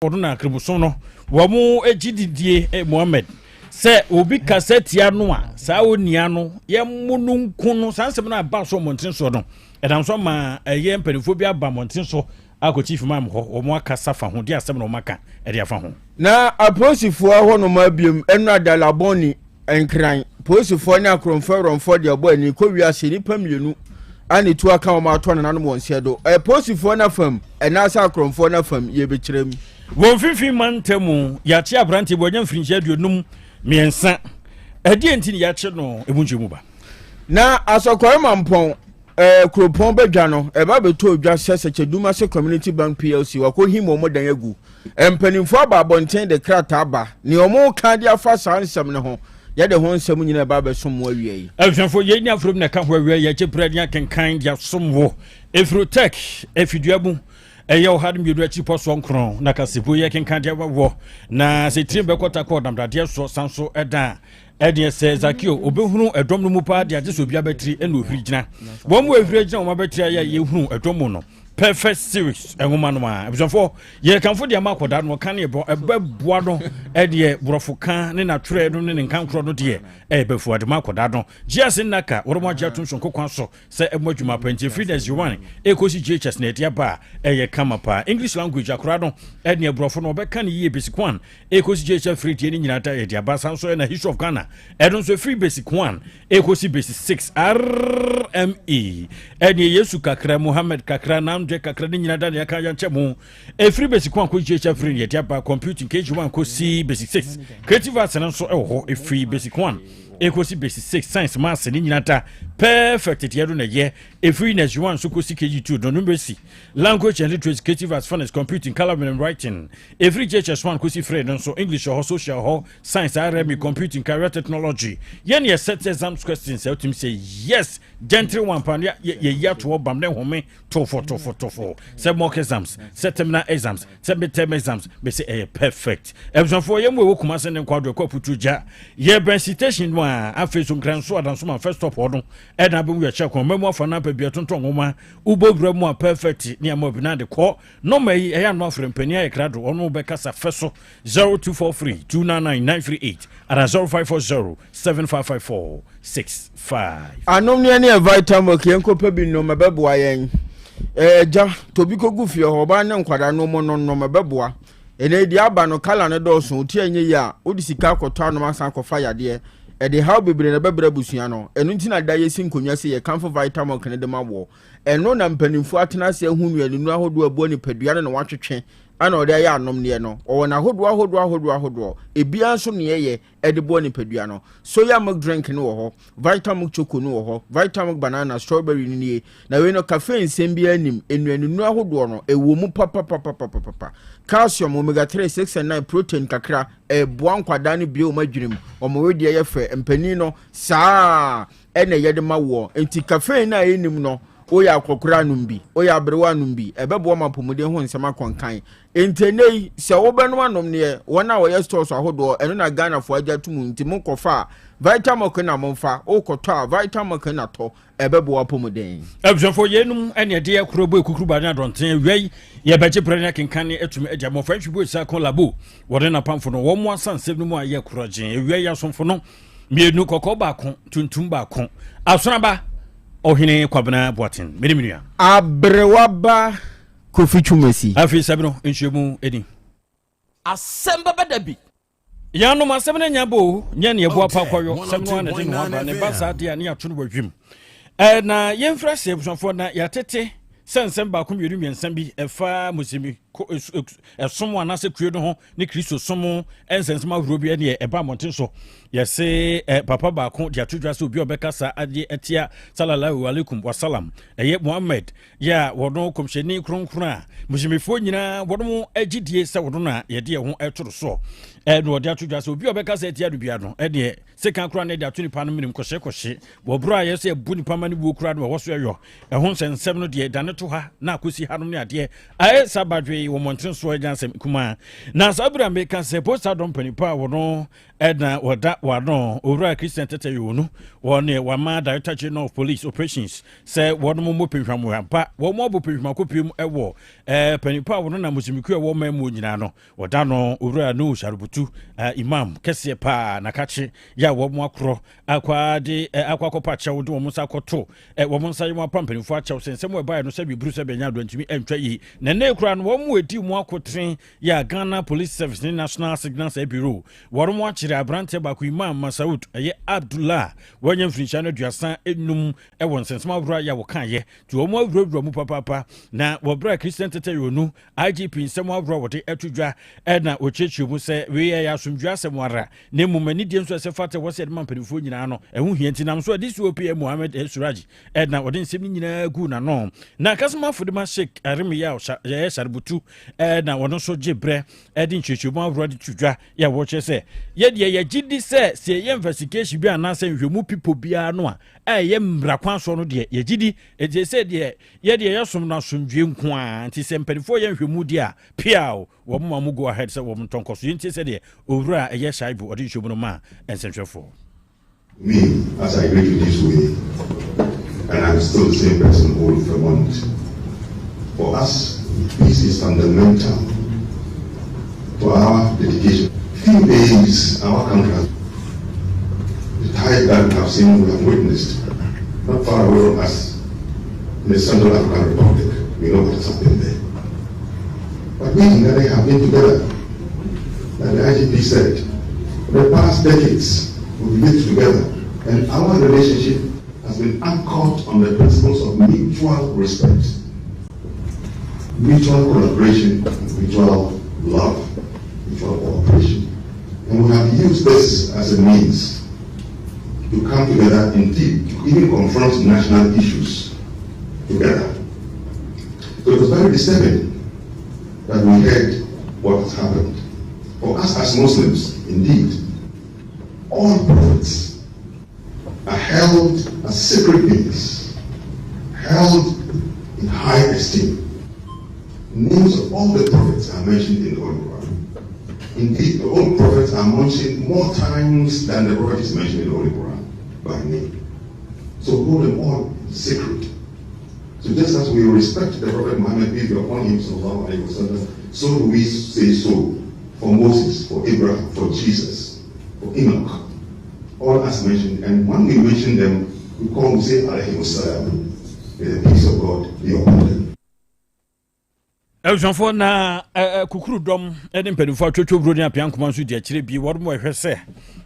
Ɔno na Kramosom no wɔn gye didie. Mohammed sɛ obi kasa tia no a, saa onua no yɛmmo no nku no. Saa nsɛm no aba so mmɔnten soɔ no, ɛnam so ma ɛyɛ mpanimfoɔ bi aba mmɔnten so akɔ Chief Imam hɔ, wɔn akasa fa ho de asɛm na wɔn aka ɛde afa ho. Na apolisifoɔ hɔnom abiem ɛnu adalabɔni Nkran polisifoɔ ne akorɔmfoɔ awurɔmfoɔ de abɔ ani kɔ wiase nnipa mmienu a ne tu aka wɔn atɔ nananom wɔn nsa do. Ɛyɛ polisifoɔ no afam ɛnaasɛ akorɔmfoɔ no afam, yɛbɛkyerɛ mu. Wɔ Mfimfini Mantam mu, yɛakye aberanteɛ bi, wanya mfirinhyia 53. Ɛdeɛn nti na yɛakye no? Emu nkyɛmu ba. Na Asɔkɔre Mampɔn kuropɔn badwa no ɛba bɛtɔ dwa sɛ Sɛkyɛdumase Community Bank PLC wakɔhim wɔn dan agu. Mpanimfoɔ aba abɔnten de krataa ba nea wɔn ka de afa saa nsɛm no ho. Yɛde ho nsɛm nyinaa ɛba abɛsom mo awia yi. Abusuafo, yɛn ni afurom na ɛka ho awia yɛgye berɛ ne akenkan de asom wo. Efirotech afidua mu ɛyɛ 102 akyiri pɔ soɔ nkorɔn na kasepo yɛ kenkan de wɔ na sɛ tirim bɛkɔ takɔ ɔdamdadeɛ soɔ san so ɛda a ɛdeɛ sɛ Zakio obɛhunu ɛdɔm no mu paa de agye sɛ obi abatiri ɛna ohwiri gyina wɔn mu ehwiri gyina wɔn abatiri ayɛ yɛhunu ɛdɔm mu no. Perfect Series nwoma no a abusuafoɔ yɛkamfo deɛ ma akɔdaa no ɔka ne ɛbɔ ɛbɛboa no ɛdeɛ borɔfo ka ne natwerɛ no ne ne nkankorɔ no deɛ ɛyɛ bɛfua de ma akɔdaa no. GS nnaka wɔn agye atom sonko kwan so sɛ ɛmo adwuma pa nti ɛfiri nursery 1 ɛkɔsi JHS na ɛde aba a ɛyɛ kama paa. English language akora no ɛne borɔfo no ɔbɛka ne yie, basic 1 ɛkɔsi JHS firi deɛ ne nyinaa da yɛde aba. San so ɛna History of Ghana, ɛno nso ɛfiri basic 1 ɛkɔsi basic 6. RME ɛne Yesu kakra, Muhammad kakra, namdwe kakra ne nyinaa da ne yɛka yɛnkyɛ mu ɛfiri basic 1 kɔsi JHS firi ne yɛde aba. Computing, KG1 kɔsi basic 6. Creative arts no nso ɛwɔ hɔ, ɛfiri basic 1 ɛkɔsi basic 6. Science, maths ne nyinaa da perfect deɛ no na ɛyɛ ɛfiri nursery 1 so kɔsi KG2 no. Numeracy, language and literacy, creative arts, finance, computing, coloring and writing ɛfiri JHS 1 kɔsi 3 no nso. English wɔ hɔ, social hɔ, science, RME, computing, career technology. Yɛne yɛ set exams questions a wotumi sɛ yes, gentle one pa yɛyi atoɔ bam ne home tofo tofo tofo sɛ mock exams, sɛ terminal exams, sɛ midterm exams, bɛsɛ ɛyɛ perfect. Abusuafoɔ, yɛn mu ɛwɔ Kumase ne Nkwadwo ɛkɔ Aputu Gya, yɛbɛn station no a afei so Nkranso Adansoma first stop hɔ no ɛna abɛmu yɛkyɛ kɔn mɛmu afa no apɛ bia tontɔn nwoma wobɔ wura mu a perfect ne ama bi na de kɔ. Nɔmba yi ɛyɛ ano afrɛ mpanin ayɛ krado, ɔno bɛkasa fɛ so 0243 299 938 ana 0540 7554 65. Anom ne ɛne Vitamilk, yɛn kɔpɛ bi nom, ɛbɛboa yɛn. Ɛgya tobi kɔgu fie hɔ, ɔbaa ne nkwadaa no mu no nom, ɛbɛboa. Ɛnɛ deɛ aba no kala no dɔɔso, oti ɛnyɛ yi a wode sika akɔtɔ anom asan akɔfa yadeɛ ɛde haw bebree na ɛbɛbrɛ abusua no. Ɛno nti na da yɛsi nkonnwa sɛ yɛkamfo Vitamilk ne de ma woɔ. Ɛno na mpanimfoɔ atena ase ahu nnuaninu ahodoɔ a ɛboa nipadua no na watwetwe ana ɔde ayɛ anomneɛ no. Ɔwɔ n'ahodoɔ ahodoɔ ahodoɔ ahodoɔ, ebiara nso neɛ yɛ ɛde boa nipadua no. Soya milk drink no wɔ hɔ, Vitamilk Choco no wɔ hɔ, Vitamilk banana, strawberry no nie. Na wei no caffeine nsɛm biara nim, nnuaninu ahodoɔ no ɛwɔ mu papapapapapa, calcium, omega 3, 6 and 9, protein kakra. Ɛboa nkwadaa no bie wɔn adwene mu, wɔn wedeɛ yɛ fɛ, mpanin no saa ɛna yɛde ma woɔ. Nti caffeine no a ɛnim no, woyɛ akɔkora anom bi, woyɛ aberewa anom bi, ɛbɛboa ma apɔmuden ho nsɛm akɔnkan. Nti ɛnɛ yi sɛ wobɛnom anom neɛ wɔn a wɔyɛ stores ahodoɔ ɛno na Ghanafoɔ agye ato mu. Nti mokɔfa a Vitamilk na momfa, wokɔtɔ a Vitamilk na tɔ, ɛbɛboa apɔmuden. Abusuafoɔ, yɛnum ɛne ɛde ɛkoro bɔ ekukuru ba ne adɔnten. Awia yi yɛbɛgye brɛ ne akenkan ne atumi agya mmɔfra ntwi bu esa kɔn labo wɔde napamfo no wɔn mo asa nsɛm no mu a yɛ korɔgyen. Awia yi asomfo no mmienu, kɔkɔɔ baako, tuntum baako. Asonaba Ɔhene Kwabena Boaten mene me nua. Aberewa ba Kofi Twumasi. Afei sɛbi no nhyɛmu ani. Asɛm bɛbɛ da bi. Yɛanom asɛm no nya bo nyɛ ne ɛboa pa kɔyɔ sɛm no a na de ne ho aba ne ba saa deɛ a ne yɛato no wadwim. Na yɛmfiri ase, abusuafoɔ, na yɛatete sɛ nsɛm baako mmienu mmiɛnsa bi ɛfa muslimi ɛsom anaasɛ kue no ho ne Kristo som nsɛnsɛm ahoroɔ bi ɛneɛ ɛba mmɔnten so. Yɛse papa baako de ato dwa sɛ obi a ɔbɛkasa adeɛ atia salallahu alaikum wasalam, ɛyɛ Muhammad yɛ a wɔno kɔmhyɛni kronkron a muslimifoɔ nyinaa wɔnom agyidie sɛ wɔno na yɛde yɛn ho ɛto no soɔ, ɛna wɔde ato dwa sɛ obi a ɔbɛkasa atia no bia no ɛneɛ sekan koraa na ɛde ato nipa no menim kɔhyekɔhye wɔ berɛ a yɛsɛ ɛbu nipa ma no wuo koraa no ɛwɔ so ɛyɔ ɛho nsɛnsɛm no deɛ dane to ha na akɔsi hanom ne adeɛ ayɛ sa badwe. afei wɔ mmɔnten soɔ agya asɛm kumaa. Na saa berɛ a meka sɛ posta dɔm panipa a wɔno ɛna wɔda wano Owura Christian Tete Yonu, wɔne wama Director General of Police Operations sɛ wɔn mo mmɔ pehwam wɔn mo abɔ pehwam akɔpiem ɛwɔ panipa a wɔno na muslimiku a ɛwɔ man mu nyinaa no wɔda no Owura no Sharubutu, imam kɛseɛ paa na kakye yɛ a wɔn akorɔ akɔ de akɔ akɔpa kyɛw de wɔn nsa akɔto wɔn nsa yɛ wɔn apa mpanimfoɔ akyɛw sɛ nsɛm a ɛbaeɛ no sɛ biburu sɛ bɛnya do ntumi ntwa yi. Na ne kura no wɔn mu edi mu akotene yɛ Ghana Police Service ne National Signals Bureau, wɔn mu akyerɛ aberanteɛ baako, Imam Masaud ɛyɛ Abdullah, wɔnyɛ mfirinhyia no 35 ɛwɔ nsɛnsɛm ahorow a wɔkaeɛ nti wɔn awurawura mu papaapa. Na wɔbrɛ Christian Tete Yonu IGP nsɛm ahorow a wɔde ato dwa ɛna wɔkyerɛkyerɛ mu sɛ wei ɛyɛ asomdwe asɛm ara, na mmom anidie nso ɛsɛ fata wɔ sɛ yɛde ma mpanimfoɔ nyinaa no ɛho hia. Nti nam so ade COP Mohammed Suraj ɛna wɔde nsɛm no nyinaa gu n'ano. Na kasamafo de ma Sheikh Arimiya yɛyɛ Sharubutu ɛna wɔno nso gye berɛ ɛde nkyerɛkyerɛmu ahorow de to dwa yɛ wɔkyerɛ sɛ yɛdeɛ yɛgye di sɛ yɛyɛ investigation bi anaasɛ nhwɛmu pipo biara no a ɛyɛ mmara kwan soɔ no deɛ yɛgye di. Ɛnti sɛ deɛ yɛdeɛ yɛsom no asomdwe nko a, nti sɛ mpanimfoɔ yɛ nhwɛmu deɛ a piaw wɔn ma mo go ahead sɛ wɔn ntɔnkɔ so. Yɛntie sɛ deɛ Owura ɛyɛ Shaibu ɔde nhyɛmu no ma nsɛntwerɛfoɔ. Me, as I greet you this way, and I'm still the same person, old Fremont. For us, peace is fundamental to our dedication. Few days, our country has the type that we have seen, we have witnessed, not far away from us, in the Central African Republic. We know what has happened there. But we in Ghana have been together. Like the IGP said, for the past decades, we've lived together, and our relationship has been anchored on the principles of mutual respect, mutual collaboration, mutual love, mutual cooperation. And we have used this as a means to come together, indeed, to even confront national issues together. So it was very disturbing that we heard what has happened. For us as Muslims, indeed, all prophets are held as sacred beings, held in high esteem. Names of all the prophets are mentioned in the Holy Quran. Indeed, the old prophets are mentioned more times than the prophet is mentioned in the Holy Quran by name. So hold them all sacred. So just as we respect the Prophet Muhammad, peace be upon him, sallallahu alaihi wasallam, so do we say so for Moses, for Abraham, for Jesus, for Enoch, all as mentioned. And when we mention them, we call, we say, alayhi salam. May the peace of God be upon them. Abusuafoɔ, na kukuru dɔm ne mpanimfoɔ atwotwo buro ne apea nkoma nso di akyire bi wɔn mo ɛhwɛ sɛ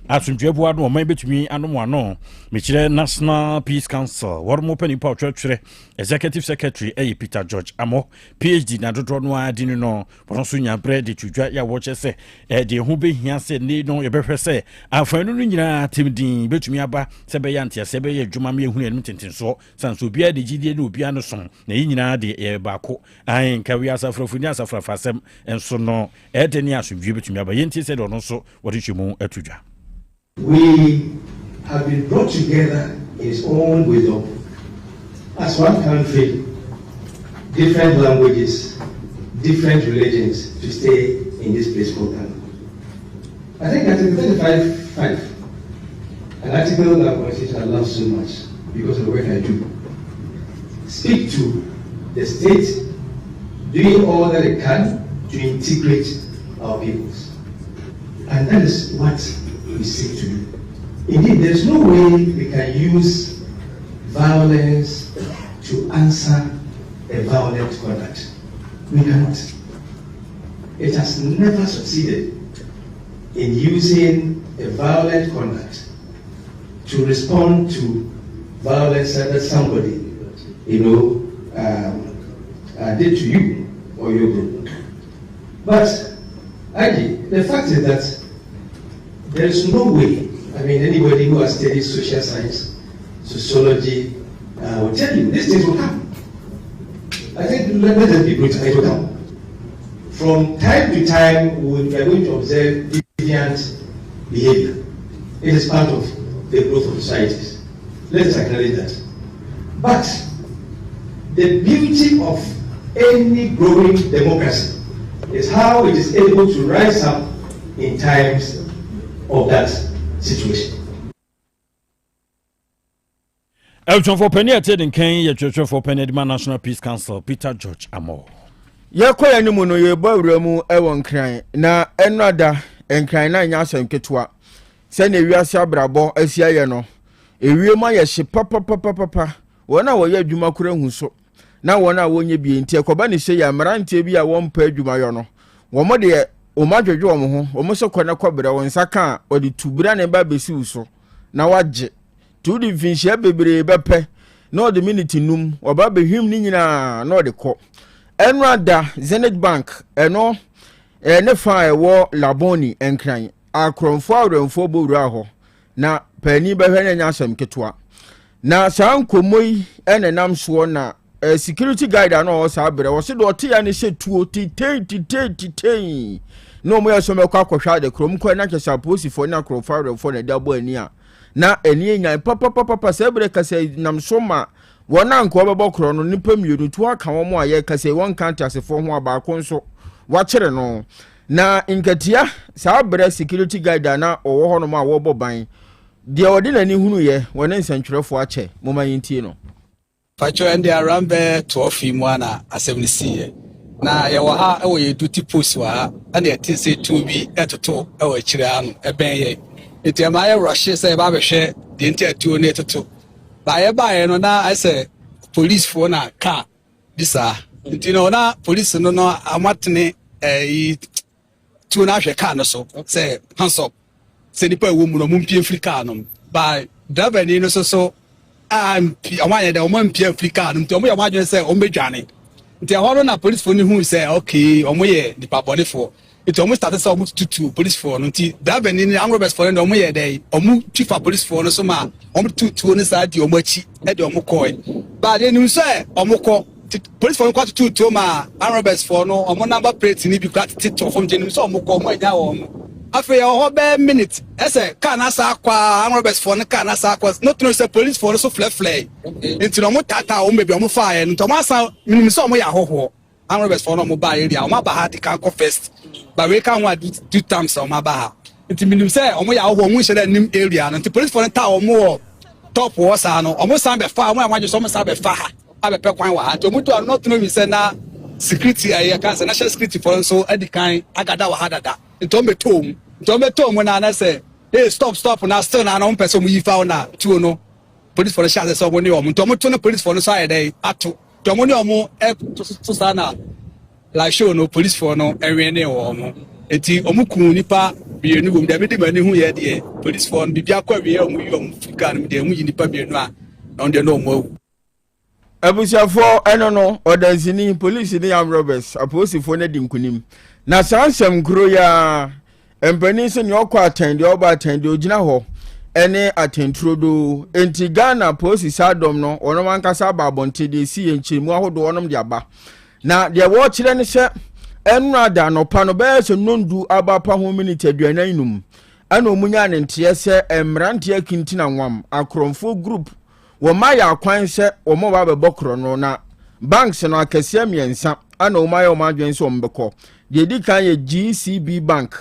asomdwe boa no ɔman bɛtumi anom ano. Mekyerɛ National Peace Council, wɔn mo panimpa a ɔtwerɛtwerɛ executive secretary ɛyɛ Peter George Amo, PhD, na dodoɔ no ara di no no wɔn nso nya berɛ de to dwa yɛ a wɔkyerɛ sɛ ɛdeɛ ho bɛhia sɛ ne no yɛbɛhwɛ sɛ afanu no nyinaa tem din bɛtumi aba sɛ bɛyɛ anteaseɛ bɛyɛ adwuma ma yɛhunu anim tentensoɔ sane sɛ obiara de gyidie ne obiara no som na yɛn nyinaa de yɛ baako ae nka wi asafrafo ne asafrafa asɛm nso no ɛde ne asomdwie bɛtumi aba. Yɛntie sɛ deɛ ɔno nso wɔde hyɛ mu ato dwa. We have been brought together in his own wisdom as one country, different languages, different religions, to stay in this place called Ghana. I think Article 35.5, an article that Constitution I love so much because of the work I do, speak to the state doing all that it can to integrate our peoples. And that is what we seek to do. Indeed, there's no way we can use violence to answer a violent conduct. We cannot. It has never succeeded in using a violent conduct to respond to violence that somebody did to you or your group. But, Aji, the fact is that there is no way, I mean, anybody who has studied social science, sociology, will tell you these things will come. I think let us be brutal, it will come. From time to time, we are going to observe deviant behavior. It is part of the growth of societies. Let us acknowledge that. But the beauty of any growing democracy is how it is able to rise up in times of that situation. Abusuafoɔ panin a ɛte ne nkan yɛ twerɛtwerɛfoɔ panin de ma National Peace Council Peter George Amoh. Yɛkɔ yɛn anim no, yɛrebɔ awura mu wɔ Nkran, na ɛno ada Nkran na ɛnyɛ asɛm ketewa. Sɛnea wiase abrabɔ asi ayɛ no, ewiem ayɛ hye papapapapa. Wɔn a wɔyɛ adwuma koraa hu so, na wɔn a wɔnyɛ bi nti ɛkɔba ne sei a mmeranteɛ bi a wɔmpɛ adwumayɔ no, wɔn deɛ wɔn adwodwo wɔn ho, wɔn sɛ kɔ na kɔbrɛ, wɔn nsa ka a wɔde tu bra ne ba bɛsi wo so na wagye. Nti wode mfinhyia bebree bɛpɛ na ɔde miniti num ɔba bɛhwim ne nyinaa na ɔde kɔ. Ɛno ada Zenith Bank ɛno ne fa a ɛwɔ Labone Nkran akorɔmfoɔ awerɛmfoɔ bɔ wuraa hɔ na paani bɛhwɛ no ɛnyɛ asɛm ketewa. Na saa nkɔmmɔ yi ɛna ɛnam soɔ na eh, security guide a na ɔwɔ saa berɛ wɔse deɛ ɔte ya ne sɛ tuo titei titei titei na wɔn yɛ sɛ wɔbɛkɔ akɔhwɛ ade korɔ wɔn kɔ na kyɛ sɛ apolisifoɔ ne akorɔmfoɔ awerɛfoɔ na ɛde abɔ ani a na ani anyan papapapapa saa berɛ kasa nam so ma wɔn a nka wɔbɛbɔ korɔ no nnipa mmienu tuo aka wɔn a yɛkasa yi wɔnka nteasefoɔ ho a baako nso wakyere no na nkatia saa berɛ security guide a na ɔwɔ hɔnom a wɔrebɔ ban deɛ ɔde n'ani hunuiɛ wɔne nsɛntwerɛfoɔ akyɛ moma yɛntie no. Pakyɛw ɛnde around bɛyɛ 12 yi mu a na asɛm no siiɛ. Na yɛwɔ ha wɔ yɛn duty post wɔ ha ɛna yɛte sɛ tuo bi ɛtoto wɔ akyire ha no ɛbɛn yɛn. Nti ɛma yɛ rush sɛ yɛba abɛhwɛ deɛ nti a tuo no ɛtoto. Ba yɛbaeɛ no na ayɛ sɛ policefoɔ na car bi saa. Nti no na police no no amatene ɛyi tuo no ahwɛ car no so sɛ hands up sɛ nipa ɛwɔ mu no ɔmo mpie mfiri car no mu. Ba driver ni no so so a mpi ɔmo ayɛ dɛ ɔmo mpie mfiri car no mu nti ɔmo yɛ ɔmo adwene sɛ ɔmo bɛdwane. Nti ɛhɔ no na policefoɔ no hu sɛ okay ɔmo yɛ nipa bɔnefoɔ. Nti ɔmo start sɛ ɔmo tutu policefoɔ no nti driver ni ne armed robbers foɔ no deɛ ɔmo yɛ dɛ ɔmo twi fa policefoɔ no so ma ɔmo tu tuo no saa di ɔmo akyi ɛde ɔmo kɔɛ. Ba deɛ nim sɛ ɔmo kɔ nti policefoɔ no kɔ atutu tuo ma armed robbers foɔ no ɔmo number plate ni bi kora tete to fam nti nim sɛ ɔmo kɔ ɔmo anya wɔn. Afei ɛwɔ hɔ bɛyɛ minute ɛsɛ car no asa akɔ a armed robbers foɔ no car no asa akɔ no tunu sɛ policefoɔ no so flɛflɛ nti na ɔmo taataa wɔn baabi a ɔmo faeɛ no nti ɔmo asa minim sɛ ɔmo yɛ ahɔhoɔ armed robbers foɔ no ɔmo baa area ɔmo aba ha de kan kɔ first ba wei ka ho a two times a ɔmo aba ha nti minim sɛ ɔmo yɛ ahɔhoɔ ɔmo nhyɛ dɛ nim area no nti policefoɔ no taa ɔmo wɔ top wɔ saa no ɔmo san bɛfa ɔmo yɛ ɔmo adwene sɛ ɔmo san bɛfa ha abɛpɛ kwan wɔ ha nti ɔmo tu ano not knowing sɛ na security ɛyɛ kan sɛ national security foɔ nso adi kan agada wɔ ha dada nti ɔmo bɛtɔ mu nti ɔmo bɛtɔ mu na anasɛ hey stop stop na still na na ɔmo pɛ sɛ ɔmo yi fa hɔ na tuo no police foɔ no hyɛ ase sɛ ɔmo ne ɔmo nti ɔmo to no police foɔ no so ayɛ dɛ ato nti ɔmo ne ɔmo ɛto so saa na like show no police foɔ no ɛwɛn ne wɔ ɔmo nti ɔmo kun nipa mmienu wɔ mu deɛ mede m'ani hu yɛ deɛ police foɔ no biribi akɔ awie ɔmo yi ɔmo firi kaa no mu deɛ ɔmo yi nipa mmienu a na ɔno deɛ na ɔmo awu. Abusuafoɔ ɛno no ɔdansini polisi ne armed robbers apolisifoɔ no adi nkunim na saa nsɛm kuro yi a mpanin sɛ nea ɔkɔ atɛn deɛ ɔba atɛn deɛ ogyina hɔ ɛne atɛnturodoo nti Ghana polisi saa dɔm no wɔn ankasa aba abɔnten deɛ esi yɛ nkyɛnmu ahodoɔ wɔnom de aba na deɛ wɔrekyerɛ ne sɛ ɛno ada anɔpa no bɛyɛ sɛ nondu aba pa ho miniti 45 ɛna wɔn nyaa ne nteɛ sɛ mmeranteɛ kintina nwam akorɔmfoɔ group wɔn ayɛ akwan sɛ wɔn ba abɛbɔ korɔ no na banks no akɛseɛ mmiɛnsa ɛna wɔn ayɛ wɔn adwene sɛ wɔn bɛkɔ. Deɛ edi kan yɛ GCB Bank,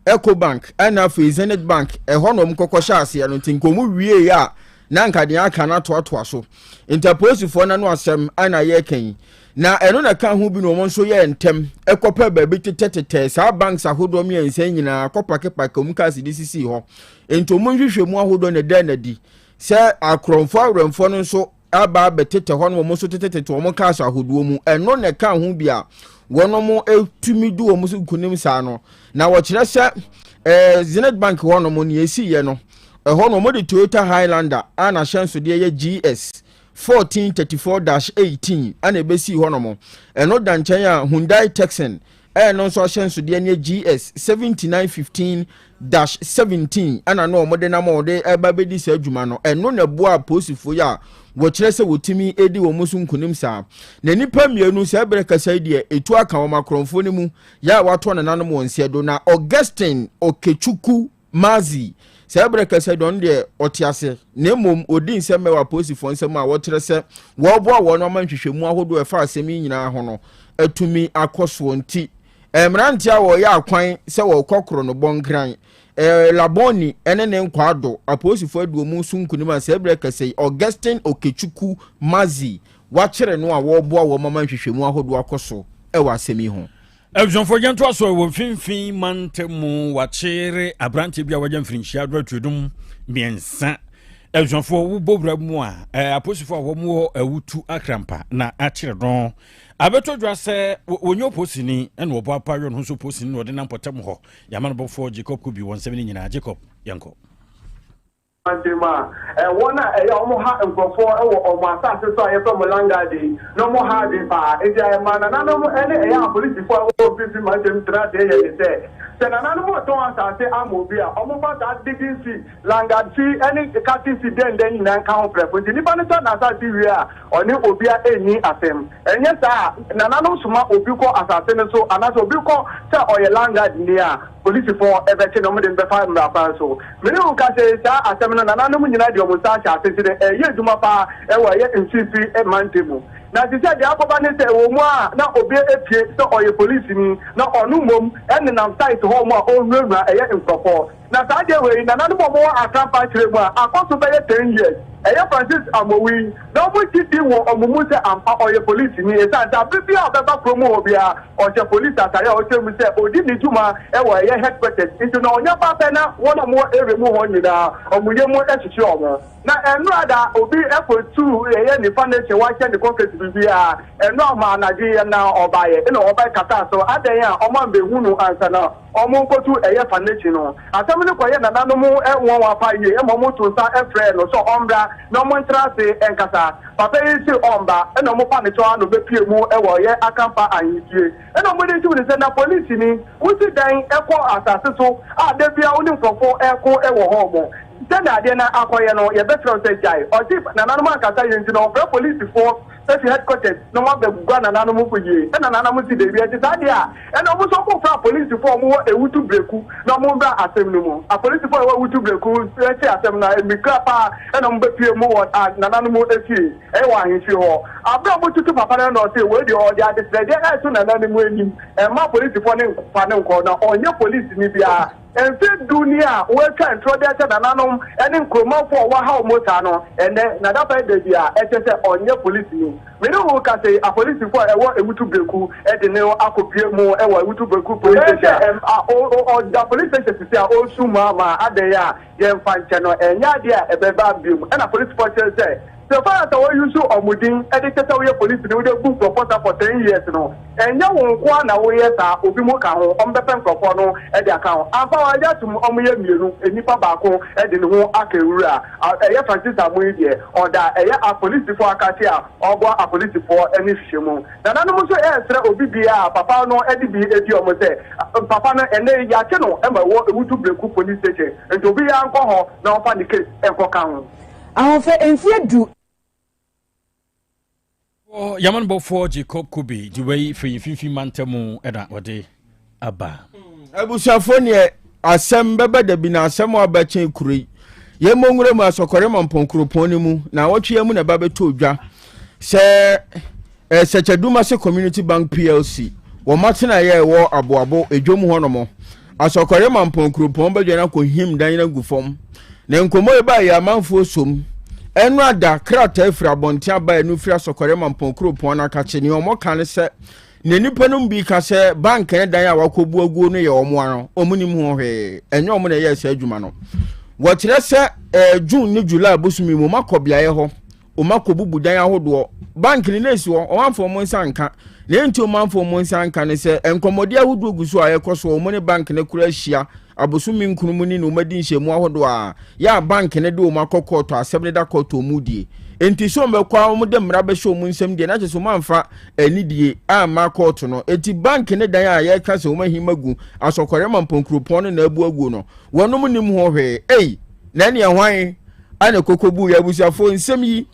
Eco Bank ɛna afei Zenith Bank. Ɛhɔ na wɔn kɔkɔ hyɛ aseɛ no nti nka wɔn wie a na nka deɛ aka no atoatoa so. Nti apolisifoɔ n'ano asɛm ɛna yɛreka yi na ɛno na ɛka ho bi na wɔn nso yɛ ntɛm ɛkɔpɛ baabi tetɛtetɛ saa banks ahodoɔ mmiɛnsa nyinaa kɔ pakepake wɔn cars de sisi hɔ. Nti wɔn nhwehwɛmu ahodoɔ na ɛda n'adi sɛ akorɔmfoɔ awerɛmfoɔ no nso aba abɛtetɛ hɔ no wɔn nso tetetete wɔn cars ahodoɔ mu. Ɛno na ɛka ho bi a wɔn etumi di wɔn so nkunim saa no. Na wɔkyerɛ sɛ Zenith Bank hɔ nom nea esi yɛ no ɛhɔ no wɔn de Toyota Highlander a n'ahyɛnsodeɛ yɛ GS 1434-18 ɛna ebesi hɔ nom. Ɛno da nkyɛn a Hyundai Tucson ɛno nso ahyɛnsodeɛ no yɛ GS 7915-17 ɛna no wɔn de nam a wɔde ɛba bɛdi saa adwuma no. Ɛno na ɛboa apolisifoɔ yi a wɔkyerɛ sɛ wɔtumi edi wɔn so nkunim saa na nipa mmienu saa ebere kasa yi deɛ etu aka wɔn akorɔmfoɔ no mu yɛ a wɔato nananom wɔn nsa do na Augustine Okechukwu Mazi saa ebere kasa yi deɛ ɔno deɛ ɔte ase na mmom odi nsɛm wɔ apolisifoɔ nsɛm a wɔkyerɛ sɛ wɔreboa wɔn ama nhwehwɛmu ahodoɔ ɛfa asɛm yi nyinaa ho no atumi akɔ soɔ. Nti Mmeranteɛ a wɔreyɛ akwan sɛ wɔrekɔ Koronobɔ Nkran, Labone ne ne nkwaado apolisifoɔ adi wɔn so nkunim a saa berɛ kɛsɛ yi Augustine Okechukwu Mazi wakyere no a wɔreboa wɔn ama nhwehwɛmu ahodoɔ akɔ so wɔ asɛm yi ho. Abusuafoɔ yɛntoa so wɔ mfimfini mantam mu wakyere aberanteɛ bi a wagya mfirinhyia 23. Abusuafoɔ wobɔ wura mu a apolisifoɔ a wɔn wɔ awutu akrampa na akyere no. Abɛtɔ dwa sɛ wɔnyɛ oposini ɛna wɔbɔ apa yɛ ɔno nso posini na ɔde nam pɔtam hɔ. Yɛama no bɔfoɔ Jacob Kubi wɔn nsɛm no nyinaa. Jacob, yɛnkɔ. Mantam a, wɔn a ɛyɛ a wɔha nkurɔfoɔ wɔ wɔn asase so a yɛfrɛ wɔn landguard yi, na wɔha adwene paa. Enti ɛmaa nananom ne ɛyɛ apolisifoɔ a ɛwɔ Mfimfini Mantam tena ase yɛ ne sɛ, sɛ nananom retɔn asase ama obi a, wɔmfa saa digging fee, landguard fee ne cutting fee dɛndɛn nyinaa nka ho prɛko. Enti nipa no tɔ n'asase wie a, ɔne obiara nni asɛm. Ɛnyɛ saa a, nananom soma obi kɔ asase no so anaasɛ obi kɔ sɛ ɔyɛ landguard ni a, Polisifo bɛkye no, wɔde no bɛfa mmara kwan so. Me ne wo kasa yi, saa asɛm no, nananom nyinaa de wɔn nsa ahyɛ ase nti no, ɛreyɛ adwuma paa wɔ ɛyɛ mfimfini mantam mu. Na te sɛ deɛ akɔba ne sɛ, ɛwɔ mu a na obi apue sɛ ɔyɛ polisini, na ɔno mmom nenam site hɔ a ɔrehurahura ɛyɛ nkurɔfoɔ. Na saa adeɛ wei, nananom a wɔwɔ Atampa kyerɛ mu a, akɔ so bɛyɛ ten years. Ɛyɛ Francis Amowi. Na wɔgye di wɔ wɔn mu sɛ ampa ɔyɛ polisini esiane sɛ bere biara a ɔbɛba kurom hɔ biara ɔhyɛ polisi atare a ɔkyerɛ mu sɛ odi ne dwuma wɔ ɛyɛ headquarters nti na ɔnya ba pɛ na wɔn a wɔwɔ area mu hɔ nyinaa wɔn yam hyehye wɔn. Na ɛnora da obi kɔtuu ɛyɛ Nifa Nation wahyɛ ne conference biribiara ɛno ama anadwo yi na ɔbaeɛ ɛna ɔbɛkasaa so adɛn a wɔammɛhu no ansa na Wɔnkɔtu ɛyɛ fa n'akyi no, asɛm no kɔyɛɛ nananom nwanwa paa yie ma wɔtoo nsa frɛɛ no sɛ ɔmmra na wɔntena ase nkasa. Papa yi se ɔmba, ɛna wɔpa no kyɛw ara na ɔbɛpue mu wɔ ɔyɛ Akampa ahemfie. Ɛna wɔde tum no sɛ, Na polisini, wosi dɛn kɔ asase so a da biara wo ne nkurɔfoɔ reko wɔ hɔ mo? Sɛnea adeɛ no akɔyɛ no, yɛbɛsrɛ wo sɛ gyae. Ɔse nananom ankasa yie nti no, ɔfrɛ polisifoɔ fi headquarters na wɔabɛgua nananom fo yie. Ɛna nananom se dabi, ɛnte saa deɛ a, Ɛna ɔmo nso ɔmo frɛ apolisifoɔ a ɔmo wɔ Ewutu Breku na ɔmo mbra asɛm no mu. Apolisifoɔ a ɛwɔ Ewutu Breku te asɛm no a, mmirika paa ɛna ɔmo bɛpue mu wɔ nananom efie, ɛyɛ wɔ ahemfie hɔ. Aberɛ a ɔmo tutu papa no na ɔse wei deɛ ɔde adesrɛdeɛ ɛɛto nananom anim, ɛmma apolisifoɔ no nfa no nkɔ na ɔnyɛ polisini biara. Mfe du ni a wɔatwa ntorɔ de akyɛ nananom ne nkuromanfo a wɔahaw wɔn saa no, ɛnnɛ, Nadapa da bi a ɛkyerɛ sɛ ɔnyɛ polisini. Me ne wo rekasa yi, apolisifo a ɛwɔ Ewutu Breku de no akopue mu wɔ Ewutu Breku Police Station a ɔda police station sisi a ɔresu mu ama adɛn a yɛmfa nkyɛ no, ɛnyɛ adeɛ a ɛbɛba bio. Ɛna polisifo kyerɛ sɛ, so far as a wɔ use wɔn din de kyɛ sɛ woyɛ polisini, wode bu nkurɔfoɔ saa for 10 years no, ɛnyɛ wo nko ara na woyɛ saa, obi mu ka ho, wɔbɛpɛ nkurɔfoɔ no de aka ho. Ampa wɔagye atom, wɔyɛ mmienu, nnipa baako de ne ho aka nwura. Ɛyɛ Francis Amoyi deɛ, ɔda ɛyɛ apolisifoɔ akakye a ɔreboa apolisifoɔ ne nhwehwɛmu. Nananom nso ɛresrɛ obi biara a papa no de bi adi wɔn sɛ, papa no ɛnnɛ yi yɛakye no ma ɛwɔ Ewutu Breku Police Station, nti obiara nkɔ hɔ na ɔmfa ne case nkɔka ho. Ahoɔfɛ mfeɛ du. Yamanbɔfoɔ Jacob Kobe de wei firi mfimfini mantam mu ɛna ɔde aba. Abusuafoɔ neɛ asɛm bɛba da bi na asɛm a bɛkyɛn kuro yi yɛmmɔ nwura mu asɔkɔre ma mpɔnkuropɔn no mu na awɔtwe mu na ɛba bɛtɔ dwa sɛ eh, Sɛkyɛdumase Community Bank PLC wɔn atenaeɛ ɛwɔ aboabo edwom hɔ nom asɔkɔre ma mpɔnkuropɔn bɛdwa no akɔhim dan no agu fam na nkɔmmɔ yi baa yɛ amanfoɔ som ɛno ada krataa firi abɔnten aba ɛno firi asɔkɔre ma mpɔnkuropɔn no akakye nea wɔn ka ne sɛ na nnipa no bi ka sɛ bank ne dan a wakɔbu aguo no yɛ wɔn ano wɔn nim ho hwee ɛnyɛ wɔn na ɛyɛ saa adwuma no wɔkyerɛ sɛ ɛɛ June ne July bosomi mu wɔn akɔ beaeɛ hɔ wɔn akɔbubu dan ahodoɔ bank no na esi hɔ wɔn amfa wɔn nsa nka na enti wɔn amfa wɔn nsa nka ne sɛ nkɔmmɔdi ahodoɔ gu so a ɛkɔ so wɔn ne bank no kura ahyia abosome nkron mu ni na wɔn adi nhyɛmu ahodoɔ a yɛ a bank no de wɔn akɔ kɔɔtɔ asɛm no da kɔɔtɔ wɔn die enti sɛ wɔn bɛkɔ a wɔn de mmara bɛhyɛ wɔn nsam deɛ na kyerɛ sɛ wɔn amfa anidie amma kɔɔto no eti bank ne dan a yɛka sɛ wɔn ahim agu asɔkɔrɛ ma mpɔnkuropɔn no na abu aguo no wɔnom nim ho hwee ei na ɛneɛ hwan ana koko bu yɛ abusuafoɔ nsɛm yi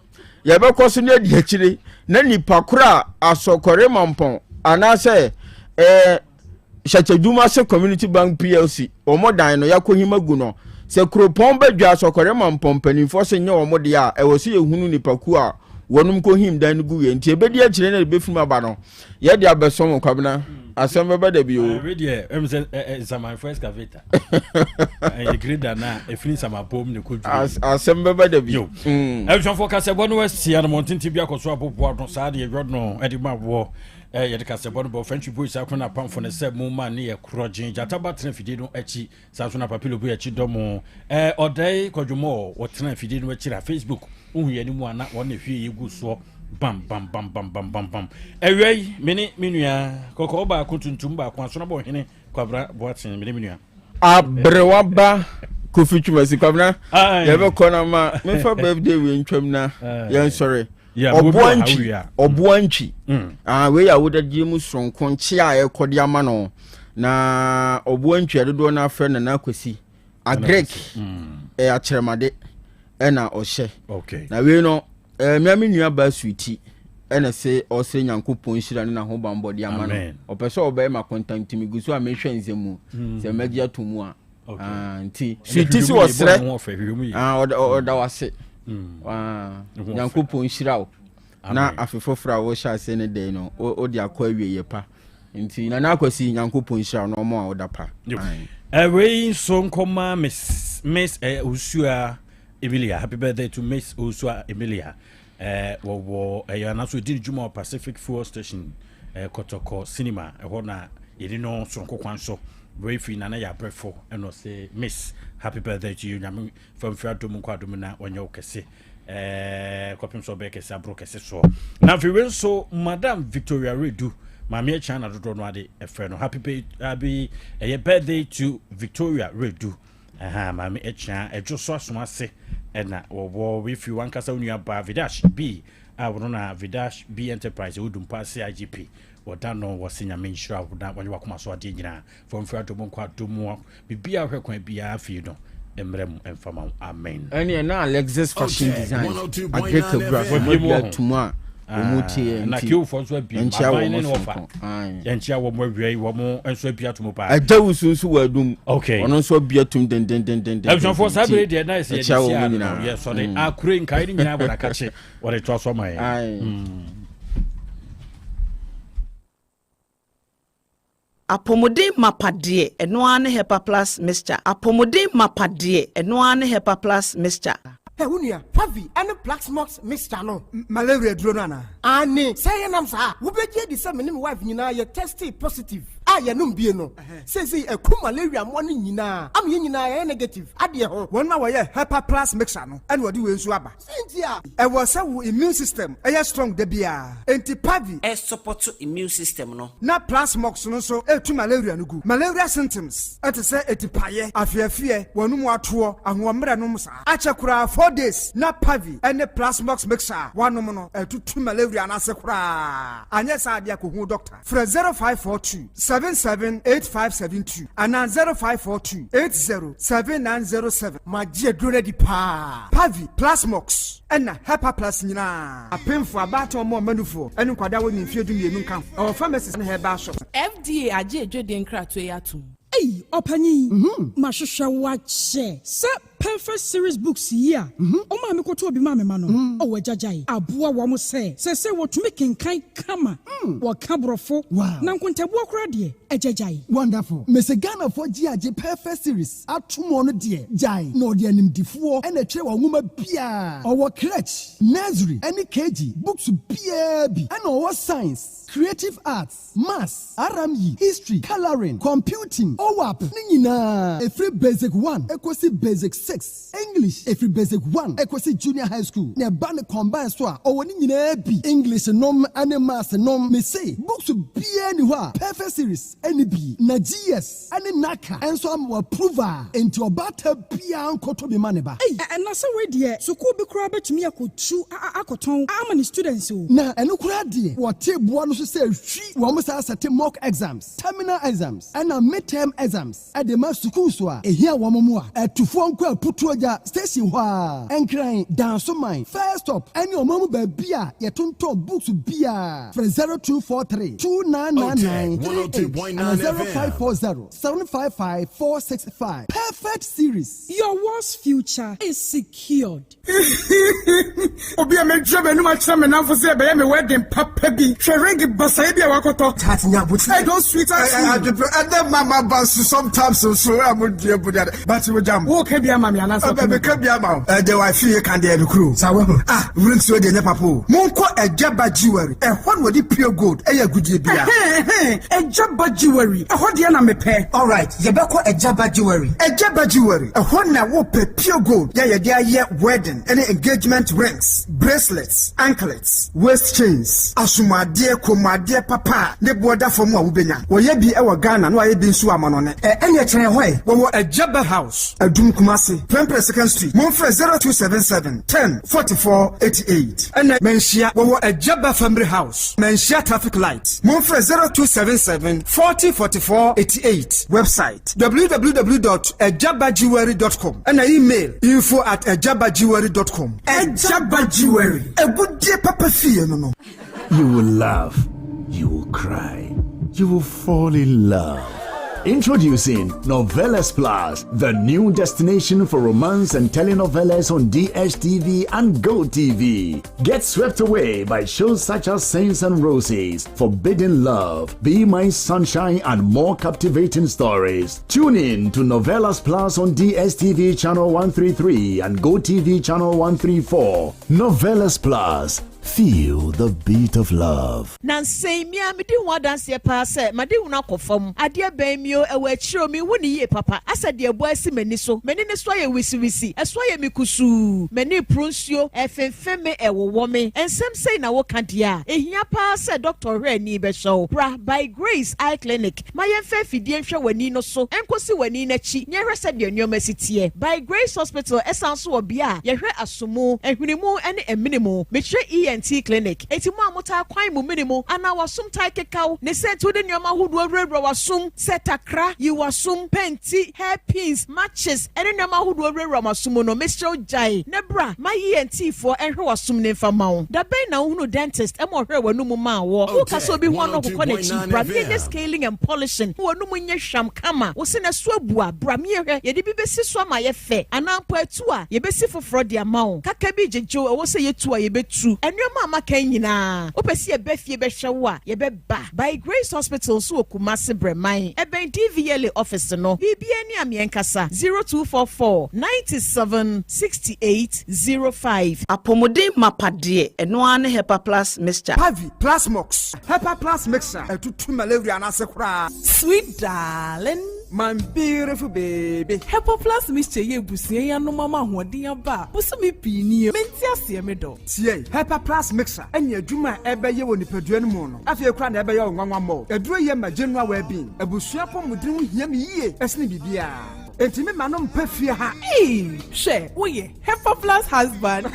yɛbɛkɔ so ne adi akyire na nipa koro a asɔkɔre mampɔn anaasɛ ɛɛ hyɛkyɛdwuma se Community Bank PLC wɔn dan no yɛakɔhim agu no sɛ kuropɔn bɛdwa asɔkɔre mampɔn mpanimfoɔ sɛ nyɛ wɔn deɛ a ɛwɔ sɛ yɛhunu nipakuo a wɔnom kɔhim dan no gu yɛ nti ɛbɛdi akyire na ɛbɛfim aba no yɛde abɛsɔn mo kwabena asɛm bɛba da bi o. Wei deɛ ɛmu sɛ nsamanfo excavator ɛyɛ grader na ɛfiri nsamabom ne kɔduru asɛm bɛba da bi. Abusuafoɔ kasɛbɔ no asia no mmɔntenten bi akɔ so aboboa no saa deɛ yɛdwɔ no ɛde ma woɔ. Yɛde kasɛbɔ no bɔ French boys ako no apamfo no sɛ mo ma ne yɛ korɔgyen gyata ba tena afidie no akyi. Saa nso na Papilo bu akyi dɔ mo. Ɔdɛe Kwadwo wɔtena afidie no akyiri a Facebook wohu yɛn anim a na wɔn na ehwie yɛ gu soɔ bam bam bam bam bam bam bam. Awia yi me ne me nua kɔkɔɔ baako tuntum baako asonabɔ hene Kwabra Boateng me ne me nua. Aberewa ba Kofi Twumasi. Kwabena, yɛbɛkɔ na ma mefa birthday wei ntwam na yɛnsɔre. Ɔboa ntwi, ɔboa ntwi. Ah, wei yɛ awodagyeɛ mu soronko nkye a ɛkɔ de ama no. Na ɔboa ntwi adodoɔ no afrɛ Nana Akwasi. Agric ɛyɛ akyerɛmade ɛna ɔhyɛ. Na wei no, mmea me nua baa suiti ɛna se ɔsrɛ Nyankopɔn nhyira ne n'ahobanbɔ de ama no. Ɔpɛ sɛ ɔbɛyɛ ma kɔntantimi gu so a mehwɛ nsɛm mu sɛ mɛgye ato mu a. Nti suiti si ɔsrɛ ɔda wase. Nyankopɔn nhyira wo. Na afe foforɔ a wɔhyɛ ase ne dɛn no wode akɔ awieyɛ pa. Nti Nana Akwasi, Nyankopɔn nhyira no ɔmo a woda pa. Wei nso nkɔma Miss Osua Emilia. Happy birthday to Miss Osua Emilia. Wɔwɔ ɛyɛ anaso ɛdi ne dwuma wɔ Pacific Fuel Station, Kɔtɔkɔ Cinema ɛhɔ na yɛdi no soronko kwan so. Wei firi Nana yɛ abrɛfo ɛna ɔsɛ Miss happy birthday to you. Nyame fa mfiri adom nkɔ adom na ɔnyɛ wo kɛse kɔpem sɛ ɔbɛyɛ kɛse aboro kɛse soɔ. Na afei wei nso Madam Victoria Redu, maame akyia na dodoɔ no ade ɛfrɛ no. Happy happy ɛyɛ birthday to Victoria Redu. Ɛha maame akyia ɛdwo so asom ase ɛna wɔwɔ. Wei firi wankasa wo nua baa Vidash B a wɔno na Vidash B Enterprise ɛwɔ Dumpa ase IGP wɔda no wɔ se Nyame nhyira wo na wɔnyɛ wakoma so adeɛ nyinaa fa mfiri adom nkɔ adom mu biribiara hwɛ kwan biara afei no mmerɛ mu ɛmfa ma wo. Amen. Ɛneɛ na Alexis Fashion Designs Agric Abura so ma bi atum a wɔn tie yɛn nti nkyia wɔn sonko. Nkyia wɔn awia yi wɔn nso abi atum paa. Agya wusu nso wɔ adum. Ɔno nso abi atum dendendenden. Abusuafoɔ saa bere deɛ na ɛsɛ yɛde si ano yɛ sɔre akure nkae ne nyinaa wɔde akakye wɔde to aso ama yɛn. Apɔmuden mapa deɛ, ɛno ara ne Hepa Plus Mixture. Apɔmuden mapa deɛ, ɛno ara ne Hepa Plus Mixture. Hɛ, wo nua, Pavi ne Plaxmox mixture no, malaria duro no anaa? Aane, sɛ yɛnam saa a, wobɛgye adi sɛ me ne me wife nyinaa yɛ testee positive a yɛnom bie no. Seesei ɛku malaria mmoa no nyinaa ama yɛn nyinaa yɛayɛ negative adeɛ ho. Wɔn a wɔyɛ Hepa Plus mixture no na wɔde wei nso aba. Sɛ nti a. Ɛwɔ sɛ wo immune system yɛ strong da biara. Enti Pavi. Ɛsupɔto immune system no. Na Plasmox no nso ɛretu malaria no gu. Malaria symptoms te sɛ atipaeɛ, afeafeɛ, w'anum atoɔ, ahoɔmmerɛ nom saa. Akyɛ koraa 4 days na Pavi ne Plasmox mixture a woanom no atutu malaria no ase koraa. Anyɛ saa adeɛ a, kɔhu doctor. Frɛ 0542 778572 anaa 0542 807907. Magye aduro no adi paa. Pavi, Plasmox ɛna Hepa Plus nyinaa. Apemfo, abaatan, ɔmo ɔmanufoɔ ne nkwadaa a wɔnni mfeɛ 12 nka ho. Ɛwɔ pharmacies ne herbal shops. FDA agye adwadie nkratoɔ yi atom. Ei, ɔpanyin, mahwehwɛ wo akyɛ sɛ Perfect Series books yi a ɔmaa me kɔtɔɔ bi maa me ma no. Ɔwɔ agyagyae aboa wɔn sɛ wɔtumi kenkan kama, wɔka borɔfo, na nkontabuo koraa deɛ, agyagyae. Wonderful. Mese Ghanafoɔ gye agye Perfect Series ato mu. Ɔno deɛ gyae na ɔde animdifoɔ ɛna ɛtwerɛ wɔn nwoma biara. Ɔwɔ crèche, nursery ɛne KG books biara bi, ɛna ɔwɔ science, creative arts, maths, RME, history, colouring, computing, OWAP ne nyinaa ɛfiri basic 1 ɛkɔsi basic 6, English ɛfiri basic 1 ɛkɔsi junior high school, na ɛba ne combine so a ɔwɔ ne nyinaa bi, English nom ne maths nom. Mese books biara ni hɔ a Perfect Series ɛne bi na GS ɛne NaCCA ɛnso ama wɔ approval, enti ɔbaata biara nkɔtɔ bi ma ne ba. Ei, ɛna sɛ wei deɛ, sukuu bi koraa bɛtumi akɔtu akɔtɔn ama ne students o. Na ɛno koraa deɛ, wɔte boa no so sɛ hwi wɔn saa sɛte mock exams, terminal exams ɛna midterm exams ɛde ma sukuu so a ehia wɔn mu a ɛtufoɔ nkɔ. Putuagya station hɔ ara, Nkran, Dansoman, First Stop ne ɔman mu baabi a yɛtontɔn books biara. Frɛ 0243 2999 38 anaa 0540 755 465. Perfect Series. Your world's future is secured. Obi a mɛdwa m'anum akyerɛ me namfo sɛ ɛbɛyɛ me wedding papa bi. Hwɛ ring basaeɛ bi a wakɔtɔ. Chat nya abotire. Hey, don't sweet us. Ɛdɛ mama ba so sometimes so a mo dua bu dade. But wo jam. Wo ka bi ama me anaasɛ. Ɛbɛ me ka bi ama wo. Ɛdɛ wa fi kan deɛ no kuro. Sa wo ho. Ah, rings wo deɛ nyɛ papa o. Monkɔ Ɛgyaba Jewelry. Ɛhɔ na wɔde pure gold ɛyɛ agudie bia. Ɛgyaba Jewelry. Ɛhɔ deɛ na mepɛ. Alright, yɛbɛkɔ Ɛgyaba Jewelry. Ɛgyaba Jewelry. Ɛhɔ na wopɛ pure gold yɛ yɛde ayɛ wedding ɛne engagement rings, bracelets, anklets, waist chains, asomadeɛ, kɔnmuadeɛ papa a ne boɔ da fam a wobɛnya. Wɔyɛ bi wɔ Ghana na wɔayɛ bi nso wɔ amanɔne. Ɛ ɛneɛ kyerɛ hɔ ɛ. Wɔwɔ Agyaba House, Adum, Kumasi, Prempeh Second Street. Momfrɛ 0277 10 44 88. Ɛna Manhyia, wɔwɔ Agyaba Family House, Manhyia Traffic Light. Momfrɛ 0277 40 44 88. Website, www dot agyabajewelry dot com ɛna email, info at agyabajewelry dot com. Agyaba Jewelry, agudie papa fie no no. You will laugh, you will cry, you will fall in love. Introducing Novelas Plus, the new destination for romance and telenovelas on DSTV and GoTV. Get swept away by shows such as Saints and Roses, Forbidden Love, Be My Sunshine, and more captivating stories. Tune in to Novelas Plus on DSTV Channel 133 and GoTV Channel 134. Novelas Plus. Feel the beat of love. Nansa yi, me ara medi ho adanseɛ paa sɛ m'adehunu akɔ fam. Adeɛ bɛn me o, ɛwɔ akyire o, menhu no yie papa. Asɛ deɛ ɛbɔ asi m'ani so. M'ani no so ayɛ wisiwisi, ɛso ayɛ me kusuu, m'ani reporo nsuo, ɛrefemfem me, ɛrewowɔ me. Nsɛm sei na woka deɛ a, ɛhia paa sɛ dɔkta ɔhwɛ ani bɛhwɛ wo. Bra By Grace Eye Clinic ma yɛmfa afidie nhwɛ w'ani no so nkɔsi w'ani no akyi na yɛnhwɛ sɛdeɛ nneɛma si teɛ. By Grace Hospital san nso wɔ bea a yɛhwɛ asomu, ahwene ne amene mu. Mekyerɛ ENT Clinic. Enti mo a motaa kwan mo mene mu anaa w'asom taa keka wo ne sɛ nti wode nneɛma ahodoɔ wurawura w'asom sɛ takra, yi w'asom, pɛnti, hair pins, matches, ne nneɛma ahodoɔ wurawura mo asom mu no, mesrɛ wo gyae na bra ma ENT foɔ nhwɛ w'asom no mfa mma wo. Da bɛn na wohunuu dentist ma ɔhwɛɛ w'anomu maa woɔ? Woka sɛ obi ho ano kokɔ n'akyi, bra meɛnyɛ scaling and polishing ma w'anomu nyɛ hwam kama, wo se no ɛso abu a, bra meɛhwɛ, yɛde bi bɛsi so ama ayɛ fɛ anaa mpo atu a, yɛbɛsi foforɔ de ama wo. Kaka bi gyegye wo, ɛwɔ sɛ yɛtu a, yɛbɛtu. Nnoɔma a maka yi nyinaa, wopɛ sɛ yɛba fie bɛhwɛ wo a, yɛbɛba. By Grace Hospital nso wɔ Kumasi Brɛman, ɛbɛn DVLA office no. Biribiara ni a meɛnkasa, 0244 97 68 05. Apɔmuden mapa deɛ, ɛno ara ne Hepa Plus Mixture. Pavi, Plasmox, Hepa Plus Mixture, ɛtutu malaria no ase koraa. Sweet darling. My beautiful baby. Hepa Plus Mixture yi abusua yi anom ama ahoɔden aba a bosome pii nie. Mente aseɛ me dɔ. Tie, Hepa Plus Mixture ne adwuma a ɛbɛyɛ wɔ nipadua no mu no, afei koraa na ɛbɛyɛ wo nwanwa mmɔ. Aduro yi ma general well-being. Abusua apɔmuden ho hia me yie sene biribiara. Enti me ma no mpa fie ha. Eii hwɛ woyɛ Hepa Plus husband.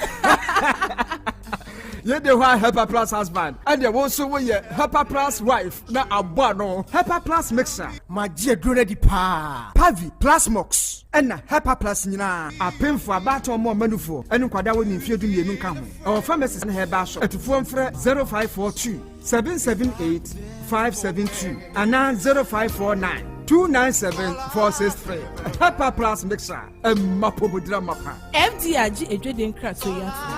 Yɛde hɔ a Hepa Plus husband, ɛdeɛ wo nso woyɛ Hepa Plus wife na abɔ ano. Hepa Plus Mixture. Magye aduro no adi paa. Pavi, Plasmox, ɛna Hepa Plus nyinaa. Apemfoɔ, abaatan mma ɔmanufoɔ, ne nkwadaa a wɔnni mfeɛ 12 nka ho. Ɛwɔ pharmacies ne herbal shop. Atufoɔ mfrɛ 0542 778 572 anaa 0549 297 463. Hepa Plus Mixture, ɛma apɔmuden amapa. FDA agye adwadie nkratoɔ yi atom.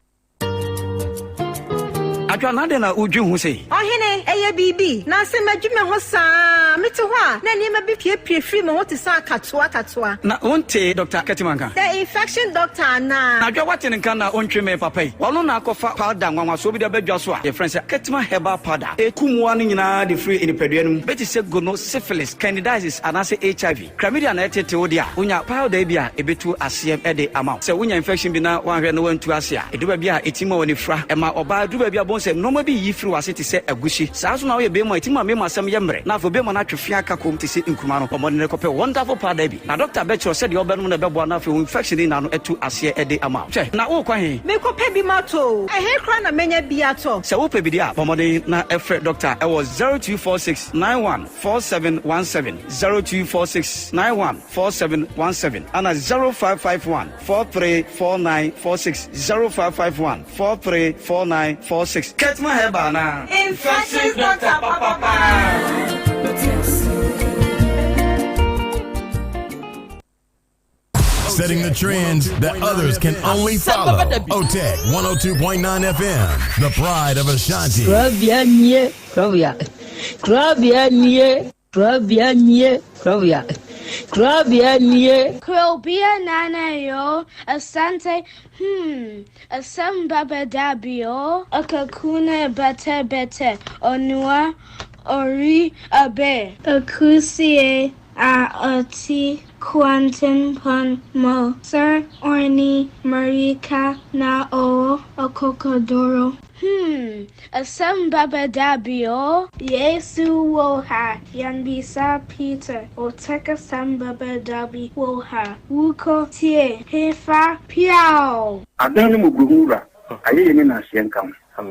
Adwoa, na adɛn na wudwen ho sei? Ɔhene, ɛyɛ biribi. Na sɛ madwi me ho saa a, mete hɔ a, na nneɛma bi piepie firi me ho te sɛ akatoa akatoa. Na wontee Dɔkta Katiman nka? The infection doctor anaa? Adwoa, woate ne nka na ontwe me papa yi? Ɔno na akɔfa powder nwanwasoɔ bi de aba dwa so a yɛfrɛ no sɛ Katiman Herbal Powder. Ɛku mmoa no nyinaa de firi nipadua no mu. Bɛte sɛ gono, syphilis, candidiasis anaasɛ HIV. Chlamydia na ɛtete wo de a, wonya powder yi bi a ɛbɛtu aseɛ de ama wo. Sɛ wonya infection bi na woanhwɛ na woantu ase a, ɛduru baabi a ɛtumi ma w'ani fira. Ɛma ɔbaa duru baabi a wobɛhu sɛ. sɛ nnoɔma bi reyi firi w'ase te sɛ aguhyi. Saa nso na woyɛ beema a, ɛtumi ma mmarima asɛm yɛ mmerɛ na afei obeema no atwe fea aka komm te sɛ nkruma no. Bɔ mmɔden kɔpɛ Wonderful Powder bi na dɔkta bɛkyerɛ wo sɛdeɛ wobɛnom na ɛbɛboa na afei wo infection no nyinaa no atu aseɛ de ama wo. Hwɛ, na worekɔ he? Merekɔpɛ bi matɔ o. Ɛhe koraa na mɛnya bi atɔ? Sɛ wopɛ bi deɛ a, bɔ mmɔden na frɛ dɔkta wɔ 0246 91 4717, 0246 91 4717 ana 0551 434946, 0551 434946. Ketma Herbal anaa? Infections doctor papa paa. Setting the trends that others can only follow. OTEC 102.9 FM, the pride of Ashanti. Kurabea nie, kurabea. Kurabea nie, kurabea nie, kurabea. Kurabea nie. Krobea nana yo, asante, hmm, asem baba dabi o, akakuna bete bete, onua, ori abe. Akusie a ɔte kwantempɔn mu, Sir Orni mmirika na ɔwɔ akokoduru. Hmm, asɛm bɛba da bi o. Yesu wɔ ha, yɛnbisa Peter, Otec asɛm bɛba da bi wɔ ha, Wokɔ tie, hefa, piaw! Adan ne mmɔborɔhunu Wura, ayɛyie ne nnaaseɛ nka wo.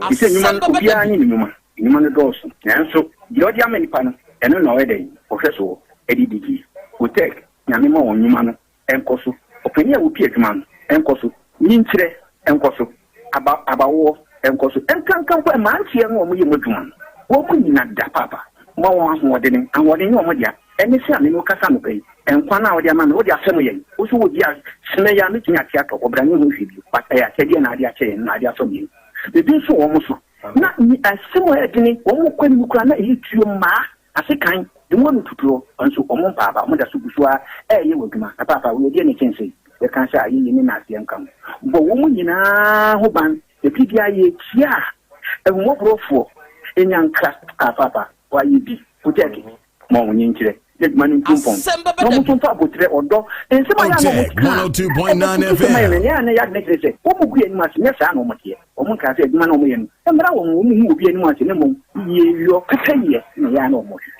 Efisɛ nnwuma no, obiara nye ne nnwuma. Nnwuma no dɔɔso, nanso deɛ ɔde ama nnipa no, ɛno na ɔyɛ dɛn? Ɔhwɛ soɔ de di die. Otec, Nyame ma wɔn nnwuma no nkɔ so. Ɔpanin a ɔpi adwuma no nkɔ so. Nyinkyerɛ nkɔ so. Aba, abawoɔ nkɔ so. Nkanka mpo mmeranteɛ no a wɔyɛ mu adwuma no, wɔn nnyina da paapa. Ma wɔn ahoɔdene. Ahoɔden nyɛ wɔn dea. Ɛne sɛ a me ne wo kasa anɔpa yi, nkwa no a wode ama me, wode afɛm yɛn. Wo nso wodi a, sene yi a mɛtumi ate atɔ, ɔbra nyɛ ho hwee bio. But ɛyɛ akyɛdeɛ na ade akyɛ yɛn, na ade afɛm yɛn. Biribi nso wɔ wɔn so. Na asɛm a ɛyɛ dene, wɔn kɔ anim koraa na ɛyɛ tuo mmaa, asekan, de wɔn ano tutuo, nso wɔn mpaaba, wɔn da so gu so ara reyɛ wɔn adwuma. Na paapa, wei ɛdeɛn na ɛkyɛn sei? Yɛka sɛ ayɛyie ne nnaseɛ nka ho. Bɔ wɔn nyinaa ho ban, ɛfiri biara yɛkyia a, ahummɔborɔfoɔ nya nkra. Ah, paapa, woayɛ bi, wotɛɛke. Ma wɔn nkyerɛ na adwuma no ntu mpɔn, na wɔn nso mfa aboterɛ, ɔdɔ, nsɛm a ɛyɛ a na wɔka a ɛbɛto so sɛ ma yɛn no, nea na ɛyɛ adwene kyerɛ sɛ wɔgu yɛn anim ase. Nyɛ saa na wɔteɛ. Wɔnkaa sɛ adwuma no a wɔyɛ no mmra wɔn, wɔnhu obi anim ase, na mmom yieyɔ, pɛpɛyɛ na ɛyɛ a na wɔhwehwɛ.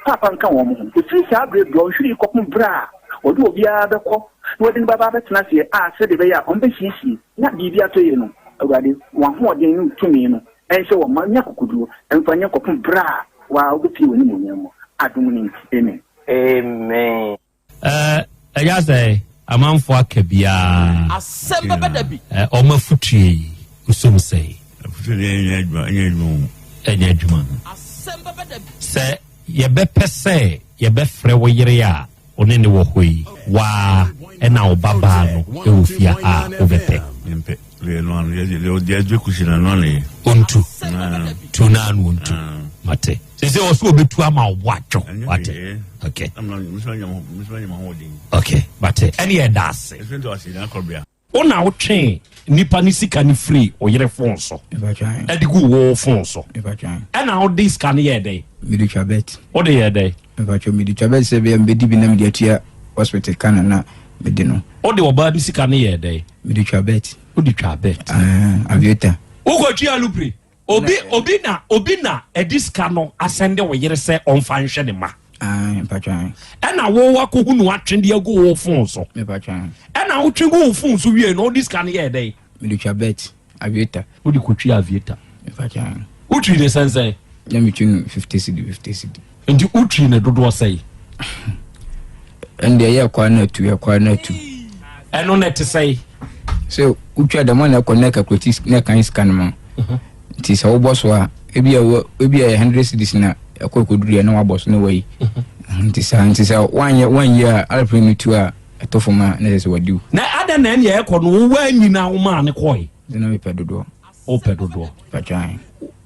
Paapa nka wɔn ho. Ɛfiri saa berɛ dɔnhwere yi kɔpem berɛ a wɔde obiara bɛkɔ na wɔde no bɛba abɛtena aseɛ a sɛdeɛ ɛbɛyɛ a wɔbɛsiesie na biribi atɔ yie no, Awurade, wɔn ahoɔden ne wo tumi no nhyɛ wɔn ma nya akokoduro mfa nyɛ kɔpem berɛ a Waa wobɛpue w'animuonyam mu adom no nti. Amen. Amen. Ɛɛ ɛyɛ sɛ amanfoɔ aka biara. Asɛm bɛba da bi. Ɛɛ wɔn afutuo yi wosom sɛn? Afutuo deɛ ɛnyɛ adwuma ɛnyɛ adwuma o. Ɛnyɛ adwuma. Asɛm bɛba da bi. Sɛ yɛbɛpɛ sɛ yɛbɛfrɛ wo yere a wo ne no wɔ hɔ yi, wo ara na wo babaa no wɔ fie ha a, wobɛpɛ? Mempɛ. Deɛ ɛno ano, deɛ deɛ deɛ ɛdwe kusi no, ɛno ano yɛ. Ɔntu. Tu no ano ɔntu. Mate. Sɛ sɛ ɔso ɔbɛtu ama wo bo atwo. Wate. Okay. Okay, mate. Ɛne ɛda ase. Wo na wotwee nipa ne sika no firi wo yere fon so ɛde gu wo fon so ɛna wode sika no yɛɛ dɛn? Mede twa bet. Wode yɛɛ dɛn? Mpakyɛw mede twa bet sɛ bɛyɛ mebɛdi bi na mede atua hospital ka na na mede no. Wode ɔbaa bi sika no yɛɛ dɛn? Mede twa bet. Wode twa bet. Ah, aviator. Wokɔtwi alupre. Obi obi na obi na ɛde sika no asɛnde wo yere sɛ ɔmfa nhwɛ ne ma. Ɛna wo wakɔhu no atwe de agu wo fon so. Ɛna wotwe gu wo fon so wie no wode sika no yɛɛ dɛn? Mede twa bet aviator. Wode kɔtwi aviator. Wotwi ne sɛnsɛn? Na metwi no 50 cedi 50 cedi. Nti wotwi ne dodoɔ sɛn? Ɛnde ɛyɛ ɛkɔ na atu ɛkɔ na atu. Ɛno na ɛte sɛn? Sɛ wotwa dɛm na ɛkɔ na ɛkakulati na ɛkan sika no ma. Mhm. Nti sɛ wobɔ so a ebi a ebi a 100 cedis na ɛkɔ ɛkɔduru yɛ na wabɔ so na wayi. Mhm. Nti saa nti sɛ wanyɛ wanyi a aeroplane no tu a ɛtɔ fam a na ɛsɛ sɛ wadiw. Na adɛn na ɛnea ɛkɔ no wo wanyi na womaa ne kɔe? Na mepɛ dodoɔ. Wopɛ dodoɔ. Patwan.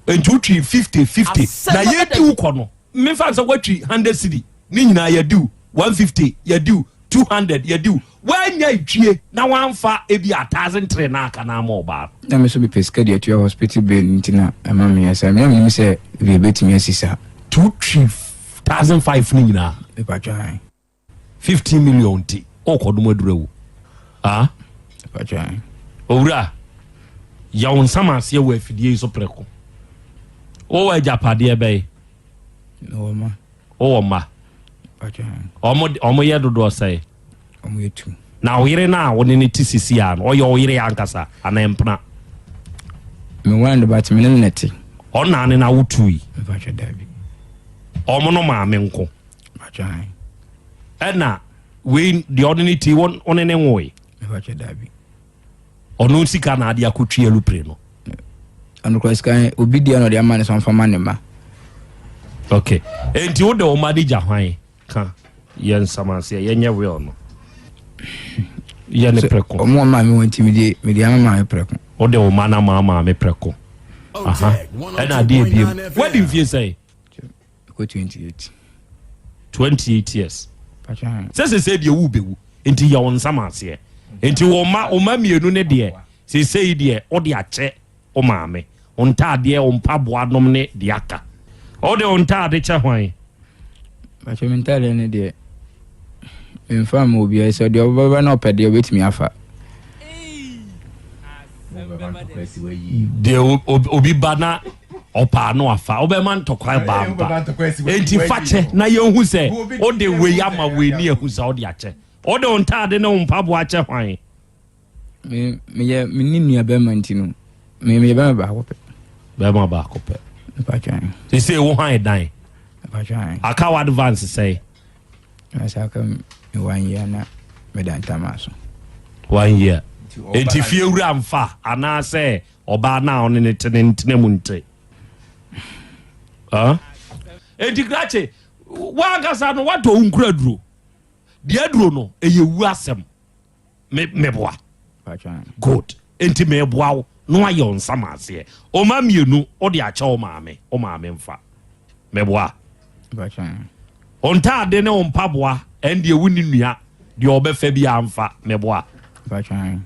Nti wotwi 50 50 na yɛdi wo kɔ no mefa sɛ woatwi 100 cedi ne nyinaa yɛdi wo 150 yɛdi wo 200 yɛdi wo woanya twie na woamfa ebi a 1003 na aka na ama ɔbaa no. Na me nso mepɛ sika de atua hospital bill nti na ɛma meyɛ saa. Me na menim sɛ ebi ebetumi asi saa. Nti wotwi 1005 no nyinaa. Mepatwan. 15 million nti ɔkɔdom aduru awu ah owura yɛ wo nsam aseɛ wɔ afidie yi so prɛko. Wowɔ agyapadeɛ bɛn? Mewɔ mma. Wowɔ mma? Ɔmo ɔmo yɛ dodoɔ sɛn? Ɔmo yɛ tu. Na wo yere no a wo ne no te sisi a no, ɔyɛ wo yere ankasa anaa mpena? Mewɔ no de but me ne no na ɛte. Ɔna ne na wo tui? Mpakyɛ daabi. Ɔmo no maame nko? Mpakyɛ ae. Ɛna wei deɛ ɔne ne ti wo ne ne nwoe? Mpakyɛ daabi. Ɔno sika na ade akɔtwi alupre no. Ɔno kora sika obi deɛ na ɔde ama ne sɛ ɔmfa ma ne mma. Ok, enti wode wo mma de gya hwan? Ka yɛ nsamaseɛ yɛnyɛ will no. Yɛ ne prɛko. Ɔmo ɔma me wɔn ti mede mede ama maame prɛko. Wode wo mma no ama maame prɛko. Aha, ɛna adeɛ ebiem. Wadi mfie sɛn? Ɛkɔ 28. 28 years. Sɛ sese deɛ wu bɛwu nti yɛ wo nsam aseɛ nti wo mma wo mma mmienu ne deɛ sese yi deɛ wode akyɛ wo maame wo ntaadeɛ wo mpaboa nom ne deɛ aka wode wo ntaade kyɛ hwan. Bàtchɛ mi ntaadeɛ ne deɛ mfa ma obiara sɛ deɛ ɔbɛba na ɔpɛ deɛ ɔbɛtumi afa. Deɛ obi ba na ɔpaa no afa wobɛma ntɔkwa ba mpa enti fa kyɛ na yɛnhu sɛ wode wei ama wei ne yɛhu sɛ wode akyɛ wode wo ntaade ne wo mpaboa akyɛ hwan? Meyɛ mene nua bɛrima nti no meyɛ bɛrima baako pɛ. Bɛrima baako pɛ. Sɛ wo hwan dan aka wo advance sɛe? Asa aka me one year na meda ntama so. One year. Enti fie wura mfa anaasɛ ɔbaa no a ɔne ne te ne ntena mu nte. Enti krakye wankasa no watɔ wo nkura duro. Deɛ aduro no ɛyɛ wu asɛm. Me meboa. Good. Enti meboa wo na wayɛ wo nsa ma aseɛ. Ɔma mmienu wode akyɛ wo maame, wo maame mfa. Meboa. Wo ntaade ne wo mpaboa ɛndeɛ wo ne nua deɛ ɔbɛfa bi amfa. Meboa.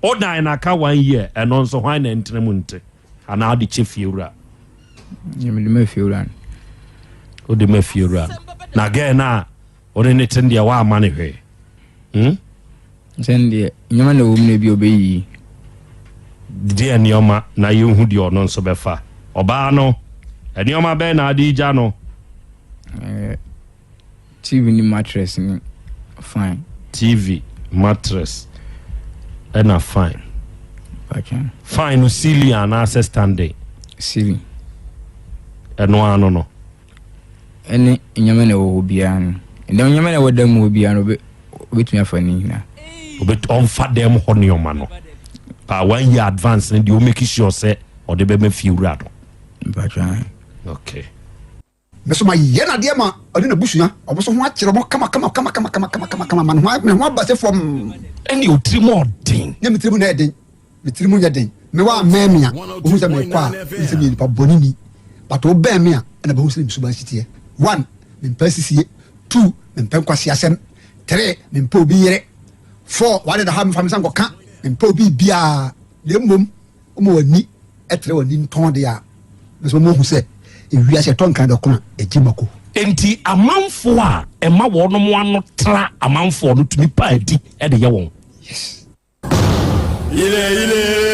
Wo dan na aka one year ɛno nso hwan na ɛntena mu nte anaa wode kyɛ fiewura? Mede ma fiewura no. Wode ma fiewura no. Na gɛɛ no a wode ne te deɛ woamma no hwee. Hmm? Sɛn deɛ nneɛma na ɛwɔ mu na ebi ɔbɛyiyi. Deɛ nneɛma na yɛnhu deɛ ɔno nso bɛfa. Ɔbaa no, nneɛma bɛn na ade gya no? Eh, TV ne mattress ne fine. TV, mattress ɛna fine. Fine no ceiling anaasɛ standing? Ceiling. Ɛno ano no. Ɛne nneɛma na ɛwɔ hɔ biara no. Nneɛma na ɛwɔ dan mu hɔ biara no obetumi afa ne nyinaa. Ɔmfa dan mu hɔ nneɛma no. Ba one year advance no deɛ ɔmake sure sɛ ɔde bɛma fie wura no. Mpatwa. Okay. Me so mayɛ no adeɛ ma ɔne n'abusua, wɔn nso ho akyerɛ wɔn kama kama kama kama kama kama kama kama ma ne ho ne ho aba sɛ fam. Ɛnni o tirim ɔden. Nyɛ me tirim na ɛden. Me tirim nyɛ den. Me wa mmɛn me a, wohu sɛ mekɔ a, wohu sɛ meyɛ nipa bɔne ni. But wobɛn me a, ɛna bɛhu sɛ me suban si teɛ. One, mempɛ asisie. Two, mempɛ nkwaseasɛm. Three, mempɛ obi yere. Four, w'ade da hɔ a memfa me nsa nkɔka. Mempɛ obi biara. Na mmom, woma w'ani trɛ w'ani ntɔn deɛ a, me nso mɛma woahu sɛ ewiase ɛtɔ nkran dɔkono a, ɛgye mako. Enti amanfoɔ a ɛma wɔnom ano tra amanfoɔ no tumi pa adi de yɛ wɔn. Yes. Ile ile.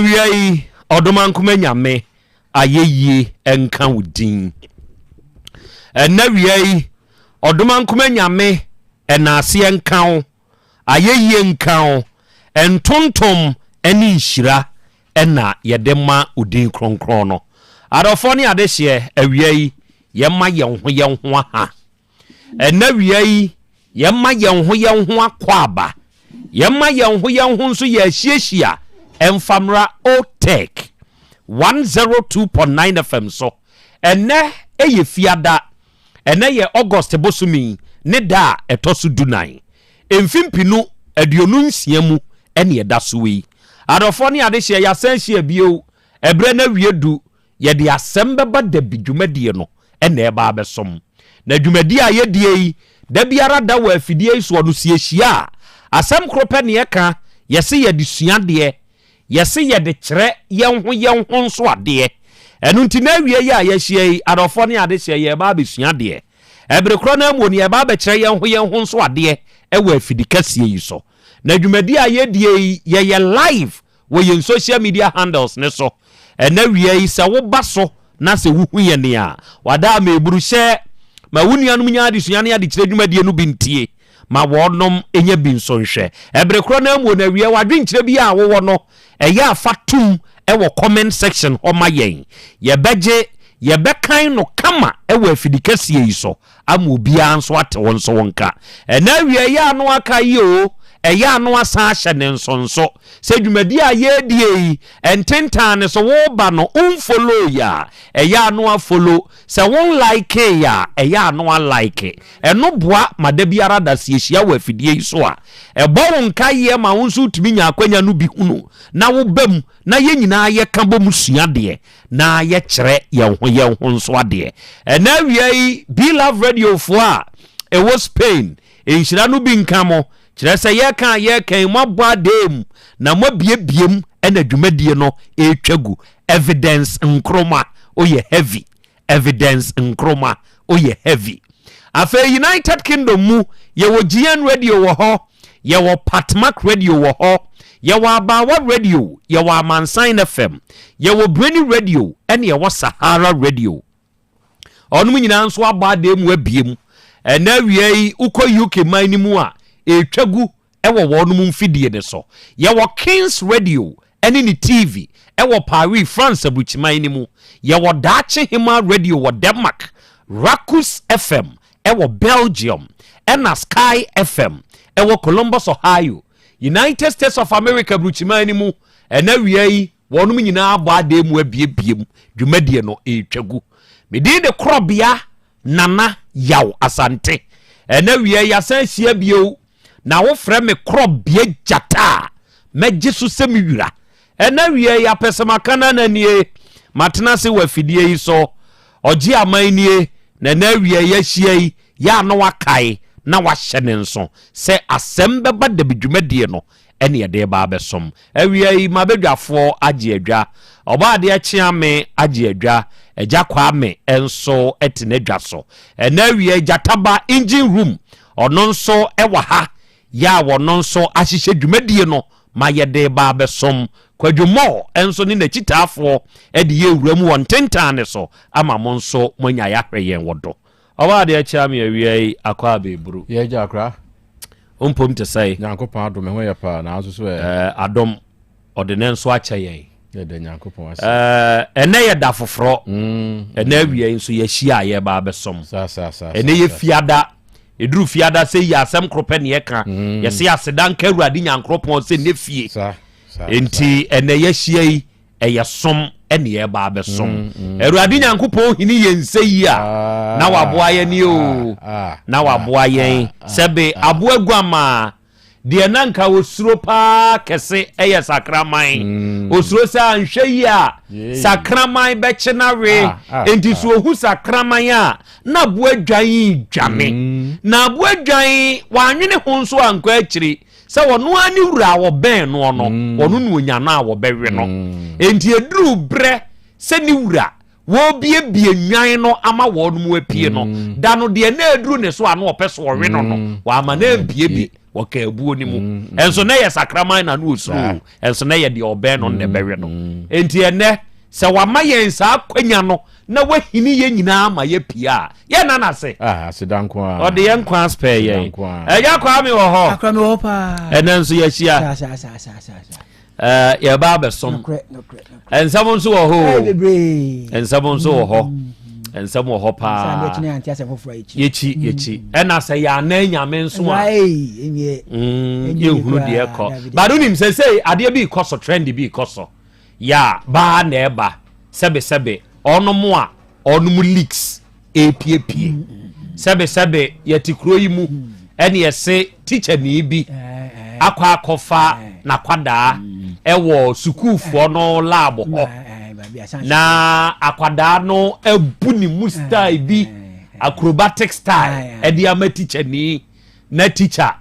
Awia yi, Ɔdomankoma Nyame ayɛyie nka wo din. Ɛnɛ awia yi, Ɔdomankoma Nyame ɛnaaseɛ nka wo, ayɛyie nka wo, ntontom ne nhyira na yɛde ma wo din kronkron no. Adɔfoɔ ne adehyeɛ, awia yi, yɛma yɛn ho yɛn ho aha. Ɛnnɛ awia yi, yɛma yɛn ho yɛn ho akwaaba. Yɛma yɛn ho yɛn ho nso yɛahyiahyia ɛmfa mmra OTEC 102.9 FM so. Ɛnnɛ yɛ Fiada. Ɛnnɛ yɛ August bosome ne da a ɛtɔ so dunan. Mfe mpenu 26 mu ɛne ɛda so yi. Adɔfoɔ ne adehyeɛ, yɛasan ahyia bio. Ɛberɛ no awie du. Yɛde asɛm bɛba dabi dwumadie no na ɛreba abɛsom. Na dwumadie a yɛdie yi, da biara da wɔ afidie yi soɔ no, sɛ yɛhyia a, asɛm koro pɛ na yɛka, yɛse yɛde sua adeɛ, yɛse yɛde kyerɛ yɛn ho yɛn ho nso adeɛ. Ɛno nti na awie yi a yɛahyia yi, adɔfoɔ ne adehyeɛ, yɛreba abɛsua adeɛ. Ɛbere korɔ no ara mu no, yɛreba abɛkyerɛ yɛn ho yɛn ho nso adeɛ wɔ afidi kɛseɛ yi so. Na dwumadie a yɛdie yi, yɛyɛ live wɔ yɛn social media handles no so. Ɛnnɛ awia yi, sɛ woba so na sɛ wuhu yɛn a, wada ama eburu hyɛ. Ma wo nuanom nya adesua ne adekyerɛ dwumadie no bi ntie. Ma wɔnom nya bi nso nhwɛ. Ɛbere korɔ no ara mu no awia, w'adwenkyerɛ bi a wowɔ no, ɛyɛ a fa tom wɔ comment section hɔ ma yɛn. Yɛbɛgye, yɛbɛkan no kama wɔ afidikɛseɛ yi so. ama obiara nso ate wo nso wo nka. Ɛnɛ awia ɛyɛ ano aka yi o, ɛyɛ ano asan ahyɛ ne nsonso sɛ dwumadi a yɛredie yi, ntentan ne so woba no wonfollow yi a, ɛyɛ ano afollow, sɛ wonlikee a, ɛyɛ ano alike. Ɛno boa ma da biara da sɛ yɛhyia wɔ afidie yi so a, ɛbɔ wo nkaeɛ ma wo nso wotumi nya akwanya no bi hunu na woba mu na yɛn nyinaa yɛka bɔ mu sua adeɛ. na yɛkyerɛ yɛn ho yɛn ho nso adeɛ. Ɛnɛ awia yi, Be Love Radio foɔ a ɛwɔ Spain, nhyira no bi nka mo, kyerɛ sɛ yɛka a yɛka yi, moabɔ adee mu na moabiebie mu ɛna dwumadie no ɛretwa gu. Evidence Nkrumah, woyɛ heavy. Evidence Nkrumah, woyɛ heavy. Afei United Kingdom mu, yɛwɔ GN Radio wɔ hɔ, yɛwɔ Patmak Radio wɔ hɔ, yɛwɔ Abaawa Radio, yɛwɔ Amansan FM, yɛwɔ Breni Radio, ɛne yɛwɔ Sahara Radio. Ɔnom nyinaa nso abɔ adeɛ mu abiem. Ɛnɛ awia yi, wokɔ UK man no mu a, ɛretwa gu wɔ wɔnom mfidie no so. Yɛwɔ Kings Radio ne ne TV wɔ Paris, France aburukyiman no mu. Yɛwɔ Daakye Hemaa Radio wɔ Denmark, Rakus FM wɔ Belgium, ɛna Sky FM wɔ Columbus, Ohio, United States of America aburukyiman no mu. Ɛna awia yi, wɔnom nyinaa abɔ adeɛ mu abiebie mu. Dwumadie no ɛretwa gu. Me din de Korɔbea Nana Yaw Asante. Ɛna awia yi, yɛasan ahyia bio. Na wofrɛ me korɔbea gyata a, mɛgye so sɛ me wura. Ɛna awia yi, apɛsɛmakanana nie, matena ase wɔ afidie yi so. Ɔgye aman nie, na ɛna awia yi ahyia yi, yɛ a na wakae na wahyɛ ne nso sɛ asɛm bɛba dabi dwumadie no ɛne yɛde reba abɛsom. Awia yi, m'abadwafoɔ agye adwa. Ɔbɔadeɛ Kyeame agye adwa. Agya Kwame nso te n'adwa so. Ɛnɛ awia yi, Gyataba Engine Room, ɔno nso wɔ ha yɛ a wɔno nso ahyehyɛ dwumadie no ma yɛde reba abɛsom. Kwadwo Moore nso ne n'akyitaafoɔ de yɛ wura mu wɔ ntentan no so ama mo nso moanya yɛahwɛ yɛn wɔ do. Ɔbɔadeɛ Kyeame awia yi akɔ abɛburu. Yɛ agya akora. Wo mpom te sɛn? Nyankopɔn adom, me ho yɛ paa, nanso so ɛ? Ɛɛ, adom, ɔde ne nso akyɛ yɛn. Yɛda Nyankopɔn ase. Ɛɛ, ɛnɛ yɛ da foforɔ. Ɛnɛ awia yi nso yɛahyia a yɛreba abɛsom. Saa, saa, saa, Ɛnɛ yɛ fiada. Ɛduru fiada sɛ yi asɛm koro pɛ ne yɛka. Yɛse aseda nka Awurade Nyankoropɔn sɛ nnɛ fie. Saa, saa, Enti ɛnɛ yɛahyia yi, ɛyɛ som ɛne yɛreba abɛsom. Awurade Nyankopɔn hini yɛn nsɛ yi a, na waboa yɛn ni o, na waboa yɛn. Sɛbe aboa guamaa, deɛ na nka osuro paa kɛse ɛyɛ sakraman. Osuro sɛ anhwɛ yi a, sakraman bɛkye no awe. Enti so ohu sakraman a, na aboa dwan yi dwane. Na aboa dwan, wanwene ho nso ankɔ akyiri. Sɛ ɔno ara ne wura a wɔbɛn noɔ no, mm. ɔno na onya no a wɔbɛwe no. Mm. Enti eduru berɛ sɛ ne wura wɔrebiebie nnwan no ama wɔn mu apue no, mm. da no deɛ na eduru ne so a na ɔpɛ so ɔwe no no, wɔama no ampie bi. Wɔka abuo no mu. Ɛnso na yɛ sakraman na no osuro. Ɛnso na yɛ deɛ ɔbɛn no na ɛbɛwe no. Enti ɛnɛ sɛ wama yɛn saa akwanya no na wahini yɛn nyinaa ma yɛpie a, yɛn na n'ase. Ah, aseda nko ara. Ɔde yɛn nkwa aspɛɛ Aseda yɛn. nko ara. Ɛgya Kwame wɔ hɔ. Akora mi wɔ hɔ paa. Ɛnɛ nso yɛahyia. Saa saa saa saa saa saa. Ɛɛ, yɛba abɛsom. Nokorɛ nokorɛ nokorɛ. Nsɛm nso wɔ hɔ Ɛyɛ o. bebree. Nsɛm nso wɔ hɔ. Nsɛm wɔ hɔ Sɛ adeɛ paa. kyene ante asɛm foforɔ a yɛkyi. Yɛkyi yɛkyi. Ɛna sɛ yɛn anan nyame nso a. Ɛyi ɛnyɛ. Ɛnyɛ Yɛnhunu koraa, deɛ ɛkɔ. dabi, dabi. But wonim sɛ sei adeɛ bi rekɔ so trend bi rekɔ so. Yɛ a baa na ɛba sɛbesɛbe ɔnom a ɔnom leaks ɛrepiepie. Sɛbesɛbe yɛte kuro yi mu ɛne yɛse tikyani bi akɔ akɔfa n'akwadaa ɛwɔ sukuufoɔ no lab hɔ na akwadaa no abu ne mu style bi acrobatic style ɛde ama tikyani na tikya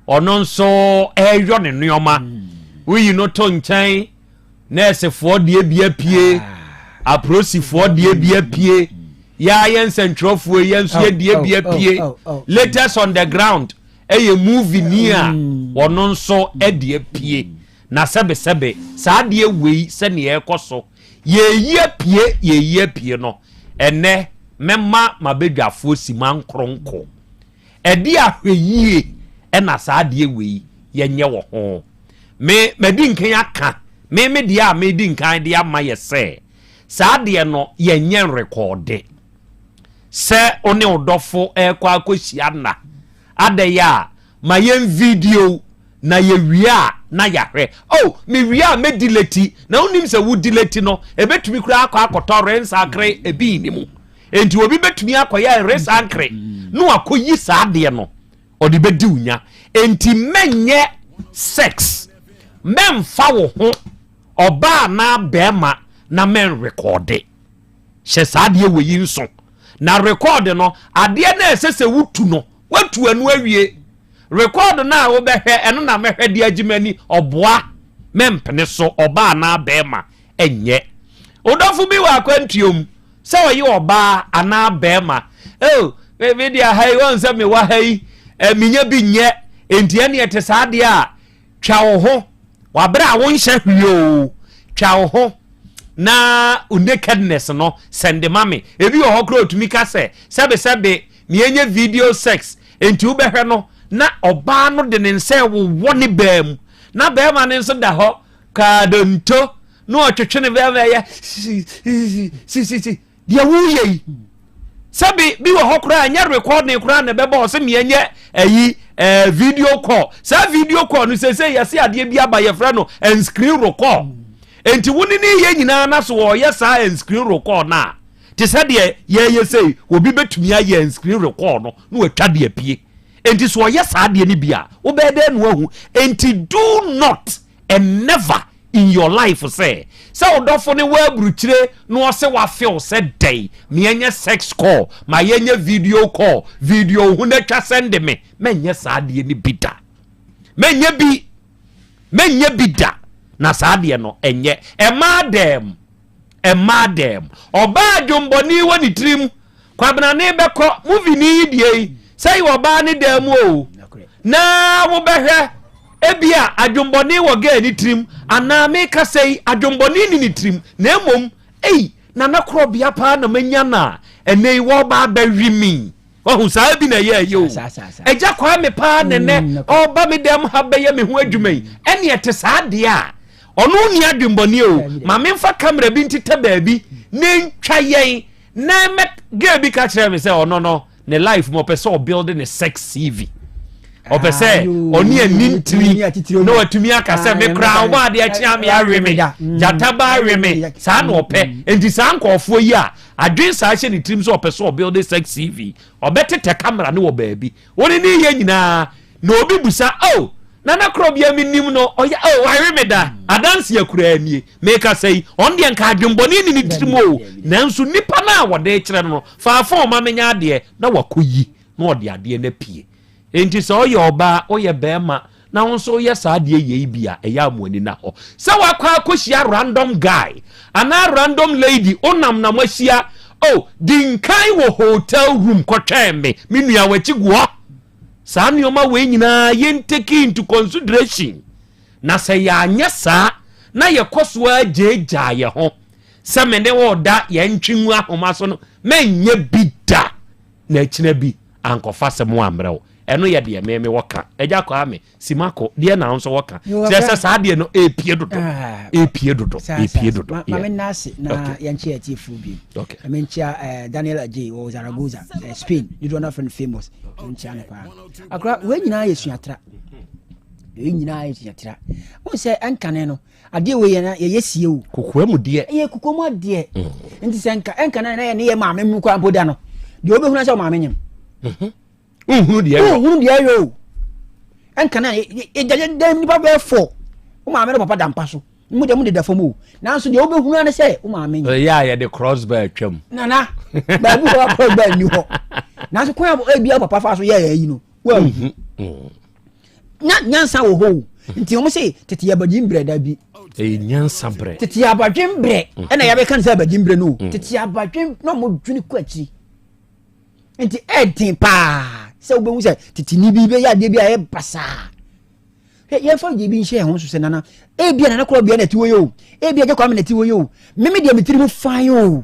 ɔno nso ɛreyɔ ne nneɛma woyi no to nkyɛn nɛɛsefoɔ deɛ bi apue apolisifoɔ deɛ bi apue yɛa yɛ nsɛntwerɛfoɔ yi yɛn nso yɛ deɛ bi apue latest on the ground ɛyɛ movie ni a ɔno nso ɛde apue na sɛbesɛbe saa adeɛ wei sɛnea ɛrekɔ so yɛyi apue yɛyi apue no ɛnɛ mɛma mabadwafoɔ sima nkoronko ɛde ahwɛ yie ɛna saa adeɛ wei yɛnyɛ wɔ ho me madi nkan aka me me deɛ a medi nkan de ama yɛ sɛ saa adeɛ no yɛnyɛ nrekɔɔde sɛ wo ne wo dɔfo ɛrekɔ akɔhyia nna adɛyɛ a ma yɛn video na yɛwie a na yɛahwɛ oh mewie a mɛdelete na wonim sɛ wo delete no ɛbɛtumi koraa akɔ akɔtɔ rensakre ebi ni mu enti obi bɛtumi akɔyɛ resankre na wakɔyi saa adeɛ no ɔde bɛdi wo nya enti mɛnyɛ sex mɛmfa wo ho ɔbaa anaa bɛrima na mɛnrekɔɔde hyɛ saa adeɛ wɔ yi nso na rekɔɔde no adeɛ no a ɛsɛ sɛ wotu no woatu ɛno awie rekɔɔde no a wobɛhwɛ ɛno na mɛhwɛ de agye m'ani ɔboa mɛmpene so ɔbaa anaa bɛrima ɛnyɛ wodɔfo bi wɔ akwantuom sɛ ɔyɛ ɔbaa anaa bɛrima oh me me deɛ ha yi wɔn sɛ mewɔ ha yi eh, menya bi nyɛ enti ɛne ɛte saa deɛ a twa wo ho wabere a wonhyɛ hwee o twa wo ho na wo nakedness no sɛnde ma me ebi wɔ hɔ koraa otumi ka sɛ sɛbesɛbe meɛnyɛ video sex enti wobɛhwɛ no na ɔbaa no de ne nsa ɛwowɔ ne baa mu na bɛrima no nso da hɔ kaadonto na ɔtwetwe ne bɛrima ɛyɛ sisisisi deɛ woyɛ yi sɛbi bi wɔ hɔ koraa ɛnyɛ recording koraa na ɛbɛbɔ ɔsɛ meɛnyɛ ɛyi ɛɛ video call saa video call no sese yɛse adeɛ bi aba yɛfrɛ no screen record nti wo ne ne yɛ nyinaa na so wɔyɛ saa screen record no a te sɛ deɛ yɛyɛ sɛ obi bɛtumi ayɛ screen record no na watwa deɛ pie nti so ɔyɛ saa adeɛ no bi a wobɛyɛ dɛ no ahu nti do not and never in your life sɛ sɛ wodɔfo ne woaburukyire na ɔsɛ wafew sɛ dɛn meɛnyɛ sex call ma yɛnyɛ video call video ho na atwa sɛnde me mɛnyɛ saa adeɛ no bi da mɛnyɛ bi mɛnyɛ bi da na saa adeɛ no ɛnyɛ ɛmaa dɛm ɛmaa dɛm ɔbaa dwombɔne wɔ ne tirim kwabenane bɛkɔ movie ni yi deɛ yi sɛ yɛ ɔbaa ne dan mu o na wobɛhwɛ ebia adwombɔne wɔ gɛɛ ne tirim anaa meka sɛ yi adwombɔne ni ne tirim na mmom ei nana korɔbea paa na manya no a ɛnɛ yi wɔba abɛwe mi wahu saa bi na ɛyɛ ɛyɛ o agya kwaa me paa nɛnɛ ɔba me dɛm ha bɛyɛ me ho adwuma yi ɛne ɛte saa deɛ a ɔno ni adwembɔne o ma memfa kamera bi ntetɛ baabi na ntwa yɛn na mɛ girl bi ka kyerɛ me sɛ ɔno no ne life mu ɔpɛ sɛ ɔbuild ne sex CV ɔpɛ sɛ ɔne ani ntiri na watumi aka sɛ me koraa ɔbɔ adeɛ kyea me awe me gyata ba awe me saa na ɔpɛ nti saa nkɔɔfoɔ yi a adwen saa hyɛ ne tirim sɛ ɔpɛ sɛ ɔbuild sex CV ɔbɛtetɛ camera ne wɔ baabi wɔne ne yɛ nyinaa na obi busa oh nana korɔ bia mi nim no ɔyɛ oh wawe me da adanse akuraa nie meka sɛ yi ɔno deɛ nka adwenbɔne ni ne tirim o nanso nipa no a wɔde kyerɛ no no faafo ɔma menya adeɛ na wakɔ yi na ɔde adeɛ no apue enti sɛ ɔyɛ ɔbaa ɔyɛ bɛrima na wo nso woyɛ saa adeɛ yei bi a ɛyɛ amoani na hɔ sɛ wakɔ akɔhyia random guy anaa random lady wonam na moahyia oh di nkan wɔ hotel room kɔtwɛn me me nua wakyi gu hɔ. Saa nneɛma wei nyinaa yɛn take into consideration. Na sɛ yɛanyɛ saa na yɛkɔ so ara gyaagyaa yɛn ho sɛ me ne wo da yɛn ntwe ngu ahoma so no, mɛnyɛ bi da na akyina bi ankɔfa asɛm ammrɛ wo. Ɛno yɛ deɛ me mewɔ ka. Agya Kwame, Simako, deɛ na wo nso wɔ ka. Kyerɛ sɛ saa deɛ no ɛrepie dodo. Ɛrepie dodo. Ɛrepie dodo. Ma me nna ase na yɛnkyɛ atiefoɔ bi. Menkyia eh, Daniel Adjei wɔ Zaragoza, eh, Spain. Dodoɔ no afrɛ no famous. Menkyia no paa. Akora, wei nyinaa yɛ suatra. Wei nyinaa yɛ suatra. Wohu sɛ ɛnkane no, adeɛ wei yɛ yɛyɛ sie o. Kokoa mu deɛ. Ɛyɛ kokoa mu adeɛ. Nti sɛ nka ɛnkane na yɛ ne yɛ maame mu koraa mpo da no, deɛ wobɛhunu sɛ maame nyem. Nhunu deɛ ɛyɔ. Nhunu deɛ ɛyɔ o. Ɛnkane yɛ dɛm nipa bɛyɛ fɔ. Wo maame ne papa da mpa so. Mo deɛ mo deda fam o. Nanso deɛ wobɛhunu ara ne sɛ wo maame nyɛ. Ɛyɛ a yɛde cross bar atwam. Nana, baabi hɔ a cross bar nni hɔ. Nanso kwan a ebi a papa fa so yɛ ayi no, wahu. Mhm, mm. Na nyansa wɔ hɔ o. Nti wɔn se tete yɛ abadwin brɛ da bi. Ɛyɛ nyansa brɛ. Tete yɛ abadwin brɛ. Mm. Ɛna yɛbɛka no sɛ abadwin brɛ no o. Mm. Tete yɛ abadwin na wɔn dwene kɔ akyiri. Nti ɛɛden paa sɛ wobɛhu sɛ teteni bi bɛyɛ adeɛ bi a ɛyɛ basaa. Hwɛ, yɛmfa biribi nhyɛ yɛn ho so sɛ nana, ebia nana korɔ bia na ɛte wɔ yɛ o, ebia gye kwame na ɛte wɔ yɛ o, meme deɛ me tirim fine o,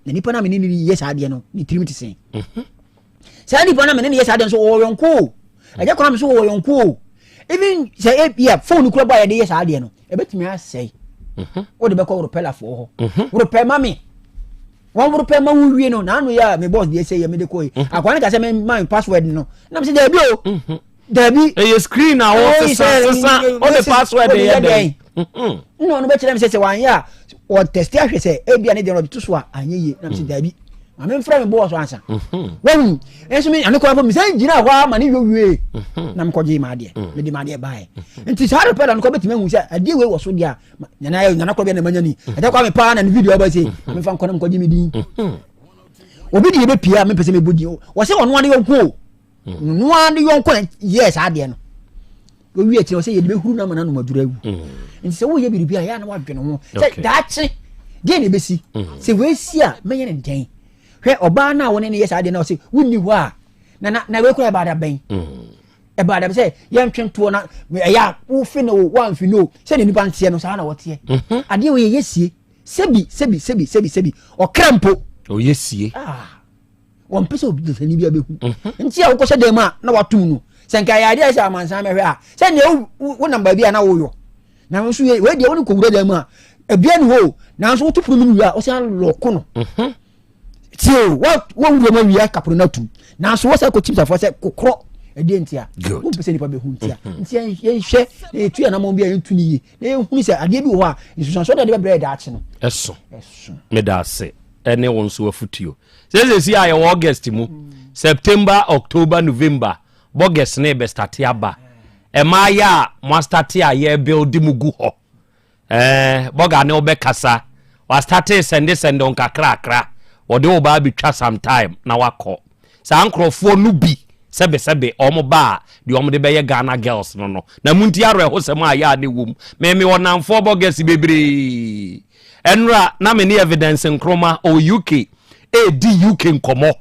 na nipa no a mene ne yɛ saa adeɛ no, ne tirim te sɛn? Mhm. Saa nipa no a mene ne yɛ saa adeɛ no so wɔwɔ yɔnko o, ɛgye kwame so wɔwɔ yɔnko o, even sɛ ebia phone kura bɔ a yɛde yɛ saa adeɛ no, ɛbɛtumi asɛe. Mhm. Wode bɛkɔ worepɛlafoɔ hɔ, mhm. worepɛ ma me wɔn worepɛ ma wo wie no, na ano yɛ a me boss deɛ sɛ yɛ mede kɔ yi, akwa no ka sɛ me ma password no, na me sɛ daabi o. Dabi. Ɛyɛ screen a wɔsesa sesa ɔde password yɛ dɛn. Nna ɔno bɛkyerɛ me sɛ sɛ wanyɛ a wɔtɛste ahwɛ sɛ ebia ne deɛ no ɔde to so a anyɛ yie na mesɛ dabi ma memfrɛ me bɔɔso ansa. Wahu nso me ano kora mpo mesan gyina hɔ ara ma ne yɔ wie na mekɔgye m'adeɛ mede m'adeɛ baeɛ. Nti saa repɛ da no kɔ bɛtumi ahu sɛ adeɛ wei wɔ so deɛ a nana nana kɔ bia na manya ni ɛdɛ kwa me paa na ne video aba sei memfa nkɔ na mekɔgye me din. Obi deɛ bɛpie a mempɛ sɛ mebɔ din wɔ sɛ ɔno ade yɔnko o. Noa ara ne yɔnko na yɛɛ saa adeɛ no. Owie akyire sɛ yɛde bɛhuru no ama no anom aduru awu. Mm. Nti sɛ woyɛ biribi a yɛ a na woadwene ho sɛ daakye deɛ na ɛbɛsi. Mm. Sɛ woasi a mɛyɛ ne dɛn? Hwɛ ɔbaa no a wo ne no yɛ saa adeɛ no ɔsɛ wonni hɔ a na na na wei kora ɛbaa da bɛn? Mm. Ɛbaa da bɛn sɛ yɛntwe ntoɔ na ɛyɛ a wofe no o woamfe no o sɛdeɛ nnipa nteɛ no saa na wɔteɛ. Mm-hmm. Adeɛ wei yɛyɛ sie sɛbi sɛbi sɛbi sɛbi sɛbi ɔkra mpo. Ɔyɛ sie. Ah. Wɔmpɛ sɛ ɔdasani bi abɛhu. Mhm. Nti a wokɔhyɛ dan mu a na watom no. Sɛ nka ɛyɛ adeɛ a sɛ amansan bɛhwɛ a, sɛ nea wonam baabi a na woyɔ. Na nso yɛ wei deɛ wo ne kɔwura dan mu a, ebia ne hɔ o. Nanso woto pono no mu wie a, wosan lɔko no. Mhm. Tie o, wawura mu awie aka pono no atum. Nanso wɔsan kɔkyim safoa sɛ kokorɔ ɛdeɛ nti a wompɛ sɛ nnipa bɛhu nti a mhm. nti yɛnhwɛ na yɛtu anammɔn bi a yɛntu no yie na yɛnhunu sɛ adeɛ bi wɔ hɔ a nsusuansoɔ de ade bɛbrɛ yɛ daakye no ɛso ɛso meda ase ɛne wo nso afotuo Sesei a yɛwɔ August mu, September, October, November, August ne bɛstate aba. Ɛmaa yɛ a moastate a yɛrebuild mu gu hɔ. Ɛɛ, bɔga ne wobɛkasa. Wastate sɛnde sɛnde wo nkakrakra. Wɔde wo ba abɛtwa sometime na wakɔ. Saa nkurɔfoɔ no bi sɛbesɛbe wɔn ba a deɛ wɔn de bɛyɛ Ghana girls no no. Na mu nti awerɛhosɛm a yɛ a ne wom. Me mewɔ nnamfoɔ bɔgɛs bebree. Ɛnora na me ne Evidence Nkrumah ɔwɔ UK ɛredi UK nkɔmmɔ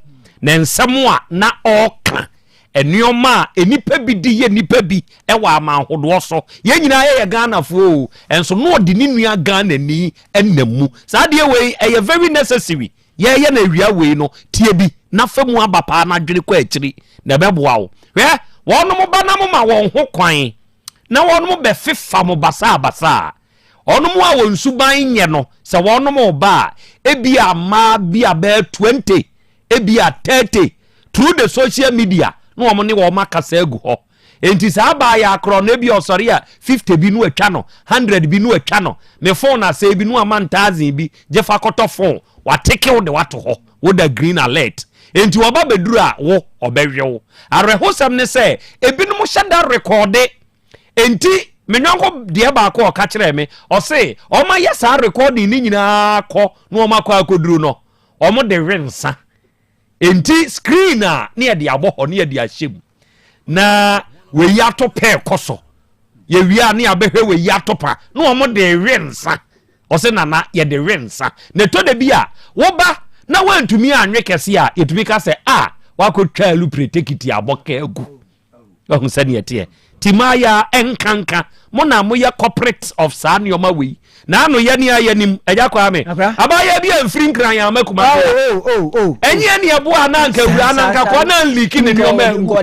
na nsɛm a na ɔreka nneɛma a nnipa bi de yɛ nnipa bi wɔ aman hodoɔ so. Yɛn nyinaa yɛyɛ Ghanafoɔ o, nso na ɔde ne nua Ghanani nam mu. Saa adeɛ wei ɛyɛ very necessary. Yɛreyɛ no awia wei no, tie bi na fa mu aba paa na dwene kɔ akyiri na ɛbɛboa wo. Hwɛ, wɔnom ba na moma wɔn ho kwan na wɔnom bɛfefa mo basaabasaa. Wɔnom a wɔn suban nyɛ no, sɛ wɔnom reba a, ebia mmaa bi a bɛyɛ 20, ebia 30, through the social media, na wɔn ne wɔn akasa agu hɔ. Enti saa baa yɛ akorɔ no, ebia ɔsɔre a 50 bi no atwa no, 100 bi no atwa no, me phone asɛe bi no ama 1000 bi, gye fa kɔtɔ phone, wateke wo de wato hɔ, woda green alert. Enti ɔba bɛduru a, wo, ɔbɛhwe wo. Awerɛhosɛm ne sɛ, ebinom hyɛ da rekɔɔde Enti me yɔnko deɛ baako a ɔka kyerɛɛ me, ɔse wɔn ayɛ saa recording ne nyinaa kɔ na wɔn akɔ akɔduru no, wɔn de we nsa. Enti screen a ne yɛde abɔ hɔ ne yɛde ahyɛ mu na wei ato pɛɛ kɔ so. Yɛwie a ne yɛabɛhwɛ wei ato pa na wɔn de we nsa. Ɔse nana yɛde we nsa. Na ɛtɔ da bi a woba na woantumi anwe kɛse a yɛtumi ka sɛ a wakɔtwa alupre tekiti abɔ ka agu. Wahu sɛdeɛ ɛteɛ. Nti mmaayɛ a ɛnkanka mo na moyɛ corporate of saa nneɛma wei. Na ano yɛ ne ayɛ nim agya Kwame. Abaayɛ bi amfiri nkran ama Kumasi. Oh, oh, oh, Ɛnyɛ ne ɛboa na anka wura na anka kɔ na nliki ne nneɛma agu.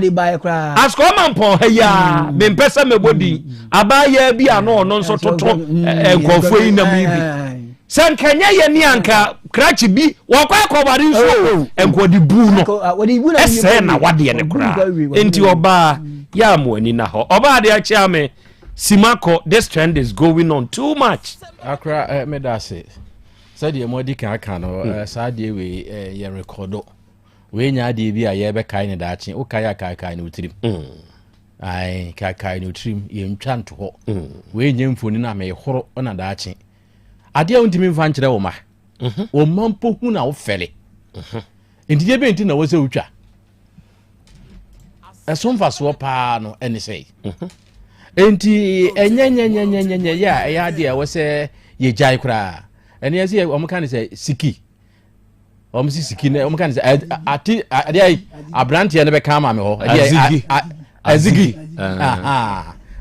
Asukɔ ma mpɔn ha yi a mm. mempɛ sɛ mɛbɔ din. Mm. Abaayɛ bi a na ɔno nso toto mm. nkurɔfoɔ yi nam yi bi. Sɛ nka nyɛ yɛ ne anka krakye bi wɔkɔ akɔware nso oh, oh. nka ɔde buu no ɛsɛɛ na wadeɛ no koraa nti ɔbaa yɛ a mo ani na hɔ ɔbaa deɛ akyea me simako this trend is going on too much. Akora eh, meda ase sɛdeɛ mo adi kan aka no hmm. eh, saa adeɛ wei eh, yɛ rekɔdo wei nya adeɛ bi a yɛbɛkae ne daakye wokae a kaekae ne wo tirim hmm. Ae, kaekae ne wo tirim yɛntwa nto hɔ hmm. wei nyɛ mfoni no a mehoro na daakye Adeɛ a wontumi mfa nkyerɛ wo mma. Mhm. Wo mma mpo hu na wofɛre. Mhm. Nti deɛ bɛn nti na wɔ sɛ wotwa? Ɛso mfasoɔ paa no ɛne sɛ. Mhm. Nti ɛnyɛ nyɛ nyɛ nyɛ nyɛ nyɛ yɛ a ɛyɛ adeɛ a ɛwɔ sɛ yɛgyae koraa. Ɛne ɛsɛ wɔn ka ne sɛ siki. wɔn si siki na wɔn ka ne sɛ ati adeɛ ayi aberanteɛ no bɛka ama mi hɔ azigi azigi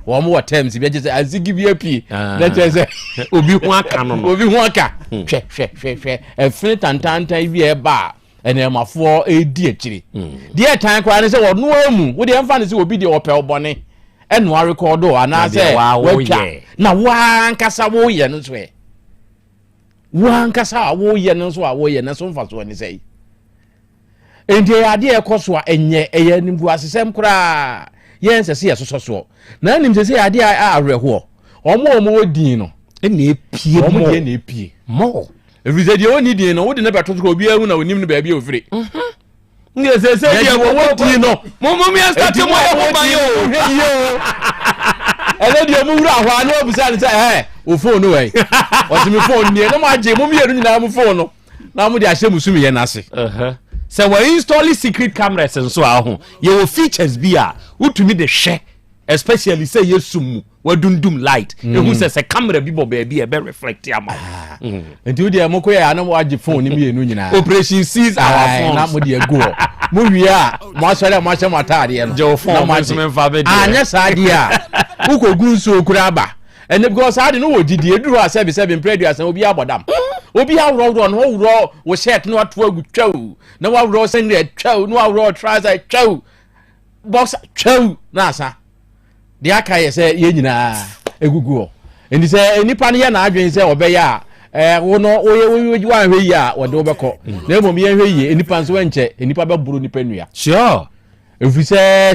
wɔn wɔ terms bi ɛkyɛ sɛ azigi bi apue na kyerɛ sɛ obi ho aka no no obi ho aka hmm. hwɛ hwɛ hwɛ hwɛ ɛfene tantantan bi a ɛba a ɛnɛɛmafoɔ ɛredi akyire hmm. deɛ ɛtan koraa ne sɛ wɔnoa mu wodeɛ ɛmfa ne sɛ obi deɛ ɔpɛ ɔbɔne ɛnoa rekɔdo anaasɛ watwa na woankasa woyɛ no nso ɛ Wo ankasa a woyɛ no nso a woyɛ no so mfasoɔ ne sɛe. Enti ɛyɛ adeɛ a ɛkɔ so a ɛnyɛ ɛyɛ animguasesɛm koraa yɛn sɛ sɛ yɛsosɔ soɔ. Na anim sɛ sɛ yɛ adeɛ a awerɛhoɔ. Wɔn a wɔwɔ din no ɛna epie wɔn deɛ na epie. Mɔ. Ɛfiri sɛ deɛ ɔnni din no wode no bɛto so kɔ obiara hu na onim no baabi a ofiri. Mhm. Ndeɛ sɛ sɛ deɛ wɔwɔ din no mo mo yɛ start mo yɛ ho ban yɛ o. Yie o. Ɛnɛ deɛ mo wura hɔ a na wabisa no sɛ ɛɛ o phone no wɛ ɔsi mi phone nie na mo agye mo mmienu nyinaa mo phone no na mo de ahyɛ mo sumiyɛ n'ase. Sɛ wɔ install secret cameras nso a ho yɛwɔ features bi a wotumi de hwɛ especially sɛ yɛ sum mu wadundum light mm. ehu sɛ sɛ camera bi bɔ baabi a ɛbɛ reflect ama wo. Ah. Mm. Nti wo deɛ mo kɔ yɛ ana mo agye phone ne mmienu nyinaa. Operation seize our phones. Na mo de agu hɔ mo wie a mo asɔre a mo ahyɛ mo ataadeɛ no. Gye wo phone mo nso mfa bɛ deɛ. Anyɛ saa deɛ a wokɔ gu nsuo kura aba ɛnɛ because saa de no wɔ gyidie eduru hɔ a sɛbi sɛbi mpere aduasa obi abɔ dam obi aworɔworɔ no wɔworɔ wo shirt na wato agu twɛw na waworɔ singlet twɛw na waworɔ trouser twɛw boxer twɛw na asa. Deɛ aka yɛ sɛ yɛn nyinaa egugu hɔ. Nti sɛ nipa no yɛ n'adwene sɛ ɔbɛyɛ a, ɛɛ wo no woyɛ woyɛ woanhwɛ yie a wɔde wo bɛkɔ. Mm. Na mmom yɛnhwɛ yie, nipa nso ɛnkyɛ, nipa bɛboro nipa nnua. Sure. Ɛfiri sɛ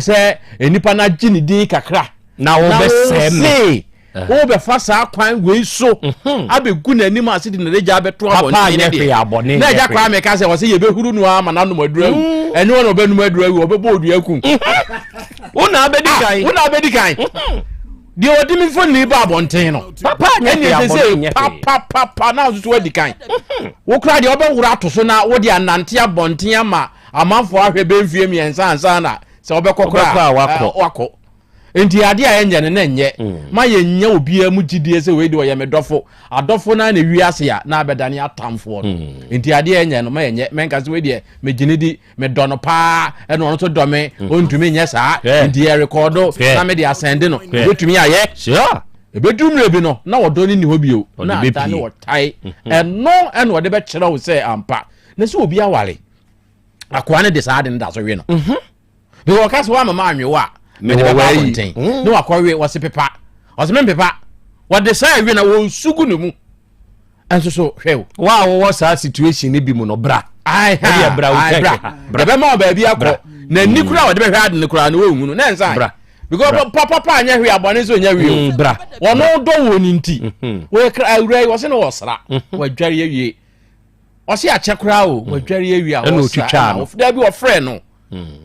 sɛ nipa no agye ne din kakra. Na wobɛsɛe me. Wobɛfa saa kwan wei so mhm. abɛgu n'anim ase de n'agya abɛto abɔnten ne deɛ. Na agya kwaa meka sɛ wɔsɛ yɛbɛhuru no ama n'anom aduru awu. Mm. Ɛnyɛ wɔn na ɔbɛnum aduru awu, ɔbɛbɔ odua kum. Mhm. Wo na abɛdi ah, kan. Wo na abɛdi kan. Mhm. Deɛ ɔde me mfoni ba abɔnten no. Papa nyɛ hwee abɔne nyɛ hwee. Papapapa na nso so adi kan. Wokura deɛ ɔbɛworo ato so na wode anante abɔnten ama amanfoɔ ahwɛ bɛ mfie mmiɛnsa ansa na sɛ ɔbɛkɔ koraa wakɔ. Nti adeɛ a ɛnyɛ no na ɛnyɛ. Mm. Ma yɛnnya obiara mu gyidie sɛ wei deɛ ɔyɛ me dɔfo. Adɔfo no ara na wiase a na abɛdane atamfoɔ no. Mm. Nti adeɛ a ɛnyɛ no ma yɛnyɛ. Mɛnka sɛ wei deɛ megye ne di, medɔ no paa, ɛna ɔno nso dɔ me, mm. ɔntumi nyɛ saa. Nti yɛrekɔdo na mede asɛnde no. Ɔbɛtumi ayɛ. Sure. Ɛbɛduru mmerɛ bi no na ɔdɔ no nni hɔ bio. Na adane ɔtae. Mm-hmm. Ɛno ɛna ɔde bɛkyerɛ wo sɛ ampa. Na sɛ obi aware, akoa no de saa ade no da so we no. Mm-hmm. Because ɔka sɛ woama ma anwe wo a mede bɛba abɔnten mm. na wakɔwe wɔse pepa ɔse mempepa wɔde saa awie na wɔnsu gu ne mu ɛnso so hwɛ o wo a wowɔ saa situation no bi mu no bra ɛdeɛ bra wo tɛk bra bɛma wɔ baabi akɔ na ni kura wɔde bɛhwɛ ade no kura no wɔnhunu na ɛnsa bra because papa anyɛ hwee abɔne nso nyɛ hwee o mm, bra wɔn dɔ wɔn ni nti mm-hmm. wɔyɛ kra awura yi wɔse no wɔsra mm-hmm. wɔadware awie ɔse akyɛ koraa o mm. wadware awie a ɔsra no dabi ɔfrɛ no mm.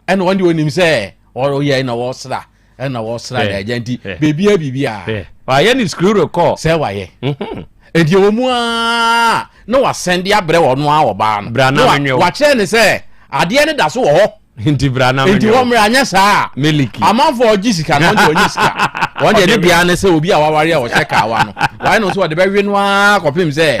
ɛna ɔno deɛ ɔnim sɛ ɔyɛ na wɔsra ɛna wɔsra na agya nti beebia biribiara wayɛ ne screw record sɛ wayɛ mhm. nti ɛwɔ mu aa na wasɛn de abrɛ ɔno a ɔbaa no wakyerɛ ne sɛ adeɛ no da so wɔ hɔ. Nti bra na Nti wɔn mmerɛ anyɛ saa a. Miliki. Amanfoɔ ɔgye sika no wɔn deɛ ɔnye sika. Wɔn deɛ ne bea ne sɛ obi a waware a ɔhyɛ kaawa no. Wayɛ no nso wɔde bɛwe no ara kɔpem sɛ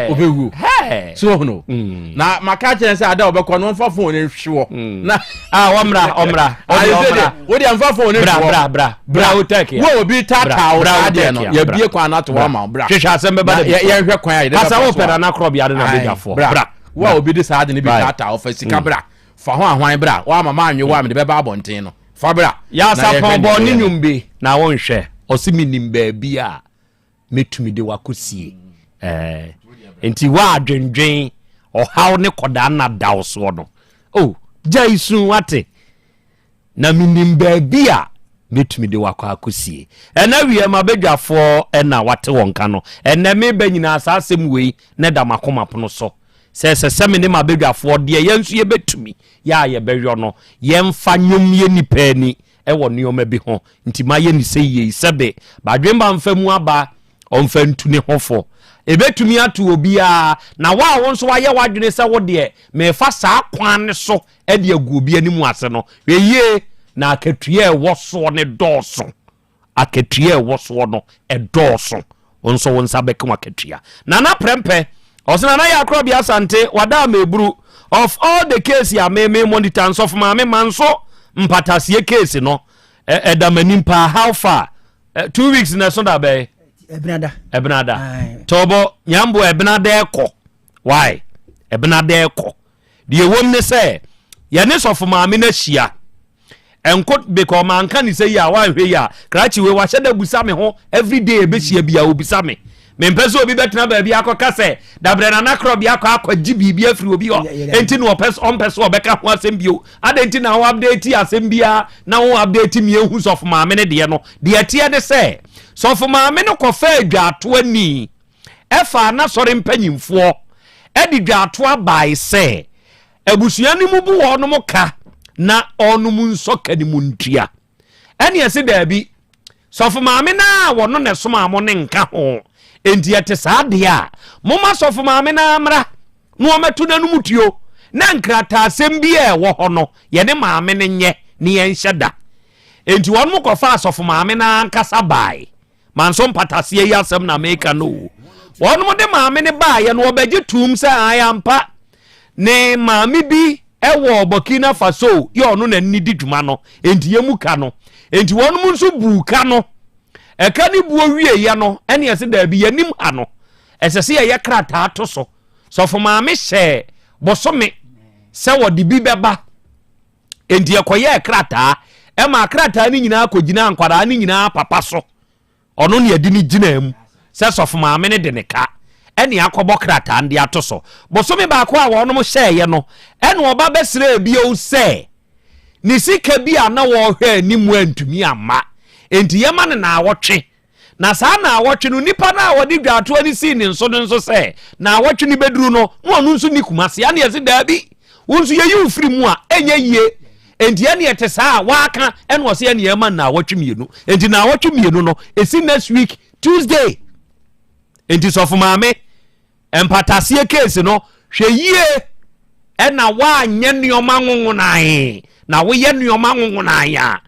ɔbɛwu. So ɔhono. Mm. Na maka kyerɛ sɛ ada ɔbɛkɔ no ɔmfa phone no nhwe wɔ. Mm. Na ah wɔmmra ɔmmra. Ɔmmra. Wo deɛ mfa phone no nhwe wɔ. Bra bra bra. Bra wo tɛk ya. Wo obi taataa wo saa deɛ no yɛbie kwan no ato hɔ ama wo bra. Hwehwɛ asɛm bɛba da bi. Yɛnhwɛ kwan a yɛde bɛfa so. Kasa wo pɛ na nakorɔbea ne n'abadwafoɔ. Bra. Wo a obi de saa ade no bi taataa wo fa sika mm. bra. Fa ho ahwan bra. Wo ama maanwe wo a mede bɛba abɔnten no. Fa bra. Yasapɔn bɔ ne nnwom bi na wonhwɛ. Ɔse menim baabi a mɛtumi de wakɔsie. Eh, nti woadwendwen ɔhaw ne kɔdaa nna da wo soɔ no. Oh, gyae su wate. Na menim baabi a mɛtumi de wakɔ akɔsie. Ɛna wieɛ m'abadwafoɔ na wate wɔn nka no. Ɛnnɛ meba nyinaa saa asɛm wei na ɛda m'akoma pono so. Sɛ ɛsɛ sɛ me ne m'abadwafoɔ deɛ yɛn nso yɛbɛtumi yɛ a yɛbɛyɔ no, yɛmfa nnwom yɛ nnipa ani wɔ nneɛma bi ho. Nti mayɛ no sɛ yei, sɛbe badwemba mfa mu aba, ɔmfa ntu ne ho fo. Ɛbɛtumi ato obiara, na wo a wo nso woayɛ w'adwene sɛ wo deɛ merefa saa kwan no so de agu obi anim ase no, hwɛ yie na akatua a ɛwɔ soɔ no dɔɔso. Akatua a ɛwɔ soɔ no ɛdɔɔso. Wo nso wo nsa bɛka w'akatua. Nana Prɛmpɛ, ɔse Nana yɛ Akorɔbea Asante, wada ama eburu. Of all the case a me me monitor Nsɔfo Maame Manso mpataseɛ case no, ɛda m'anim paa. How far? 2 weeks na ɛso da bɛyɛ? Ɛbenada. Ɛbenada. Tɔbɔ, nyambo ɛbenada ɛkɔ. Why? Ɛbenada ɛkɔ. Deɛ ɛwom ne sɛ, yɛne sɔfo maame no ahyia. Ɛnko because manka ne sɛ yi a wanhwɛ yi a krakye wei wahyɛ da busa me ho everyday ɛbɛhyia bi a obisa me. Mempɛ sɛ obi bɛtena baabi akɔka sɛ dabrɛ nana korɔ bi akɔ akɔgye biribi afiri obi hɔ enti na ɔpɛ ɔmpɛ sɛ ɔbɛka ho asɛm bio. Adɛn nti na wo update asɛm biara na wo update me ehu sɔfo maame no deɛ no. Deɛ ɛteɛ ne sɛ sɔfo maame no kɔfaa adwaatoa ni ɛfaa n'asɔre mpanyimfoɔ de dwaatoa bae sɛ abusua no mu bu wɔnom ka na ɔnom nsɔ ka no mu ntua. Ɛne ɛse daabi, sɔfo maame no a wɔno na ɛsomaa mo ne nka ho. Enti ɛte saa deɛ a, momma sɔfo maame no ara mmra na ɔmmɛto n'anom tuo na nkrataasɛm bi a ɛwɔ hɔ no yɛne maame no nyɛ ne yɛnhyɛ da. Enti wɔnom kɔfaa sɔfo maame no ankasa bae. Manso mpataseɛ yi asɛm na meka no o. Wɔnom de maame no baeɛ no wɔbɛgye toom sɛ ae ampa ne maame bi wɔ Burkina Faso yɛ ɔno na ne di dwuma no enti yɛ mu ka no. Enti wɔnom nso buu ka no. Ɛka ne buo wieɛ no ɛne ɛse daabi yɛnim ha no ɛsɛ sɛ yɛyɛ krataa to so. Sɔfo maame hyɛɛ bosome sɛ wɔde bi bɛba. Enti ɛkɔyɛɛ krataa. Ɛmaa krataa no nyinaa kɔgyinaa nkwadaa no nyinaa papa so. Ɔno ne ɛde no gyinaa mu sɛ sɔfo maame no de ne ka ɛne akɔbɔ krataa no de ato so. Bosome baako a wɔnom hyɛeɛ no, ɛna ɔba bɛsrɛɛ bio sɛ ne sika bi a na wɔrehwɛ anim antumi amma, enti yɛma no naawɔtwe. Na saa naawɔtwe no, nipa no a wɔde dwaatoa no sii ne nso no nso sɛ naawɔtwe no bɛduru no, na ɔno nso nni Kumasi. Ɛne ɛse daabi, wo nso yɛyi wo firi mu a, ɛnyɛ yie. Enti ɛne ɛte saa a waka, ɛna ɔse ɛne ɛma naawɔtwe mmienu. Enti naawɔtwe mmienu no, ɛsi next week Tuesday. Enti sɔfo maame, mpataseɛ case no, hwɛ yie ɛna woanyɛ nneɛma nwonwonae, na woyɛ nneɛma nwonwonae a,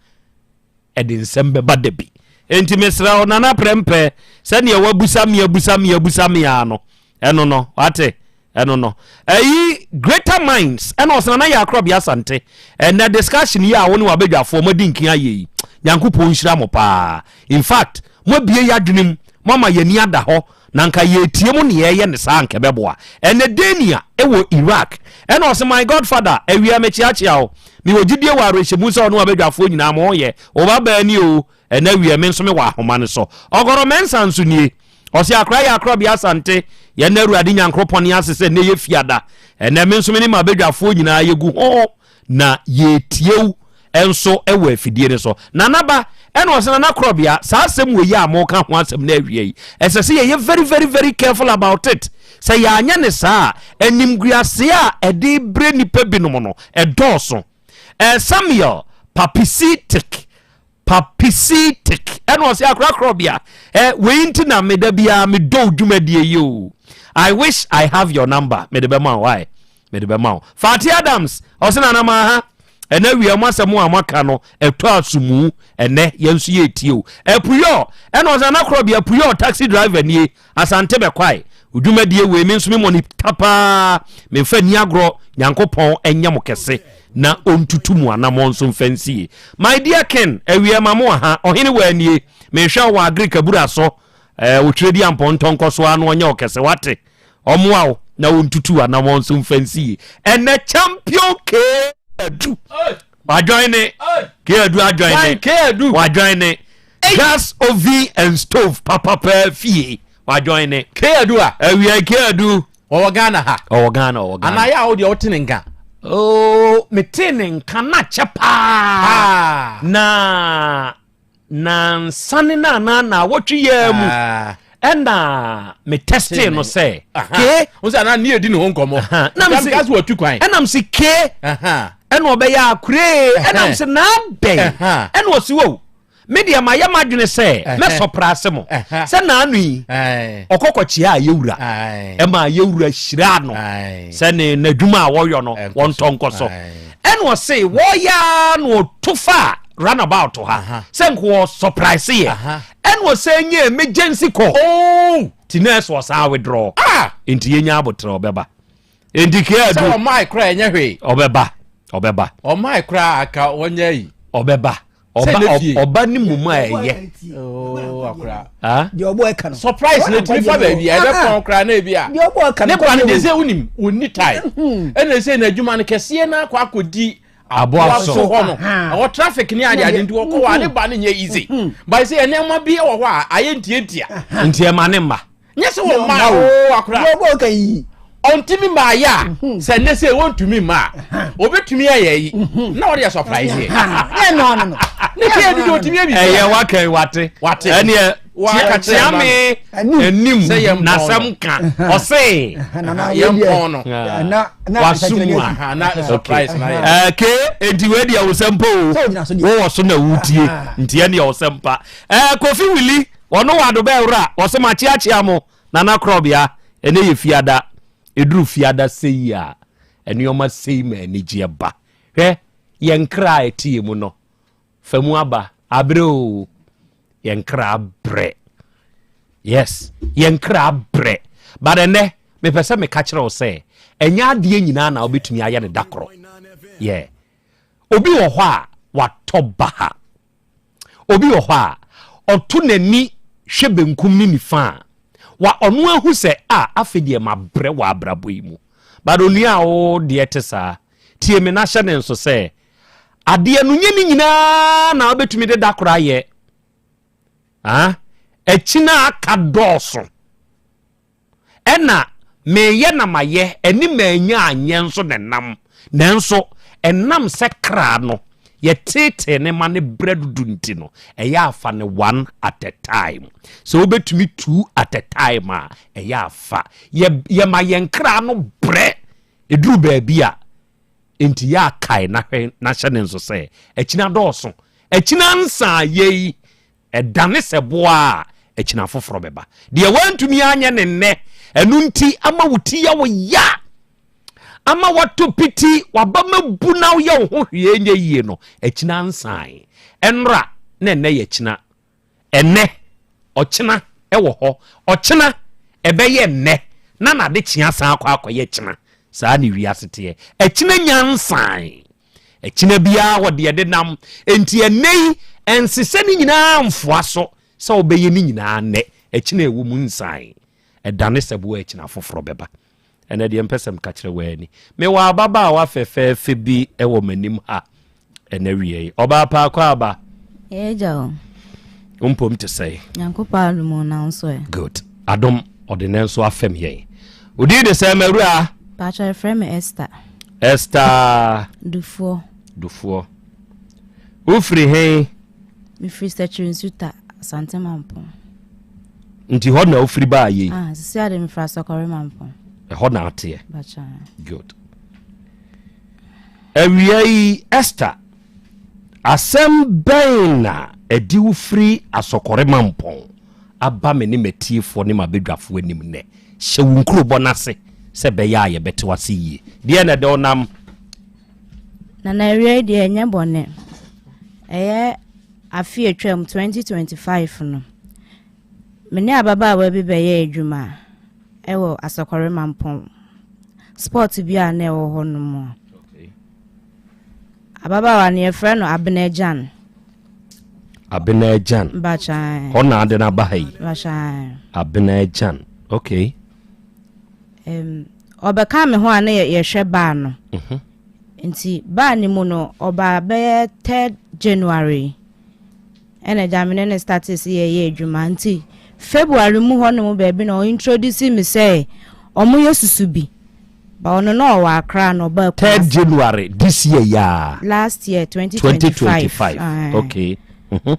ɛde nsɛm bɛba da bi. Enti mesrɛ wo, Nana Prɛmpɛ, sɛdeɛ woabusa me abusa me abusa me ara no, ɛno no, wate, ɛno no. Ɛyi Greater Minds, ɛna ɔsɛ Nana yɛ Akorɔbea Asante. Ɛnɛ discussion yi a wo ne w'abadwafoɔ moadi nkin ayɛ yi, Nyankopɔn nhyira mo paa. In fact, moabue y'adwene mu, moama y'ani ada hɔ Na nka yɛretie mo ne yɛreyɛ no saa anka ɛbɛboa. Ɛnɛ Dania wɔ Iraq ɛna ɔse my godfather awia mekyeakyea wo. Mewɔ gyidie wɔ awerɛhyɛmu sɛ ɔne w'abadwafoɔ nyinaa mo ho yɛ. Wo ba baa ni oo. Ɛnɛ awia me nso mewɔ ahoma no so. Ɔgɔrɔ Mensah nso nie. Ɔse akora yɛ akorɔbea Asante. Yɛn Awurade Nyankoropɔn ase sɛ nnɛ yɛ fiada. Ɛnɛ me nso me ne m'abadwafoɔ nyinaa yɛgu ho. Na yɛretie wo nso wɔ afidie no so. Nana ba, ɛna ɔsɛ Nana Korɔbea, saa asɛm wei a moka ho asɛm no awia yi, ɛsɛ sɛ yɛyɛ very very very careful about it. Sɛ yɛanyɛ ne saa a, animguaseɛ a ɛde brɛ nnipa binom no, ɛdɔɔso. Eh, Samuel Papisitik, Papisitik, ɛna ɔsɛ akora Korɔbea, eh, wei nti na meda biara medɔ wo dwumadie yi o. I wish I have your number. Mede bɛma wo, why? Mede bɛma wo. Fati Adams, ɔse Nana Maha. Ɛnɛ awia mo asɛm a moaka no ɛtɔ asomu ɛnɛ yɛn nso yɛretie o. Apuyɔ ɛna ɔsɛ anakorɔ bi Apuyɔ taxi driver nie Asante bɛkwae dwumadie wei me nso me monitor paa memfa nni agorɔ Nyankopɔn ɛnyɛ mo kɛse na ɔntutu mo anamɔ nso mfa nsie. My dear king awia ma mo aha ɔhene wɔ anie mehwɛ wɔ agric abura so ɛɛ otwerɛ di ampɔn ntɔnkɔ so ano ɔnyɛ ɔkɛse wate ɔmoa wo na ɔntutu anamɔ nso mfa nsie ɛnɛ champion K adu wadwan ne K adu adwan ne wadwan ne gas oven and stove papapaa fie wadwan ne K adu a awia K adu ɔwɔ Ghana ha ɔwɔ Ghana ɔwɔ Ghana anaa yɛ a wo deɛ wote ne nka oh mete ne nka na kyɛ paa na Nansa ne na anaa naawɔtwe yɛa mu ah. ɛna me testee no sɛ ke wo sɛ anaa ne yɛdi ne ho nkɔmmɔ ɛnam se ke ɛna ɔbɛyɛ akoree ɛnam se naadɛn ɛna ɔse wo me deɛ mayɛ m'adwene sɛ mɛsɔpra ase mo sɛ naano yi ɔkɔkɔkyea a yɛwura ɛma yɛwura hyiraa no sɛ ne n'adwuma a wɔyɔ no wɔntɔ nkɔ so ɛna ɔse wɔyɛ a na ɔto fa runabout ha sɛ nka wɔ surprise yɛ ɛna ɔsɛ nyɛ emergency call oh! ti na ɛsɛ ɔsan withdraw ah! nti yɛnya abotrɛ ɔbɛba nti kea du sɛ ɔmae koraa ɛnyɛ hwee ɔbɛba ɔbɛba ɔmae koraa aka ɔnyɛ yi ɔbɛba ɔba ɔba ne mu mu a ɛyɛ oh, deɛ ɔbɔ ɛka no surprise na etumi fa baabi a ɛbɛ pɔn koraa na ebi a deɛ ɔbɔ ɛka no ne ba no deɛ sɛ wonim wɔnni tae hmm. ɛna sɛ n'adwuma no kɛseɛ no akɔ akɔdi aboa so hɔ no ɛwɔ traffic ne ade ade nti wɔkɔ hɔ a ne ba no nyɛ easy hmm. by sɛ nneɛma bi wɔ hɔ a ayɛ ntiantia nti ɛma ne mma nyɛ sɛ wɔn mmaa o akora deɛ ɔbɔ yi ɔntumi mmaa yɛ a mhm. sɛ ne sɛ wɔntumi mmaa obetumi ayɛ yi mhm. na ɔde yɛ surprise yɛ ɛnɔ no no ne kɛ yɛ didi otumi ebi ɛyɛ waka yi wate wate ɛneɛ kyea me anim n'asɛm ka ɔse yɛmpɔn no wasom a ke enti wei deɛ wo sɛ mpa o wowɔ so na wotie nti ɛneɛ wo sɛ mpa kofi wili Ɔno wɔ adobɛ wura, ɔse makyeakyea mo, Nana Korɔbea, ɛnɛ yɛ fiada, ɛduru fiada sei a, nnoɔma sei ma anigyeɛ ba. Hwɛ, yɛn kra a ɛte yɛn mu no, fa mu aba, abrɛ oo, yɛn kra abrɛ. Yes, yɛn kra abrɛ. But ɛnɛ, mepɛ sɛ meka kyerɛ wo sɛ, ɛnyɛ adeɛ nyinaa na wobɛtumi ayɛ no da korɔ. Yeah. Obi wɔ hɔ a, watɔ baha. Obi wɔ hɔ a, ɔto n'ani hwɛ benkum ne nifa a, wa ɔno ahu sɛ a afei deɛ mabrɛ wɔ abrabɔ yi mu. But onua a wo deɛ te saa, tie me na hyɛ ne nso sɛ, adeɛ no nyɛ ne nyinaa na wobɛtumi de da koro ayɛ. Ah, akyi no aka dɔɔso. Ɛna meyɛ na mayɛ, ɛne manya anyɛ nso na ɛnam. Nanso ɛnam sɛ kra no yɛteetee ne ma ne brɛ dodo nti no, ɛyɛ afa no one at a time. Sɛ wobɛtumi two at a time a, ɛyɛ afa. Yɛ, yɛma yɛn kra no brɛ ɛduru baabi a, enti yɛ akae na hwɛ na hyɛ ne nso sɛ, akyina dɔɔso. Akyina nsa yei. Ɛdane sɛ boa a, akyina foforɔ bɛba. Deɛ woantumi anyɛ ne nnɛ, ɛno nti ama wo ti yɛ wo ya, ama woatɔ piti, w'aba ma bu na woyɛ wo ho hwee nyɛ yie no, akyina nsan. Ɛnora na ɛnnɛ yɛ kyina. Ɛnnɛ, ɔkyena wɔ hɔ. Ɔkyena, ɛbɛyɛ nnɛ, na n'adekyea san akɔ akɔyɛ kyena. Saa ne wiase teɛ. Akyina nya nsan. Akyina biara wɔ deɛ ɛde nam. Enti ɛnnɛ yi, ɛnsesɛ ne nyinaa mfoa so sɛ wobɛyɛ ne nyinaa nnɛ. Akyina ɛwɔ mu nsan. Ɛdane sɛ boa akyina foforɔ bɛba. Ɛnɛ deɛ mpɛ sɛ meka kyerɛ wo ara ni. Mewɔ ababaawa fɛfɛɛfɛ bi wɔ m'anim ha ɛnɛ wia yi. Ɔbaa pa akɔ aba. Yɛ agya o. Wo mpom te sɛn? Nyankopɔn adom o, na wo nso ɛ? Good. Adom, ɔde ne nso afɛm yɛn. Wo din de sɛn m'awura? Paatwɔ yɛfrɛ me Esther. Esther. Dufoɔ. Dufoɔ. Wofiri he? Mefiri Sɛkyere Nsuta, Asante Mampɔn. Nti hɔ na wofiri baa yei? Ah, sisi ade mefiri Asɔkɔre Mampɔn. Ɛhɔ na ateɛ? Bakyɛ. Good. Awia yi, Esther, asɛm bɛn na ɛde wo firi Asɔkɔre Mampɔn aba me ne m'atiefoɔ ne m'abadwafoɔ anim nnɛ? Hyɛ wo nkurobɔ no ase sɛ ɛbɛyɛ a yɛbɛte wo ase yie. Deɛn na ɛde wo nam? Nana awia yi deɛ ɛnyɛ bɔne. Ɛyɛ afe atwam 2025 no. Me ne ababaawa bi bɛyɛɛ adwuma ɛwɔ Asɔkɔre Mampɔn. Sport bi a na ɛwɔ hɔ no mu. Ababaawa no yɛfrɛ no Abena Gyan. Abena Gyan. Bakyan. Hɔ na ade no aba ha yi. Bakyan. Abena Gyan. Okay. Um, ɔbɛka me ho a na yɛhwɛ baa no. Mm -hmm. Nti baa no mu no ɔbaa bɛyɛ 3rd January ɛna gya me ne ne startee sɛ yɛyɛ adwuma nti February mu hɔ nom baabi na ɔintroduce me sɛ ɔmo yɛ susu bi ba ɔno na ɔwɔ Accra na ɔbaa 3rd January this year yaa last year 2025 2025 okay mm-hmm.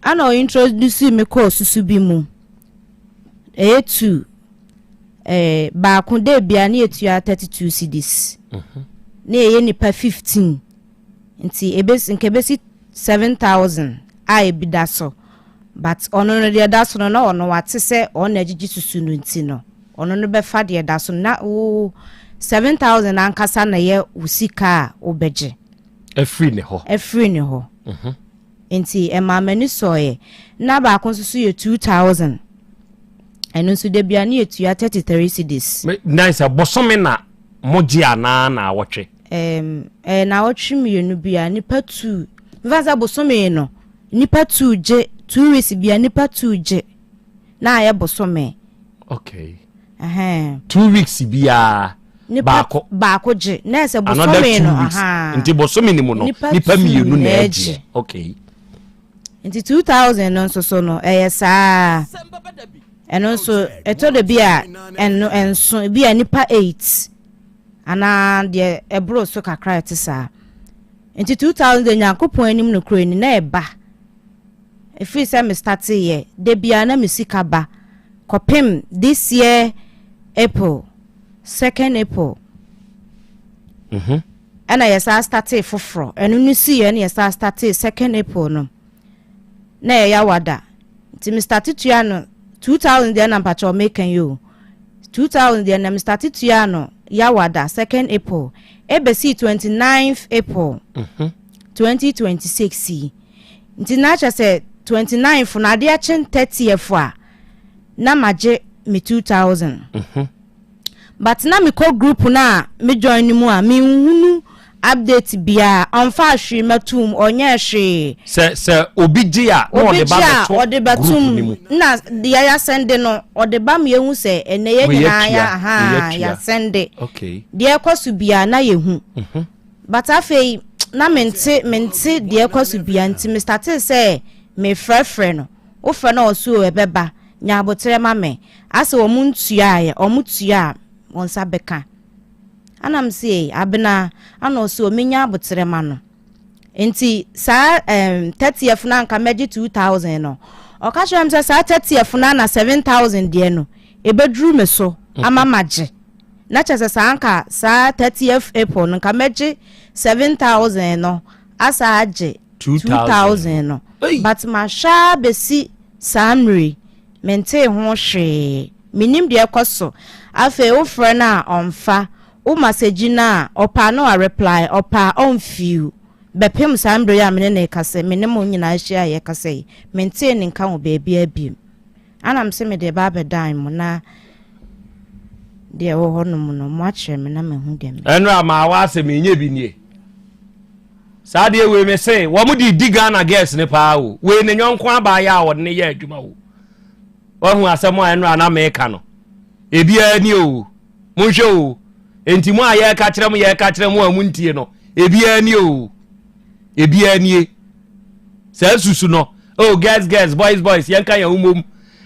Ana ɔintroduce me kɔɔ susu bi mu ɛyɛ two eh, baako dɛ bia ne yɛtua 32 cedis mm-hmm. ne yɛyɛ nipa 15 Nti ebesi nka ebesi 7000 a ebi da so but ɔno no deɛ ɛda so no na ɔno wate sɛ ɔno na agyegye susu no nti no ɔno no bɛfa deɛ ɛda so no na wo 7000 ankasa na ɛyɛ wo sika a wobɛgye. Afiri ne hɔ. Afiri ne hɔ. Nti ɛmaa m'ani sɔeɛ. Na baako nso so yɛ 2000 ɛno nso da bia ne yɛtua 33 cedis. Na sɛ bosome na mogye anaa naawɔtwe? Ɛɛm, ɛyɛ naawɔtwe mmienu bi a nipa tuu, mfa sɛ bosome no, nipa tuu gye, 2 weeks bi a nipa tuu gye, na ayɛ bosome. Okay. Ɛhɛn. 2 weeks biara baako. Baako gye, na ɛsɛ Another bosome two no, weeks. ahaa. Nti bosome ni mu no, Nipa nipa two mmienu na na ɛgye. ɛgye. Okay. Nti 2000 no nso so no, ɛyɛ saa. Ɛno nso, ɛtɔ da bi a, ɛno ɛnso, ebi a nipa eight. Anaa deɛ ɛboro so kakra a ɛte saa. Nti 2000 deɛ Nyankopɔn anim nokorɛ ni na ɛba. Ɛfiri sɛ me starteeɛ, da biara na me sika ba kɔpem this year April, second April. Ɛna yɛsan startee foforɔ. Ɛno no siiɛ ɛna yɛsan startee second April no. Na ɛyɛ Yawada. Nti me starte tua no 2000 deɛ na mpakyɛw meka yi o. 2000 deɛ na me starte tua no Yawada second April ebesii 29th April 2026 yi. Nti na kyerɛ sɛ 29th no adeɛ kye 30th a na magye me 2000. But na mekɔ group no a me join no mu a menhunu update biara, ɔmfaa hwee mɛtom, ɔnyɛɛ hwee. Sɛ obi gye a na Obi ɔde ba gye a bɛto ɔde group bɛtom no mu. na deɛ yɛasɛnde no ɔde ba ma yɛhu sɛ ɛnɛ yɛn Wei nyinaa atua, yɛ wei ahaa atua. yɛasɛnde. Okay. Deɛ ɛkɔ so biara na yɛhu. But afei na mente mente deɛ ɛkɔ so biara nti me startee sɛ mefrɛfrɛ no. Wofrɛ no a ɔse o ɛbɛba, nya aboterɛ ma me. Asɛ wɔn ntuaeɛ, wɔn tua a wɔn nsa bɛka. Ana me se ei Abena, ana ɔse o menya aboterɛ ma no. Nti saa um, 30th no anka mɛgye 2000 no. Ɔka kyerɛ me sɛ saa 30th no ana 7000 deɛ no ɛbɛduru me so ama magye. Na kyerɛ sɛ saa anka saa 30th April no nka mɛgye 7000 no asa agye 2000 no. But mahwɛ ara bɛsi saa mmerɛ yi mentee ho hwee. Mennim deɛ ɛkɔ so. Afei wofrɛ no a ɔmfa, wo masegyi no a ɔpɛ a na wareply, ɔpɛ a ɔmfew. Bɛpem saa mmerɛ yi a me ne no rekasa yi, me ne mo nyinaa ahyia a yɛrekasa yi, mentee ne nka wɔ baabiara biom. Ana mese mede reba abɛdan mo na deɛ ɛwɔ hɔnom no moakyerɛ me na mahu deɛ me. Ɛno a maa w'asɛm yi nyɛ bi nie. Saa deɛ wei me se wɔn de di Ghana girls ne paa o. Wei ne nyɔnko abaayɛ a wɔde ne yɛ adwuma o. Wahu asɛm a ɛno a na meka no. Ebiara ni o. Monhwɛ o. Enti mo a yɛreka kyerɛ mo yɛreka kyerɛ mo a montie no. Ebiara ni o. Ebiara nie. Saa susu no. Oh girls girls boys boys yɛnka yɛn ho mmom.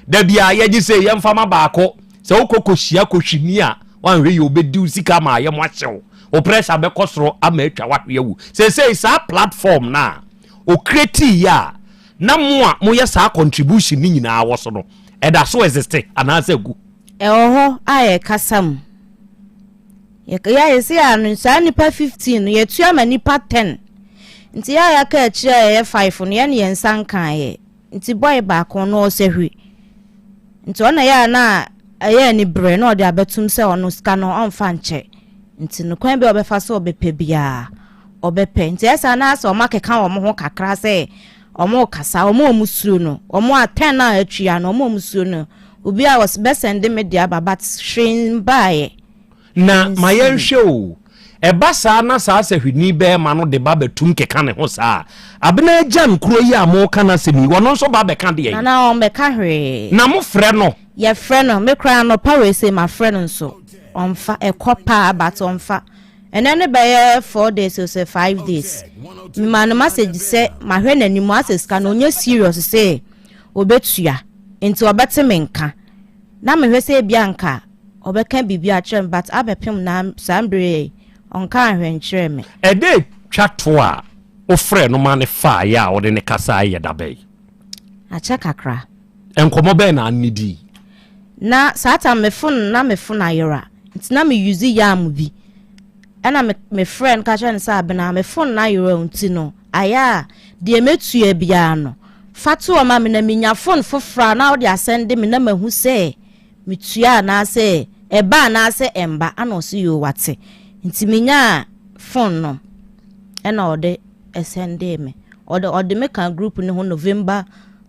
Da bi a yɛgye sɛ yɛmfa ma baako. Sɛ wokɔ kɔhyia kɔhwini a wanhwɛ yɛ obɛdi wo sika ma ayɛ mo ahyew. Wo pressure bɛkɔ soro ama atwa wahwe awu. Seesei saa platform no a ɔcreate yɛ a na mo a moyɛ saa contribution no nyinaa wɔ so no, ɛda so existe anaasɛ agu? Ɛwɔ hɔ a yɛkasa mu. Yɛ yɛ yɛsi a no saa nipa 15 no yɛtua ma nipa 10. Nti yɛ a yɛaka akyire a yɛyɛ 5 no yɛne yɛn nsa nkaeɛ. Nti boy baako no ɔsɛ hwi. Nti ɔna yɛ a na ɛyɛ aniberɛ na ɔde abɛtum sɛ ɔno sika no ɔmfa nkyɛ. Nti no kwan bi a ɔbɛfa so ɔbɛpɛ biara. ɔbɛpɛ. Nti ɛyɛ saa na asɛ wɔn akeka wɔn ho kakra sɛ wɔn rekasa, wɔn a wɔn suro no, wɔn a ten a atua no, wɔn a wɔn suro no, obi a wɔs bɛsɛnde me deɛ aba but hwee mbaeɛ. Na ma yɛnhwɛ o, ɛba saa na saa sahwini bɛɛma no de ba bɛtum keka ne ho saa a, Abena Agyan kuro yi a moreka n'asɛm yi, ɔno nso ba bɛka deɛn? Nana ɔmmɛka hwee. Na mofrɛ no? Yɛfrɛ no, me koraa anɔpa wei sei mafrɛ no nso ɔmfa, ɛkɔ paa but ɔmfa. Ɛnɛ no bɛyɛ 4 days o sɛ 5 days. Memaa no message sɛ mahwɛ n'anim asɛ sika no ɔnyɛ serious sɛ ɔbɛtua nti ɔbɛte me nka. Na mehwɛ sɛ ebia nka ɔbɛka biribi akyerɛ me but abɛpem na saa mmerɛ yi ɔnkaa hwee nkyerɛɛ me. Ɛda etwa to a wofrɛɛ no ma no faeɛ a wode no kasaeɛ yɛ da bɛn? Akyɛ kakra. Nkɔmmɔ bɛn na ne dii? Na saa time me phone na me phone ayera nti na me use yam bi ɛna me me frɛ no ka kyerɛ no sɛ Abena me phone no ayera o nti no ayɛ a deɛ mɛtua biara no fa to hɔ ma me na menya phone foforɔ a na wode asɛnde me na mahu sɛ metua anaasɛ ɛba anaasɛ ɛmba ana ɔse yoo wate nti menyaa phone no ɛna ɔde ɛsɛndee me ɔde ɔde me ka group no ho November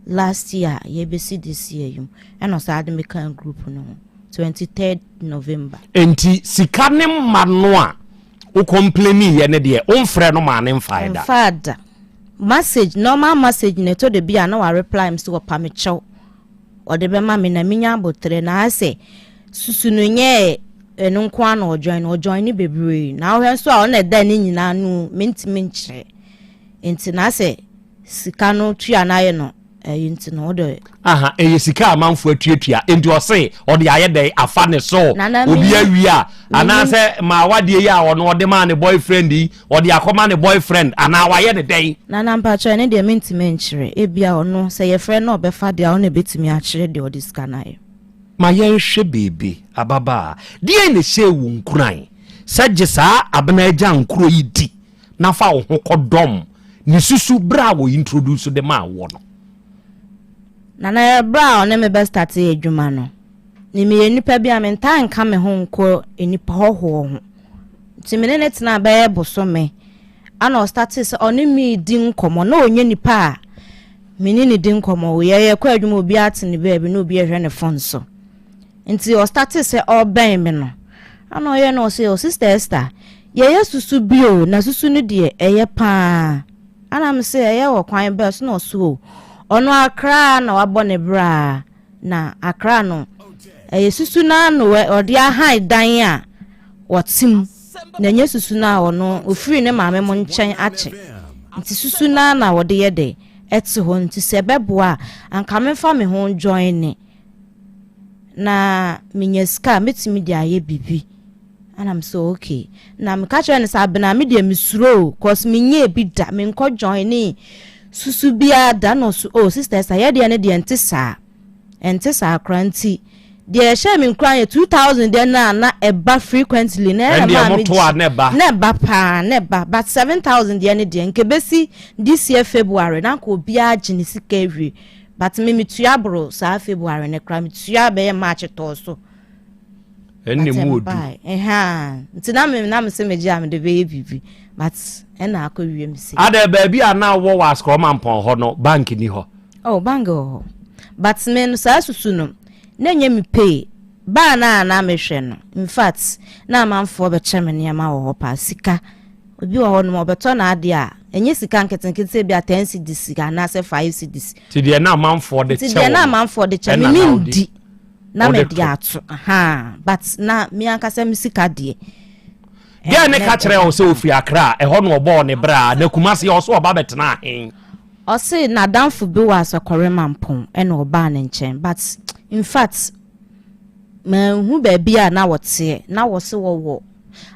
last year a yɛbɛsi this year yi mu ɛna ɔsan de me ka group no ho 23rd November. Enti sika ne mma no a wo complaini yɛ ne deɛ womfrɛ no maa ne mfae da? Mfaa da. Message normal message na ɛtɔ da bi a na wa reply me sɛ ɔpa me kyɛw. ɔde bɛma me na menya aboterɛ na ayɛ sɛ susu no nyɛ ɛno nko ara na ɔjoin no ɔjoin ne bebree na wohwɛ nso a ɔno na ɛda ne nyinaa no mentumi nkyerɛ nti na asɛ sika no tua no ayɛ no ɛyi nti no wode aha ɛyɛ sika amanfoɔ atuatua nti ɔse ɔde ayɛ dɛn afa ne so obi awie a anaasɛ ma awadeɛ yi a ɔno ɔde maa ne boyfriend yi Ɔde akɔma ne boyfriend anaa wayɛ no dɛn? Nana mpakyɛw ɛno deɛ mentumi nkyerɛ, ebia ɔno sɛ yɛfrɛ no a ɔbɛfa deɛ a ɔno na ɛbɛtumi akyerɛ deɛ ɔde sika no ayɛ. Ma yɛnhwɛ biribi, ababaa, deɛn na ɛhyɛɛ wo nkuran sɛ gye saa Abena Agyankuro yi di na fa wo ho kɔdɔm ne susu berɛ a wɔ introduce de maa woɔ no? Nana berɛ a ɔne me bɛ startee adwuma no, me meyɛ nipa bi a mentaa nka me ho nkɔ nnipa hɔhoɔ ho. Nti me ne no tenaa bɛyɛ bosome ana ɔstartee sɛ ɔne me redi nkɔmmɔ. Na ɔnyɛ nipa a me ne no di nkɔmmɔ. Yɛ yɛkɔ adwuma obiara te ne baabi na obi rehwɛ ne phone so. Nti ɔstartee sɛ ɔrebɛn me no ana ɔyɛ na ɔse oh sister Esther yɛyɛ susu bi o na susu no deɛ ɛyɛ paa. Ana me se ɛyɛ wɔ kwan bɛn so na ɔse oh ɔno akra na wabɔ ne bra. Na Accra no, ɛyɛ susu no ara na ɔde ahan dan a wɔte mu, na ɛnyɛ susu no a ɔno ɔfiri ne maame mo nkyɛn akyɛ. Nti susu no ara na wɔde yɛ dɛ ɛte hɔ. Nti sɛ ɛbɛboa a, anka memfa me ho njoine na menya sika a mɛtumi de ayɛ biribi. Ana me sɛ okay. Na meka kyerɛ no sɛ abena me deɛ mesuro o cause menyɛɛ bi da menkɔ joine susu biara da na ɔso oh sister Esther yɛ deɛ no deɛ nte saa ɛnte saa koraa nti deɛ ɛhyɛ me nkuran yɛ 2000 deɛ no a na ɛba frequently na ɛna maa me na ɛba paa na ɛba but 7000 deɛ no deɛ nka ɛbɛsi this year February na nka obiara gye ne sika awie but me metua boro saa February no koraa metua bɛyɛ March tɔɔ so. Ɛnna mu odu. Nti na me na me se megye a mede bɛyɛ biribi but ɛna akɔ wie me se. Adɛ baabi a na wɔ wɔ Asukɔrɔma mpɔn hɔ no bank ni hɔ. Oh bank wɔ hɔ but me no saa susu no na ɛnyɛ me pay baa na a na mehwɛ no in fact na amanfoɔ bɛkyɛ me nneɛma wɔ hɔ paa sika obi wɔ hɔ nom ɔbɛtɔ n'adeɛ a ɛnyɛ sika nketenkete bi a 10 cedis anaasɛ 5 cedis. Ti deɛ na amanfoɔ de kyɛ wɔn. Ti deɛ na amanfoɔ de kyɛ me me ndi. na mede ato ahaa but na me ankasa me sika deɛ. Gɛɛ ne ka kyerɛ wo sɛ ofiri Accra ɛhɔ na ɔbɔɔ ne bra na Kumasi ɔso ɔba bɛtena ahen. Ɔse n'adamfo bi wɔ Asɔkɔre Mampong ɛna ɔbaa ne nkyɛn but infact manhu baabi a na wɔteɛ na wɔse wɔwɔ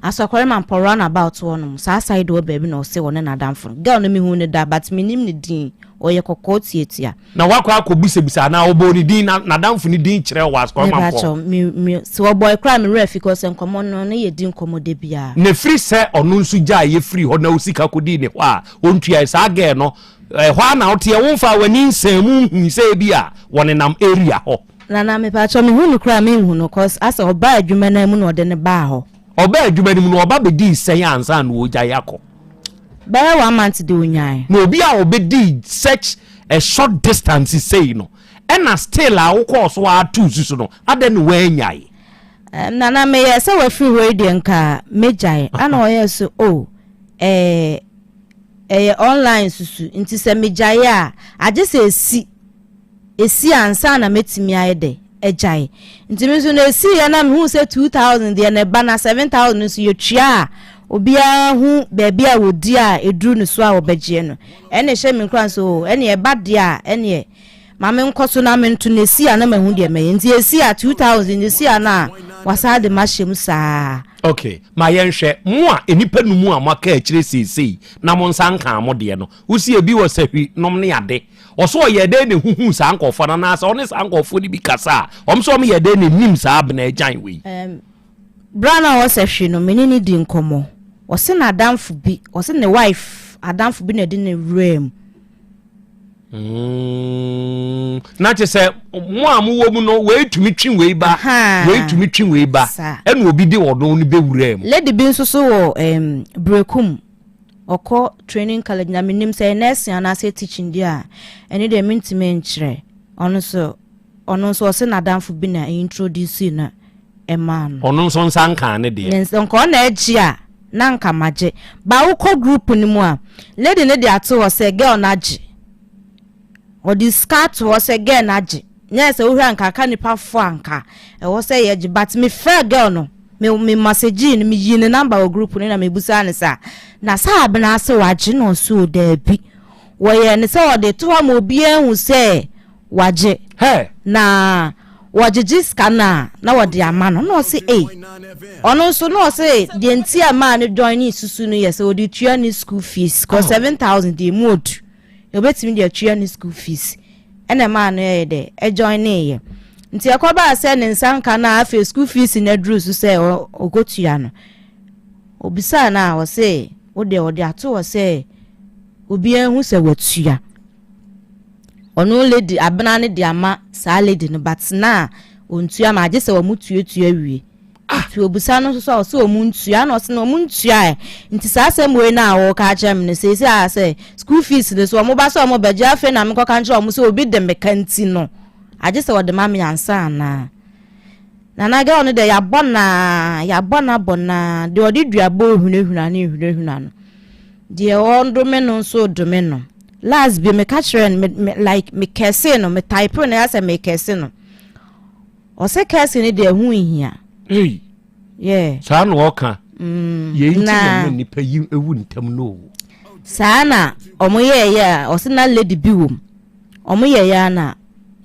Asɔkɔre Mampong round about hɔ nom saa side hɔ baabi na ɔse ɔne n'adamfo no girl no mehuu no da but menim ne din ɔyɛ kɔkɔɔ tiatia. Na wakɔ akɔbisabisa anaa ɔbɔɔ ne din na n'adamfo no din kyerɛɛ wo asukɔrɔ ma mpɔ. Me me sɛ ɔbɔe koraa me werɛ fi kɔ sɛ nkɔmmɔ no ne yɛ di nkɔmmɔ da biara. Na ɛfiri sɛ ɔno nso gyaeɛ firii hɔ na wo sika kɔdii ne hɔ a ɔntuaeɛ saa girl no ɛhɔ ara na woteɛ womfaa w'ani nsɛn mu nhui sɛ ebi a wɔnenam area hɔ. Nana mepakyɛw mehu no koraa menhu no cause asɛ ɔbaa adwuma no mu na ɔde no baa hɔ. Ɔbaa adwuma no mu no ɔba bɛdii sɛn ansa na ɔregyae akɔ? Bɛyɛ one month de onyae. Na obi a ɔbɛdi such a short distance sei no, ɛna still a wokɔɔ so ara too susu no, adɛn na woanyae? Um, Nana meyɛ sɛ wafiri hɔ yi deɛ nka mɛgyae. Ana ɔyɛ so, oh, ɛɛ, ɛyɛ online susu, nti sɛ megyae a, agye sɛ ɛsi. Ɛsi ansa na mɛtumi ayɛ dɛ agyae. Nti me nso no ɛsiiɛ na mehuu sɛ 2000 deɛ na ɛba na 7000 nso yɛtua a obiara hu baabi a wɔdi a ɛduru ne so a wɔbɛgyeɛ no. Ɛna ɛhyɛ me nkuran sɛ oo ɛneɛ ɛba deɛ a ɛneɛ ma menkɔ so na mento no ɛsi a na mahu deɛ mɛyɛ. Nti ɛsi a 2000 ɛsi a na wasan de mahyɛ mu saa. Ok, ma yɛnhwɛ, mo a nnipa num a moaka akyire seesei na mo nsa nkaa mo deɛ no, wosi ebi wɔ sahwi nom ne ade, Ɔsɛ ɔyɛɛ dɛn na ehuhuu saa nkurɔfoɔ no anaasɛ ɔne saa nkurɔfoɔ no bi kasa a, wɔn nso wɔyɛɛ dɛn na enim saa Abena Agyan wei? Ɛm, berɛ a na ɔwɔ sahwi no, me ne no di nkɔmmɔ. Ɔse n'adamfo bi, ɔse ne wife adamfo bi na ɛde no wuraa mu. Mm, na kyerɛ sɛ mo a mowɔ mu no wei tumi twe wei ba, wei tumi twe wei ba, ɛna obi de ɔno no bɛwuraa mu. Lady bi nso so wɔ um, Berekum. Ɔkɔ training college na menim sɛ ɛyɛ nursing anaasɛ teaching deɛ a, ɛno deɛ mentumi nkyerɛ. Ɔno nso, ɔno nso ɔse n'adamfo bi na introduce no ɛmaa no. Ɔno nso nsa nkaa ne deɛ. Ne nsa, nka ɔna agye a, na nka magye. Ba wokɔ group no mu a, lady no de ato hɔ sɛ girl no agye. Ɔde sika ato hɔ sɛ girl no agye. Nyɛ sɛ wohwɛ a nka aka nipa fo a nka ɛwɔ sɛ yɛgye but me frɛ girl no me me message no me yii ne number wɔ group no na me busaa no sɛ na sɛ abena ase wagye na ɔse o daabi wɔyɛ ne sɛ ɔde to hɔ ma obiara hu sɛ wagye na wɔgyegye sika no a na wɔde ama no na ɔse ei ɔno nso na ɔse deɛ nti a maa no join ne susu no yɛ sɛ ɔde tua ne school fees kɔ 7000 deɛ mu odu Obetumi de atua ne school fees. Ɛna ɛmaa no yɛɛ dɛ, ɛjoineeɛ. Nti ɛkɔbaa sɛ ne nsa nka no a afei school fees no aduru so sɛ ɔkɔtua no, obisaa no a ɔse wo deɛ ɔde ato hɔ sɛ obiara hu sɛ watua. Ɔno lady abena no de ama saa lady no but na ɔntua ma agye sɛ wɔn tuatua wie. Nti obisa no nso so a ɔsɛ ɔmo ntua na ɔsɛ na ɔmo ntua ɛ nti saa asɛm wei no a wɔka akyerɛ me no seesei a sɛ school fees no so ɔmo ba sɛ ɔmo bɛgye afei na mekɔka nkyerɛ ɔmo sɛ obi de me ka nti no agye sɛ wɔde ma me ansa anaa nana girl no deɛ yɛabɔ naa yɛabɔ no abɔ naa deɛ ɔde dua bɔ ohunahuna ne nhunahuna no deɛ ɔdome no nso dome no last bi meka kyerɛ no me, me like me kɛse no me type no yɛ sɛ me kɛse no Ɔse kɛse no deɛ ɛho nhia. Ei. Yeah. Saa na ɔka. Mm, Yei nti na ɛma nnipa yi ewu ntɛm no o. Saa na ɔmo yɛɛyɛ a ɔse na lady bi wom. Ɔmo yɛɛyɛ a na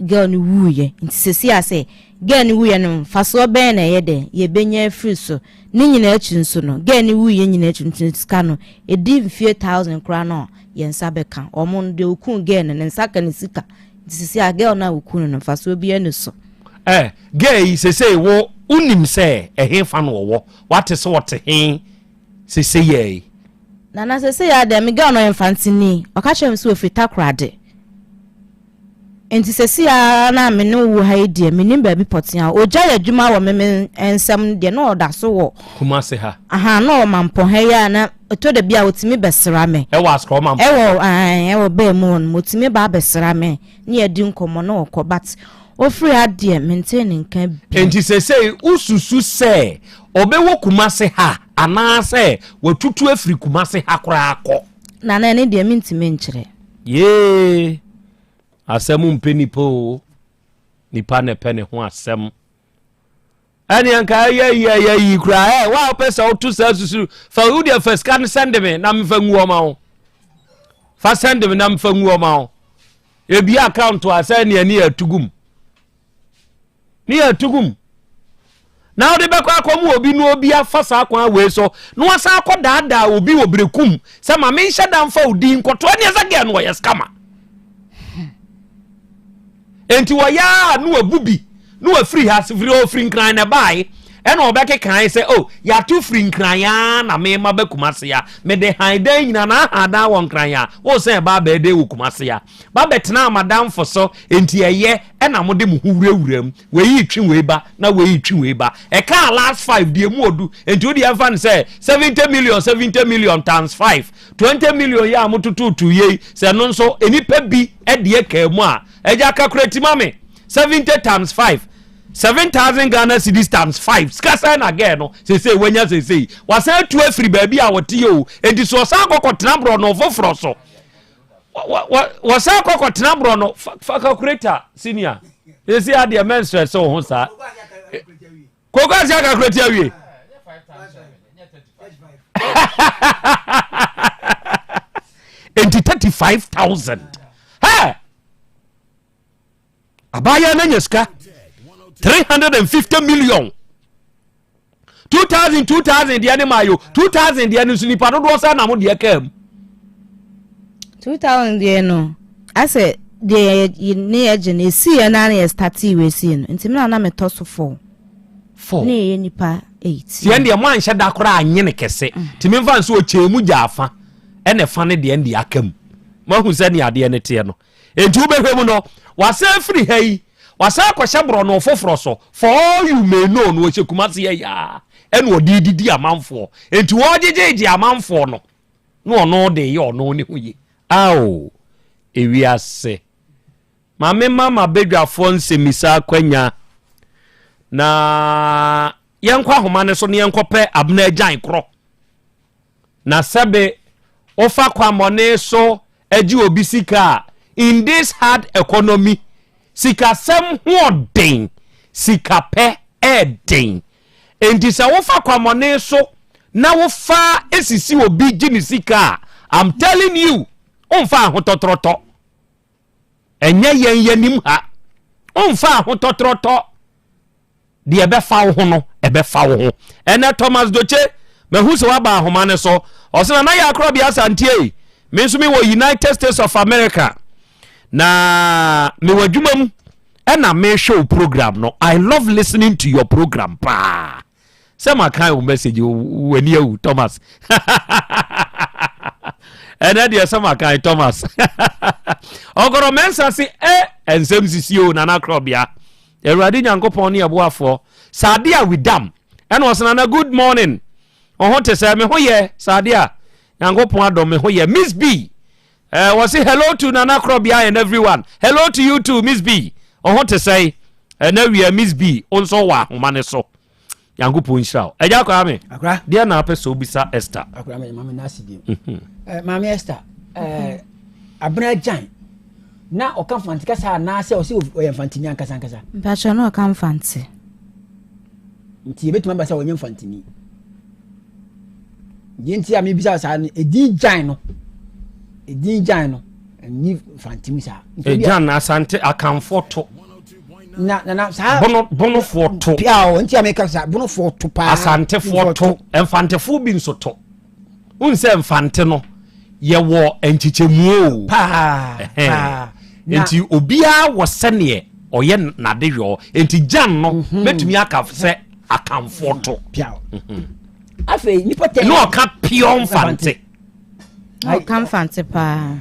girl no wuiɛ. Nti sɛsi a sɛ girl no wuiɛ no mfasoɔ bɛn na ɛyɛ dɛ yɛbɛnya afiri so. Ne nyinaa akyi nso no girl no wuiɛ nyinaa akyi nso sika no ɛdi mfie thousand koraa no yɛn nsa bɛka. Ɔmo no deɛ ɔkuu girl no ne nsa ka ne sika. Nti sisi a girl no a woku no no mfasoɔ biara ni so. Eh, girl yi sesei wo wonim sɛ ɛhe fa no ɔwɔ wate sɛ ɔte he sesei yɛ yi. Nana sesei a deɛ me girl no ɔyɛ mfantini ɔka kyerɛ me sɛ ɔfiri Takoradi nti sesei a na me ne wo ha yi deɛ menim baabi pɔtee a ɔgyae adwuma wɔ me me nsɛm no deɛ na ɔda so wɔ Kumase ha. Aha na ɔwɔ Mampɔn ha yi a na ɛtɔ da bi a ɔtumi bɛsra me. Ɛwɔ Asukɔ Mampɔn. Ɛwɔ ɛɛ ɛwɔ bɛɛ mu hɔ nom ɔtumi ba abɛsra me ne yɛdi nkɔmmɔ na ɔkɔ but ɔfiri ha deɛ mentee ne nka bio. Enti seesei wosusu sɛ ɔbɛwɔ Kumase ha anaasɛ watutu afiri Kumase ha koraa kɔ? Nana ɛno deɛ mentumi nkyerɛ. Yee! Asɛm mpɛ nipa oo, nipa na ɛpɛ ne ho asɛm. Ɛneɛ nka ɛyɛ yi ɛyɛ yi koraa ɛ wa wopɛ sɛ woto saa susu fa wo deɛ fa sika no sɛnde me na mefa ngu ɔma wo fa sɛnde me na mefa ngu ɔma wo ebi account a sɛ neɛ ne yɛ tugum ne yɛ tugum na wode bɛkɔ akɔm obi na obi afa saa kwan wei so na wasan akɔ daadaa obi wɔ berekum sɛ ma menhyɛ da mfa wo din nkɔto ɛneɛ sɛ gɛ no wɔyɛ skama Enti wɔyɛ ara na wabu bi na wafiri ha, firi ɔfiri Nkran na ɛbaeɛ. Ɛna ɔbɛkekae sɛ, Oh, yɛato firi Nkran ara na merema ba Kumase a. Mede han dan nyinaa na ahan dan wɔ Nkran a, woresan ɛba abɛyɛ dɛn wɔ Kumase a? Ba bɛtenaa m'adamfo so, enti ɛyɛ ɛna mode mo ho wurawura mu. Wei retwe wei ba, na wei retwe wei ba. Ɛkaa last five deɛ emu ɔdu, enti wo deɛ ɛmfa no sɛ 70 million, 70 million times five, 20 million yi a motototo yei, sɛ ɛno nso nnipa bi deɛ kaa mu a, agya calculate ma me, 70 times five. 7000 Ghana cedis times 5 sika sɛn na girl no seesei wanya seesei wasan atu afiri baabi a wɔte yɛ o enti so ɔsan kɔkɔtena borɔno foforɔ so wɔsan kɔkɔtena borɔno fa calculator senior seesei adeɛ mɛnsrɛ sɛ wo ho saa koko ase akakurati awie enti 35000 hey! Abaayewa no anya sika 350 million 2000 2000 deɛ ne maayo 2000 deɛ no nso nipa dodoɔ sɛ na mo deɛ kaa mu 2000 deɛ no asɛ deɛ ne yɛ gye no esi yɛ na yɛ startee wɔ esi no nti mi na na metɔ so four four ne yɛ nipa eight tiɛ deɛ mo anhyɛ da koraa nye ne kɛse mm. tìmi nfa nso ɔkyɛn mu gya afa ɛna ɛfa ne deɛ deɛ aka mu mo ahu sɛ ne adeɛ ne teɛ no Enti wobɛhwɛ mu no, wasan afiri ha yi, wasan akɔhyɛ borɔno foforɔ so, for all you may know no, ɔhyɛ Kumasi ha yi ara, ɛna ɔde redidi amanfoɔ. Enti wɔregyegyegye amanfoɔ no, na ɔno de reyɛ ɔno ne ho yie. Ao, ewiase! Ma memma m'abadwafoɔ nsɛmmisa akwanya, na yɛnkɔ ahoma no so na yɛnkɔpɛ Abena Agyan korɔ. Na sɛbe wofa kwammɔne so gye obi sika a, in this hard economy, sikasɛm ho ɔden, sikapɛ ɛɛden. Enti sɛ wofa kwammɔne so na wofa sisi obi gye ne sika a, I'm telling you, womfa ahotɔtrɔtɔ. Ɛnyɛ yɛn yɛnim ha. Womfa ahotɔtrɔtɔ. Deɛ ɛbɛfa wo ho no, ɛbɛfa wo ho. Ɛnɛ Thomas Doche, mahu sɛ waba ahoma no so. Ɔsɛ Nana Yaa Korɔbea Asante ei, me nso mewɔ United States of America. Na mewɔ adwuma mu ɛna mehwɛ wo program no. I love listening to your program paa. Sɛ makan wo message, w'ani awu Thomas. Ɛnɛ deɛ sɛ makan Thomas. Ɔkɔrɔ mɛnsa se ɛ nsɛm sisi o Nana Korɔbea. Awurade Nyankopɔn ne yɛboafoɔ. Saadia Widam ɛna ɔsɛ nana good morning. Ɔho te sɛ me ho yɛ Saadia. Nyankopɔn adom me ho yɛ. Miss B eh, wɔse hello to Nana Krɔbea and everyone. Hello to you too Miss B. Ɔho te sɛ ɛna wia Miss B nso wɔ ahoma ne so. Nyankopɔn nhyira wo. Agya Kwame, deɛ na apɛ sɛ wobisa Esther? Akora me maame nasi bi. Mhm. Eh, maame Esther, eh, abena gyan na ɔka mfante kasa anaasɛ ɔsɛ ɔyɛ mfantini ankasa ankasa? Mpakyɛ na ɔka mfante. Nti ebetumi aba sɛ ɔnyɛ mfantini. Deɛ nti a mebisa saa no, edin gyan no, edin gyan no, ɛnni mfante mu saa. Egyan asante akanfoɔ to. na na na saa bono bonofoɔ to pia o nti a meka saa bonofoɔ to paa asantefoɔ to mfantefoɔ bi nso to n sɛ mfante no yɛwɔ nkyekyɛmu o paa paa nti obiara wɔ sɛneɛ ɔyɛ n'ade yɔ nti gyan no mhm. mɛtumi aka sɛ akanfoɔ to pia o mhm. afei nipa tɛ ne ɔka pure mfante ɔka mfante paa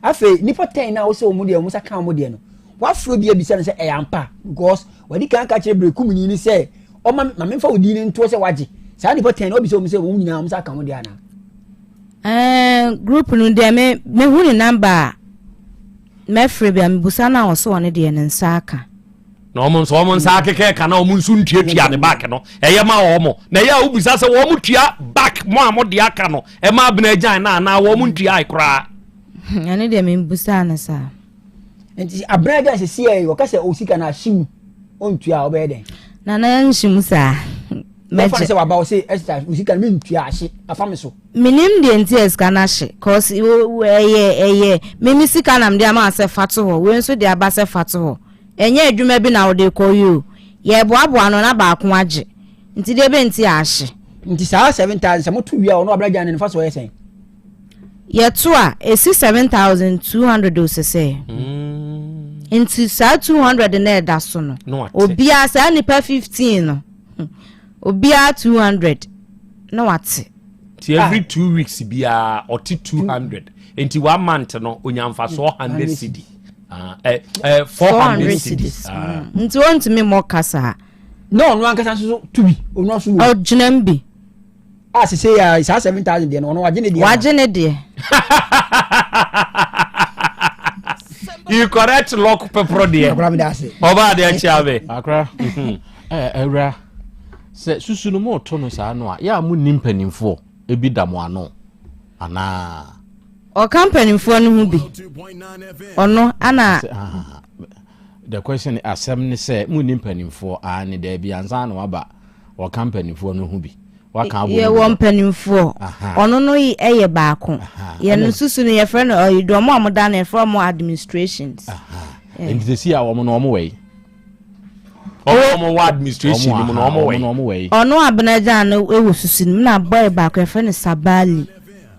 afei nipa tɛn na wosɛ wɔn deɛ wɔn nsa ka wɔn deɛ no Wafrɛ obi abisa no sɛ ɛyɛ ampa because wadi kan aka kyerɛ berekumni no sɛ ɔma ma memfa wo din no ntoɔ sɛ wagye. Saa nnipa tɛn no wabisa wɔn sɛ wɔn nyinaa wɔn nsa aka ho deɛ anaa? Ɛɛ group no deɛ me mehu ne number a mɛfrɛ bi a mebusa no a ɔsɛ ɔne deɛ ne nsa aka. Na wɔn nso wɔn nsa akeka ɛka na wɔn nso ntuatua ne back no ɛyɛ ma wɔn na ɛyɛ a wobisa sɛ wɔn tua back mo a mo de aka no ɛma abena agyan na anaa wɔn ntua koraa. Ɛne deɛ mebusa no saa. Nti abena gya sisi ɛ wɔka sɛ osika na ahye mu ontua a ɔbɛyɛ dɛn. Nana nhye mu saa. Mɛgye. Wɔfa sɛ waba ɔsɛ ɛsita osika no mentua ahye afa me so. Menim deɛ nti a sika no ahye cause ɛyɛ ɛyɛ me me sika na mede ama sɛ fa to hɔ wei nso de aba sɛ fa to hɔ ɛnyɛ adwuma bi na wode kɔ yi o yɛboaboa no na baako agye nti deɛ bɛ nti a ahye. Nti saa 7000 sɛ moto wie a ɔno abena gya no ne fa so ɔyɛ sɛn. Yɛto a, ɛsi 7,200 osesɛ. Nti saa 200 no a ɛda so no, obiara, saa nnipa 15 no, hmm, Obiara 200 na wate. Nti every 2 weeks biara ɔte 200, nti one month no onya mfasoɔ 100 cedi. Ah, 400 cedis. Ah. Nti wɔntumi mmɔ kasa. Na ɔno ankasa nso so tu bi, ɔno nso wɔ. Ɔgyina mu bi. A sese yɛ saa 7,000 deɛ no, ɔno wagye ne deɛ. Wagye ne deɛ. You correct lock pepro deɛ. Akora mi da ase. Ɔbaa deɛ kyia me. Akora, awura, sɛ susu no mo to no saa no a, yɛ a mo ni mpanimfoɔ ebi da mo ano anaa? Ɔka mpanimfoɔ no ho bi. Ɔno ana. Ah, the question, asɛm ne sɛ mo ni mpanimfoɔ aa ne daabi ansa na waba ɔka mpanimfoɔ no ho bi. Waka abɔ Yɛwɔ mu. mpanimfoɔ. Ɔno no yɛ baako. Yɛn no susu no yɛfrɛ no ɔyi dɔm a wɔda no, yɛfrɛ wɔn administrations. Nti sɛ si a wɔn no wɔn wɔ yi. Ɔmo wɔ administration mu no, ɔmo wɔ yi. Ɔmo wɔ yi. Ɔno Abenagya no wɔ susu no mu, na boy baako yɛfrɛ no Sabali,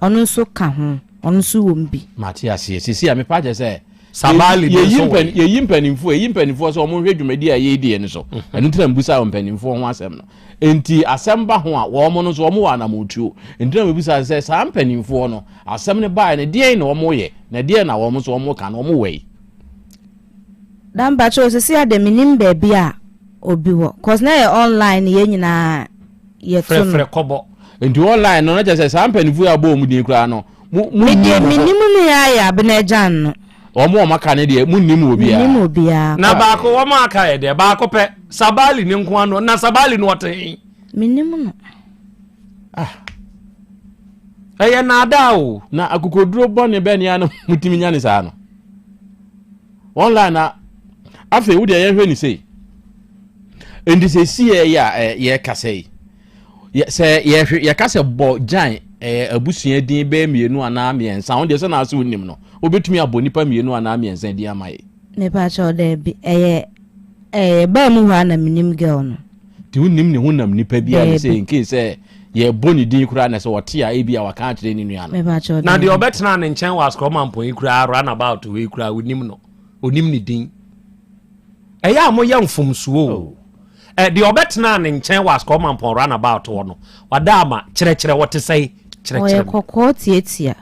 ɔno nso ka ho, ɔno nso wɔ mu bi. Mate aseɛ. Sisi a mepa kyɛ sɛ Sabali bi nso wɔ yi. Yɛyi mpanimfoɔ sɛ ɔmo nhwɛ dwumadi a yɛredi no so. Ɛno nti na mbusa wɔ mpanimfoɔ ho asɛm no. Nti asɛm ba ho a, wɔn no nso wɔn wɔ anamotuo. Nti na mebisa sɛ saa mpanimfoɔ no, asɛm no baeɛ no, deɛn na wɔn yɛ, na deɛn na wɔn nso wɔn ka no, wɔn wɔ yi? Dampakyɛ, osisi a de menim baabi a obi wɔ, cause na yɛ online yɛn nyinaa yɛto no. Frɛfrɛ kɔbɔ. Nti online no na kyerɛ sɛ saa mpanimfoɔ yi abɔ wɔn din koraa no, mo Me deɛ nim wɔ hɔ. Menim no yɛ ayɛ Abenagya no. Wɔn a wɔn aka no deɛ, mo nim wɔ biara. Menim obiara. Na baako wɔn aka yɛ deɛ baako pɛ, Sabali ne nko ano, na Sabali no ɔte he? Menim no. Ɛyɛ naadaa o. Na akokoduro bɔne bɛn ya no mutumi nya ne saa no? Online na afei wo deɛ yɛhwɛ ne sei. Nti sɛ si yɛ yɛ a yɛkasa yi, sɛ yɛhwɛ yɛka sɛ bɔ gyan abusua din bɛyɛ mmienu anaa mmiɛnsa, wɔn deɛ sɛ na ase wonim no, wobɛtumi abɔ nipa mmienu anaa mmiɛnsa din ama yɛ? Mepakyɛw, daabi, ɛyɛ baa mu hɔ a na menim girl no. Nti wonim ne ho nam nipa bi a ne sɛ Daabi. nkei sɛ yɛbɔ ne din koraa na sɛ ɔte a, ebi a waka akyerɛ ne nua no. Mepakyɛw, Na deɛ daabi. ɔbɛtena ne nkyɛn wɔ Asorɔma mpɔn yi koraa, roundabout wei koraa, onim no, onim ne din. Ɛyɛ a moyɛ mfomsoɔ o. Ɛ deɛ ɔbɛtena ne nkyɛn wɔ Asorɔma mpɔn roundabout hɔ no, wada ama kyerɛkyerɛ wɔte sɛe, Ɔyɛ kyerɛkyerɛ me. Kɔkɔɔ tietia,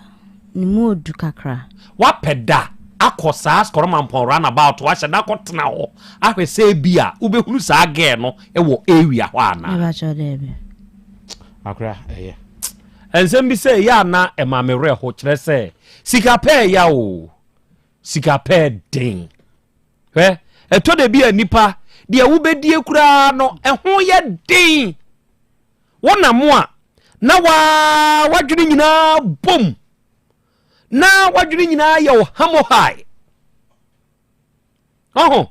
ne mu odu kakra. Wapɛ da akɔ saa Asorɔma mpɔn roundabout, wahyɛ da akɔtena hɔ ahwɛ sɛ ebi a wobɛhunu saa girl no wɔ area hɔ anaa? Mepakyɛw, daabi. Akora ɛyɛ. Nsɛm bi sɛ ɛyɛ ana ɛma me werɛ ho, kyerɛ sɛ sika pɛ ɛya o, sika pɛ den. Hwɛ, ɛtɔ da bi a nipa deɛ wobɛdie koraa no ɛho yɛ den. Wonam a na waa wadwene nyinaa bom, na wadwene nyinaa yɛ wo hamohae. Ɔho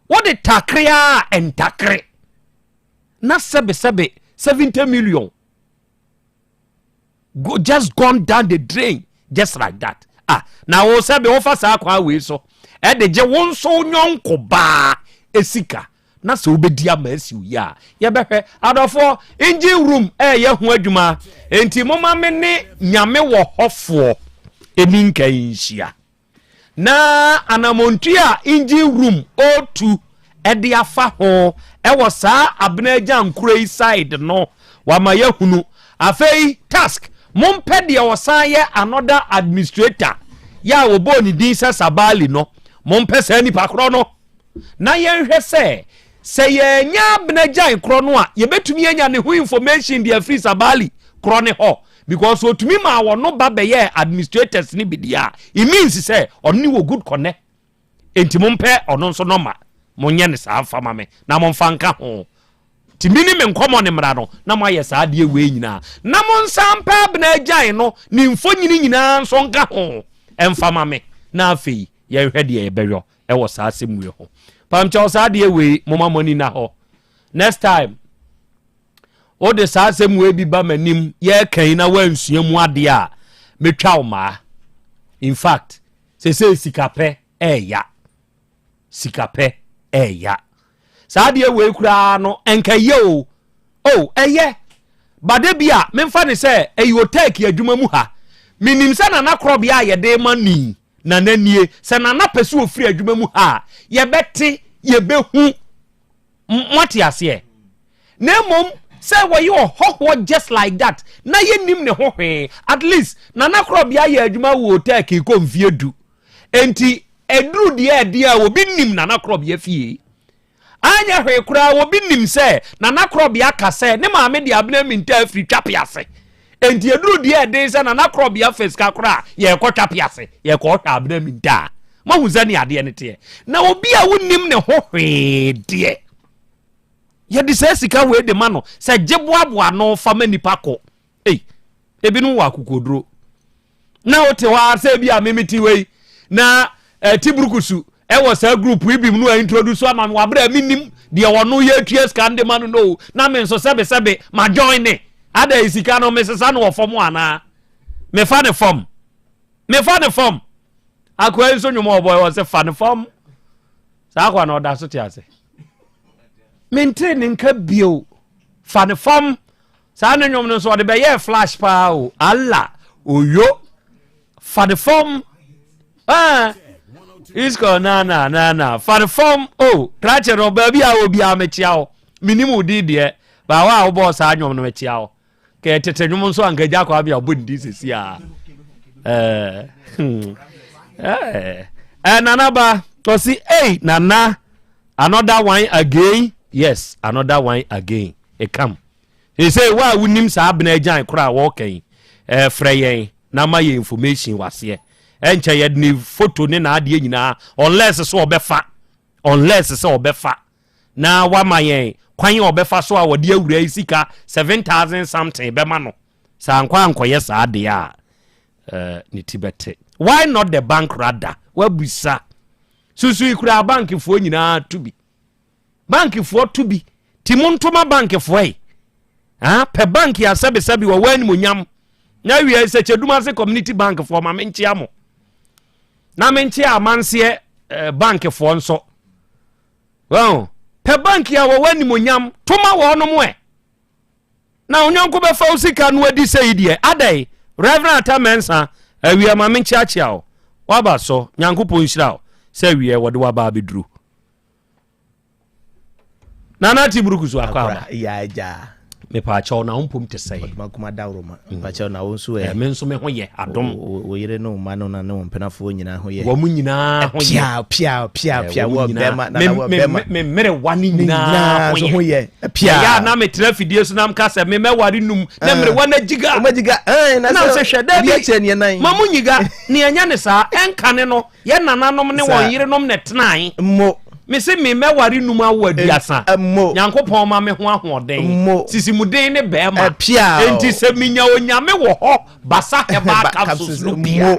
wode takere a ɛntakere na sɛbesɛbe 70 million go, just gone down the drain just like that. Ah, na wo sɛbe wofa saa kwan wei so ɛde gye wo nso nyɔnko baa esika na sɛ wobɛdi ama asi wo yie a, yɛbɛhwɛ. Adɔfoɔ, engine room ɛyɛ ho adwuma, enti moma me ne Nyame wɔ hɔfoɔ ɛni nka yi nhyia na anamontu a engine room ɔretu ɛde afa ho ɛwɔ saa Abena Agya Nkuro yi side no, wama yɛhunu. Afei task, mompɛ deɛ ɔsan yɛ another administrator yɛ a wɔbɔɔ ne din sɛ Sabali no, mompɛ saa nipa korɔ no na yɛnhwɛ sɛ yɛnya Abena Gyan korɔ no a, yɛbɛtumi anya ne ho information de afiri Sabali korɔ ne hɔ, because otumi maa wɔno ba bɛyɛ administrators ne bi deɛ a, it means sɛ ɔno ne wɔ good connect. Enti mompɛ ɔno nso nɔma, monyɛ ne saa mfa ma me na momfa nka ho. Nti me ne me nkɔmmɔ ne mmara no na moayɛ saa adeɛ wei nyinaa, na monsan mpɛ Abena Agyan no ne mfonyini nyinaa nso nka ho ɛmfa ma me, na afei yɛnhwɛ deɛ yɛbɛyɔ ɛwɔ saa asɛm wei ho. Pamkyɛw, saa adeɛ wei moma mo ani na hɔ. Next time wode saa asɛm wei bi ba m'anim yɛreka yi na woansua mu adeɛ a, mɛtwa wo maa. In fact, sɛsɛ sikapɛ ɛɛya, sikapɛ ɛɛya. Saa adeɛ wei koraa no ɛnka yɛ o. O ɛyɛ bade bi a memfa ne sɛ ɛyɛ otɛɛki adwuma mu ha. Menim sɛ Nana korɔbea a yɛde ma ni Nana nie. Sɛ Nana pɛ sɛ ofiri adwuma mu ha a, yɛbɛte, yɛbɛhu. Moate aseɛ? Na mmom sɛ wɔyɛ ɔhɔhoɔ just like that na yɛnnim ne ho hwee. At least Nana Korɔbea yɛ adwuma wɔ Turkey kɔ mfeɛ du. Enti ɛduru deɛ ɛdeɛ a obi nim Nana Korɔbea fie. Anyɛ hwee koraa obi nim sɛ Nana Korɔbea ka sɛ ne maame de Abena Mintaa firi Twape ase. Enti ɛduru deɛ ɛden sɛ Nana Korɔbea fa sika koraa a, yɛrekɔ Twape ase, yɛrekɔhwɛ Abena Mintaa. Moahu sɛnea adeɛ no teɛ. Na obi a wonnim ne ho hwee deɛ, yɛde saa sika wei de ma no sɛ gye boaboa ano fa ma nipa ko. Ei, ebinom wɔ akokoduro. Na wote hɔ ara sɛ ebi a meme te wei na eh, Tiburukusu ɛwɔ saa group yi bi mu no a introduce ama me wabrɛ a menim deɛ ɔno yɛ tua sika no de ma no no na me nso sɛbesɛbe ma join ne ada yi sika no mesesa no wɔ fam anaa mefa ne fam mefa ne fam akoa yi nso nnwom a ɔbɔ wɔ sɛ fa ne fam saa akoa na ɔda so te ase mentee ne nka bio fa ne fam Saa ne nnwom no nso ɔde bɛyɛɛ flash paa o. Allah oyo fa ne fam. Ah, isko na na na na fa ne fam o. Krakye no baabi a wɔ biara mekyia wo. Menim wo din deɛ. Baawa a wobɔɔ saa nnwom no mekyia wo. Kɛ tete nnwom nso anka agya kwa bi a wobɔ ne din sɛsi a. Eh, hmm. Eh, eh, nana ba, ɔsi, ei, nana, another one again. Yes, another one again. Ekam. Seesei wo a wonim saa abena agyan koro a wɔreka yi, eh, frɛ yɛn na ma yɛ information wɔ aseɛ. Ɛnkyɛ yɛde ne photo ne n'adeɛ nyinaa, unless sɛ ɔbɛfa, unless sɛ ɔbɛfa na wama yɛn kwan a ɔbɛfa so a wɔde awura yi sika 7000 something bɛma no. Sɛ ankɔ ankɔyɛ saa deɛ a, eh, ne ti bɛte. Why not the bank rather? Wabisa. Susui koraa bankfoɔ nyinaa to bi. Bankfoɔ to bi ti mo ntoma bankfoɔ yi ah pɛ bank a sɛbesɛbe wɔwɔ animonyam na awia sɛ kyɛdum ase community bankfoɔ ma menkyea mo na menkyea amanseɛ eh, bankfoɔ nso well pɛ bank a wɔwɔ animonyam toma wɔnom ɛ Na wo yɔnko bɛfa wo sika no adi sɛi deɛ, adɛn? Rev. Atta Mensah, awia ma menkyeakyea wo. Woaba so, Nyankopɔn nhyira wo sɛ awiɛ wɔde wo aba abɛduru. Nana Tiburuku so akɔ aba. Mepaakyɛw na wo mpom te sɛn? Ɔdomakoma dawuroma. Mm. Mepaakyɛw na wo nso ɛ. Eh, me nso me ho yɛ adom. Wo yere ne wo mma no na ne wo mpenafoɔ nyinaa ho yɛ. Wɔn nyinaa ho yɛ. Pia pia pia pia wɔ bɛma na wɔ bɛma. Me mmerewa ne nyinaa ho yɛ. Pia. Ɛyɛ a na metra afidie so na mka sɛ me mɛware num na eh. mmerewa no agyiga. Wɔn agyiga. Eh, na sɛ hwɛ daabi. Ma mo nyiga ne ɛnyɛ ne saa ɛnkane no yɛ nananom ne wɔn yerenom na ɛtenae. Mo. Mese me mɛware num awo aduasa. Mo. Nyankopɔn ma me ho ahoɔden. Mo. Sisimuden ne bɛrima. Eh, pia. Enti sɛ menya onyame wɔ hɔ basa herbal capsules no bia.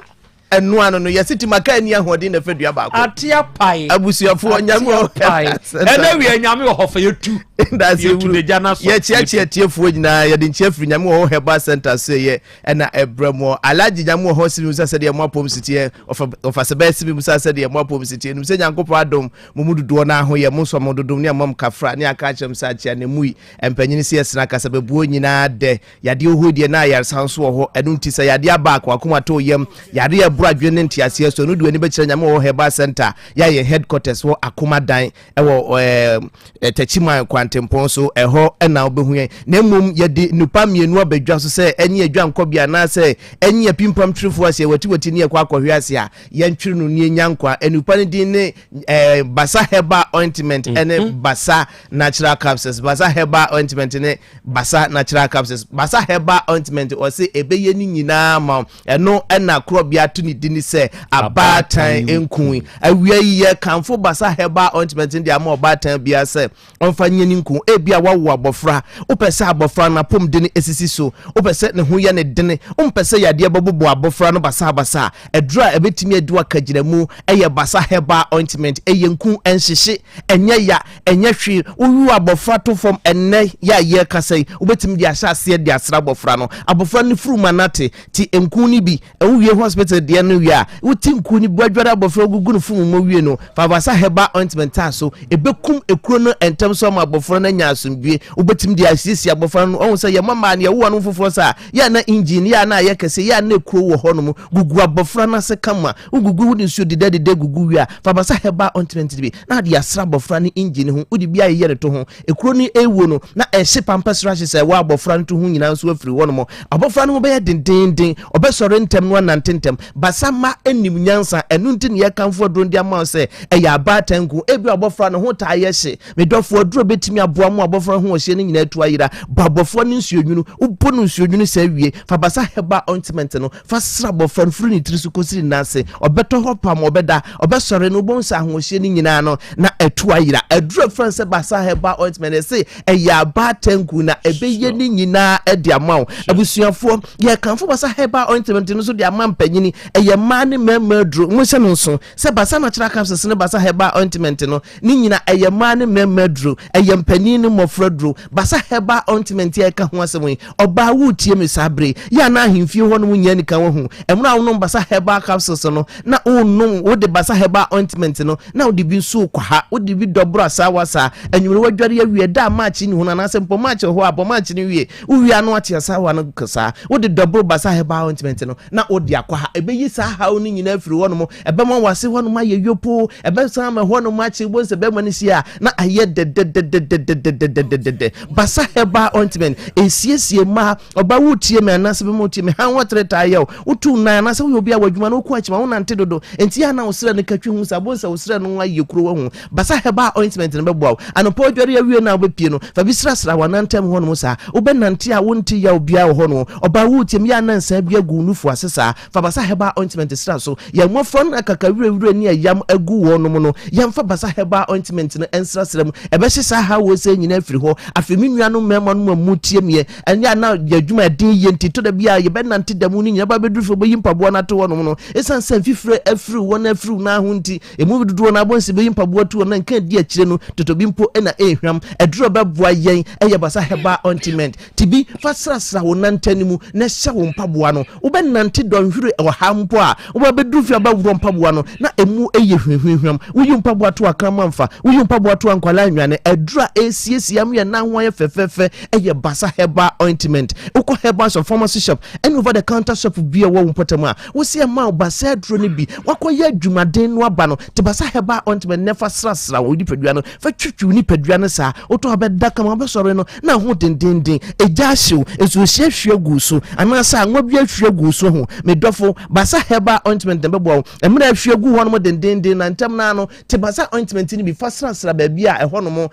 Ɛno ano no, yɛse timaka ani ahoɔden na ɛfɛ dua baako. Ate apae. Abusuafoɔ nyame wɔ hɔ. Ɛnɛ wia nyame wɔ hɔ fa yɛtu. Yɛtu ne gya na so. Yɛkyeakyea tiefoɔ nyinaa yɛde nkyea firi nyame wɔ hɔ herbal center so yɛ ɛna ɛbrɛ mo. Alhaji nyame wɔ hɔ simi musa sɛdeɛ mo apom siteɛ ɔfa sɛ bɛyɛ simi musa sɛdeɛ mo apom siteɛ nim sɛ Nyankopɔn adom mo mu dodoɔ no aho yɛ mo nso mo dodom ne amam kafra ne aka akyerɛ m sɛ akyea ne mui mpanyini sɛ yɛsena kasa bɛbuo nyinaa dɛ Yadeɛ wɔ hɔ yi deɛ na ayaresa nso wɔ hɔ, ɛno nti sɛ yadeɛ aba a ka w'akoma to wo yam. Yadeɛ a ɛboro adwene ne nteaseɛ so, ɛno de w'ani bɛkyerɛ Nyame wɔ hɔ Herbal Centre, yɛ a yɛn headquarters wɔ Akoma Dan ɛwɔ ɛɛ Takyiman kwantempɔn so, ɛhɔ ɛna wobɛhu yɛn. Na mmom yɛde nnupa mmienu aba dwa so sɛ ɛnye adwankɔbea anaasɛ ɛnye apimpam twerefoɔ ase, awatiwati ne yɛkɔ akɔhwe ase a yɛntwere no ne yɛnya nkwa. Nnupa no din ne ɛɛ Basa Herbal Ointment ɛne Basa Natural Capsules. Basa Herbal Ointment ne Basa natural capsules, Basa herbal ointment, ɔse ɛbɛyɛ ne nyinaa ma wo. Ɛno ɛna korɔbea to ne dini sɛ abaatan nku. Awia yi yɛ kamfo Basa herbal ointment no de ama ɔbaatan biara sɛ ɔmfa nyɛ ne nku. Ebia wawo abɔfra, wopɛ sɛ abɔfra no apɔmuden sisi so, wopɛ sɛ ne ho yɛ ne dene, wompɛ sɛ yadeɛ bɛbobɔ abɔfra no basabasa a, aduro a ɛbɛtumi adi wo akagyinamu yɛ Basa herbal ointment. Ɛyɛ nku, ɛnhyehye, ɛnyɛ ya. Ɛnyɛ hwee, woyi abɔfra to fam ɛnnɛ yi a yɛrekasa yi, wobɛtumi de ahyɛ aseɛ de asra abɔfra no. Abɔfra no furu ma no ate, te nku no bi, wowie hospital deɛ. adeɛ no wie a, wote nku no bi, woadware abɔfra wogugu no fom mu wie no, fa Basa Herbal Ointment taa so. Ɛbɛkum ekuro no ntɛm so ama abɔfra no anya asomdwoe. Wobɛtumi de asiesie abɔfra no. Wahu sɛ yɛn mmammaa no, yɛwo wɔn foforɔ saa a, yɛ a na engine, yɛ a na ayɛ kɛse, yɛ a na ekuro wɔ hɔnom. Gugu abɔfra no ase kama. Wogugu, wode nsuo dedɛdedɛ gugu wie a, fa Basa Herbal Ointment no bi na de asra abɔfra no engine ho. Wode bi ayeyɛ ne to ho. Ekuro no rewuo no, na ɛhye pampers rashes a ɛwɔ abɔfra no to ho nyinaa nso afiri hɔnom. Abɔfra no ho bɛyɛ dendeenden, ɔbɛsɔre ntɛm na wanante ntɛm. Basamma nnim nyansa, ɛno nti na yɛkamfo aduro no de ama wo sɛ ɛyɛ abaatan nku. Ebia abɔfra no ho taa yɛ hye. Me dɔfo, aduro bɛtumi aboa mo abɔfra ho ɔhyeɛ no nyinaa atu ayera. Bɔ abɔfra no nsuonwunu, wobɔ no nsuonwunu saa wie, fa Basa Herbal Ointment no fa sra abɔfra no firi ne tiri so kɔsi ne nan ase. Ɔbɛtɔ hɔ pam, ɔbɛda, ɔbɛsɔre no, wobɛhu sɛ ahoɔhyeɛ no nyinaa no na atu ayera. Aduro a ɛfrɛ no sɛ Basa Herbal Ointment, ɛse ɛyɛ abaatan nku na ɛbɛyɛ ne nyinaa de ama wo. Abusuafoɔ, yɛkamfo Basa Herbal Ointment no nso de ama mpanyini. Ɛyɛ mmaa ne mmarima aduro. Monhyɛ no nso sɛ Basa Natural Capsules ne Basa Herbal Ointment no, ne nyina ɛyɛ mmaa ne mmarima aduro. Ɛyɛ mpanin ne mmɔfra aduro. Basa Herbal Ointment a ɛka ho asɛm yi, ɔbaa woretie me saa bere yi, yɛ a na ahemfie hɔnom nyɛ anika wahu. Mmerɛ a wonom Basa Herbal Capsules no, na wonom, wode Basa Herbal Ointment no, na wode bi nso rekɔ ha, wode bi dɔboro asaawa saa, anwummere woadware awie, ɛda a March nni hɔ no, anaasɛ mpo March wɔ hɔ a, bɔ March no wie, wowie a na woate asaawa no saa, wode dɔboro Basa Herbal Ointment no, na wode akɔ ha. Ɛbɛyi saa haw no nyinaa afiri hɔnom, ɛbɛma w'ase hɔnom ayɛ yopoo, ɛbɛsan ama hɔnom akye, wobɛhu sɛ bɛrima no si a, na ayɛ dɛdɛdɛdɛdɛdɛdɛdɛdɛ. Basa Herbal Ointment, ɛsiesie mmaa. Ɔbaa woretie me anaasɛ bɛma wotie me, hann wɔ tere taa yɛ wo, wotu nan anaasɛ woyɛ obi a w'adwuma no wokɔ akyi ma wonante dodo, enti yɛ a na wo serɛ no katwi ho saa, wobɛhu sɛ wo serɛ no ho ayɛ kuro wahu. Basa Herbal Ointment no bɛboa wo. Anɔpa wodware awie no a wobɛpue no, fa bi srasra w'anantam hɔnom saa. Wobɛnante a wonte yaw biara wɔ hɔnom. Ɔbaa woretie me, yɛ a na nsaa bi agu wo nufu ase saa. Fa Basa Herbal Ointment sra so. Yɛn mmɔfra no akakawirawira ne ɛyam agu wɔnom no, yɛmfa Basa Herbal Ointment no nsrasra mu. Ɛbɛhye saa haw wei sɛɛ nyinaa afiri hɔ. Afei me nuanom mmarima no mu a motie meɛ, ɛnyɛ a na yɛn adwuma ɛden yie nti, tɔ da bi a yɛbɛnante da mu no nyinaa ba bɛduru fie wobɛyi mpaboa no ato hɔnom no, ɛsiane sɛ mfifire afiri wɔn afiri no ho nti, ɛmu dodoɔ no abɔ nsi bɛyi mpaboa tu hɔ na nka ɛdi akyire no, totɔ bi mpo na ɛrehwam. Aduro a ɛbɛboa yɛn yɛ Basa Herbal Ointment. Te bi fa srasra wo nantan no mu na hyɛ wo mpaboa no. Wobɛnante dɔnhwere ɔha mpo a, woba bɛduru fie a wobɛworɔ mpaboa no na ɛmu yɛ hwamhwamhwam. Woyi wo mpaboa to a kraman mfa, woyi wo mpaboa to a nkwadaa nnwane. Aduro a ɛresiesie ama yɛn nan ho ayɛ fɛfɛɛfɛ yɛ Basa Herbal Ointment. Wokɔ herbal shop, pharmacy shop, ɛne over the counter shop bi a ɛwɔ wo mpɔtam a, wose ɛma wo Basa aduro no bi. Woakɔyɛ adwumaden no aba no, te Basa Herbal Ointment na fa srasra wo nipadua no. Fa twitwi wo nipadua no saa. Wotɔ a bɛda kama, wobɛsɔre no na ho dendeenden, egya ahyew, nsuohyeɛ ahwie agu wo so, anaasɛ anwa bi ahwie agu wo so ho. Me dɔfo, Basa Herbal Ointment na ɛbɛboa wo. Mmerɛ a ahwie agu hɔnom dendeenden na ntɛm no ara no, te Basa Ointment no bi fa srasra baabi a ɛhɔnom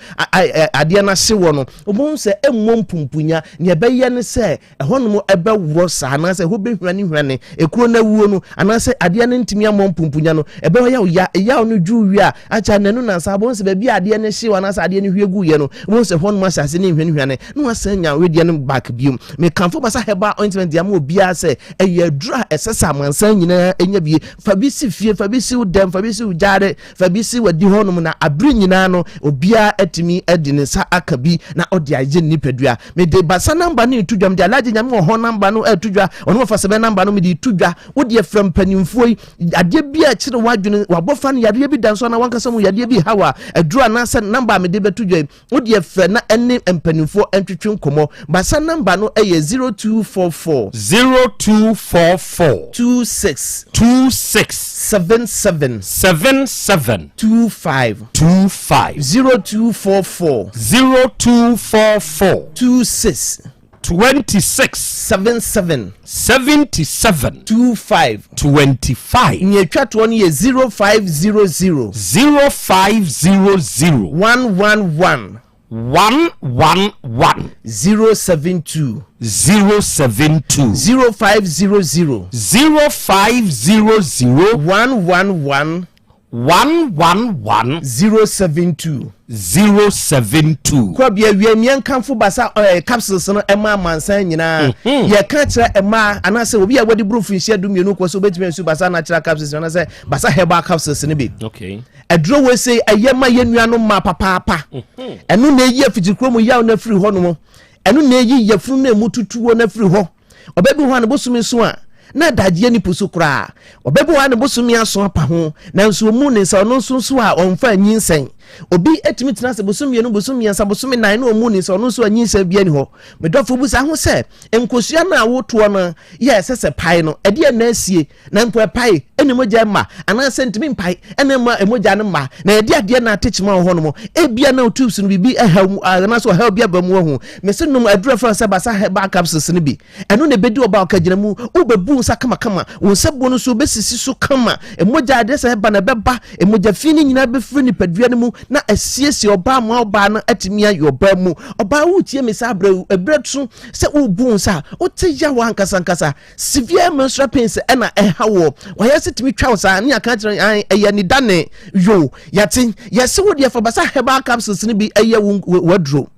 adeɛ no ahye wɔ no. Wobɛhu sɛ ɛmmɔ mpumpunya. Nea ɛbɛyɛ ne sɛ, Ɛhɔnom bɛworɔ saa, anaasɛ ɛhɔ bɛhwanehwane, ekuro no awuo no, anaasɛ adeɛ no ntumi ammɔ mpumpunya no, ɛbɛyɛ wo ya. Ɛyaw no dwo wie a, akyɛ nnanu nnansa, wobɛhu sɛ baabi a adeɛ no hyew anaasɛ adeɛ no hwie guiɛ no, wobɛhu sɛ ɛhɔnom asase no rehwanehwane, na wasan anya wedeɛ no back bio. Mekamfo Basa Herbal Ointment de ama obiara sɛ ɛyɛ aduro a ɛsɛ sɛ amansan nyinaa nya bi. Fa bi si fie, fa bi si wo dɛm, fa bi si wo gyaade, Fa bi si w'adi hɔnom na abere nyinaa no obiara atumi de ne nsa aka bi na ɔde ayɛ ne nipadua. Mede Basa namba no reto dwa, mede Alhaji Nyame wɔ hɔ namba no reto dwa, ɔno wɔfa sɛbɛ namba no mede reto dwa. Wo deɛ frɛ mpanimfoɔ yi, adeɛ bi a ɛkyere w'adwene, w'abɔfra no yadeɛ bi da nso anaa w'ankasa mu yadeɛ bi haw a, aduro anaasɛ namba a mede bɛto dwa yi, Wo deɛ frɛ na ɛne mpanimfoɔ ntwetwe nkɔmmɔ. Basa number no yɛ 0244. 0244. 26. 26. 77. 77. 25. 25. 0244. 0244. 26. 26. 77. 77. 25. 25. Nea etwa toɔ no yɛ 0500. 0500. 111. 111. 072. 072. 0500. 0500. 111. 111. 072. 072. Korabea wia mmea nkamfo basa eh, capsules no ɛma amansan nyinaa. Mhm. Yɛka kyerɛ mmaa anaasɛ obi a wadi boro mfinhyia du mmienu kɔ sɛ obetumi asu basa natural capsules no anaasɛ basa herbal capsules no bi. Okay. Aduro wei sɛ ɛyɛ ma yɛn nuanom mmaa papaapa. Mhm. Ɛno na eyi afikyikuro mu yaw no afiri hɔ nom. Ɛno na eyi yafunu no emu tutuo no afiri hɔ. Ɔbɛ bi hɔ a ne bosome so a. na adagyeɛ ne po so koraa. Ɔbɛbɔ a ne bosome aso apa ho, nanso ɔmmu ne nsa, ɔno nso nso a ɔmfa nyinsɛn. Obi tumi tena ase bosome mmienu, bosome mmiɛnsa, bosome nan na ɔmmu ne nsa, ɔno nso a nyinsɛn biara ni hɔ. Me dɔfo, bisa ho sɛ, nkosua no a wotoɔ no yɛ ɛsɛ sɛ pae no, ɛdeɛn na asie? Na mpo ɛpae, ɛne mogya mma, anaasɛ ntumi mpae, ɛna ɛma mogya no mma, na yɛde adeɛ na ate kyema wɔ hɔnom. Ebia na tubes no biribi ɛhaw mu, anaasɛ ɔhaw bi aba mu ahu. Mese nom aduru afra sɛ basa herbal capsules no bi. Ɛno na ɛbɛdi ɔba ɔkagyina mu. Wobɛbu nsa kamakama, wo nsa buo no nso wobɛsisi so kama. Mogya adeɛ sɛ ɛba na ɛbɛba, mogya fi no nyinaa bɛfiri nipadua no mu na asiesie ɔbaa ma ɔbaa no atumi ayɛ ɔbaa mu. Ɔbaa woretie me saa berɛ yi, ɛberɛ so sɛ worebu nsa a, wote yaw ankasa ankasa. Severe menstrual pains ɛna ɛha wɔ wayɛ sɛ tumi twa wo saa ne aka kyerɛ an ɛyɛ nidane yo yɛte yɛse wo deɛ fa basa herbal capsules no bi ɛyɛ wo waduro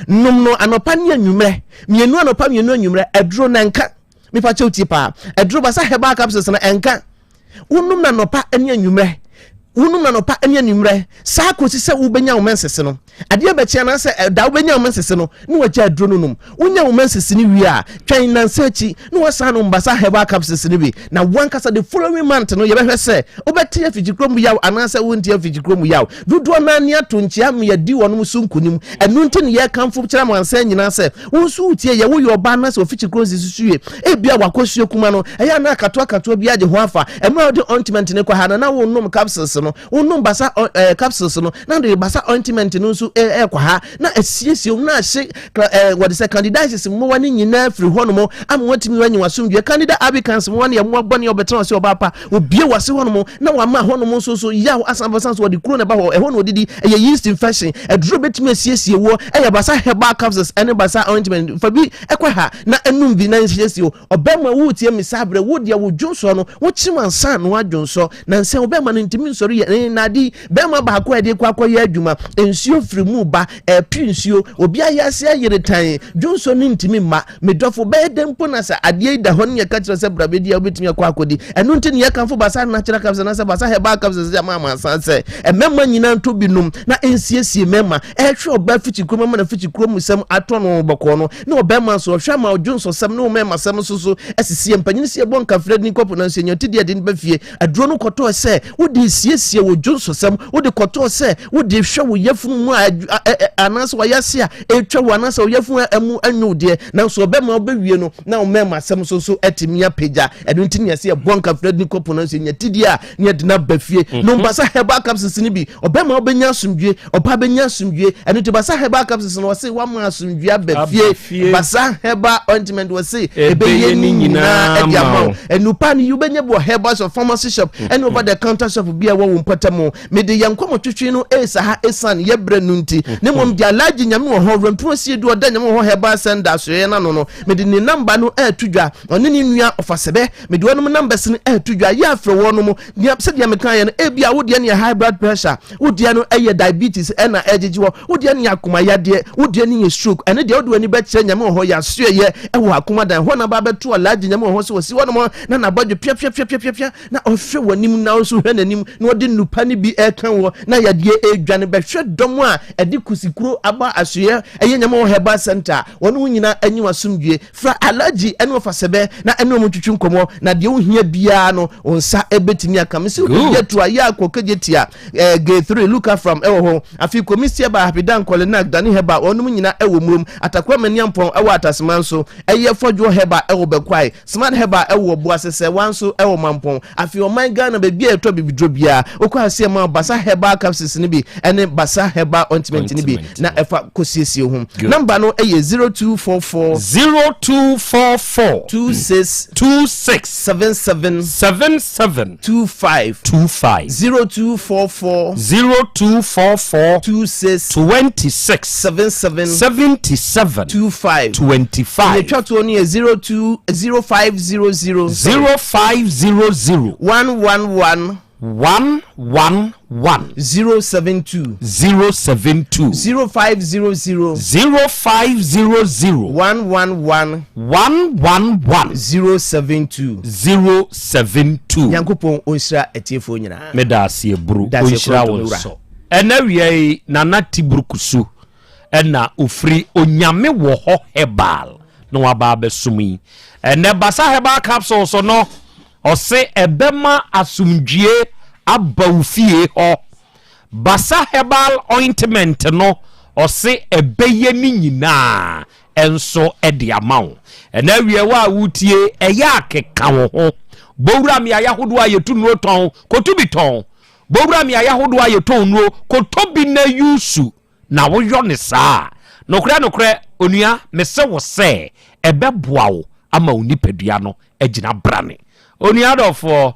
nom no anɔpa ne anwummerɛ mmienu anɔpa mmienu anwummerɛ aduro na ɛnka mepa kyɛw tie paa aduro basa herbal capsules no ɛnka Wonom no anɔpa ne anwummerɛ. Wonom no anɔpa ne anwummerɛ saa kɔsi sɛ wobɛnya wo mɛnsese no. Adeɛ bɛkye anaasɛ ɛda wobɛnya wo mɛnsese no na wagya aduro no nom. Wonya wo mɛnsese no wie a, twɛn nnansa akyi na wasan nom Basa Herbal Capsules no bi. Na wankasa the following month no yɛbɛhwɛ sɛ wobɛte afikyikuro mu yaw anaasɛ wonte afikyikuro mu yaw. Dodoɔ no ara ne ato nkyea ma yɛadi wɔnom so nkonim. Ɛno nti na yɛrekamfo kyerɛ amansan nyinaa sɛ Wo nso wotie yɛ, woyɛ ɔbaa na sɛ ofikyi kuro nsisi so yie, ebia wakɔsua kuma no, ɛyɛ a na akatoa katoa bi agye ho afa. Mmerɛ a wode ointment no kɔ ha no, na wonom capsules no, wonom basa eh, capsules no, na de basa ointment no nso ɛrekɔ eh, ha, na asiesie wo, na ahye eh, wɔde sɛ candidiasis mmoa no nyinaa firi hɔ nom ama watumi wanya wasomdwoeɛ. Candida albicans mmoa no yɛ mmoa bɔne a ɔbɛtena ɔsɛ ɔbaa pa, obie wase hɔ nom na wama hɔ nom nso so yaw asan bɛsan so wɔde kuro na ɛba hɔ, ɛhɔ na ɔdidi, ɛyɛ yeast infection. Aduro bɛtumi asiesie woɔ ɛyɛ basa herbal capsules ɛne basa ointment fa bi ɛkɔ ha na ɛnum bi na nsiesie wo. Ɔbɛma woretie me saa berɛ wo deɛ wo dwonsɔ no wokyem ansa na woadwonsɔ na nsɛ ɔbɛma no ntumi nsɔre yɛ ɛne nade bɛma baako a ɛde kɔ akɔyɛ adwuma nsuo firi mu ba ɛpi nsuo obi ayɛ ase ayere tan dwonsɔ no ntumi mma. Me dɔfo, bɛyɛ dɛn mpo na sɛ adeɛ yi da hɔ ne yɛka kyerɛ sɛ bra bɛdi a wobɛtumi akɔ akɔdi? Ɛno nti ne yɛkamfo Basa Natural Capsules anaasɛ Basa Herbal Capsules de ama amansan sɛ mmarima nyinaa ntɔ bi nom na ɛnsiesie mmarima. Ɛhwɛ ɔbaa fikyikurom ama na fikyikurom mu sɛm atɔ no bɔkɔɔ no, ne ɔbarima nso ɔhwɛ ama ɔdwonsɔsɛm ne ɔmarimasɛm nso so asisi. Mpanyin si ɛbɔ nkafra din kɔpo nanso ɛnya ti deɛ de no ba fie. Aduro no kɔtɔɔ sɛ wode resiesie wo dwonsɔsɛm, wode kɔtɔɔ sɛ wode rehwɛ wo yafunu mu a anaasɛ wayase a ɛretwa wo anaasɛ wo yafunu a ɛmu anwo wo deɛ, nanso ɔbɛma wobɛwie no na wo mmarima asɛm nso so atumi apagya. Ɛno nti ne yɛsɛ yɛbɔ nkafra din kɔpo no nso nya tidie a ne yɛde no aba fie. Mhm. Nom Basa herbal capsules no bi, ɔbɛma wobɛnya asomdwie, ɔbaa bɛnya asomdwie. Ɛno nti Basa herbal capsules no wɔse wama asomdwie aba fie. Basa herbal ointment wɔse ɛbɛyɛ ne nyinaa ɛde ama wo. Nnupa no yi wobɛnya bi wɔ herbal shop, pharmacy shop, ɛne over the counter shop bi a ɛwɔ wo mpɔtam. Mede yɛn nkɔmmɔtwetwe no ɛresa ha ɛsiane yɛ berɛ no nti. Ne mmom deɛ Alhaji Nyame wɔ hɔ, Wurampem Osiedu ɔda Nyame wɔ hɔ herbal center asoɛeɛ no ano no, mede ne namba no ɛreto dwa. Ɔne ne nua Ɔfasɛbɛ, mede wɔnom numbers no ɛreto dwa. Yɛ afrɛ wɔnom. Nea sɛdeɛ mekaeɛ no, ebia wo deɛ no yɛ high blood pressure, wo deɛ no ɛyɛ diabetes ɛna ɛgyegye hɔ, wo deɛ no yɛ akoma yadeɛ, wo deɛ no yɛ stroke. Ɛno deɛ wode w'ani bɛkyerɛ Nyame wɔ hɔ, yɛ asoɛeɛ ɛwɔ akoma dan hɔ na ba abɛto Alhaji Nyame wɔ hɔ sɛ ɔsi hɔnom na n'abɔdwe piapiapiapiapia na ɔhwɛ w'anim na wo nso hwɛ n'anim na ɔde nnupa no bi ɛreka wɔ na yadeɛ ɛredwane. Bɛhwɛ dɔm a ɛde kusikuro aba asoɛeɛ ɛyɛ Nyame wɔ Herbal Center, wɔne wo nyinaa anyi w'asomdwie. Fra Alhaji ne Ɔfasɛbɛ na ɛne wɔn ntwetwe nkɔmmɔ, na deɛ wohia biara no, wo nsa bɛtumi aka. Mese wopɛ bi atu a, yɛ akɔ Kejetia, eh, Gate 3, Luka Fram ɛwɔ hɔ. Afei kɔ Misiaba, Hapidan, Kɔlenak, Dani Heba, wɔnom nyinaa ɛwɔ Murom. Atakora Maniampɔn ɛwɔ Atasema nso. Ɛyɛ Fɔdwoɔ Heba ɛwɔ Bɛkwae. Smart Heba ɛwɔ Ɔboase, Sɛwa nso ɛwɔ Mampɔn. Afei ɔman Ghana baabi a yɛtɔ abibiduro biara, wokɔ aseɛ ma wo Basa Herbal Capsules no bi ɛne Basa Herbal Ointment no bi na ɛfa kɔsiesie ho. Number no yɛ 0244. 0244. 26. 26. 77. 77. 25. 25. 0244. 0244. 26. 26. 77. 77. 25. 25. Deɛ ɛtwa toɔ no yɛ 02 0500. 0500. 111. 111. 072. 072. 0500. 0500. 111. 111. 072. 072. Nyankopɔn ɔnhyira atiefoɔ nyinaa. Meda ase aburu. Daseɛ Ɔnhyira korɔ wo ntɔmewura. nso. Ɛnɛ wia yi Nana Tiburu Kusu ɛna ofiri Onyame wɔ hɔ Herbal. na waba abɛsom yi. Ɛnɛ Basa Herbal Capsules no, ɔse ɛbɛma asomdwie aba wo fie hɔ. Basa Herbal Ointment no, ɔse ɛbɛyɛ ne nyinaa nso de ama wo. Ɛnɛ awie wo a wotie, ɛyɛ a keka wo ho. Bɔwura mmeaeɛ ahodoɔ a yɛtu nnuro tɔn, kɔtu bi tɔn. Bɔwura mmeaeɛ ahodoɔ a yɛtɔn nnuro, kɔtɔ bi na yusu. Na woyɔ no saa a, nokorɛ nokorɛ, onua, mese wo sɛ, ɛbɛboa wo ama wo nipadua no agyina brane. Onua dɔfoɔ,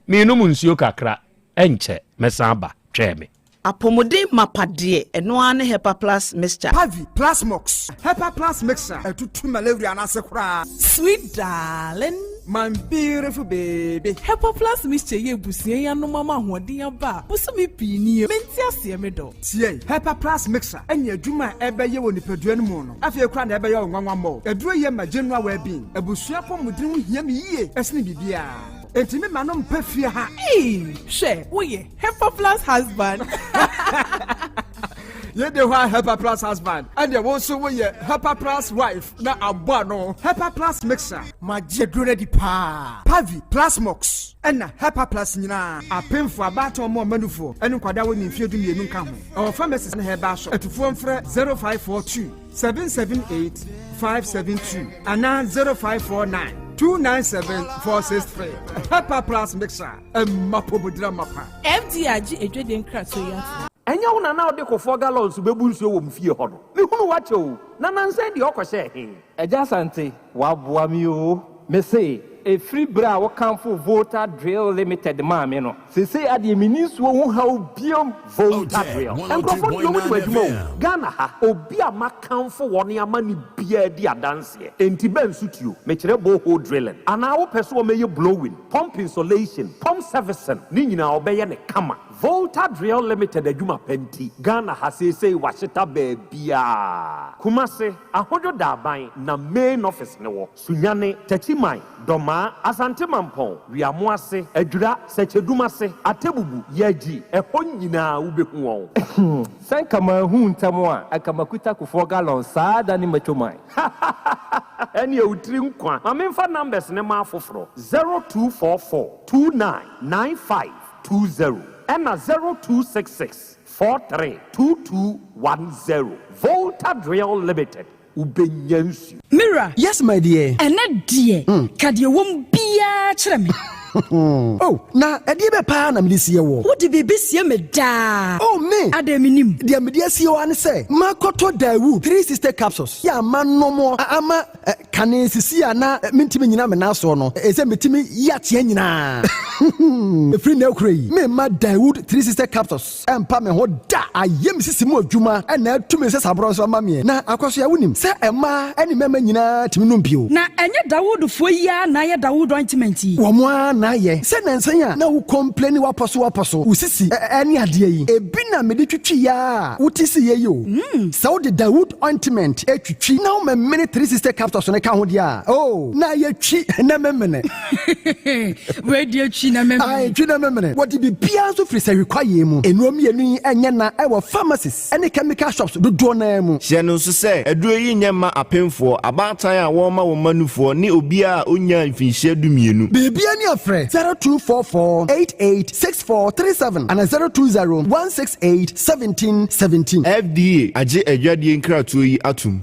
merenom nsuo kakra, ɛnkyɛ mɛsan aba, twɛn me. Apɔmuden mapa deɛ, ɛno ara ne Hepa Plus Mixture. Pavi, Plasmox, Hepa Plus Mixture, ɛtutu malaria no ase koraa. Sweet darling. My beautiful baby. Hepa Plus Mixture yɛ abusua yi anom ama ahoɔden aba a bosome pii nie. Mente aseɛ me dɔ. Tie! Hepa Plus Mixer ne adwuma a ɛbɛyɛ wɔ nipadua no mu no, afei koraa na ɛbɛyɛ wo nwanwa mmɔ. Aduro yi yɛ ma general well-being. Abusua apɔmuden ho hia me yie sene biribiara. Enti me ma no mpɛ fie ha. Eii hwɛ woyɛ Hepa Plus husband. Yei de hɔ a Hepa Plus husband, ɛnneɛ wo nso woyɛ Hepa Plus wife na abɔ ano. Hepa Plus Mixer. Magye aduro no adi paa. Pavi, Plasmox. Ɛna Hepa Plus nyinaa. Apemfo, abaatan, wɔn a wɔma nufoɔ, ne nkwadaa a wɔnni mfeɛ 12 nka ho. Ɛwɔ pharmacies ne herbal shop. Atufoɔ mfrɛ 0542 778 572 anaa 0549 297 463. Hepa Plus Mixer, ɛma apɔmuden amapa. FDA agye adwadie nkratoɔ yi atom. Ɛnyɛ wo na na wode kofoɔ gallons bɛbu nsuo wɔ mo fie hɔ no? Mehunu wo akyɛ o, na nansa yi deɛ ɔkɔhyɛɛ he? Agya Asante, woaboa me oo. Mese, ɛfiri berɛ a wokamfoo Volta Drill Limited maa me no, seesei adeɛ menni nsuo ho haw biom. Volta Drill. Nkurɔfoɔ deɛ wɔnim adwuma o. Ghana ha, obi a makamfo wɔn ama no biara di adanseɛ. Enti bɛ nso tuo. Mekyerɛ borehole drilling. Anaa wopɛ sɛ wɔmɛyɛ blowing, pump insulation, pump servicing, ne nyinaa wɔbɛyɛ no kama. Volta Drill Limited adwuma pa nti, Ghana ha seesei wɔahyeta baabiara. Kumase, Ahodwo Daaban na main office no wɔ. Sunyani, Techiman, Dɔmaa, Asante Mampɔn, Wiamoase, Adwira, Sɛkyɛdumase, Atebubu, Yagyi, ɛhɔ nyinaa wobɛhu wɔn. Sɛ nka manhu ntɛm a, anka makuta Kufuor gallon saa da ne matwa man. Hahahaha ɛneɛ wo tiri nkwa. Ma memfa numbers no ma afoforɔ, 0244 29 95 20 ɛna 0266 43 22 10. Volta Drill Limited, wobɛnya nsuo. Me wura. Yes my dear. Ɛnɛ deɛ, ka deɛ ɛwɔ mu biara kyerɛ me. Oh, na ɛdeɛ bɛ paa na mede sie woɔ? Wode biribi sie me daa. Oh, me! Adɛn mennim? Deɛ mede asie wo ara ne sɛ, makɔtɔ Daewoo 360 capsules yɛ a manom ama Kane sisi a na mentumi nnyina me nan soɔ no, ɛsɛ metumi yi ateɛ nyinaa. Ɛfiri nnɛ rekora yi, meremma Daewoo 360 Capsules mpa me ho da. Ayɛ me sisi mu adwuma na atu me nsasaborɔ nso ama meɛ. Na Akwasoa, wonim sɛ mmaa ne mmarima nyinaa tumi nom bio. Na ɛnyɛ Dawoodfoɔ yi ara na ayɛ Dawood ointment yi? Wɔn ara na ayɛ. Sɛ nnansa yi a na wo complaini wapɔ so wapɔ so, wo sisi ne adeɛ yi, ebi na mede twitwiiɛ ara a wote siiɛ yi o. Sɛ wode Dawood ointment twitwi na womemene 360 capsules no ka ho deɛ a, oh, na ayɛ twi na memene. Wei deɛ twi na memene. Ae, twi na memene. Wɔde biribiara nso firi sahwi kwaeɛ mu. Nnuro mmienu yi nyɛ na ɛwɔ pharmacies ne chemical shops dodoɔ no ara mu. Hyɛ no nso sɛ, aduro yi nyɛ mma apemfoɔ, abaatan a wɔrema wɔn mma nufoɔ, ne obiara a ɔnnyaa mfinhyia dumienu. Biribiara ni a frɛ 0244 88 6437 anaa 020 168 1717. FDA agye adwadie nkratoɔ yi atom.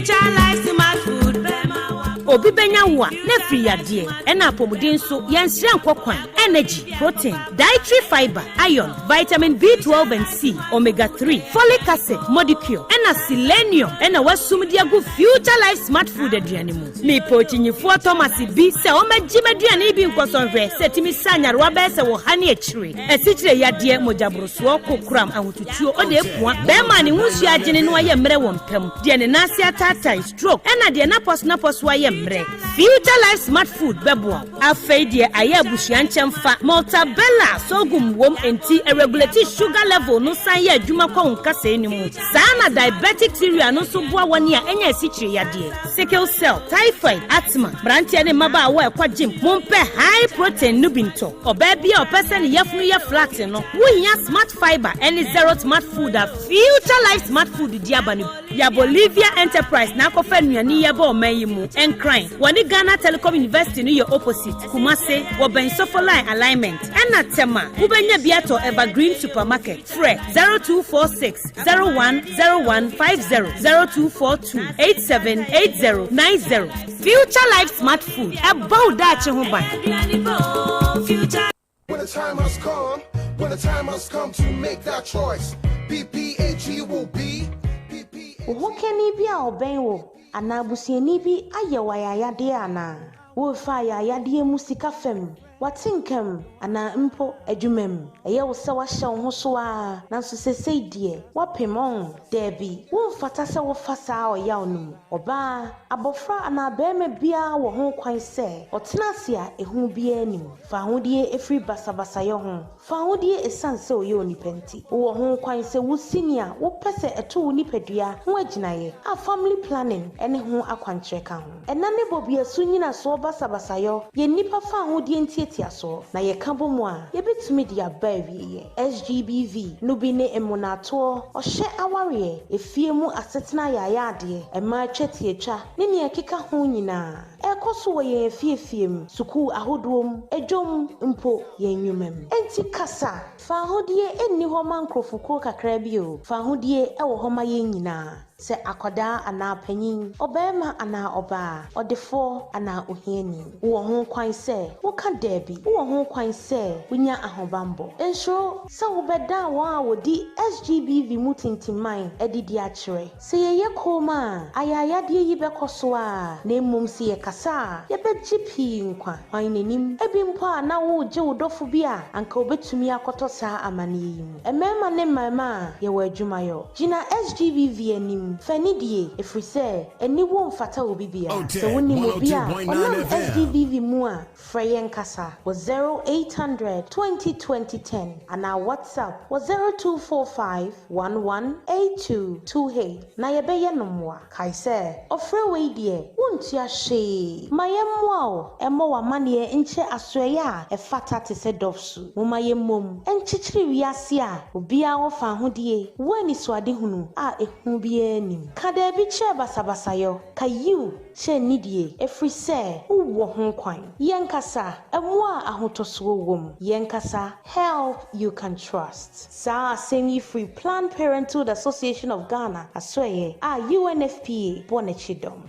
Obi bɛnya wo a, na afiri yadeɛ, ɛna apɔmuden nso, yɛnsrɛ nkɔ kwan. Energy, protein, dietary fiber, iron, vitamin B12 and C, omega 3, folic acid, modicure, ɛna selenium ɛna wasum de agu Future Life Smart Food aduane mu. Mepɛ okyinyifoɔ Thomas bi sɛ ɔmmɛgye m'aduane yi bi nkɔsɔ nhwɛ sɛ ɛtumi sa nyarewa bɛyɛ sɛ wɔ ha ne akyire, asikyire yadeɛ, mogyaborosoɔ, kokoram, ahotutuo, ɔde apua, bɛrima a ne ho nsuo agyene na wayɛ mmerɛ wɔ mpa mu, deɛ ne nan ase ataatae, stroke, ɛna deɛ n'apɔsonapɔso ayɛ mmerɛ. Future Life Smart Food bɛboa wo. Afei deɛ ayɛ abusua nkyɛmfa, Maltabella sorghum wom enti ɛregulate sugar level no san yɛ adwuma kɔ wo nkasɛɛ no mu. Saa na diabetic cereal no nso boa wɔn a anya asikyire yadeɛ, sickle cell, typhoid, asthma. Mmeranteɛ ne mmabaawa a ɛkɔ gym, mompɛ high protein no bi ntɔ. Ɔbaa bi a ɔpɛ sɛ ne yafunu yɛ flat no, wohia Smart Fiber ne Zero Smart Food a Future Life Smart Food di aba no bi. Yabolivia Enterprise na akɔfa nnuane yi aba ɔman yi mu. Nkran, wɔne Ghana Telecom University no yɛ opposite. Kumase, wɔbɛn Sofoline Alignment. Ɛna Tema, wobɛnya bi atɔ Evergreen Supermarket. Frɛ 0246 010150, 0242 878090. Future Life Smart Food, ɛbɔ wo daakye ho ban. When the time has come, when the time has come to make that choice, PPAG will be. Wo hokani bi a ɔbɛn wo anaa busuani bi ayɛ wo ayayadeɛ anaa? Worefa ayayadeɛ mu sika fam, w'atenka mu, anaa mpo adwuma mu? Ɛyɛ wo sɛ woahyɛ wo ho so ara, nanso seesei deɛ, woapem ɔn? Dabi, womfata sɛ wofa saa ɔyaw no mu. Ɔbaa, abɔfra anaa barima biara wɔ ho kwan sɛ ɔtena ase a ehu biara nni mu. Fa ahodie firi basabasayɛ ho. Fa ahodie ɛsiane sɛ woyɛ onipa nti. Wowɔ ho kwan sɛ wosi nea wopɛ sɛ ɛto wo nipadua ho agyinaeɛ, a family planning ne ho akwankyerɛ ka ho. Ɛna ne bɔbeasu nnyinasoɔ basabasayɔ yɛ nnipa fa ahodie ntiatiasoɔ, na yɛka bɔ mu a, yɛbɛtumi de aba awieɛ. SGBV no bi ne mmonaatoɔ, ɔhyɛ awareɛ, efie mu asetena ayaayadeɛ, mmaa twetiatwa, ne nea ɛkeka ho nyinaa. Ɛrekɔ so wɔ yɛn afiefie mu, sukuu ahodoɔ mu, dwam, mpo yɛn nnwuma mu. Enti kasa! Fawohodie nni hɔ ma nkurɔfokuo kakra bi o, fawohodie wɔ hɔ ma yɛn nyinaa, sɛ akwadaa anaa panin, ɔbarima anaa ɔbaa, ɔdefoɔ anaa ohiani. Wowɔ ho kwan sɛ woka daabi. Wowɔ ho kwan sɛ wonya ahobammɔ. Nsuro sɛ wobɛdan wɔn a wɔdi SGBV mu tintimman adidi akyerɛ. Sɛ yɛyɛ komm a, ayaayadeɛ yi bɛkɔ so ara, na mmom sɛ yɛkasa a, yɛbɛgye pii nkwa. Hwan na nim? Ebi mpo a na woregye wo dɔfo bi a anka ɔbɛtumi akɔtɔ saa amanneɛ yi mu. Mmarima ne mmarimaa, yɛwɔ adwumayɔ. Gyina SGBV anim, fa anidie, ɛfiri sɛ aniwuo mfata obi biara. Sɛ wonim obi a ɔnam SGBV mu a, Frɛ yɛn kasa wɔ 0800 20 20 10 anaa WhatsApp wɔ 0245 11 82 28 na yɛbɛyɛ no mmoa. Kae sɛ, ɔfrɛ wei deɛ, wontua hwee. Ma yɛmmoa wo mmɔ w'amanneɛ nkyerɛ asoɛeɛ a ɛfata te sɛ Dɔfsu. Momma yɛmmom nkyekyere wiase a obiara wɔ fawohodie wɔ anisoadehunu a ehu biara nnim. Ka daabi kyerɛ basabasayɔ, ka yiw Kyɛ nidie, ɛfiri sɛ wowɔ ho kwan. Yɛnkasa, mmoa a ahotɔsoɔ wom. Yɛnkasa, help you can trust. Saa asɛm yi firi Planned Parenthood Association of Ghana asoɛeɛ a UNFPA bɔ n'akyi dɔm.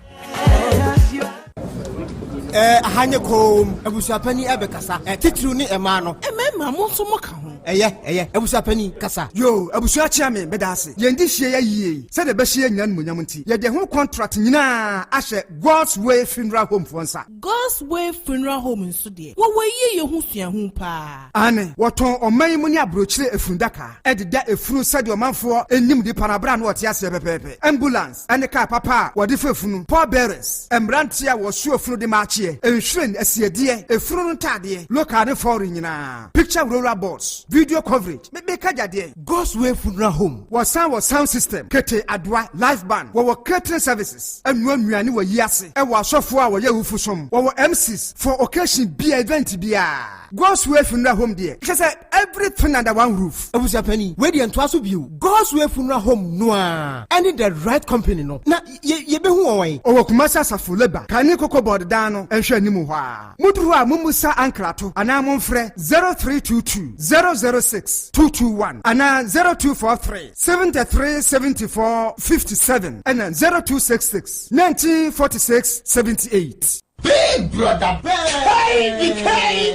Ɛɛ, aha nyɛ komm. Abusuapanin ɛbɛkasa. Ɛ, titiriw ne mmaa no. Mmarima, mo nso moka ho. Ɛyɛ, ɛyɛ. Abusuapanin, kasa. Yoo, abusua kyea me, meda ase. Yɛn de hyia yɛ yie yi, sɛdeɛ ɛbɛhyɛ yɛn nyinaa animuonyam nti, yɛde ɛho contract nyinaa ahyɛ God's Way Funeral Home foɔ nsa. God's Way Funeral Home nso deɛ, wɔwɔ yieyɛ ho suahu paa. Aane, wɔtɔn ɔman yi mu ne aburokyire efundaka, deda efunu sɛdeɛ ɔmanfoɔ nim nipa no aberɛ a na ɔte aseɛ pɛpɛɛpɛ, ambulance ne kaa papa a wɔde fa efunu, pallbearers, mmeranteɛ a wɔsoa efunu de ma akyeɛ, nhwiren, asiedeɛ, efunu no ntaadeɛ, local ne foreign nyinaa. Picture roller boards, video coverage, me me ka gya deɛn? God's Way Funeral Home. Wɔsan wɔ sound system, kete, adoa, live band, wɔwɔ catering services, ɛnoa nnuane wɔ yi ase, ɛwɔ asɔfoɔ a wɔyɛ awufo som, wɔwɔ MCs for occasion bia, event biara. God's Way Funeral Home deɛ, kyerɛ sɛ everything under one roof. Abusuapanin, wei deɛ ntoa so bio. God's Way Funeral Home no ara ɛne the right company no. Na yɛ yɛbɛhu wɔn wɛn? Ɔwɔ Kumasi Asafo Labour, kane Cocoa Board dan no nhwɛ anim hɔ ara. Moduru hɔ a, mommisa ankrato anaa momfrɛ 0322 006 221 anaa 0243 73 74 57 ɛna 0266 1946 78. Big brother bɛɛ. KBK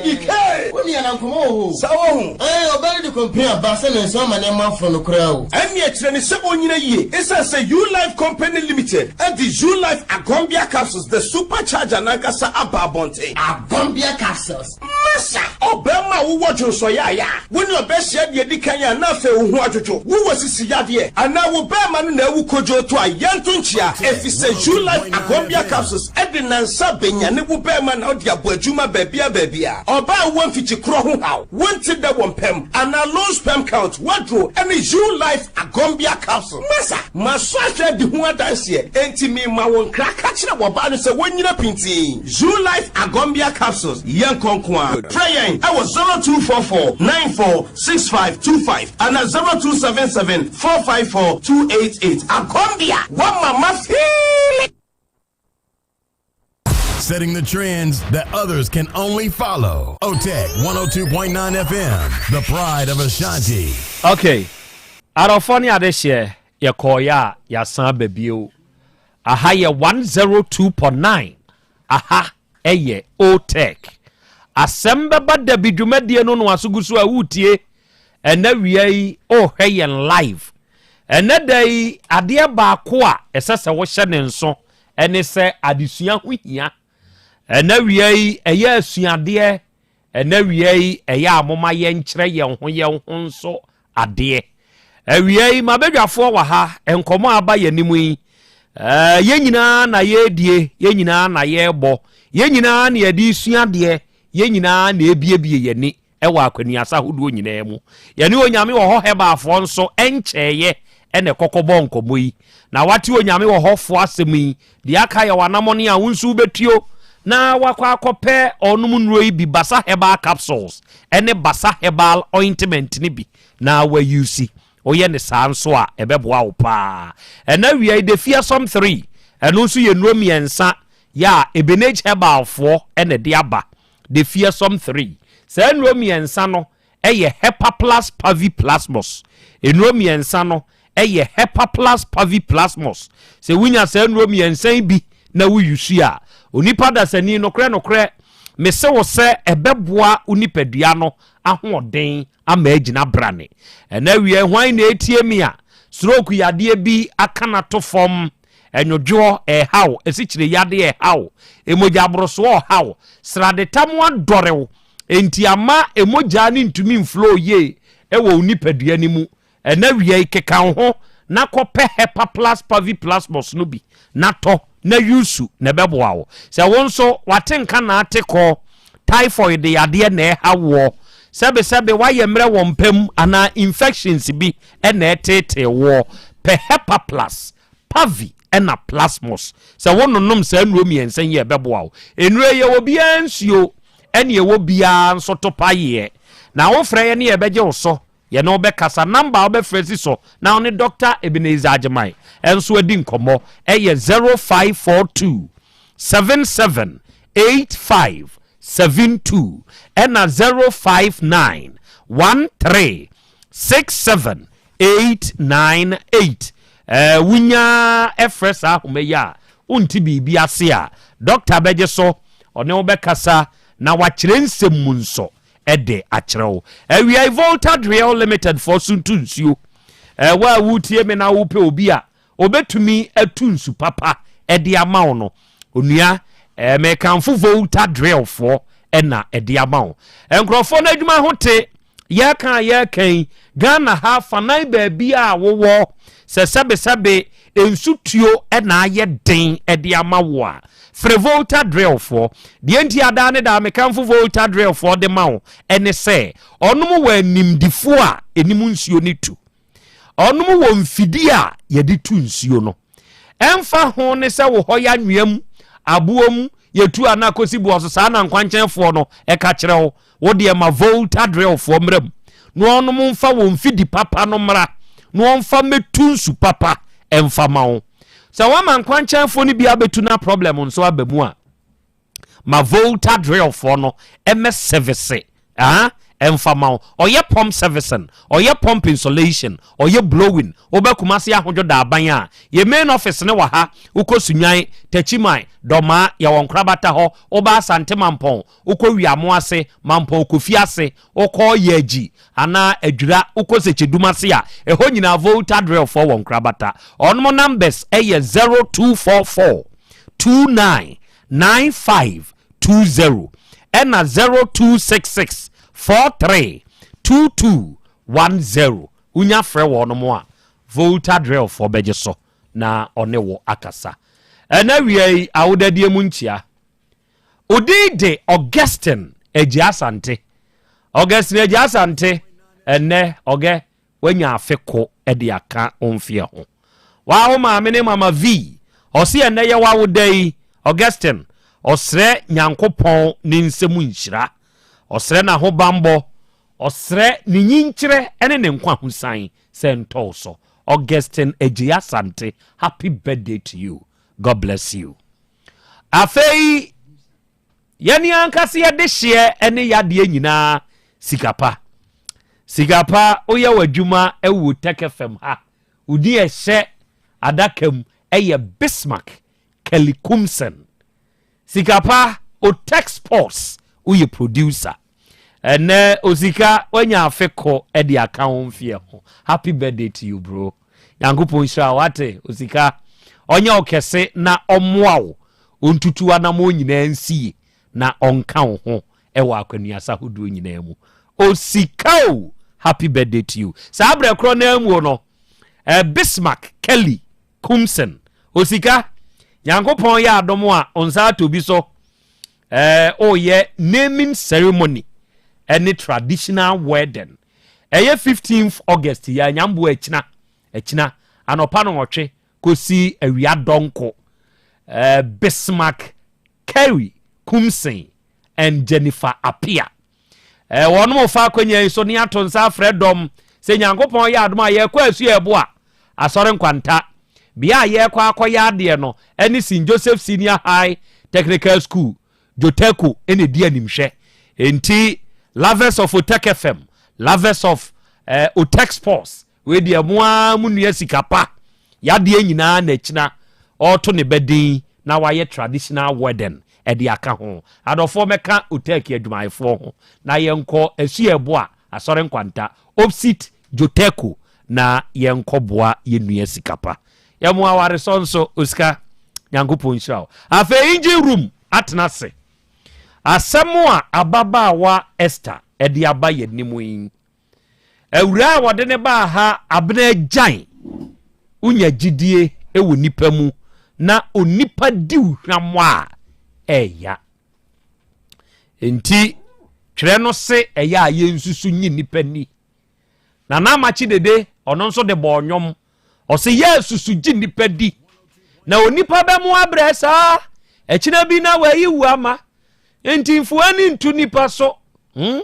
BK. Wo nua na nkɔmɔ wɔ hɔ o. Saa wɔ ho. Ɛɛ ɔbaa no de complain aba sɛ ne nsa ama nneɛma afono no koraa o. Ɛnneɛ kyerɛ no sɛ ɔnyina yie ɛsiane sɛ U-Life Company Limited de U-Life Agombia Capsules, the super charger no ankasa aba abɔnten. Agombia Capsules. Masa! Ɔbarima a wowɔ dwonsɔyaaya a wo ne ɔbaa hyia deɛ ɛdi kan a na afei wo ho adwodwo, wowɔ sisi yadeɛ, anaa wo barima no na awu kodwoo to a, yɛnto nkyea, efisɛ U-Life Agombia Capsules de nnansa bɛnyane wo barima na wode abɔ adwuma baabiara baabiara. Ɔbaa a wowɔ mfikyikorɔ ho haw, wonte dɛ wɔ mpam, anaa low sperm count, w'aduro ne U-Life Agombia Capsule. Masa! Masɔ ahwɛ adi ho adanseɛ, enti merema wo nkra, ka kyerɛ w'ɔbaa no sɛ wɔnnyina pintinn. Zoo Life Agombia Capsules, yɛnkɔ nko ara. Frɛ yɛn wɔ 0244 94 65 25 anaa 0277 454 288. Akɔmbea, woama mafeeli. Setting the trends that others can only follow. OTEC 102.9 FM, the pride of Ashanti. Okay. Adɔfoɔ ne adehyeɛ, yɛkɔɔeɛ a yɛasan aba bio. Aha yɛ 102.9. Aha yɛ OTEC. Asɛm bɛba da bi dwumadie no no aso gu so a woretie. Ɛnɛ wia yi wohwɛ yɛn live. Ɛnɛ da yi adeɛ baako a ɛsɛ sɛ wohyɛ ne nso ɛne sɛ adesua ho hia. Ɛnɛ wia yi ɛyɛ asuadeɛ. Ɛnnɛ awia yi, ɛyɛ a momma yɛnkyerɛ yɛn ho yɛn ho nso adeɛ. Awia yi, m'abadwafoɔ wɔ ha, nkɔmmɔ a aba yɛn anim yi, eh, yɛn nyinaa na yɛredie, yɛn nyinaa na yɛrebɔ, yɛn nyinaa na yɛde resua adeɛ, yɛn nyinaa na ɛrebiebie yɛn ani wɔ akwaniasa ahodoɔ nyinaa mu. Yɛne Onyame wɔ hɔ Hebalfoɔ nso nkyɛeɛ na ɛkɔkɔbɔɔ nkɔmmɔ yi. Na wate Onyame wɔ hɔ foɔ asɛm yi, Deɛ aka yɛ w'anamɔne a wo nso wobɛtuo na wakɔ akɔpɛ ɔnom nnuro yi bi, Basa Herbal Capsules ne Basa Herbal Ointment no bi na wayusi. Woyɛ no saa nso a, ɛbɛboa wo paa. Ɛna awia yi, The Fearsome 3, ɛno nso yɛ nnuro mmiɛnsa yɛ a Ebenage Herbal foɔ na ɛde aba. The Fearsome 3. Saa nnuro mmiɛnsa no yɛ Hepaplus paviplasmus. Nnuro mmiɛnsa no yɛ Hepaplus paviplasmus. Sɛ wonya saa nnuro mmiɛnsa yi bi na wo use a, onipa dasani, nokorɛ nokorɛ, mese wo sɛ ɛbɛboa wo nipadua no ahoɔden ama agyina brane. Ɛna awia yi, hwan na ɛretie me a stroke yadeɛ bi aka no ato fam? Ɛnwodwoɔ ɛreha wo, asikyire yadeɛ ɛreha wo, mogya aborosoɔ ɛreha wo, sradetam adɔre wo, Enti ama mogya no ntumi mflow yie wɔ wo nipadua no mu. Ɛna awia yi, keka wo ho na kɔpɛ Hepaplus Paviplasmus no bi na tɔ na use na ɛbɛboa wo. Sɛ wo nso wate nka na ate kɔ, typhoid yadeɛ na ɛha woɔ, sɛbesɛbe woayɛ mmerɛ wɔ mpa mu anaa infections bi na ɛreteetee woɔ, pɛ Hepaplus Pavi ɛna Plasmos. Sɛ wo nonom saa nnuro mmiɛnsa yi a ɛbɛboa wo. Nnuro yi yɛwɔ biara nsuo ɛne ɛwɔ biara nso to payeɛ. Na wo frɛ yɛne yɛbɛgye wo so, yɛne wo bɛkasa. Number a wobɛfrɛ si so na wo ne Doctor Ebenezer Agyeman nso adi nkɔmmɔ ɛyɛ 0542 77 85 72 ɛna 059 13 67 898 Ɛɛ wonya frɛ saa ahoma yi a, wonte biribi ase a, dɔkta bɛgye so, ɔne wo bɛkasa na wakyerɛ nsɛm mu nso de akyerɛ wo. Awiai Volta Driel Limited foɔ so ntu nsuo. Ɛɛ wo a woretie me na wopɛ obi a ɔbɛtumi atu nsu papa de ama wo no, onua, ɛɛ mekamfo Volta Driel foɔ na ɛde ama wo. Nkurɔfoɔ no adwuma ho te. Yɛreka a yɛreka yi, Ghana ha afanan baabi a wowɔ, sɛ sɛbesɛbe nsu tuo na ayɛ den de ama wo a, frɛ Volta Drillfoɔ. Deɛ nti a daa ne daa mekamfo Volta Drillfoɔ de ma wo ne sɛ, wɔnom wɔ animdefoɔ a ɛnim nsuo no tu. Wɔnom wɔ mfidie a yɛde tu nsuo no. Ɛmfa ho ne sɛ wo hɔ yɛ anwea mu, aboɔ mu, yɛtu a na akɔsi boɔ so, saa na nkwankyɛnfoɔ no ka kyerɛ wo. Wo deɛ ma Volta Drillfoɔ mmra mu na wɔnom mfa wɔn mfidi papa no mmra na wɔmfa mmɛtu nsu papa mfa ma wo. Sɛ woama nkwankyɛnfoɔ no bi abɛtu na problem nso aba mu a, ma Volta Drillfoɔ no mmɛ service ah, ɛmfa ma wo. Ɔyɛ pump servicing, ɔyɛ pump insulation, ɔyɛ blowing. Wobɛ Kumasi Ahodwo Daaban a, yɛ main office no wɔ ha. Wokɔ Sunyan, Techiman, Dɔmaa, yɛwɔ Nkorabata hɔ. Woba Asante Mampɔn, wokɔ Wiamo ase, Mampɔn Kofi ase, wokɔ Yɛgyi anaa Adwira, wokɔ Sekyedum ase a, ɛhɔ nyinaa Volta Drill foɔ wɔ Nkorabata. Wɔnom numbers yɛ 0244 29 95 20 ɛna 0266 43 22 10. Wonya frɛ wɔnom a, Volta Drill foɔ bɛgye so na ɔne wo akasa. Ɛna wia yi, awodadie mu nkyia. Odin de Augustine Agye Asante. Augustine Agye Asante, ɛnnɛ ɔgɛ wanya afe ko de aka wo mfeɛ ho. Waa wo maame ne Mama V, ɔse ɛnnɛ yɛ w'awoda yi, Augustine, ɔsrɛ Nyankopɔn ne nsam nhyira. Ɔsrɛ n'ahobanbɔ, ɔsrɛ ne nyinkyerɛ ne ne nkwahosan sɛ ntɔ wo so. Augustine Adjei Asante, happy birthday to you. God bless you. Afei, yɛne ankasa yɛde hyeɛ ne yadeɛ nyinaa sika pa. Sika pa, woyɛ w'adwuma wɔ Tech FM ha. Wo din ɛhyɛ adaka mu ɛyɛ Bismarck Kelly Kumsen. Sika pa, Otech Sports, woyɛ producer. Ɛnɛ osika wanya afe kɔ ɛde aka wo mfeɛ ho. Happy birthday to you bro. Nyankopɔn nhyira wo wate osika. Ɔnyɛ wo kɛse na ɔmmoa wo. Ɔntutu w'anamɔn nyinaa nsi na ɔnka wo ho ɛwɔ akwanuasa hodoɔ nyinaa mu. Osika o! Happy birthday to you. Saa berɛ korɔ no ara mu no, eh, Bismarck Kelly Kumsen. Osika, Nyankopɔn yɛ adom a, onsa atɔ bi so. Eh, oyɛ naming ceremony ɛne traditional wedding. Ɛyɛ 15th August yɛ anyamboa akyina, akyina, anɔpa no ɔtwe kɔsi awia dɔnko. Eh, Bismarck Kerry Kumsen and Jennifer Appiah. Eh, wɔnom fa akwanya yi so ne ato nsa afrɛ dɔm sɛ Nyankopɔn yɛ adom a yɛkɔ asu ɛbo a asɔre nkwanta. Bea a yɛkɔ akɔyɛ adeɛ no ɛne St. Joseph Senior High Technical School, Joteko ɛna ɛdi animhwɛ. Enti, lovers of Otek FM, lovers of eh, Otek Sports, Wei deɛ mo ara mo nua sika pa yadeɛ nyinaa na akyina ɔreto ne ba din na wayɛ traditional wedding ɛde aka ho. Adɔfoɔ mɛka Oteki adwumayɛfoɔ ho na yɛnkɔ Asuɛboa Asɔre Nkwanta opsit Joteko na yɛnkɔ boa yɛn nua sika pa. Yɛ mo awaresɔ nso Osika Nyankopɔn nhyira wo. Afei engine room atena ase. Asɛm a ababaawa Esther ɛde aba yɛn anim yi Awuraa a wɔde no baa ha abena agyan wonya gyidie wɔ nipa mu na onipa di wo hwammɔ a ɛya. Nti twerɛ no se ɛyɛ a yɛnsusu nye nipa ni. Nana Amakye Dede ɔno nso de bɔɔ nnwom ɔse yɛ susu gye nipa di na onipa bɛmo abrɛ saa ɛkyena bi na wayi wu ama nti mfoa ni ntu nipa so. Hmm?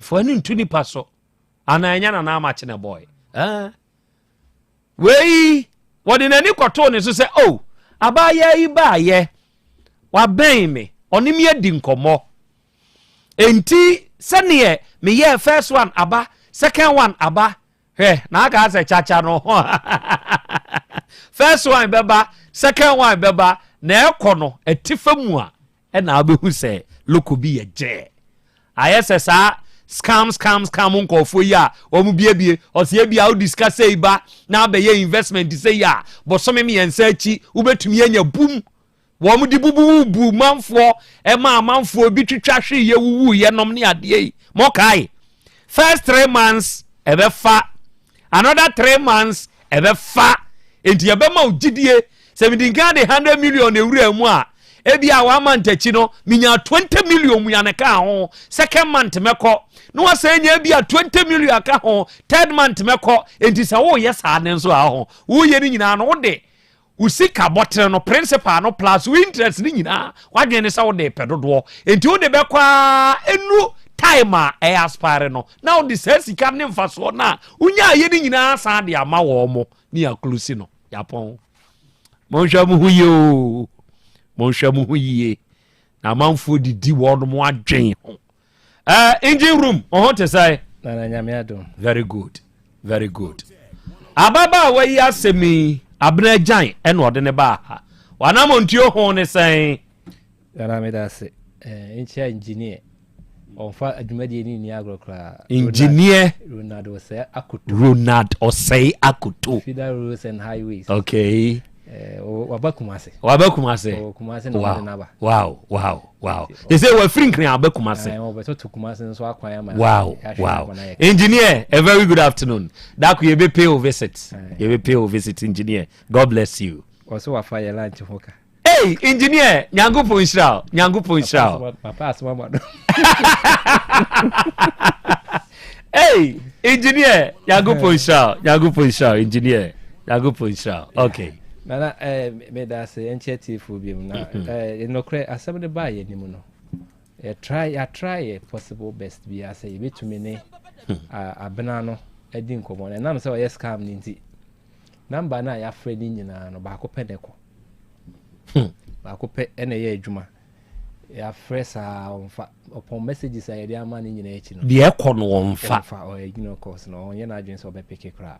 Mfa w'ani nto nipa so. Anaa ɛnyɛ nana ama kyene boy. Eh. Wei wɔde n'ani kɔtoo ne so sɛ oh abaayewa yi baayɛ wabɛn me ɔne me adi nkɔmmɔ. Enti sɛneɛ meyɛɛ first one aba second one aba hwɛ na aka sɛ kyakya no first one bɛba second one bɛba na ɛkɔ no ɛte fa mu a ɛna wobɛhu sɛ loko bi yɛ gyɛɛ. Ayɛ sɛ saa scam scam scam nkurɔfoɔ yi a wɔn biebie ɔsɛ ebi a wode sika sei ba na abɛyɛ investment sei a bɔsɔme mmiɛnsa akyi wobɛtumi anya bum wɔn de bubububu manfoɔ ɛma amanfoɔ bi twitwa hwe yɛ wuwu yɛ nom ne adeɛ yi mɔkae first 3 months ɛbɛfa another 3 months ɛbɛfa nti yɛbɛma wo gyidie sɛ mede nka de 100 million ewura mu a ebi a one month akyi no menya 20 million mu yane ka ho second month mɛkɔ na wasan nya ebi a 20 million aka ho third month mɛkɔ. Nti sɛ woyɛ saa ne nso a ho woyɛ no nyinaa no wode wo sika bɔtene no principal no plus wo interest no nyinaa wadwene ne sɛ wode pɛ dodoɔ nti wode bɛkɔ a ɛnu time a ɛyɛ aspire no na wode saa sika ne mfasoɔ no a wonyaayɛ no nyinaa san de ama wɔn mo ne yɛaklosi no yɛapɔn. Monhwɛ mo ho yie o, monhwɛ mo ho yie na amanfoɔ didi wɔn mo adwen ho. Engine room ho te sɛ. Nana Nyame adom. Very good, very good. Ababaawa yi asɛm yi abena gyan ɛna ɔde ne baa ha wanamontuo ho ne sɛn. Nana meda ase. Nkyia engineer ɔnfa adwumadie ne nni agorɔ koraa. Engineer Ronald Osei Akoto. Ronald Osei Akoto. Feeder roads and highways. Okay. Waba Kumase. Waba Kumase. Ɔwɔ Kumase na ɔde n'aba. Wow. They say wafiri Nkran aba Kumase. Wɔbɛtoto Kumase nso akwan ama. Wow. Engineer, a very good afternoon. Dako yɛbɛ pay o visit. Yɛbɛ pay o visit engineer. God bless you. Ɔsɛ wafa yɛ lunch ho ka. Hey, engineer, Nyankopɔn nhyira wo. Nyankopɔn nhyira wo. Papa asoma ma no. Hey, engineer, Nyankopɔn nhyira wo. Nyankopɔn nhyira wo, engineer. Nyankopɔn nhyira wo. Okay. Nana, meda ase nkyɛ tiefoɔ bi mu na nokorɛ asɛm no baa yɛn anim no. Yɛtry yɛatry yɛ possible best biara sɛ yɛbɛtumi ne Abena no adi nkɔmmɔ. Na ɛnam sɛ ɔyɛ scam no nti, number no a yɛafrɛ no nyinaa no, baako pɛ na ɛkɔ. Hmm. Baako pɛ na ɛyɛ adwuma. Yɛafrɛ saa ɔmfa. Ɔpɔn messages a yɛde ama no nyinaa akyi no. Deɛ ɛkɔ no ɔmfa. Ɔmfa, ɔyɛ ignore calls no, ɔnyɛ n'adwene sɛ ɔbɛpeke koraa.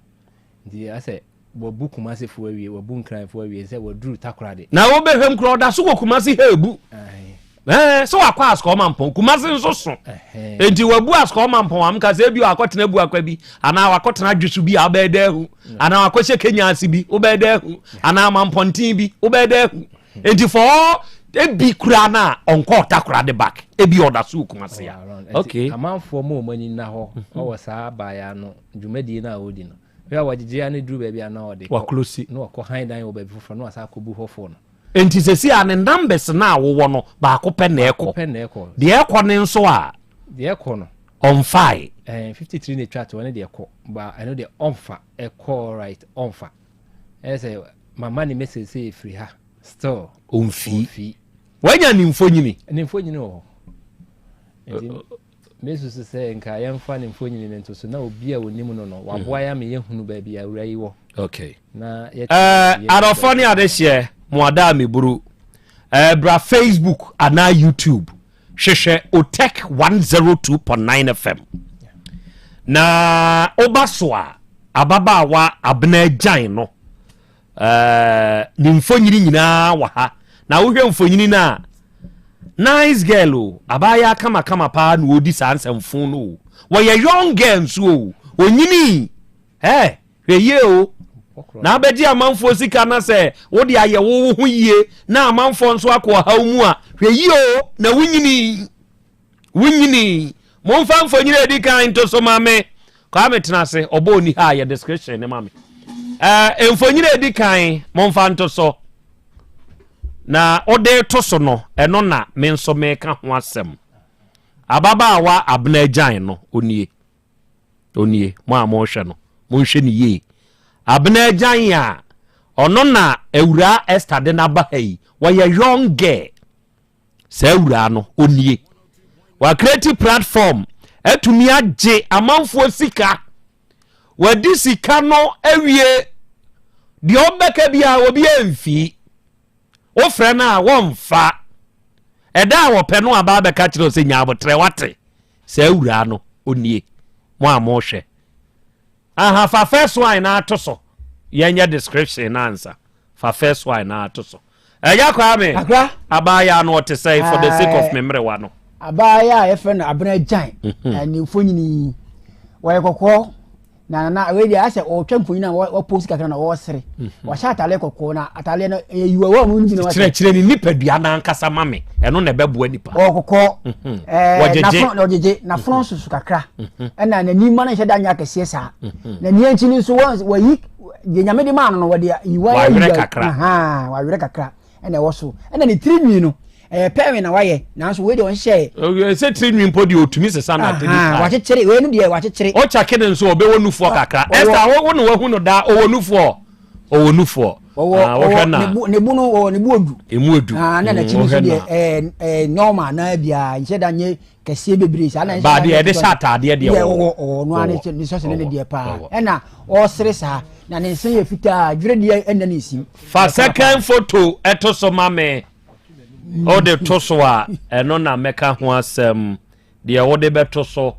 Nti asɛ wabu Kumasi foɔ awie, wabu Nkran foɔ awie, sɛ waduru Takoradi. Na wobɛhwɛ mu koraa ɔda so wɔ Kumasi ha ebu. Ɛɛ sɛ wakɔ Asukɔ Mampɔn, Kumasi nso so. Nti wabu Asukɔ Mampɔn am ka sɛ ebi wakɔtena Abuakwa bi, anaa wakɔtena Adweso bi a wobɛyɛ dɛ ahu, anaa wakɔhyɛ Kenya ase bi wobɛyɛ dɛ ahu, anaa Mampɔnten bi wobɛyɛ dɛ ahu. Nti for all ebi koraa na ɔnkɔɔ Takoradi back, ebi ɔda so wɔ Kumasi a. Okay. Amanfoɔ ma wɔn ani nna hɔ wɔ saa abaayaa no dwumadie no a ɔredi no. Hwɛ a wɔgyegye ara no duru baabi a na ɔde kɔ, na wakɔ han dan wɔ baabi foforɔ na wasan akɔbu hɔfoɔ no. Enti seesei a ne numbers no a wowɔ no baako pɛ na ɛkɔ. Baako pɛ na ɛkɔ. Deɛ ɛkɔ no nso a. Deɛ ɛkɔ no. Ɔmfae. Ɛɛ 53 na etwa to ɛno deɛ ɛkɔ ba ɛno deɛ ɔmfa ɛkɔ alright ɔmfa. Ɛyɛ sɛ mama ne message sɛ efiri ha still. Ɔmfii. Ɔmfii. Wanya ne mfonyini. Ne mfonyini wɔ hɔ. Nti Mesusu sɛ nka yɛmfa ne mfonini no nto so na obi a onim no no, waboa yɛn ama yɛahunu baabi a awuraa yi wɔ. Okay. Na yɛatumi Eh, de yɛn adɔfoɔ ne adehyeɛ, mo ada a meburu. Eh, bra Facebook anaa YouTube, hwehwɛ Otec 102.9 FM. Na woba so a, ababaawa Abena Agyan no, Eh, ne mfonyini nyinaa wɔ ha na wohwɛ mfonyini no a nice girl o abaayewa kamakama paa na ɔdi saa nsɛmfo no o wɔyɛ young girl nso o onyini ɛ hwɛ yie o na abɛgye amanfoɔ sika na sɛ wode ayɛ wo ho yie na amanfoɔ nso akɔ ɔhaw mu a hwɛ yie o na wonyini Wonyinii. Momfa mfonyin a edi kan nto so ma me. Kwame tena ase, ɔbɔ oni ha yɛ description ne ma me. Ɛɛ mfonyin a edi kan momfa nto so. Na wode to so no, ɛno na me nso meka ho asɛm. Ababaawa Abena Agyan no, onie. Onie, mo a mohwɛ no, monhwɛ no yie. Abena Agyan a ɔno na Awuraa Esther de n'aba ha yi, wɔyɛ young girl. Saa awuraa no, ɔnie. Wakreti platform atumi agye amanfoɔ sika. Wadi sika no awie. Deɛ ɔbɛka biara obi amfi. Wofrɛ no a wɔmfa. Ɛda a wɔpɛ no aba abɛka kyerɛ sɛ nya abotrɛ wate. Saa awuraa no, ɔnie. Mo a mohwɛ. Aha fa first one na ato so. Yɛnyɛ description na ansa. Fa first one na ato so. Ɛyɛ Kwame. Akra. Abaayaa no ɔte sɛn for the sake of me mmerewa no. Abaayaa a yɛfrɛ no Abena Gyan. Mhm. Ne mfonyini wɔyɛ kɔkɔɔ na na wei deɛ asɛ ɔretwa mfonyin a wɔpost kakra na ɔresere mhm. wɔhyɛ ataleɛ kɔkɔɔ na ataleɛ no ɛyɛ yiwawa mu no bi na wɔhyɛ kyerɛkyerɛ ne nipadua n'ankasa ma me ɛno na ɛbɛboa nipa ɔwɔ kɔkɔɔ mhm. ɛɛ wɔgyegye wɔgyegye n'afono mhm. soso kakra ɛna n'anim ma no nhyɛ da nyɛ akɛseɛ saa na nea akyi no nso wɔyi deɛ nyame de maa no no wɔde yiwa wawerɛ kakra wawerɛ kakra ɛna ɛwɔ so ɛna ne tiri nwi no ɛyɛ pɛɛwee na wayɛ nanso wei deɛ ɔnhyɛɛ. Sɛ tiri nwi mpo deɛ ɔtumi sesa no ade nipa. Wakyekyere wei no deɛ wakyekyere. Ɔkyake ne nso ɔbɛwɔ nufoɔ kakra. Esther wo na wahu no daa ɔwɔ nufoɔ ɔwɔ nufoɔ. Ɔwɔ ɔwɔ ne bu ne bu no ɔwɔ ne bu odu. Emu odu. Na n'akyi no nso deɛ ɛɛ ɛɛ normal na bia nhyɛ da nye kɛseɛ bebree saa na nhyɛ da. Baadeɛ yɛde hyɛ ataadeɛ deɛ wɔwɔ. Ɔwɔ no ara ne sɔsɛ ne ne deɛ paa ɛna ɔresere saa na ne nsa yɛ fitaa dwerɛ deɛ ɛnna ne nsim. Fa second photo ɛto so ma me. Wode to so a, ɛno na mɛka ho asɛm. Deɛ wode bɛto so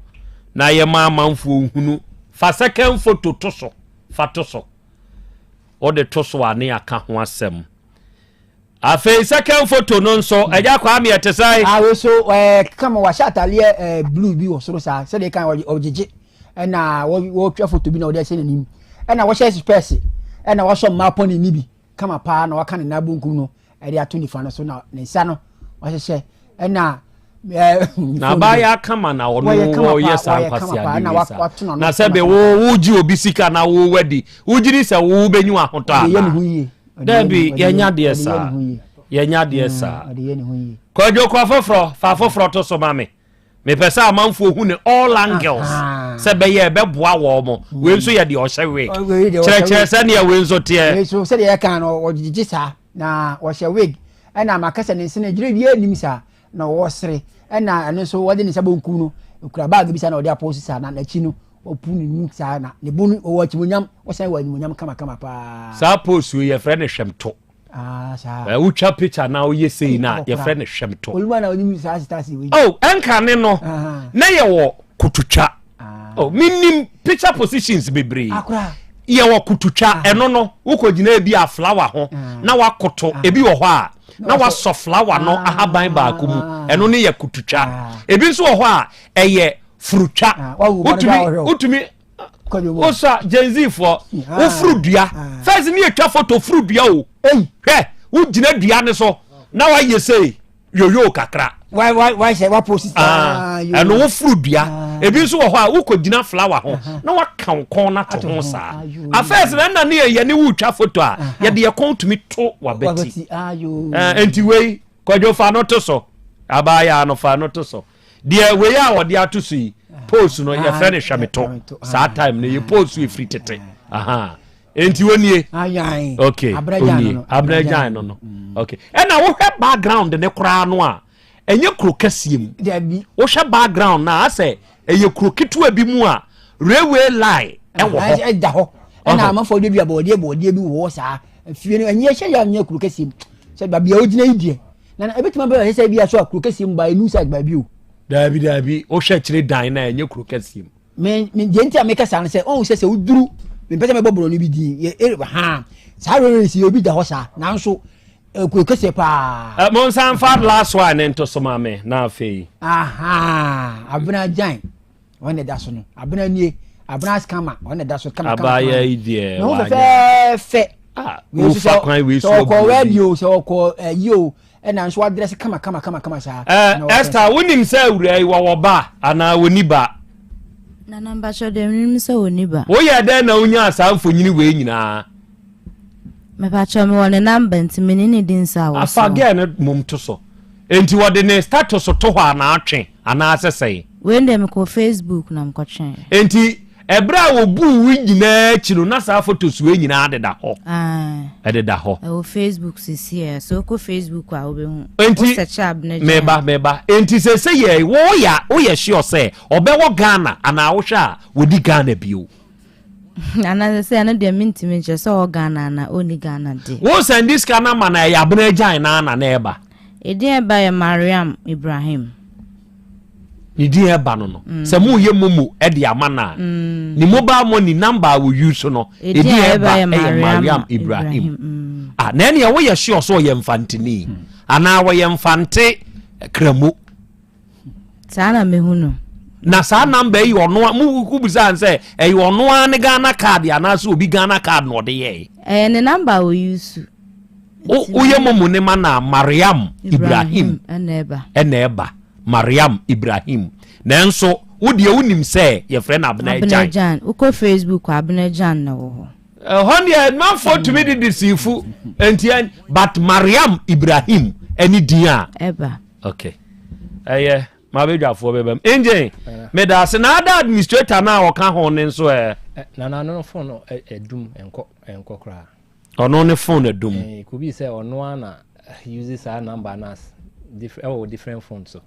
na yɛma amanfoɔ hunu. Fa second photo to so. Fa to so. Wode to so a ne yɛaka ho asɛm. Afei second photo no nso, ɛgya Kwame ɛte sɛn? Awe so ɛɛ kama wahyɛ ataleɛ ɛɛ blue bi wɔ soro saa sɛdeɛ kan ɔgyegye ɛna wɔtwa photo bi na wɔde ahyɛ n'anim ɛna wɔhyɛ spɛɛse ɛna wɔasɔ mmaa pɔne ni bi kama paa na waka ne nan bonkum no ɛde ato nifa no so na ne nsa no wahyehyɛ ɛna na abaayewa kama na ɔno wɔyɛ saa nkwasi ade wei saa na sɛ bɛ wo wogye obi sika na wo wadi wogye di sɛ wo bɛnyi ahotɔ ana dɛbi yɛnya deɛ saa yɛnya deɛ saa kwadwo kɔ foforɔ fa foforɔ to so ma me mepɛ sɛ amanfoɔ hu ne all angles sɛ bɛyɛ ɛbɛboa wɔn mo wei nso yɛ deɛ ɔhyɛ wig kyerɛkyerɛ sɛdeɛ wei nso teɛ. Wei nso sɛdeɛ yɛka no ɔgyegye saa na ɔhyɛ wig ɛna maka sɛ ne nsene gyere biara nim saa na ɔresere. Ɛna ɛno nso wɔde ne nsa bonkum no okura baage bi saa na ɔde apɔw saa na n'akyi no ɔpu ne mu saa na ne bo no ɔwɔ akyiwonyam ɔsan wɔ animonyam kamakama paa. Saa post yi yɛfrɛ no hwɛmto. Ah, saa. Eh, wotwa picture na woyɛ sei na yɛfrɛ no hwɛmto. Oluma na onim saa sitasi wei. Oh, ɛnka ne no na yɛwɔ kototwa. Ah. Oh, menim picture positions bebree. Akora. Yɛwɔ kototwa ɛno no wokɔgyina ebi a flower ho na wakoto ebi wɔ hɔ a na wasɔ flower no ahaban baako mu ɛno ne yɛ kototwa. Ebi nso wɔ hɔ a ɛyɛ furutwa. Wotumi wotumi wosa Gen Z foɔ wofuru dua first ne yɛtwa photo furu dua o hwɛ wogyina dua ne so na wayɛ sei yoyo kakra ɛno wofuru dua ebi nso wɔ hɔ a wokɔgyina flower ho na waka wo kɔn no ato ho saa afɛs na ɛna ne yɛyɛ ne wotwa photo a yɛde yɛ kɔn tumi to wabati nti wei kwadwo fa no to so abaayaa no fa no to so deɛ wei a wɔde ato so yi post no yɛfrɛ no hwɛmeto saa time no yɛ post ɛfiri tete nti onie ok onie abena no no mm. ok ɛna wohwɛ background ne koraa no a ɛnyɛ kuro kɛseɛ mu wohwɛ background na asɛ ɛyɛ kuro ketewa bi mu a railway line ɛwɔ hɔ ɛda hɔ ɛna amanfoɔ de dua bɔɔdeɛ bɔɔdeɛ bi wɔ hɔ saa fie no ɛnyɛ hyɛ yɛ anyɛ kuro kɛseɛ mu sɛ baabi a wogyina yi deɛ na ebetumi abɛyɛ sɛ sɛ bi aso a kuro kɛseɛ mu ba enu side baabi o. Daabi daabi wohwɛ akyire dan na ɛnyɛ kuro kɛseɛ mu. Me me deɛ nti a meka saa no sɛ ɔn sɛ sɛ woduru mepɛ sɛ mɛbɔ borɔno bi din yɛ ere ha saa rere si obi da hɔ saa nanso eh, kuro kɛseɛ paa. Uh, mo nsa nfa last one ne nto so ma me na afei. Aha abena gyan wɔn na ɛda so no abena nie abena kama wɔn na ɛda so kama kama. Abaayewa yi deɛ wanya. Na ho fɛfɛɛfɛ. Ah, wofa kwan wei so sɛ ɔkɔ wɛdi o sɛ ɔkɔ ɛyi o ɛna nso adrɛse kama kama kama kama saa. Ɛɛ Esther wonim sɛ awura yi wɔwɔ ba anaa wɔni ba. Nana mpatsɔ deɛ menim sɛ wɔni ba. Woyɛ dɛn na wonyaa saa mfonyini wei nyinaa? Mepatsɔ mewɔ ne namba nti me ne ne di nsa wɔ so. Afa gɛɛ no mom to so. Enti wɔde ne status to hɔ anaa atwe anaasɛ sɛn? Wei deɛ mekɔ Facebook na mekɔtwee. Enti ɛberɛ a wɔbuu wo nyinaa akyi no na saa photos wei nyinaa deda hɔ? Ɛdeda hɔ. Ɛwɔ Facebook seesei ɛ, sɛ wokɔ Facebook a wobɛhu. Enti Wo search Abena Gyan. meba meba. Enti seesei yɛ woyɛ woyɛ sure sɛ ɔbɛwɔ Ghana anaa wohwɛ a wɔdi Ghana bio? Anaa sɛ ɛno deɛ mentumi nkyerɛ sɛ ɔwɔ Ghana anaa ɔnni Ghana deɛ. Wo sɛnde sika no ama no a ɛyɛ Abena Gyan no ara na na ɛba? Edin a ɛba yɛ Mariam Ibrahim. Ne din a ɛba no no, mm. sɛ moyɛ momo de ama no a, mm. ne mobile money number a wɔyi so no, edin a ɛba yɛ Mariam Ibrahim. Mm. Ah, na ɛneɛ woyɛ sure sɛ ɔyɛ mfanteni mm. anaa wɔyɛ mfante kramo. Saa na mehu no. Na saa number yi ɔno a mo kubusa sɛ ɛyɛ ɔno ara ne Ghana card anaasɛ obi Ghana card na ɔde yɛɛ. Ɛyɛ ne number a ɔyi so. Woyɛ momo ne ma na Mariam Ibrahim ɛna ɛba. Ɛna ɛba Mariam Ibrahim nanso wo deɛ wonim sɛ yɛfrɛ no Abena Agyan. Abena Agyan wokɔ Facebook Abena Agyan na wɔ hɔ. Ɛhɔ deɛ manfoɔ tumi de de siifu nti but Mariam Ibrahim ɛne din a. Ɛba. Okay ɛyɛ mabedwafoɔ bɛba mu engine meda ase na ada administrator no a ɔka ho ne nso ɛ. Nana no phone no ɛdum ɛnkɔ ɛnkɔ koraa. Ɔno ne phone adum. It could be sɛ ɔno ara na use saa number no as different ɛwɔ different phone so.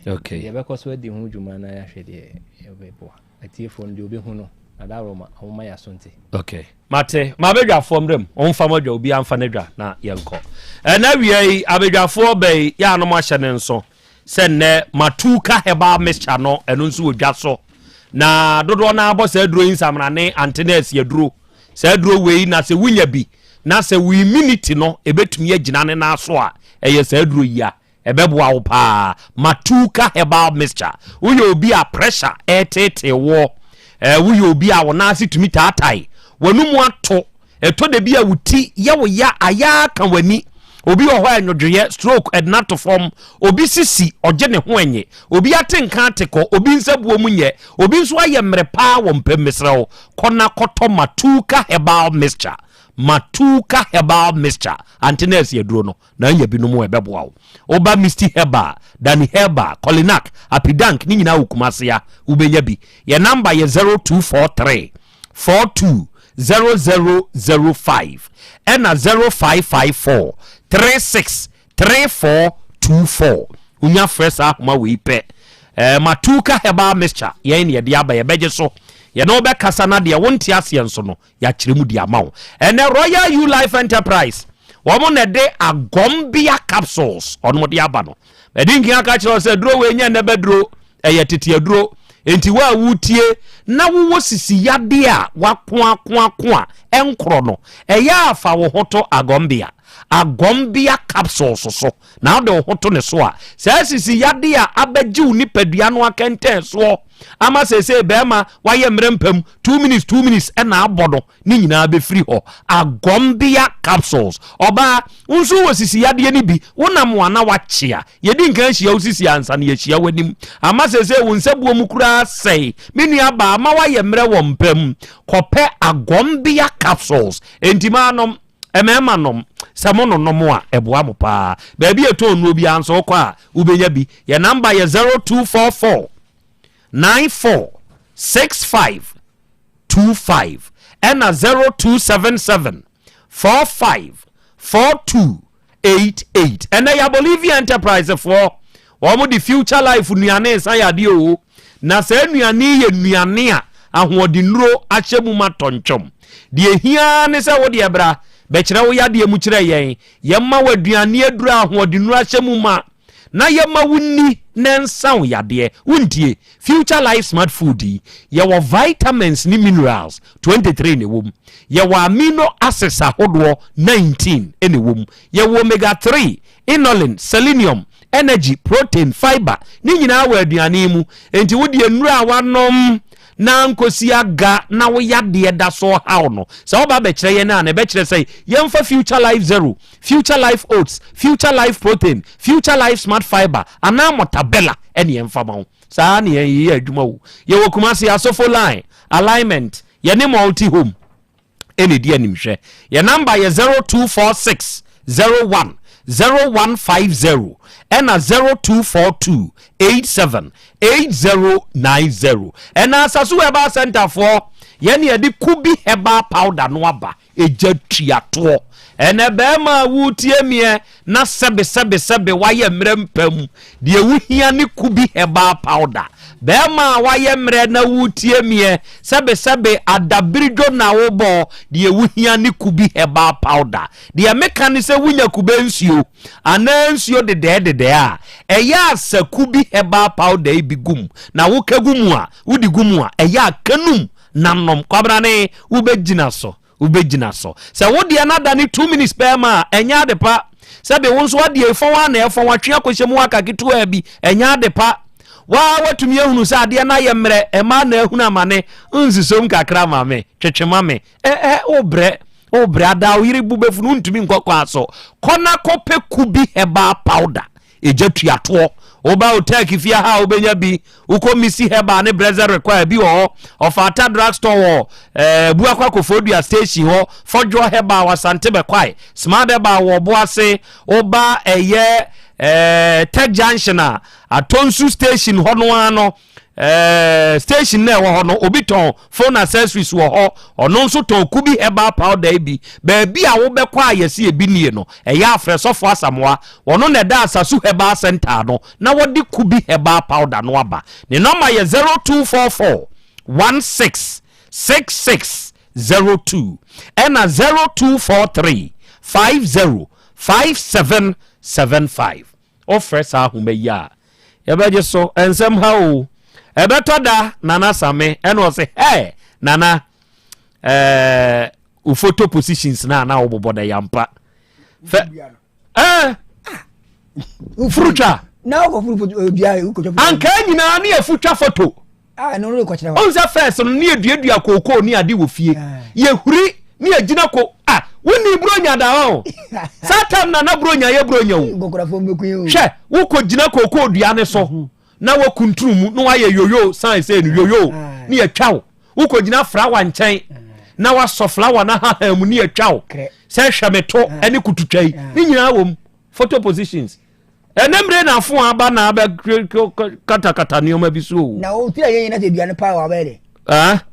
Okay. Yɛbɛkɔ so adi ho dwuma na yɛahwɛ deɛ ɛbɛboa atiefoɔ no deɛ ɔbɛhu no na daworo ma ɔmo ma yɛaso nte. Okay. Mate ma abadwafoɔ mmerɛ mu ɔmfa mo adwa obi amfa n'adwa na yɛnkɔ. Ɛna wia yi abadwafoɔ bɛyi yɛ anom ahyɛ ne nso sɛ nnɛ Matuka herbal mixture no ɛno nso wɔ dwa so na dodoɔ no abɔ saa aduro yi nsamrane antenɛs aduro saa aduro wei na sɛ wonya bi na sɛ wo immunity no ɛbɛtumi agyina ne nan so a ɛyɛ saa aduro yi a ɛbɛboa wo paa Matuka herbal mixture woyɛ obi a pressure ɛretetee woɔ ɛɛ woyɛ obi a wo nan ase tumi taatae w'anum ato Ɛtɔ da bi a wo ti yɛ wo ya ayaa ka w'ani. Obi wɔ hɔ a ɛnwodwoeɛ, stroke, ɛde no ato fam. Obi sisi, ɔgye ne ho ɛnye. Obi ate nka ate kɔ, obi nsa buo mu nyɛ. Obi nso ayɛ mmerɛ paa wɔ mpam. Mesrɛ wo, kɔ na kɔtɔ Matuka Herbal Mixture. Matuka Herbal Mixture. Ante nɛɛse aduro no. na anya binom a ɛbɛboa wo. Woba Misty Herbal, Danny Herbal, Kolinak, Apidank ne nyinaa wɔ Kumasi a, wobɛnya bi. Yɛn namba yɛ 0243 42 0005 ɛna 0554 36 3424. Wonya frɛ saa ahoma wei pɛ. Ɛɛ Matuka Herbal Mixture yɛn na yɛde aba yɛbɛgye so. Yɛne wo bɛkasa na deɛ wonte aseɛ nso no yɛakyerɛ mu de ama wo. Ɛnɛ Royal U Life Enterprise wɔn na ɛde Agɔmbea capsules wɔn de aba no. Ɛde nkia ka kyerɛ wo sɛ duro wei nyɛ nnɛ bɛduro ɛyɛ tete aduro. Enti wo a wotie na wowɔ sisi yadeɛ a wakoakoako a ɛnkorɔ no ɛyɛ a fa wo ho to Agɔmbea Agɔmbea capsules so. na wode wo ho to ne so a, saa sisi yadeɛ a abɛgye wo nipadua no akɛntɛn soɔ ama seesei bɛrima wayɛ mmerɛ mpam 2 minutes 2 minutes ɛna abɔ no ne nyinaa bɛfiri hɔ. Agɔmbea capsules. Ɔbaa, wo nso wɔ sisi yadeɛ no bi, wonam a na wakyea. Yɛdi nkan hyia wo sisi ansa na yɛhyia w'anim. Ama seesei wo nsabuo mu koraa sɛe. Me nua baa, ama wayɛ mmerɛ wɔ mpam. Kɔpɛ Agɔmbea capsules. Enti maa nom. Mmarima nom, sɛ mo nonom a, ɛboa mo paa. Baabi a ɛtɔn nnuro biara nso wokɔ a, wobɛnya bi. Yɛn namba yɛ 0244 94 65 25 ɛna 0277 45 42 88. Ɛnɛ yɛ Bolivia Enterprise foɔ, wɔn de Future Life nnuane nsa yadeɛ o. Na saa nnuane yi yɛ nnuane a ahoɔdennuro ahyɛ mu ma tɔntwom. Deɛ ɛhia ara ne sɛ wo deɛ bra bɛkyerɛ wo yadeɛ mu kyerɛ yɛn. Yɛmma wo aduane aduro a ahoɔdennuro ahyɛ mu ma na yɛma wo nni na ɛnsa wo yadeɛ. Wontie? Future Life Smart Food yi, yɛwɔ vitamins ne minerals 23 na ɛwɔ mu. Yɛwɔ amino acids ahodoɔ 19 na ɛwɔ mu. Yɛwɔ omega 3, inulin, selenium, energy, protein, fibre, ne nyinaa wɔ aduane yi mu. Enti wo deɛ nnuro a wanom na nkosi aga na wo yadeɛ da so haw no, sɛ woba bɛkyerɛ yɛn a, na ɛbɛkyerɛ sɛ yɛmfa Future Life Zero, Future Life Oats, Future Life Protein, Future Life Smart Fibre anaa Mortabella ɛne yɛmfa ma wo. Saa ne yɛn yɛyɛ adwuma o. Yɛwɔ Kumasi Asofo Line, Alignment, yɛne Multi Home. ɛna ɛdi animhwɛ. Yɛn namba yɛ 0246 01 0150 ɛna 0242 87 8090. Ɛna Asasu Herbal Center foɔ yɛne yɛde Kubi Herbal Powder no aba ɛgya tuatoɔ. Ɛnɛ bɛrima a wotie meɛ na sɛbe sɛbe sɛbe wayɛ mmerɛ mpa mu, deɛ wohia ne kubi herbal powder. Bɛrima a wayɛ mmerɛ na woretie meɛ, sɛbe sɛbe adabiridwo na wobɔ, deɛ wohia ne kubi herbal powder. Deɛ meka ne sɛ wonya kube nsuo anaa nsuo dedɛɛ dedɛɛ a, ɛyɛ a sa kubi herbal powder yi bi gu mu na woka gu mu a, wode gu mu a, ɛyɛ a ka num na nom. Kwabrane, wobɛgyina so. Wobɛgyina so. Sɛ wo deɛ no adane 2 minutes pɛɛ ma a, ɛnyɛ ade pa. Sɛbe wo nso adeɛ efɔn ara na ɛfɔn, watwe akɔhyɛ mu aka ketewaa bi, ɛnyɛ ade pa. Waa watumi ahunu sɛ adeɛ no ayɛ mmerɛ, ɛmaa na ahunu amane, nsusom kakra ma me, twetwe ma me. Ɛ ɛ wobrɛ, wobrɛ adaa wo yere bu bɛfu no, wontumi nkɔ kwan so. Kɔ na kɔpɛ kubi herbal powder. Egya tua toɔ. Woba Otek fie ha a wobɛnya bi. Wokɔ Missy Herbal ne Brɛsɛ Require bi wɔ hɔ. Ɔfata Drug Store wɔ eh, Buakwa Koforidua Station hɔ. Fɔdwoɔ Herbal wɔ Asante Bɛkwae. Smart Herbal wɔ Ɔboase. Woba ɛyɛ eh, Tech Junction a, Atonsu Station hɔ no ara no, Eh, station na ɛwɔ hɔ no obi tɔn phone accessories wɔ hɔ ɔno nso tɔn kubi herbal powder yi bi baabi a wobɛkɔ a yɛsi ebi nie no ɛyɛ afrɛsɔfo asamoa ɔno na ɛda asasu herbal center no na wɔde kubi herbal powder no aba ne nɔmba yɛ 0244 16 66 02 ɛna 0243 50 57 75 Wofrɛ saa ahoma yi a, yɛbɛgye so. Nsɛm ha o. Ɛbɛtɔ da Nana Same ɛna ɔse hɛ Nana ɛɛ wo photo positions na na wobobɔ da yampa. Fɛ ɛɛ furutwa. Na wokɔ furu foto dua wokɔtwa foto. Ankaa nyinaa ne yɛfutwa photo. Ah, ɛno no kɔkyerɛ hɔ. Ɔn sɛ fɛs no ne yɛduadua kookoo ne ade wɔ fie. Yɛhuri ne yɛgyina ko ah wonni buronya da hɔ. Saa tam na na buronya yɛ buronya o. Nkɔkorafoɔ mbɛku yɛ o. Hwɛ wokɔ gyina kookoo dua ne so mhm. na wakuntunu mu na wayɛ yoyo san sɛ no yoyo ne yɛtwa wo. Wokɔ gyina frawa nkyɛn na wasɔ flawa no haha mu ne yɛtwa wo. Sɛ hwɛ me to ne kututwa yi ne nyinaa wɔ mu photo positions. Ɛnɛ mmere na afo aba na abɛ katakata nneɛma bi so o. Na o ti a yɛn nyina sɛ dua no paa wa bɛyɛ dɛ. Ah?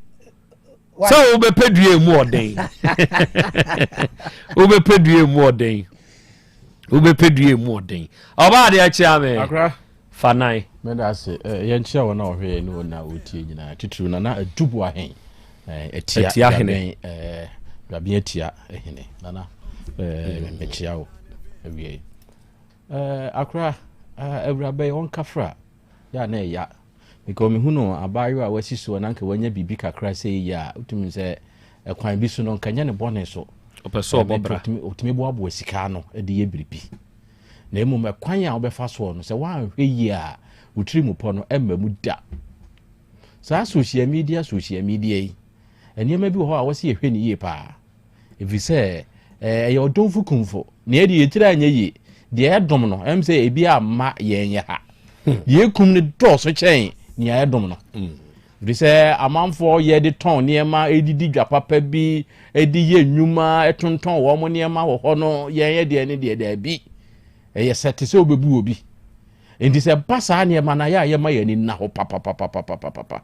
Sɛ wobɛpɛ dua emu ɔden. Wobɛpɛ dua emu ɔden. Wobɛpɛ dua emu ɔden. Ɔbaa adeɛ akyea me. Akora. Fa nan. Meda ase. Yɛnkyea wɔn a wɔhwɛ yɛn ne wɔn a wɔtie nyinaa. Titiriw Nana Adubu Ahen. Atia, Atia hene. Dwaben Atia hene. Nana, mekyea wo awie. Akora, awuraba yi ɔnkafra. Yɛ a na ɛya. Because mehu no abaayewa a wasi soɔ na anka wanya biribi kakra sɛ yi a, wotumi sɛ ɛkwan bi so no nka nyɛ ne bɔne so. Ɔpɛ sɛ ɔbɔ bra. Ɔtumi boaboa sika ano de yɛ biribi. Na mmom ɛkwan a wobɛfa soɔ no, sɛ woanhwɛ yie a, wo tiri mu pɔ no ɛmma mu da. Saa social media social media yi, nneɛma bi wɔ hɔ a wɔsi yɛhwɛ ne yie paa. Ɛfiri sɛ ɛyɛ ɔdomfo kumfo. Nea ɛde yɛ tiri anyɛ yie, deɛ ɛdom no, ɛm sɛ ebi amma yɛn yɛ ha. Deɛ ekum no dɔɔso kyɛn nea ɛdom no. Ɛfiri sɛ amanfoɔ yɛ de tɔn nneɛma, ɛdidi dwa papa bi, ɛde yɛ nnwuma, ɛtontɔn wɔn nneɛma wɔ hɔ no, yɛn yɛ deɛ ne deɛ daabi. Ɛyɛ sɛ te sɛ wobɛbu obi. Nti sɛ ba saa nneɛma no ayɛ a yɛma yɛn ani nna hɔ papapapapapapa.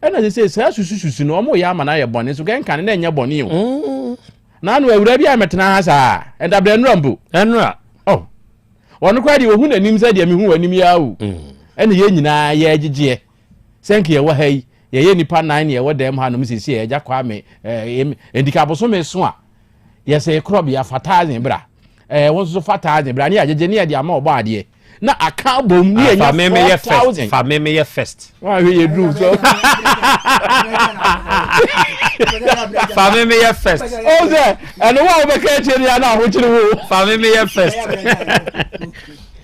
Ɛna sɛ sɛ saa susususu no wɔn yɛ ama no ayɛ bɔne so kɛnka ne na ɛnyɛ bɔne o. Mm. Na ano awura bi a mɛtena ha saa ɛdabrɛ nnura mpo. Ɛnura. Oh. Wɔn koraa deɛ wɔhu n'anim sɛ deɛ mehu w'anim yɛ awo. Mm. Ɛna yɛn nyinaa yɛgyegyeɛ. Sɛ nka yɛwɔ ha yi, yɛyɛ nnipa nan na yɛwɔ dɛm hanom seesei a, Agya Kwame, eh, enti ka bosome so a, yɛsɛ korɔbea fa thousand bra, eh, wɔn nso so fa thousand bra, ne yɛagyegye ne yɛde ama ɔbɔ adeɛ, na aka abom ne ah, yɛnya 4,000. Fa me meyɛ first. Wɔn ahwɛ yɛ duru so. Fa me meyɛ first. O sɛ, ɛno wo a wobɛka akyire ne ana ahokyere wo. Fa me meyɛ first.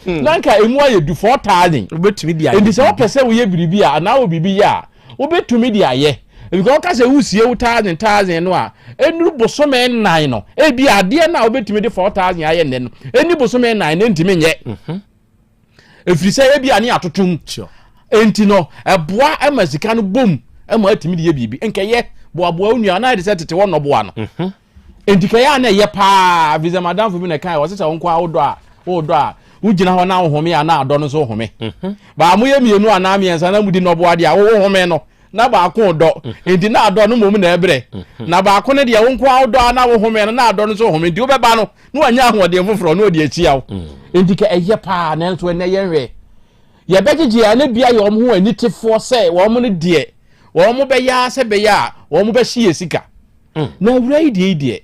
Hmm. Na nka emu ayɛ du 4,000. Wobɛtumi de ayɛ. Nti sɛ wopɛ sɛ woyɛ biribi a anaa wɔ biribi yɛ a, wobɛtumi de ayɛ. Because woka sɛ wosie wo thousand thousand no a, ɛnuru bosome nnan no, ebi adeɛ no a wobɛtumi de 4,000 ayɛ nnɛ no, ɛni bosome nnan no ntumi nyɛ. Mhm. Ɛfiri sɛ ebi a ne atoto mu. Enti no, ɛboa ma sika no bom ma atumi de yɛ biribi. Nkɛyɛ boaboa wo nua na ayɛ de sɛ tete wɔ nnɔboa no. Mhm. Enti kɛyɛ a na ɛyɛ paa ɛfiri sɛ madamfo bi na ɛkae ɔse sɛ wo nko ara wodɔ a wodɔ a wogyina hɔ na wohome a na adɔ no nso home mhm. baa moyɛ mmienu anaa mmiɛnsa na mudi nnɔboa deɛ a wowo home no na baako dɔ mhm. enti na adɔ no mmom na ɛbrɛ mhm. na baako no deɛ wo nko ara wodɔ a na wohome no na adɔ no nso home nti wobɛba no na wanya ahoɔden foforɔ na ɔde akyia wo mm. enti kɛ ɛyɛ paa nanso ɛnɛ yɛnhwɛ yɛbɛgyegye a na bia yɛ wɔn ho anitefoɔ sɛ wɔn no deɛ wɔn bɛyɛ ara sɛ bɛyɛ a wɔn bɛhye yɛ sika Mm. Na awura yi deɛ yi deɛ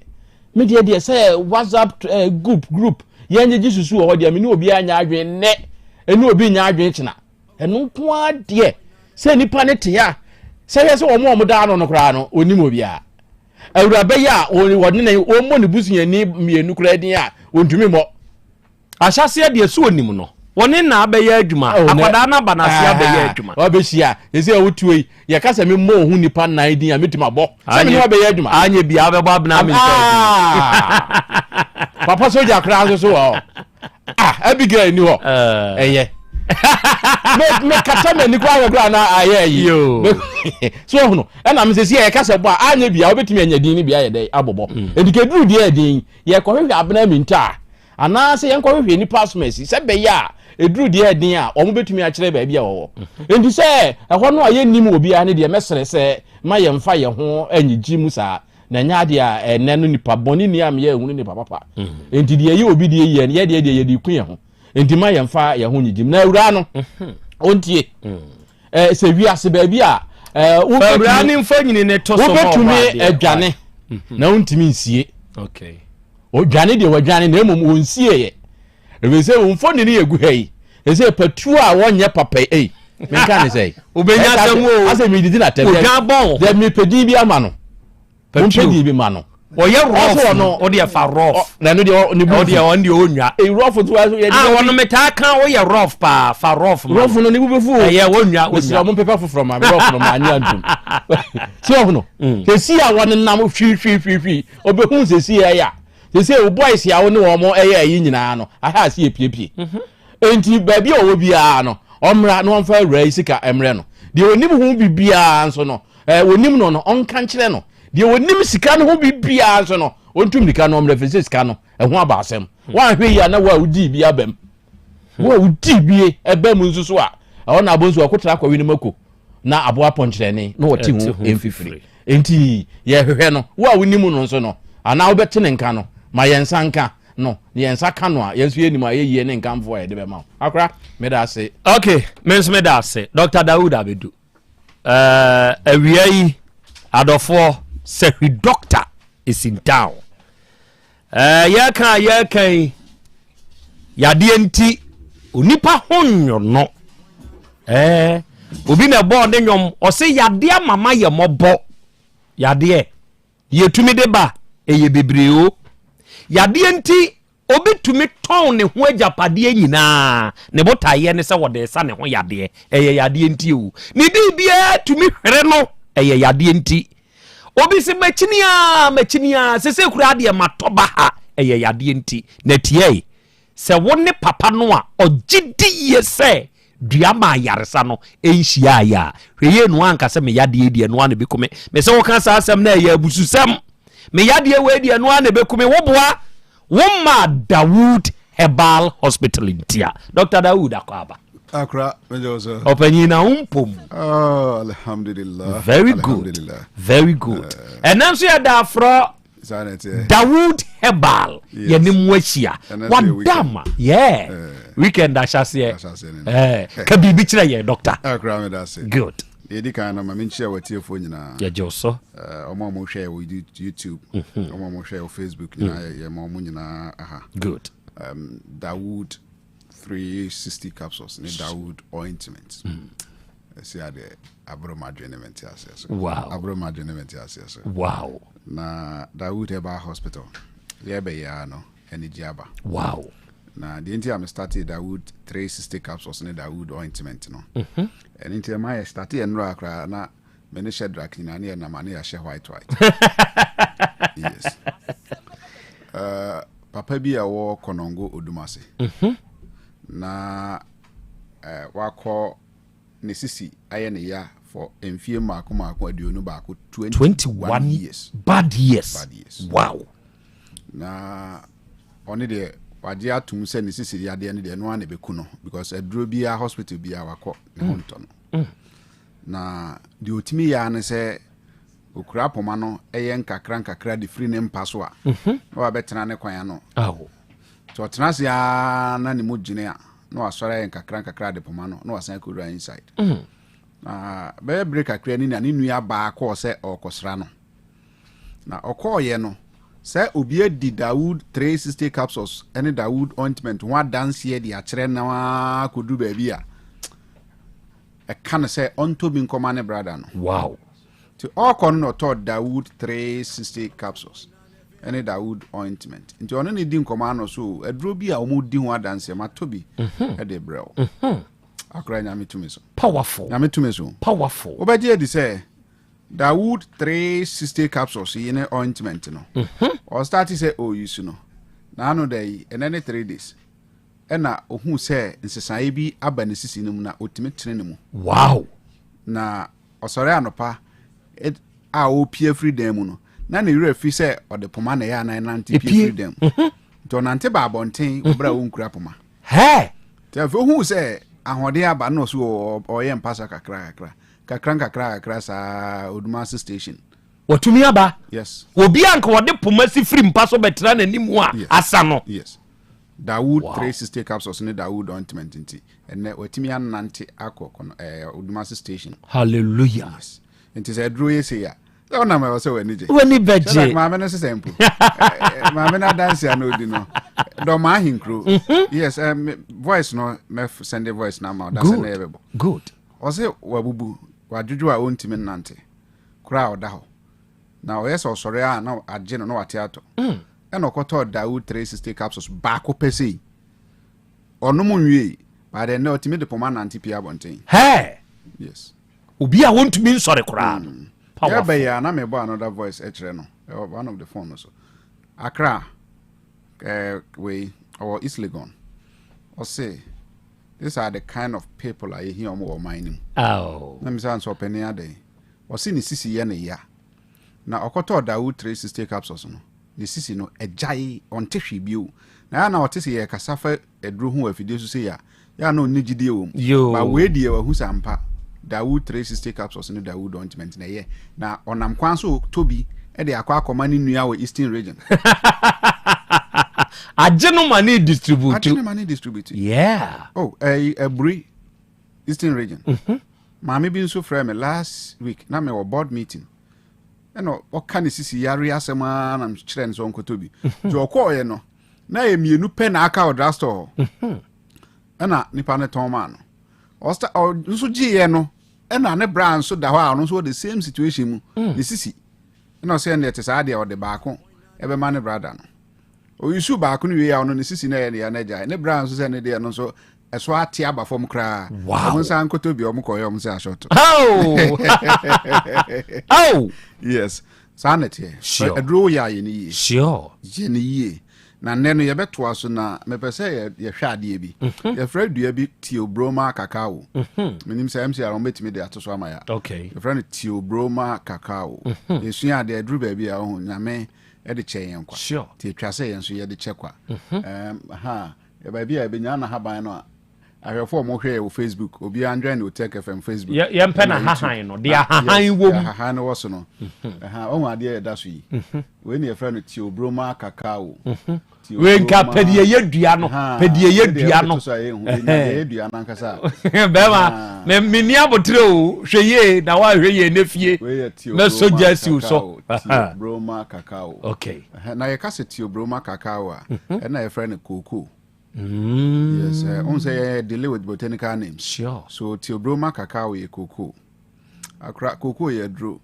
me deɛ deɛ sɛ whatsapp eh, group group yɛn gyegye susu wɔ hɔ deɛ me ne obiara nyɛ adwene nnɛ ɛne obi nyɛ adwene kyena ɛno nko ara deɛ sɛ nipa ne te a sɛ yɛ sɛ wɔn a wɔn da ano no koraa no onim obiara awuraba yi a wɔne ne wɔmmɔ ne busuani mmienu koraa din a wɔntumi mmɔ Ahyɛaseɛ deɛ sɛ ɔnim no, wɔne na abɛyɛ adwuma, Oh, akwadaa no aba n'ase abɛyɛ adwuma. Wabɛhyia, ɛsɛ sɛ wotuo yi, yɛka sɛ memmɔ wo ho nnipa nnan din a, mɛtumi abɔ. Sɛ me ne wabɛyɛ adwuma. Anyɛ bia wobɛbɔ abena me nsa ah! Papa sogya koraa nso so wɔ hɔ. Ah, Abigail ni hɔ. Ɛyɛ. Me kata m'ani koraa hwɛ koraa na ayɛ ayi. So ɔhono, ɛna me sɛ si yɛka sɛ bɔ a, anyɛ bia wobɛtumi anya din no bi ayɛ dɛ abobɔ. Enti kɛduru deɛ ɛdin, yɛkɔhwehwɛ abena minta a, Anaasɛ yɛnkɔhwehwɛ nnipa asomasi sɛ ɛbɛyɛ a ɛduru deɛ ɛden a wɔbɛtumi akyerɛ baabi a wɔwɔ. Enti sɛ ɛhɔ no a yɛnnim obiara no deɛ mɛsrɛ sɛ ma yɛmfa yɛn ho nnyegye mu saa na ɛnyɛ adeɛ a ɛnnɛ no nipa bɔne ni a meyɛ nhunu nipa papa. Enti deɛ ɛyɛ obi deɛ yie no yɛ deɛ deɛ yɛde ku yɛn ho. Enti ma yɛmfa yɛn ho nnyegye mu. Na awuraa no ɔntie. Sɛ wiase baabi a wobɛtumi adwane na wontumi nsie. Okay. Odwane deɛ wadwane na mmom wɔnsieeɛ. Ɛfiri sɛ wɔn mfonini yɛ gu ha yi. Ɛsɛ patuo a wɔnyɛ papa yi. Ei, menka ne sɛ. Wobɛnya asɛm o. Asɛ medidi na tɛm. Odwan bɔn wo. Dɛ mepɛ din bi ama no. Mompɛ din bi ma no. Ɔyɛ rough no, o deɛ fa rough. Na ɛno deɛ ne bu. O deɛ ɔno deɛ ɔnwa. Eyi rough nso wa yɛ. Ah wɔn metaa ka o yɛ rough paa fa rough ma. Rough no ne bu bɛfu o. Ɛyɛ wɔnwa wɔnwa. Mesrɛ mo mpɛpɛ foforɔ ma me rough no ma anya ntom. So ɔhono. Sɛsi a wɔnenam hwihwihwihwi Ɔbɛhu sɛsi ɛyɛ a sɛsɛ wo boys a wo ne wɔn ɛyɛ ayi nyinaa no aha ase yɛ piepie mhm. enti baabi a ɔwɔ biara no ɔmmra na ɔmfa awura yi sika mmerɛ no deɛ ɔnim ho biribiara nso no ɛɛ ɔnim no no ɔnka nkyerɛ no deɛ ɔnim sika no ho biribiara nso no ɔntu mmirika no ɔmmerɛ firi sɛ sika no ɛho aba asɛm hmm. woanhwɛ yi a na wo a wodii bi aba mu wo a wodii bi ɛba mu nso so a ɛhɔ na abɔ nso akɔtra akɔwe no mako na aboa pɔnkyerɛne na ɔte ho mfifiri Enti yɛhwehwɛ no, wo a wonim no nso no, anaa wobɛte ne nka no, ma yɛn nsa nka, no, na yɛn nsa ka no a, yɛn nso yɛnim ayɛyie ne nkamfoɔ a yɛde bɛma wo. Akora, meda ase. Ok, me nso meda ase. Dr. Dawood Abedu. Uh, awia yi, adɔfoɔ, sɛhwi doctor is in town. Uh, yɛka a yɛka yi, yadeɛ nti, onipa ho nwono. Eh, obi na ɛbɔɔ ne nwom, ɔse yadeɛ mama yɛ mɔbɔ. Yadeɛ, yɛtumi de ba, ɛyɛ bebree o. Yadeɛ nti, obi tumi tɔn ne ho agyapadeɛ nyinaa, ne botaeɛ ne sɛ wɔde resa ne ho yadeɛ. Ɛyɛ yadeɛ nti o. Ne biribiara tumi hwere no, ɛyɛ yadeɛ nti. Obi se makyini aa, makyini aa, sese koraa deɛ matɔ baha, ɛyɛ yadeɛ nti. Na tiae, sɛ wo ne papa no a ɔgye di yie sɛ dua ma ayaresa no nhyiaeɛ a, hwɛ yie na woanka sɛ me yadeɛ yi deɛ ɛno ara na ɛbɛku me. Me sɛ woka saa asɛm no a ɛyɛ abususɛm. Me yadeɛ wei deɛ ɛno ara na ɛbɛku me. Woboa wo maa Dawood Herbal Hospital ntia. Dr. Dawood Akwaaba. Akra, mejɔ wo so. Ɔpanyin na wo mpom. Oh, alhamdulillah. Very good. Very good. Ɛnɛ nso yɛ da afrɔ. Dawood Herbal yɛne mu ahyia wadama yeah eh. weekend ahyɛseɛ eh, ka biribi kyerɛ yɛn doctor. Good. Yɛdi kan no ma menkyia watiefoɔ nyinaa. Yɛgye wo so. Eh, ɔmo a mohwɛ wɔ YouTube, mhm. ɔmo a mohwɛ wɔ Facebook nyinaa mhm. yɛma ɔmo nyinaa aha. Good. Um, Dawood 360 capsules ne Dawood ointment. Mm. Ɛsi adeɛ aboro ma adwene ne mente aseɛ so. Wow. Aboro ma adwene ne mente aseɛ so. Wow. Na Dawood Herbal Hospital yɛbɛyɛ a no anigye aba. Wow. Na deɛ nti a me startee Dawood 360 capsules ne Dawood ointment no. Mm-hmm. Ɛno nti ɛma yɛ startee nnora koraa na me ne Shadrach nyinaa ne yɛnam a ne yɛahyɛ white white. yes. Uh, papa bi a ɔwɔ Kɔnɔngo Odumase. Mm-hmm. Na uh, wakɔ ne sisi ayɛ ne ya for mfie mmaako mmaako 21, 21 years. Bad years. Bad years. Wow. Na ɔne deɛ wagye atom sɛ ne sisi yadeɛ no deɛ ɛno ara na ɛbɛku no because aduro biara hospital biara wakɔ ne ho mm. ntɔ no. Mm. Na deɛ ɔtumi yɛ ara ne sɛ ɔkura poma no yɛ nkakra nkakra de firi ne mpa so a mhm. na wabɛtena ne kwan ano. Nti ɔtena ase ara na ne mu gyene a na wasɔre ayɛ nkakra nkakra de poma no na wasan akɔwura inside. Mm. Na bɛyɛ bere kakra ni na ne nua baa kɔɔ sɛ ɔrekɔsra no. Na ɔkɔɔeɛ no, sɛ obi adi Dawood 360 capsules ne Dawood ointment ho adanseɛ de akyerɛ no ara kɔduru baabi a, ɛka no sɛ ɔntɔ bi nkɔma ne brada no. Wow. Nti ɔrekɔ no na ɔtɔɔ Dawood 360 capsules ne Dawood ointment. Nti ɔno ne di nkɔmɔ ano so aduro bi a wɔn di ho adanseɛ matɔ bi mhm. de brɛ wo. Mhm. Akora nyame tumi so. Powerful. Nyame tumi so. Powerful. Wobɛgye adi sɛ Dawood 360 capsules yi ne ointment no. Mhm. Ɔstarte sɛ ɔreuse no. N'ano da yi, ɛnɛ ne 3 days. Ɛna ohuu sɛ nsesaeɛ bi aba ne sisi no mu na ɔtumi tene ne mu. Wow! Na ɔsɔre anɔpa a ɔrepie afiri dan mu no, na ne werɛ fi sɛ ɔde poma na ɛyɛ anan nante pie firi dan mu. Mhm. Nti ɔnante ba abɔnten wɔ berɛ a ɔnkura poma. Hɛ! Nti afei ohuu sɛ ahoɔden aba na ɔso ɔyɛ mpasa kakra kakra. Kakra nkakra kakra saa Odumase station. Watumi aba. Yes. Obi a nka ɔde poma si firi mpa so bɛtena n'anim a yes. asa no. Yes. Dawood wow. 360 capsules ne Dawood ointment nti ɛnɛ watumi anante akɔ kɔnɔ ɛɛ eh, Odumase station. Hallelujah. Yes. Nti sɛ aduro yɛ sei a sɛ ɔnam ɛwɔ sɛ w'ani gye. W'ani bɛgye. Sɛ maame no sesɛ mpo. Eh, eh, maame no adanse a na odi no. Dɔm ahenkuro. Mhm. Yes, um, voice no mɛ send voice na ma ɔda sɛ na yɛ bɛbɔ. Good. Ɔse wabubu, wadwodwo a ɔntumi nnante koraa a ɔda hɔ. Na ɔyɛ sɛ ɔsɔre a na agye no na wate atɔ. Ɛna ɔkɔtɔɔ Dawood 360 capsules baako pɛ sei. Ɔnom nwiei, but ɛnnɛ ɔtumi de poma nante pie abɔnten. Hɛɛ! Yes. Obi a wɔntumi nsɔre koraa no. Mm. Powerful. Yɛbɛ yi a na mebɔ another voice kyerɛ no ɛwɔ one of the phone no so. Accra, eh, wei, ɔwɔ East Legon. Ɔse, These are the kind of people a yɛhia wɔn wɔ ɔman no mu. Oh. Na misa nso ɔpanin adɛn? Ɔse ne sisi yɛ ne ya. Na ɔkɔtɔɔ Dawood 360 capsules no, ne sisi no agyae, ɔnte hwee bio. Na yɛ a na ɔte sɛ yɛkasa fa aduro ho wɔ afidie so sei a, yɛ a na ɔnni gyidie wɔ mu. Yoo. Ba wei deɛ wahu sɛ ampa Dawood 360 capsules ne Dawood ointment na ɛyɛ. Na ɔnam kwan so tɔ bi de akɔ akɔma ne nua wɔ Eastern Region. Agye no ma ne distribute. Agye no ma ne distribute. Yeah. Oh, ɛyi Aburi Eastern Region. Maame bi nso frɛ me last week na me wɔ board meeting. Ɛna ɔka ne sisi yare asɛm ara na kyerɛ no sɛ ɔnkɔtɔ bi. Nti ɔkɔɔyɛ no na yɛ mmienu pɛ na aka wɔ drugstore hɔ. Ɛna nipa no tɔn maa no. Ɔsta ɔ nso gyeeɛ no ɛna ne bra nso da hɔ a ɔno nso wɔ the same situation mu ne sisi. Ɛna ɔsɛ ɛnna ɛte saa deɛ ɔde baako ɛbɛma ne brada no. Ɔyusu baako no wie a ɔno ne sisi na ɛyɛ ne ya no agyae. Ne bra nso sɛ ne deɛ no nso ɛso ate aba fam koraa. Wow. Ɔmo nsa nkoto bi ɔmo kɔyɛ ɔmo sɛ asɔɔto. Oh. Yes. Saa na ɛteɛ. Sure. Aduro yɛ a yɛ ne yie. Sure. Yɛ ne yie. Na nnɛ no yɛbɛtoa so na mepɛ sɛ yɛhwɛ adeɛ bi. Yɛfrɛ dua bi Theobroma cacao. Menim sɛ MCR wɔn bɛtumi de ato so ama yɛ. Okay. Yɛfrɛ no Theobroma cacao. Yɛsua adeɛ aduru baabi a ɔho Nyame de kyɛ yɛn kwa. Sure. Nti atwa sɛ yɛn nso yɛde kyɛ kwa. Ɛm, ha, baabi a yɛbɛnya n'ahaban no a, ahwɛfoɔ a wɔhwɛ yɛ wɔ Facebook, obiara ndwɛn ne Otec FM Facebook. Yɛmpɛ Ɛna n'ahahan YouTube. no, deɛ Ah, ahahan yes, wɔ mu. deɛ ahahan no wɔ so no. Ɛha, wɔn adeɛ a ɛda so yi. Wei ne yɛfrɛ no Theobroma cacao. Wei nka pɛ deɛ ɛyɛ dua no, pɛ deɛ ɛyɛ dua no. Ɛyɛ dua no ankasa. Bɛrima, me menni aboterɛ o, hwɛ yie na woanhwɛ yie ne fie. Mɛsɔ gya asi wo so. Theobroma cacao. Okay. Na yɛka sɛ Theobroma cacao a, ɛna yɛfrɛ no cocoa. Yes, uh, sɛ yɛ dealing with botanical names. Sure. So Theobroma cacao yɛ cocoa. Akora cocoa yɛ aduro.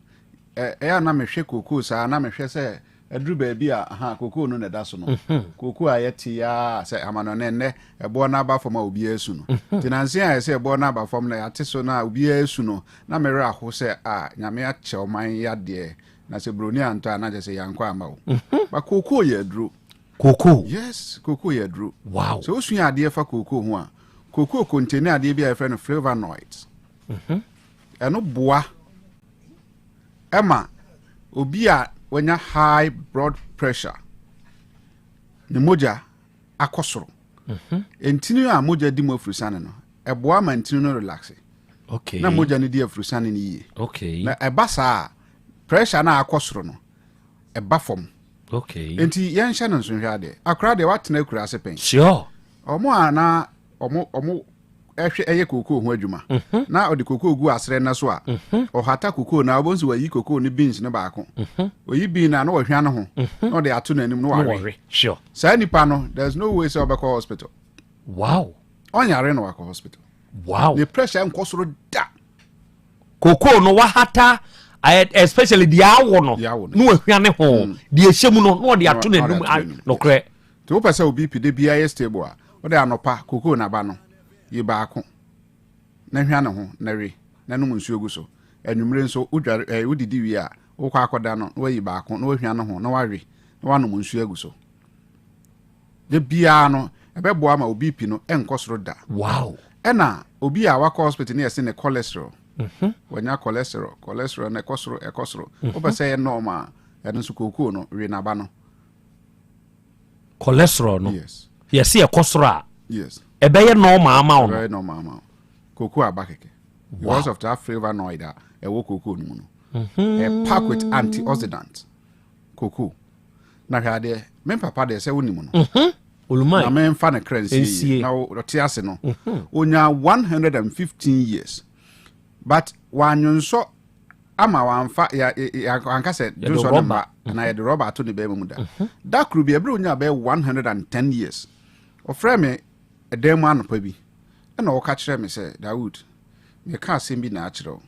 Ɛyɛ a na mehwɛ cocoa saa na mehwɛ sɛ aduru baabi a aha cocoa no na ɛda so no. Cocoa a yɛte ya sɛ amanɔne nnɛ ɛboɔ no aba fam a obiara su no. Nti nanse a yɛsɛ ɛboɔ no aba fam na yɛate so na obiara su no na mewerɛ aho sɛ a Nyame akyɛ ɔman yi adeɛ na sɛ buroni antɔ a na kyerɛ sɛ yɛankɔ amma o. Ba cocoa yɛ aduro. Cocoa? Yes, cocoa yɛ aduro. Wow. Sɛ wosua adeɛ fa cocoa ho a, cocoa contain adeɛ bi a yɛfrɛ no flavonoids. Ɛno boa ɛma obi a wanya high blood pressure ne mogya akɔ soro. Ntini a mogya di mu afurusane no, ɛboa ma ntini no relaxe. Okay. Na mogya no di afurusane no yie. Okay. Na ɛba saa a, pressure no a akɔ soro no, ɛba fam. Okay. Nti yɛnhyɛ no nso nhwɛ adeɛ. Akora deɛ watena akura ase pɛn. Sure. Ɔmo a na ɔmo ɔmo ɛhwɛ ɛyɛ kookoo ho adwuma. Na ɔde kookoo gu asrɛ no so a, ɔhata kookoo na ɔbɛn so wayi kookoo ne beans no baako. Oyi bean na na wahwa ne ho. Na ɔde ato n'anim na wawe. Sure. Saa nipa no, there's no way sɛ ɔbɛkɔ hospital. Wow. Ɔnyare na wakɔ hospital. Wow. Ne pressure nkɔ soro da. Kookoo no wahata especially deɛ awo no na wahwa ne ho deɛ ɛhyɛ mu no na ɔde ato n'anim nokorɛ. Nti wopɛ sɛ wo BP da biara yɛ stable a, wode anɔpa kookoo n'aba no yi baako na hwa ne ho na we na nom nsuo gu so. Anwummere nso wodware ɛɛ wodidi wie a wokɔ akɔda no na wayi baako na wahwa ne ho na wawe na wanom nsuo agu so. Da biara no ɛbɛboa ma wo BP no ɛnkɔ soro da. Wow. Ɛna obi a wakɔ hospital ne yɛse ne cholesterol wanya cholesterol cholesterol no ɛkɔ soro ɛkɔ soro wopɛ sɛ ɛyɛ normal a ɛno nso kookoo no we n'aba no. Cholesterol no Yes. yɛse ɛkɔ soro a Yes. ɛbɛyɛ normal ama wo no. Ɛbɛyɛ normal ama wo. Kookoo aba kɛkɛ. Because of that flavonoid a ɛwɔ kookoo no mu no. Ɛyɛ packed with antioxidant. Kookoo. Na hwɛ adeɛ, me papa deɛ sɛ wonim no. Olumai. Na memfa ne kra nsie yie. Nsie. Na ɔte ase no. Onya 115 years. But wanyonsɔ ama wamfa ya ya anka sɛ Yɛde dwonsɔ ne rɔba. mma anaa yɛde rɔba ato ne bɛrima mu da. Da koro bi ɛberɛ onya bɛyɛ 110 years. Ɔfrɛ me ɛdan mu anɔpa bi. Ɛna ɔka kyerɛ me sɛ Dawood, meka asɛm bi na akyerɛ wo.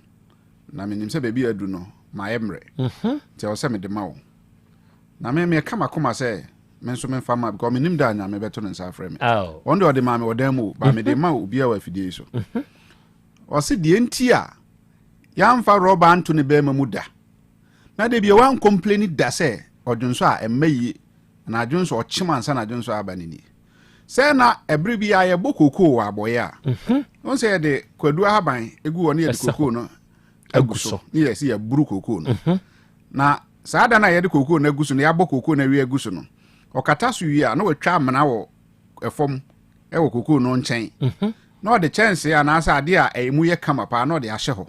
Na menim sɛ baabi a adu no mayɛ mmerɛ. Nti ɛwɔ sɛ mede ma wo. Na me meka m'akoma sɛ me nso memfa ma because menim da a Nyame bɛto ne nsa afrɛ me. Ɔno deɛ ɔde maa me wɔ dan mu o, ba mede ma obiara wɔ afidie yi so. Ɔse deɛ nti a yɛamfa rɔba anto ne bɛrima mu da na da bia wancomplaini da sɛ ɔdwonsɔ a ɛmma yie na adwonsɔ ɔkyem ansa na adwonsɔ aba ne nie. Sɛ na ɛbere bi a yɛbɔ kokoo wɔ abɔeɛ a, wɔn sɛ yɛde kwadu ahaban egu hɔ ne yɛde kokoo no agu so ne yɛsi yɛburu kokoo no. Na saa da no a yɛde kokoo no agu so no yɛabɔ kokoo no awie agu so no, ɔkata so wie a na watwa amena wɔ ɛfam ɛwɔ kokoo no nkyɛn. Na ɔde kyɛnsee anaasɛ adeɛ a ɛmu yɛ kama paa na ɔde ahyɛ hɔ.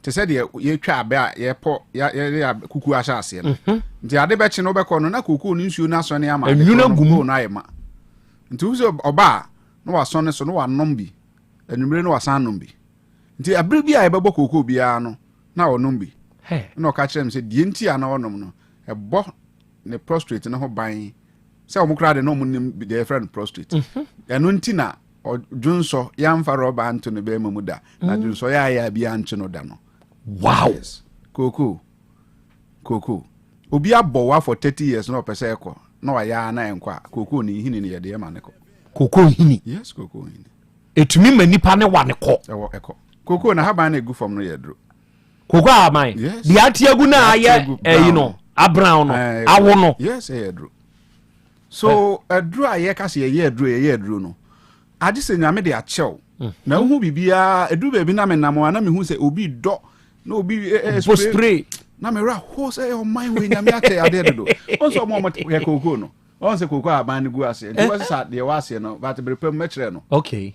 Te sɛ deɛ yɛtwa abɛ a yɛpɔ yɛde kukuo ahyɛ aseɛ no. Mhm. Nti ade bɛkye no wobɛkɔ no na kookoo no nsuo no asɔne ama ade korɔ no kookoo no ayɛ ma. Nti wo sɛ ɔba a na wasɔne so na wanom bi. Anwummere na wasan nom bi. Nti abere bi a yɛbɛbɔ kookoo biara no na ɔnom bi. Na ɔka kyerɛ me sɛ deɛ nti a na ɔnom no ɛbɔ ne prostrate no ho ban sɛ wɔn koraa de na wɔn nim deɛ yɛfrɛ no prostrate. Mhm. Ɛno nti na Ɔdwonsɔ, yɛamfa rɔba anto ne bɛrima mu da, na mm. dwonsɔ yɛ bi ankye no da no. Wow! Yes. Kooko. Kooko. Obi abɔ wa for 30 years na ɔpɛ sɛ ɛkɔ, na wayɛ a na ɛnkɔ a, kooko ne nhini no yɛde ɛma ne kɔ. Kooko nhini? Yes, kooko nhini. Ɛtumi ma nipa ne wa ne kɔ. Ɛwɔ ɛkɔ. Kooko na haban na egu fam no yɛ duro. Kooko ahaban? Yes. Deɛ ate agu na ayɛ ɛyi no, abrown no, awo no. Yes, ɛyɛ duro. So aduro a yɛka sɛ yɛyɛ aduro yɛyɛ aduro no agye sɛ nyame de akyɛw mm. na wohu biribiara ɛduru baabi na menam a na mehu sɛ obi dɔ na obi eh, eh, spray na mewura ho sɛ ɔman wei nyame akyɛ adeɛ dodo ɔn sɛ ɔmo ɔmo yɛ kookoo no ɔn sɛ kookoo aban no gu aseɛ nti wɔsesa deɛ wɔ aseɛ no but bere pam mɛkyerɛ no okay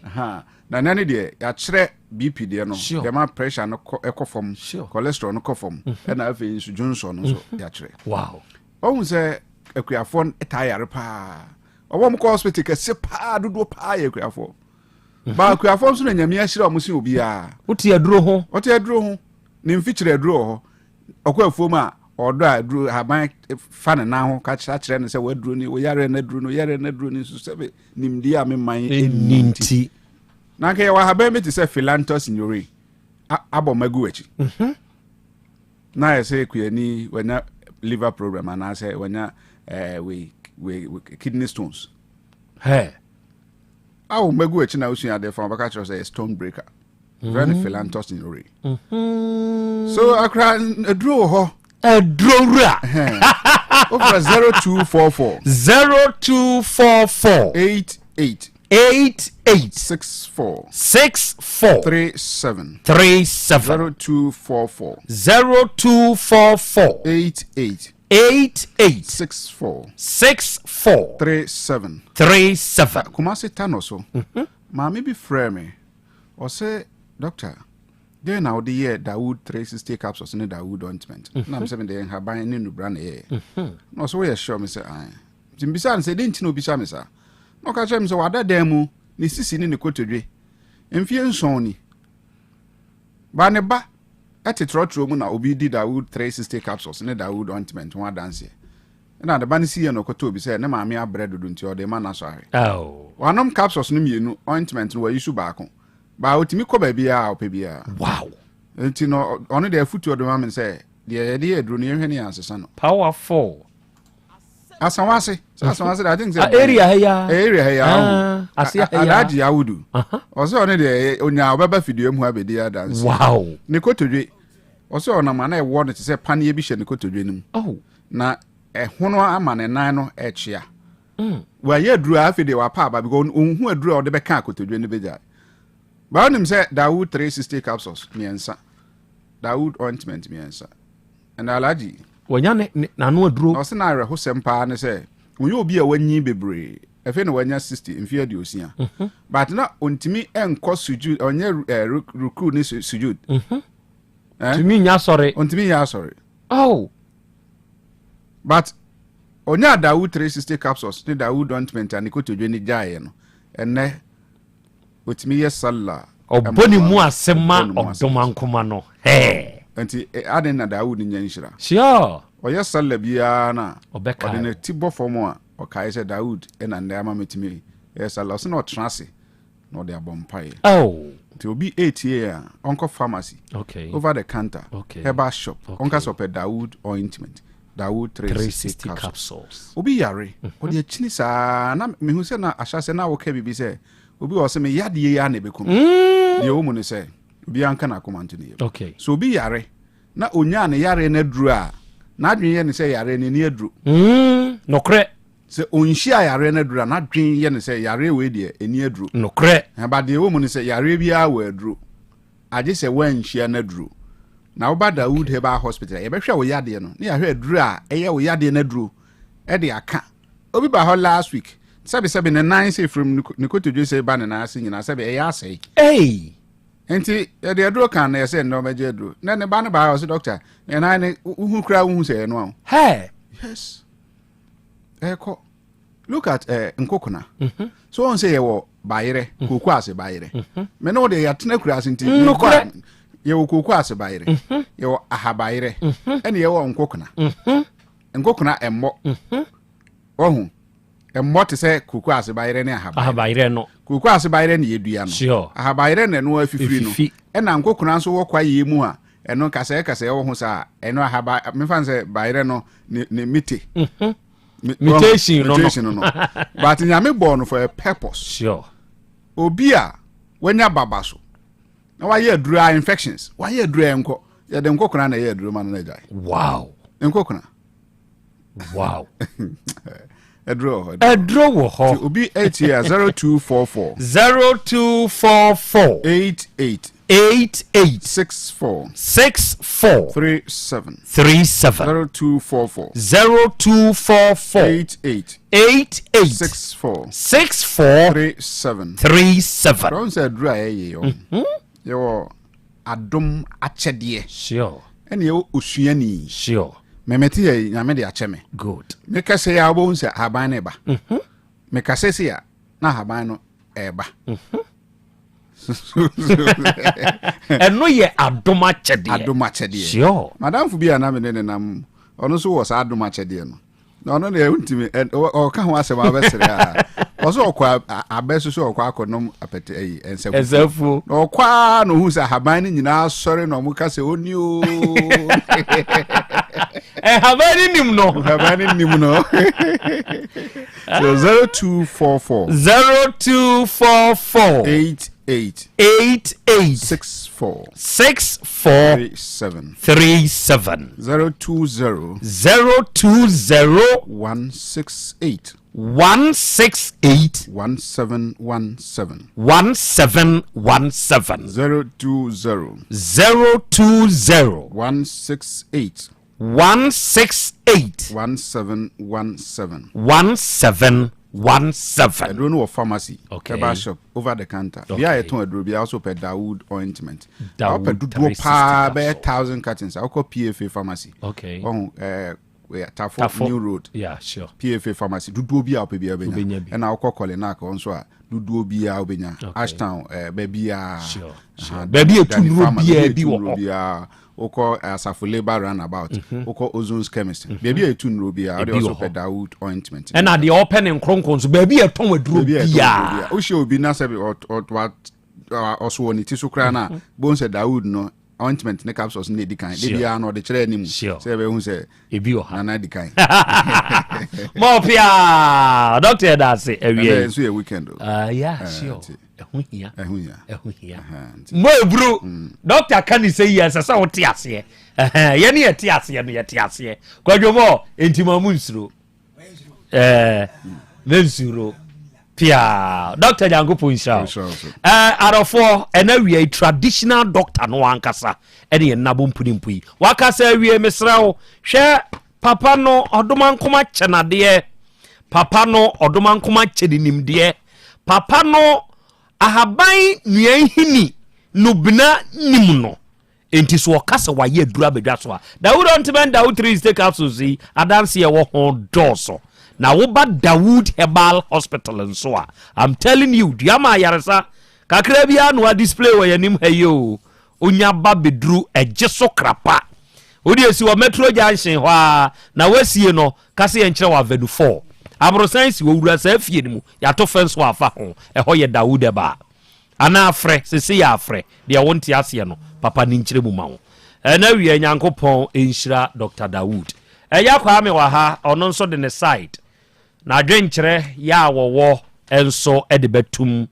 na nɛ ne deɛ yɛakyerɛ bp deɛ no deɛ ma pressure no kɔ fam cholesterol no kɔ fam mhm. ɛna afei nso dwonsɔ no nso mhm. yɛakyerɛ wow Wahu sɛ akuafoɔ taa yare paa. Ɔwɔ wɔn kɔ hospital kɛse paa dodoɔ paa yɛ akuafoɔ. Mhm. Ba akuafoɔ nso na nyame ahyira wɔn sen obiara. Wote aduro ho. Ɔte aduro ho. Ne mfikyire aduro wɔ hɔ. Ɔkɔ afuom a ɔdɔ a aduro haban fa ne nan ho ka kyerɛ kyerɛ no sɛ waduro ni oyare no aduro ni oyare no aduro ni nso sɛbe nimdeɛ a me man ɛnni nti. Na nka yɛwɔ ahaban bi te sɛ Phyllanthus niruri abɔ magu akyi. Mhm. Na ayɛ sɛ kuani wanya liver problem anaasɛ wanya eh, wei, wei, kidney stones. Hey. Awo mmagu akyi na wosua adeɛ fa wɔbɛka kyerɛ sɛ yɛ stone breaker. Frɛ no mm-hmm. Philanthus nori. Mm-hmm. So akora aduro wɔ hɔ. Aduro wura. Wofrɛ 0244. 0244. 88. 88. 64. 64. 37. 37. 0244. 0244. 88. 88. 64. 64. 37. 37. Kumasi Tano so. Mhm. Maame bi frɛ me. Ɔsɛ doctor dɛn na wode yɛɛ Dawood 360 capsules ne Dawood ointment? Mhm. Na mesɛ mede nhaban ne nnubra na ɛyɛɛ. Mhm. Na ɔsɛ woyɛ sure? Mesɛ ae. Nti mebisaa no sɛ dɛn nti na obisa me saa? Na ɔka kyerɛɛ me sɛ wada dan mu, ne sisi ne ne kotodwe mfeɛ nson ni. Ba ne ba te trɔtrɔ mu na obi di Dawood 360 capsules ne Dawood ointment ho adanseɛ. Ɛna ne ba no siiɛ na ɔkɔtɔɔ bi sɛ ne maame abrɛ dodo nti ɔde ma n'asɔ ahwɛ. Wanom capsules no mmienu, ointment no wayi so baako. Ba ɔtumi kɔ baabiara a ɔpɛ biara. Wow! Nti no ɔno deɛ afutuo ɔde ma me sɛ deɛ yɛde yɛ aduro no yɛnhwɛ ne yɛansesa no. Powerful. Asawase. Sɛ asawase de, I think sɛ. Ah, area ha ya. Eh, area ha ya. Ah, ase ha ya. Alhaji Awudu. Ɔsɛ ɔne deɛ onya ɔbɛba fidua mu abɛdi adanse. Wow. Ne kotodwe. Ɔsɛ ɔnam ana ɛwɔ no te sɛ paneɛ bi hyɛ ne kotodwe no mu. Oh. Na ɛhono ama ne nan no ɛkyea. Mm. Wayɛ aduru a afei deɛ wapa aba because ɔnhu aduru a ɔde bɛka akotodwe no bɛgyae. Ba wonim sɛ Dawood 360 capsules mmiɛnsa. Dawood ointment mmiɛnsa. Ɛna Alhaji. Wanya ne ne n'ano aduro. Na ɔse n'awerɛhosɛm paa ne sɛ ɔnyɛ obi a wanyin bebree. Afei na wanya 60, mfeɛ aduosia. Mhm. But na ɔntumi nkɔ sujud, ɔnyɛ eh, ruku ne sujud. Mhm. Eh? Ntumi nyɛ asɔre. Ɔntumi nyɛ asɔre. Oh. But ɔnyaa Dawood 360 capsules ne Dawood ointment a ne kotodwe no gyaeɛ no, ɛnnɛ Otumi yɛ sallah. Ɔbɔ ne mu ase ma ɔdomankoma no. Hɛɛ. Nti adɛn na Dawood nyɛ nhyira? Sure. Ɔyɛ sallah biara na Ɔbɛkae. ɔde ne ti bɔ fam a, ɔkae sɛ Dawood na nnɛ ama metumi yɛ sallah. Ɔse na ɔtena ase na ɔde abɔ mpaeɛ. Oh. Nti obi retie yɛn a, ɔnkɔ pharmacy, Okay. over the counter, Okay. herbal shop, Okay. ɔnka sɛ ɔpɛ Dawood ointment, Dawood 360 360 capsules. capsules. Obi yare, ɔde akyini saa na mehu sɛ na ahyɛaseɛ na woka biribi sɛ obi wɔ sɛ me yadeɛ yi ara na ɛbɛku me. Mm. Deɛ ɛwɔ mu ne sɛ obiara nka n'akoma nto ne yam. Okay. So obi yare na onyaa ne yareɛ no aduro a, n'adwene yɛ ne sɛ yareɛ no ani aduro. Mm, nokorɛ. Sɛ ɔnhyia yareɛ no aduro a, n'adwene yɛ ne sɛ yareɛ wei deɛ ɛni aduro. Nokorɛ. Ɛba deɛ ɛwɔ mu ne sɛ yareɛ biara wɔ aduro. Agye sɛ woanhyia no aduro. Na woba Dawood Herbal Hospital a, yɛbɛhwɛ wo yadeɛ no na yɛahwɛ aduro a ɛyɛ wo yadeɛ no aduro de aka. Obi ba hɔ last week, sɛbesɛbe ne nan sɛ firim, ne kotodwe sɛ ba ne nan ase nyinaa, sɛbe ɛyɛ asɛe. Ei! Nti yɛde aduro kan na yɛsɛ nnɛ ɔbɛgye aduro. Na ne ba no baa ɔsɛ doctor ne nan ne wohu koraa wohu sɛ ɛno a. Hey. Yes. Ɛkɔ. Look at eh, nkokona. Mm -hmm. So wɔn sɛ yɛwɔ bayerɛ, mm. kooko ase bayerɛ. Mm -hmm. Me ne wo deɛ yɛatena kura ase nti. Mm, nokorɛ. Yɛwɔ kooko ase bayerɛ. Mm -hmm. Yɛwɔ ahabayerɛ. Mm -hmm. Ɛna yɛwɔ nkokona. Mm -hmm. Nkokona ɛmmɔ. Mm -hmm. Wɔhu. Mmɔ te sɛ kooko ase bayerɛ ne ahabayerɛ. Ahabayerɛ no. Kooko ase bayerɛ na yɛdua no. Sure. Ahabayerɛ na ɛno afifiri no. Efifi. Ɛna nkokora nso wɔ kwaeɛ mu a ɛno kasɛɛ kasɛɛ wɔ ho saa ɛno ahaba mefa no sɛ bayerɛ no ne ne mite. Mm-hmm. Mutation no no. Mutation no no. But nyame bɔɔ no for a purpose. Sure. Obi a wanya baba so na wayɛ aduro a infections wayɛ aduro a ɛnkɔ yɛde nkokora na ɛyɛ aduro ma no na agyae. Wow. Nkokora. Wow. Aduro wɔ hɔ. Aduro wɔ hɔ. Ti obi etie a 0244. 0244. 88. 88. 64. 64. 37. 37. 0244. 0244. 88. 88. 64. 64. 37. 37. Rɔn sɛ aduro a ɛyɛ yɛ. Yɛwɔ adom akyɛdeɛ. Sure. Ɛna yɛwɔ osuani. Sure. Mɛmɛte yɛ nyame de akyɛ me. Good. Mekasa yi a wobɛhu sɛ ahaban no ɛba. Mm-hmm. Mekasa si a na ahaban no ɛba. Mm-hmm. Ɛno yɛ adom akyɛdeɛ. Adom akyɛdeɛ. Sure. Madamfo bi a na me ne ne nam ɔno nso wɔ saa adom akyɛdeɛ no. Na ɔno deɛ wontumi ɔka ho asɛm a wobɛsere a ɔsɛ ɔkɔ abɛ so sɛ ɔkɔ akɔnom apɛtɛ ayi nsafuo na ɔkɔ a na ohun sɛ ahaban no nyinaa sɔre na ɔmo ka sɛ ɔni o ahaban no nim no ahaban no nim no so 0244 0244 88 88 64 64 37 37 020 020 168 168 1717 1717 020 020 168 168 1717 1717 Aduro no wɔ pharmacy, okay. herbal shop, over the counter. Okay. Bia yɛtɔn aduro bia also pɛ Dawood ointment. Dawood Wopɛ dodoɔ paa bɛyɛ thousand cartons. Wokɔ PFA pharmacy. Okay. Ɔho ɛɛ eh, Tafo, Tafo New Road. Yeah, sure. PFA pharmacy dodoɔ bi a wopɛ bia wobɛnya. Ɛna wokɔ Kɔlenak hɔ nso a dodoɔ biara wobɛnya. Okay. Ashtown ɛɛ eh, baabiara. Sure. Sure. Baabi etu nnuro biara bi wɔ hɔ. Wokɔ Asafo Labour Runabout, wokɔ Ozone's Chemist, baabi a yɛtu nnuro biara, wode ɔso pɛ Dawood ointment. Ɛna deɛ ɔpɛ ne nkronkron nso, baabi a yɛtɔn aduro biara. Wohyia obi na sɛ ɔso wɔ ne ti so koraa no a, bohu sɛ Dawood no ointment ne capsules no na ɛdi kan. Da biara no ɔde kyerɛ anim sɛ ɛbɛhu sɛ ebi wɔ ha. Nana di kan. Mɔ pia, doctor yɛda ase awie. Ɛnɛ nso yɛ weekend o. Ah, yeah, sure. ɛho hia ɛho hia ɛho hia mo eburu mm. dɔkta ka ne sɛ yi ɛsɛ sɛ wote aseɛ yɛne yɛte aseɛ no yɛte aseɛ kwadwomɔ enti ma mo nsuro ɛɛ me nsuro pia dɔkta nyankopɔn nhyira wo ɛɛ adɔfoɔ ɛna wia traditional doctor no ankasa ɛne yɛn nabɔ mpunimpu yi wakasa awie mesrɛ wo hwɛ papa no ɔdomankoma kyɛ nadeɛ papa no ɔdomankoma kyɛ ne nimdeɛ Papa no ahaban nnua nhini no bena nim no. Enti so ɔka sɛ wayɛ aduru abadwa so a, Dawood Ointment Dawood 360 Capsules yi adanse a ɛwɔ ho dɔɔso. Na woba Dawood Herbal Hospital nso a, I'm telling you, dua ma ayaresa kakra biara na wa display wɔ yɛn anim ha yi o. Onya ba bɛduru ɛgye so krapa. Wode esi wɔ Metro Junction hɔ ara na wasie no Ka sɛ yɛnkyerɛ wo Avenue 4. Aborosan si hɔ, wura saa fie no mu, yɛato fɛnso afa ho, ɛhɔ yɛ Dawood Ɛbaa. Anaa frɛ, sesei ara frɛ, deɛ wonte aseɛ no, papa no nkyerɛ mu ma wo. Ɛna awia Nyankopɔn nhyira Doctor Dawood. Ɛya Kwame wɔ ha, ɔno nso de ne side. N'adwenkyerɛ yɛ a wɔwɔ nso de bɛtum.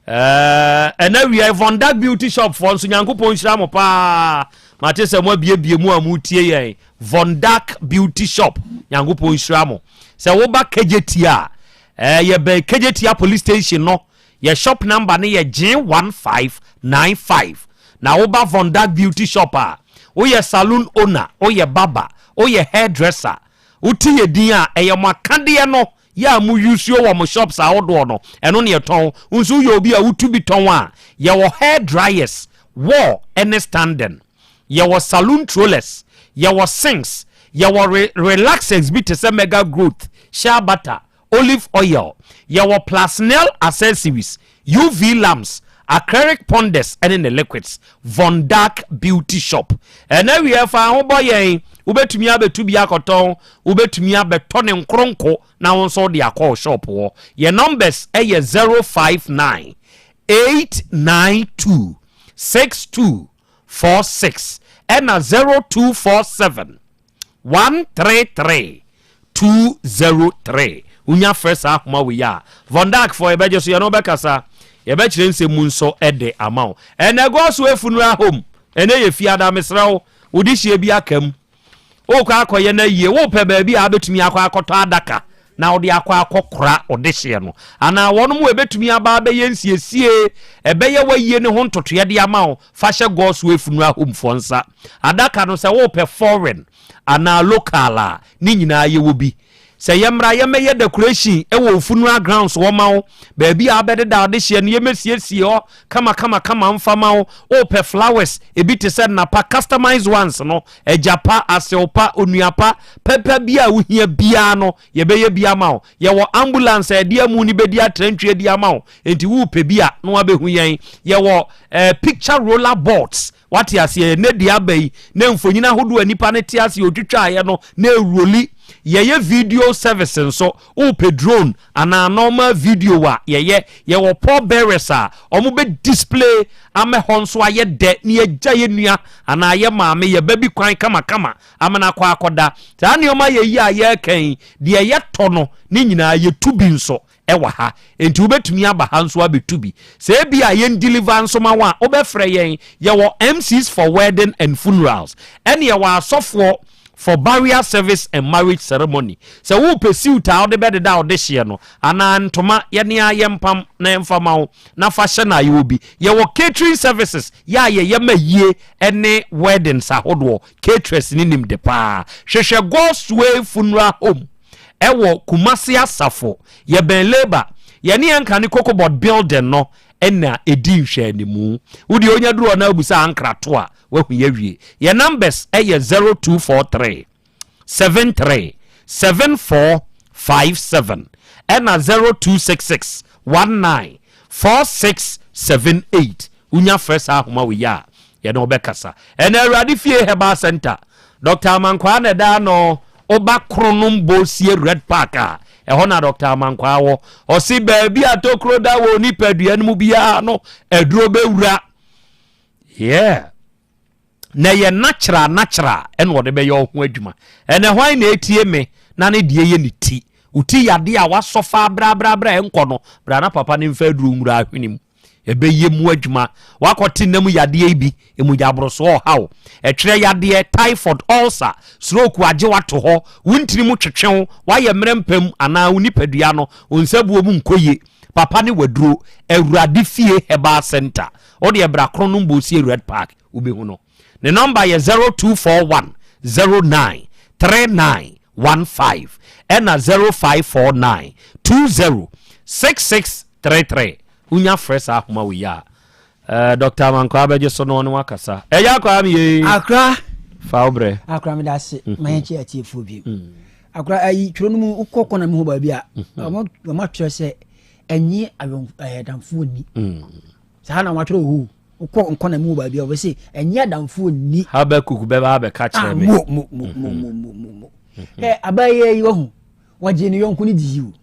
Ɛna wia Vondak Beauty Shop foɔ nso Nyankopɔn nhyira mo paa. Mate sɛ mo abiebie mu a motie yɛn. Vondak Beauty Shop Nyankopɔn nhyira mo. Sɛ woba Kejetia a, yɛbɛn Kejetia Police Station no. Yɛ shop number no yɛ G1595. Na woba Vondak Beauty Shop a, woyɛ saloon owner, woyɛ barber, woyɛ hairdresser, Wote yɛ din a, ɛyɛ mo akadeɛ no. Yɛ a mo usuo wɔ mo shops ahodoɔ no, ɛno ne yɛtɔn. Wo nso woyɛ obi a wotu bi tɔn a, yɛwɔ hair dryers, wall ne standing. Yɛwɔ saloon trollers, yɛwɔ sinks, yɛwɔ re relaxers bi te sɛ mega growth, shea butter, olive oil, yɛwɔ plasnel accessories, UV lamps, acrylic ponders ne ne liquids. Von Dark Beauty Shop. Ɛna wiɛ fa ho bɔ yɛn, wobɛtumi abɛtu bi akɔtɔn, wobɛtumi abɛtɔ ne nkoronko na wo nso wode akɔ wo shop hɔ. Yɛn numbers yɛ 059 892 6246 ɛna 0247 133 203. Wonya frɛ saa ahoma wei a, Von Dark foɔ yɛbɛgye so, yɛne wo bɛkasa, yɛbɛkyerɛ nsɛm mu nso de ama wo. Ɛnɛ Gospel Funeral Home, ɛnɛ yɛ fiada, mesrɛ wo, wo dehyeɛ bi aka mu. Wokɔ akɔyɛ no ayie, wopɛ baabi a wobɛtumi akɔ akɔtɔ adaka na wode akɔ akɔkora wo dehyeɛ no, anaa wɔnom a ɛbɛtumi aba abɛyɛ nsiesie ɛbɛyɛ w'ayie no ho ntotoeɛ de ama wo, fa hyɛ God's Way Funeral Home foɔ nsa. Adaka no sɛ wopɛ foreign anaa local a, ne nyinaa yɛwɔ bi. Sɛ yɛmmra yɛmmɛyɛ decoration wɔ wo funeral grounds hɔ ma wo, baabi a wobɛdeda adehyeɛ no yɛmmɛsiesie hɔ kama kama kama mfa ma wo. Wopɛ flowers, ebi te sɛ nnapa, customized ones no, agya pa, asew pa, onua pa, pɛpɛ bi a wohia biara no yɛbɛyɛ bi ama wo. Yɛwɔ ambulance a ɛde amu no bɛdi atrantwie de ama wo, enti wopɛ bi a na wabɛhu yɛn. Yɛwɔ eh, picture roller boards Wate aseɛ? Ɛnnɛ deɛ aba yi, na mfonyin ahodoɔ a nipa no te aseɛ ɔtwitwaeɛ no, na ɛroli. Yɛyɛ video service nso. Wopɛ drone anaa normal video a, yɛyɛ. Yɛwɔ pall bearers a wɔbɛ display ama ɛhɔ nso ayɛ dɛ na yɛagya yɛn nua anaa yɛn maame, yɛn ba bi kwan kamakama ama no akɔ akɔda. Saa nneɛma yɛyi a yɛreka yi, deɛ yɛtɔ no, ne nyinaa yɛtu bi nso. wɔ ha, enti wobɛtumi aba ha nso abɛtu bi. Sɛ ebia yɛn deliver nso ma wo a, wobɛfrɛ yɛn. Yɛwɔ MCs for wedding and funerals, ɛne yɛwɔ asɔfoɔ for burial service and marriage ceremony. Sɛ worepɛ suit a wode bɛdeda wo dehyeɛ no, anaa ntoma, yɛne ara yɛmpam na yɛmfa ma wo na fa hyɛ no a, yɛwɔ bi. Yɛwɔ catering services, yɛ a yɛyɛ ma yie ne weddings ahodoɔ. Caterers no nim de paa. Hwehwɛ God's Way Funeral Home. ɛwɔ Kumasi Asafo, yɛbɛn Labour, yɛne yɛn kane Cocobod building no na ɛdi nhwɛanimu. Wo deɛ onya duru hɔ na abusa ankrato a, wahu yɛawie. Yɛn numbers yɛ 0243 73 7457 ɛna 0266 19 4678. Wonya frɛ saa ahoma wei a, yɛne wo bɛkasa. Ɛnɛ Awurade Fie Herbal Center, Dr. Amankwaa na ɛda ano. Woba Kronom Bosie Red Park a, ɛhɔ na Dr. Amankwaa wɔ. Ɔse baabi a tokuro da wɔ nipadua no mu biara no, aduro bɛwura. Yeah. Na ɛyɛ natural natural ɛna ɔde bɛyɛ ɔho adwuma. Ɛnɛ hwan na ɛtie me na ne deɛ yɛ ne ti. Wo ti yadeɛ a wasɔ fa abrɛabrɛabrɛ ɛnkɔ no, bra na papa no mfa aduro nwura ahwene mu. Ɛbɛyɛ mu adwuma. Woakɔte nna mu yadeɛ yi bi, mogyaborosoɔ ɔhaw, ɛtwerɛ yadeɛ, typhoid, ulcer, stroke agye wo ato hɔ, wo ntini mu twetwe wo, woayɛ mmerɛ mpam anaa wo nipadua no, wo nsabuo mu nkɔ yie. Papa ne waduro, Awurade Fie Herbal Centre. Wo deɛ bra Kronom Bosie Red Park, wobɛhu no. Ne nɔmba yɛ 0241 09 39 15 ɛna 0549 20 66 33. Wonya frɛ saa ahoma wei a, eh, Dr. Amankwaa bɛgye so na ɔne wakasa. Ɛyɛ akwaa mi yee. Akra. Fa wo brɛ. Akra meda ase. Ma yɛn kyɛ atiefoɔ bi. Akra ayi twerɛ no mu wokɔ kɔ na mehu baabi a wɔn atwerɛ sɛ ɛnye adamfoɔ ni. Saa na wɔn atwerɛ wɔ hɔ. Wokɔ nkɔ na mehu baabi a wɔbɛse ɛnye adamfoɔ ni. Habakuk bɛba abɛka kyerɛ me. Mo mo mo mo mo mo mo mo. Ɛ abayɛ yi wahu wɔgye ne yɔnko ne di yi o.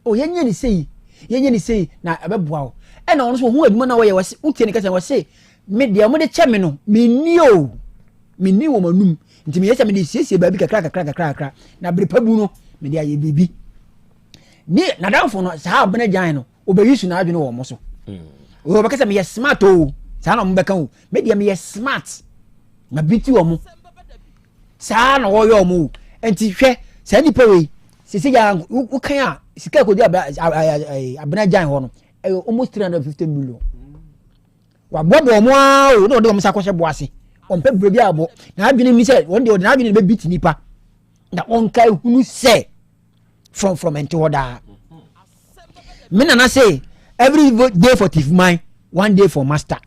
O yɛnyɛ ne sei, yɛnyɛ ne sei na ɛbɛboa wo. Ɛna ɔno nso ohun adwuma na wɔyɛ wɔse wotie ne kasa wɔse me deɛ wɔde kyɛ me no menni o menni wɔn anum nti meyɛ sɛ mede siesie baabi kakra kakra kakra kakra na bere pa bu no mede ayɛ biribi ne nadamfo no saa abena gyan no obɛyi su n'adwene wɔ wɔn so wɔbɛka sɛ meyɛ smart o saa na wɔn bɛka o me deɛ meyɛ smart ma bi ti wɔn saa na wɔyɛ wɔn o nti hwɛ saa nipa wei sisi ya wokan a sika kodi abena gyan hɔ no ɛyɛ almost 350 million waboaboa wɔn ara o na ɔde wɔn nsa akɔhyɛ bo ase ɔmpɛ bere bi abɔ n'adwene ni sɛ wɔn deɛ ɔde n'adwene bɛbi ti nipa na ɔnka ehunu sɛ. Frɔmfrɔm ɛnte hɔ daa. Me nana say every day for thief man, one day for master.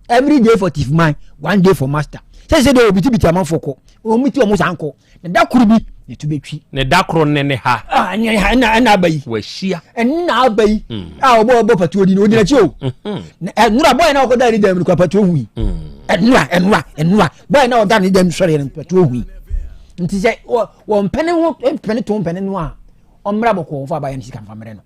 Every day for thief man, one day for master. Sɛ sɛ deɛ obitibiti amanfoɔ kɔ, wɔn ti wɔn san kɔ. Na da koro bi ne to bɛtwi. Ne da koro ne ne ha. Ah, ne ha ɛna ɛna aba yi. Wahyia. Ɛna aba yi. A ɔbɔ ɔbɔ patuo di na odi n'akyi o. Mm-hmm. Ɛnura bɔyɛ na ɔkɔ da ne dɛm no kura patuo hu yi. Ɛnura ɛnura ɛnura bɔyɛ na ɔda ne dɛm sɔrɔ yɛ no patuo hu yi. Nti sɛ wɔ wɔn mpɛne ho mpɛne to mpɛne no a ɔmmra bɔkɔɔ nfa abayɛ no sika nfa mmerɛ no.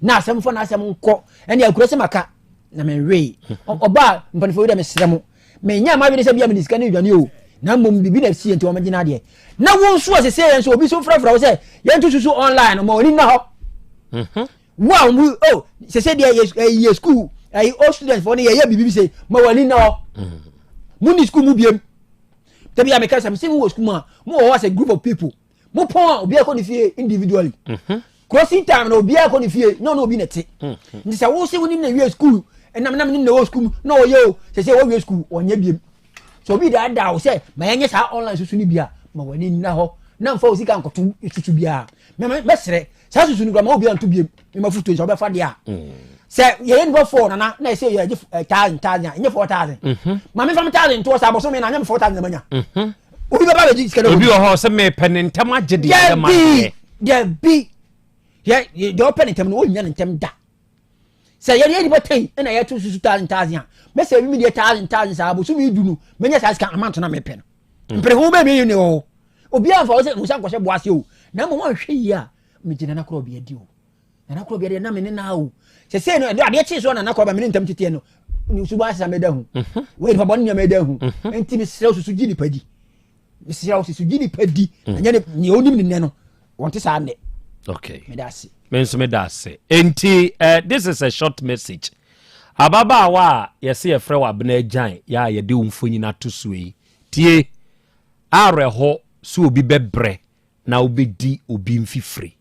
Na asɛm fa n'asɛm nkɔ ɛne akura sɛ maka na menwee. Ɔbaa mpanimfoɔ yi dɛ mesrɛ mo menya m'adwene sɛ bia mede sika no redwane o na mmom biribi na ɛsi nti wɔn gyina adeɛ na wo nso a sese yɛn nso obi so frɛfrɛ wo sɛ yɛn to susu online ma wɔn nna hɔ mhm. wo a wɔn o oh, sese deɛ yɛ yɛ school ɛyi old student fɔ no yɛyɛ biribi sɛ ma wɔn ani nna hɔ mhm. mo ni school mu biem dabi a meka sɛ mese mo wɔ school mu a mo wɔ hɔ as a group of people mo pɔn a obiara kɔ ne fie individually mhm. crossing time na obiara kɔ ne fie na ɔne obi na ɛte mhm. nti sɛ wo se wo nim na wie school ɛnam nam nim na wɔ school mu na ɔyɛ o sɛ sɛ wɔwie school ɔnyɛ biem sɛ obi daadaa wo sɛ ma yɛnyɛ saa online susu no bi a ma w'ani nna hɔ na mfa wo sika nkɔto susu biara mɛsrɛ saa susu no kora ma obiara nto biem mema foto sɛ wobɛfa deɛ a mm. sɛ yɛyɛ nipa fɔɔ nana na ɛsɛ yɛgye eh, thousand thousand a ɛnyɛ 4000 mhm. ma mefa me thousand ntoɔ saa bɔsome na anyɛ me 4000 na manya mhm. obi bɛba bɛgye sika no obi wɔ hɔ sɛ mepɛ ne ntɛm agye deɛ ɛyɛ ma deɛ dabi deɛ ɔpɛ ne ntɛm no ɔnnya ne ntɛm da sɛ yɛde yɛ nipa ten ɛna yɛto susu thousand thousand a mɛsɛ ebi mi deɛ thousand thousand saa bosome du no mɛnya saa sika amanto na mepɛ no mm. mpere ho bɛɛ mi yɛ ne wɔ hɔ obiara nfa wɔ sɛ musa nkɔhyɛ boase o na mmom wɔnhwɛ yie a megye nana korɔ bi adi o nana korɔ bi adi na me ne na o sɛ sɛ no ɛdo adeɛ kyee so nana korɔ ba me ne ntam teteɛ no ne suban asesa mɛda hu mhm. wei nipa bɔne nneɛma ɛda hu mhm. nti mesrɛ wo susu gye nipa di mesrɛ wo susu gye nipa di mm. ɛnyɛ ne nea onim ne nnɛ no wɔnte saa nnɛ okay meda ase me nso meda ase enti uh, this is a short message ababaawa a yɛsɛ yɛfrɛ wɔ abena agyan yɛ a yɛde wo mfonyin ato so yi tie awerɛhɔ sɛ obi bɛbrɛ na wobɛdi obi mfifire.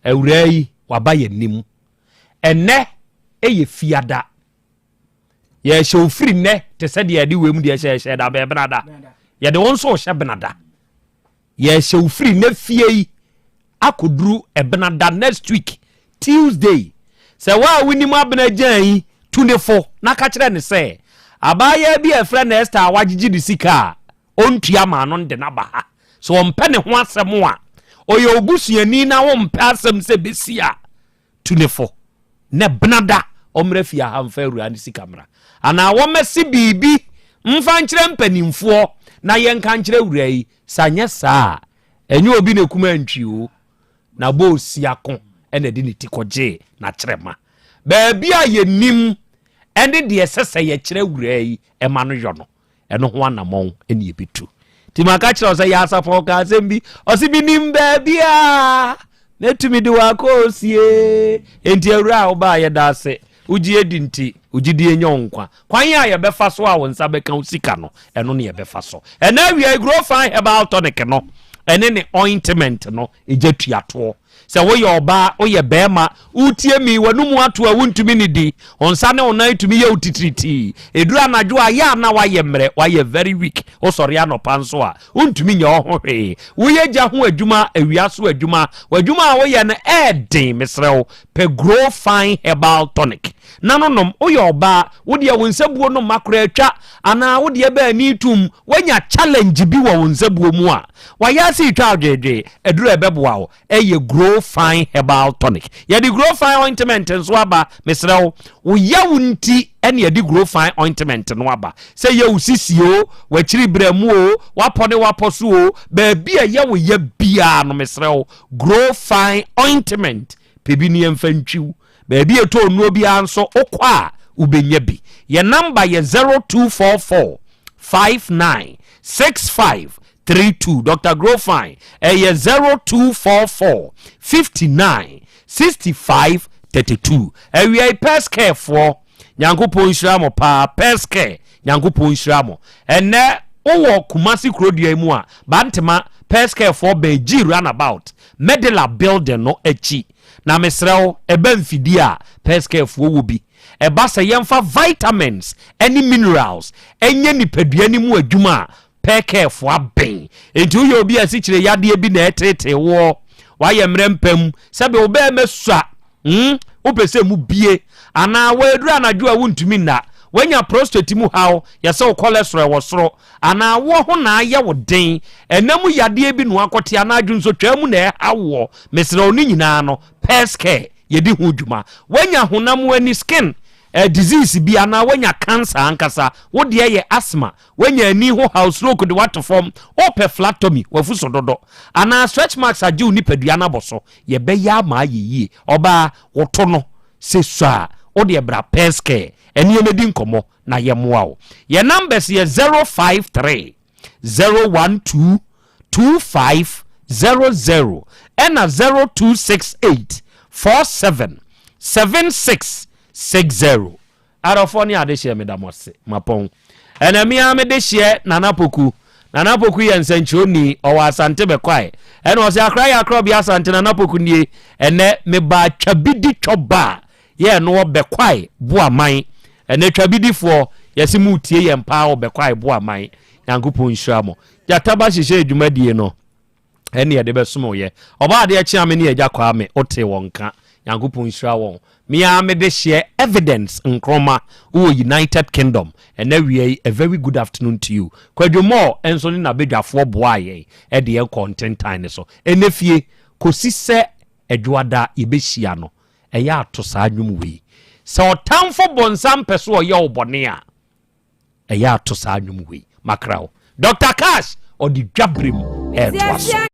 Awuraa yi, waba yɛn anim. Ɛnnɛ yɛ fiada. Yɛhyɛ wo firi nnɛ te sɛ deɛ yɛde wei mu deɛ hyɛ hyɛ da bɛɛ benada. Yɛde wo nso hyɛ benada. Yɛhyɛ wo firi nnɛ fie yi akɔduru ɛbenada next week Tuesday. Sɛ wo a wonim abena gyan yi tu ne fo na ka kyerɛ ne sɛ abaayaa bi a ɛfrɛ no Esther a wagyegye ne sika a ɔntua maa no de no aba ha. Sɛ ɔmpɛ ne ho asɛm a, ɔyɛ obusuani na wompɛ asɛm sɛ bɛsi a, tu ne fo na benada ɔmmra fie ha mfa awuraa no sika mmra. Anaa wɔmmɛse biribi mfa nkyerɛ mpanimfoɔ na yɛnka nkyerɛ awuraa yi. Sɛ anyɛ saa a, ɛnyɛ obi na ɛkum antwi o, na Boosiako na ɛde ne ti kɔgyee n'akyerɛma. Baabi a yɛnim ne deɛ ɛsɛ sɛ yɛkyerɛ awuraa yi ma no yɔ no, ɛno ho anammɔn ne yɛbɛtu. Nti maka kyerɛ wo sɛ yɛ asafo ɔka asɛm bi, ɔse menim baabi a mɛtumi de wakɔ osie. Enti awura a wobaa yɛda ase, wogye adi nti wo gyidie nyɛ wo nkwa. Kwan a yɛbɛfa so a wo nsa bɛka wo sika no, ɛno ne yɛbɛfa so. Ɛnɛ awia yi Grow Fine Herbal Tonic no ɛne ne ointment no ɛgya tuatoɔ. Sɛ woyɛ ɔbaa, woyɛ barima, woretie me yi, w'anomu ato a wontumi nnidi, wo nsa ne wo nan tumi yɛ wo titiritii, ɛduru anadwo a, yɛ a na woayɛ mmerɛ, woayɛ very weak, wosɔre anɔpa nso a, wontumi nyɛ wo ho hwee, woyɛ gya ho adwuma, awia so adwuma, w'adwuma a woyɛ no ɛyɛ den, mesrɛ wo, pɛ Grow Fine Herbal Tonic na no nom, woyɛ ɔbaa, wo deɛ wo nsabuo no mma koraa atwa, anaa wo deɛ bɛɛ ani retum, woanya challenge bi wɔ wo nsabuo mu a, wayɛ ase retwa adweedwee, aduru a ɛbɛboa wo yɛ Grow Fine Herbal Tonic. Yɛde Grow Fine Ointment nso aba, mesrɛ wo, wo yaw nti ɛne yɛde Grow Fine Ointment no aba. Sɛ yɛ wo sisi o, w'akyiri brɛmu o, w'apɔ ne w'apɔ so o, baabi a ɛyɛ wo ya biara no, mesrɛ wo, Grow Fine Ointment, pɛ bi ne yɛmfa ntwiw. Baabi a ɛtɔ nnuro biara nso, wokɔ a wobɛnya bi. Yɛn namba yɛ 0244 59 65 32. Dr. Grofine ɛyɛ 0244 59 65 32. Awia yi Pɛskɛɛfoɔ, Nyankopɔn nhyira mo paa. Pɛskɛɛ, Nyankopɔn nhyira mo. Ɛnnɛ wowɔ Kumasi kurodua yi mu a, Bantema Pɛskɛɛfoɔ bɛn G Runabout, Medela building no akyi. Na mesrɛ wo, ɛba mfidie a, Pɛskɛɛfoɔ wɔ bi. Ɛba sɛ yɛmfa vitamins ne minerals nyɛ nipadua no mu adwuma a, Pɛkɛɛfoɔ aben. Enti woyɛ obi a asikyire yadeɛ bi na ɛreteetee woɔ, Woayɛ mmerɛ mpa mu, sɛbe wo bɛɛma sua, hmm, wopɛ sɛ mu bie, anaa woaduru anadwo a wontumi nna, woanya prostate mu haw, yɛsɛ wo cholesterol wɔ soro, anaa woɔ ho na ayɛ wo den, ɛna mu yadeɛ bi na woakɔte anaa dwonsotwaa mu na ɛha woɔ, mesrɛ wo ne nyinaa no, Pairs Care, yɛdi ho dwuma. Woanya honam ani, skin, eh, disease bi anaa woanya cancer ankasa, wo deɛ yɛ asthma, Woanya ani ho haw, stroke de wo ato fam, wopɛ flat tummy, w'afu so dodo, anaa stretch marks agye wo nipadua no abɔ so, yɛbɛyɛ ama ayɛ yie. Ɔbaa, wo to no sɛ sua a, wo deɛ bra Pairs Care ɛne yɛn mmɛdi nkɔmmɔ na yɛmmoa wo. Yɛn numbers yɛ 053 012 2500 ɛna 0268 47 76 60. Adɔfoɔ ne adehyeɛ meda mo ase mapɔn ɛnɛ me ara me dehyeɛ Nana Poku Nana Poku yɛ nsɛnkyerɛwni ɔwɔ Asante bɛkwae ɛna ɔsɛ akra yɛ akra ɔbea Asante Nana Poku nie ɛnɛ mebaa Twabidi twɔba yɛ no wɔ bɛkwae Boaman ɛnɛ Twabidifoɔ yɛse mo tie yɛn paa wɔ bɛkwae Boaman Nyankopɔn nhyira mo Gyata ba hyehyɛɛ dwumadie no. Ɛne yɛde bɛsom wo yɛ. Ɔbaa adeɛ kye a me ne agya Kwame wotee wɔn nka. Nyankopɔn nhyira wɔn. Me ara me de hyeɛ Evidence Nkrumah wowɔ United Kingdom ɛnɛ awia yi a very good afternoon to you. Kwadwo Moore nso ne n'abadwafoɔ boaa yɛn de yɛn kɔɔ ntentan no so. Ɛnɛ fie kɔsi sɛ Adwoada yɛbɛhyia no ɛyɛ a to saa nnwom wei. Sɛ ɔtamfo bonsam pɛ sɛ ɔyɛ wo bɔne a. Ɛyɛ a to saa nnwom wei makra wo. Doctor Cash ɔde dwa berem ɛɛtoa so.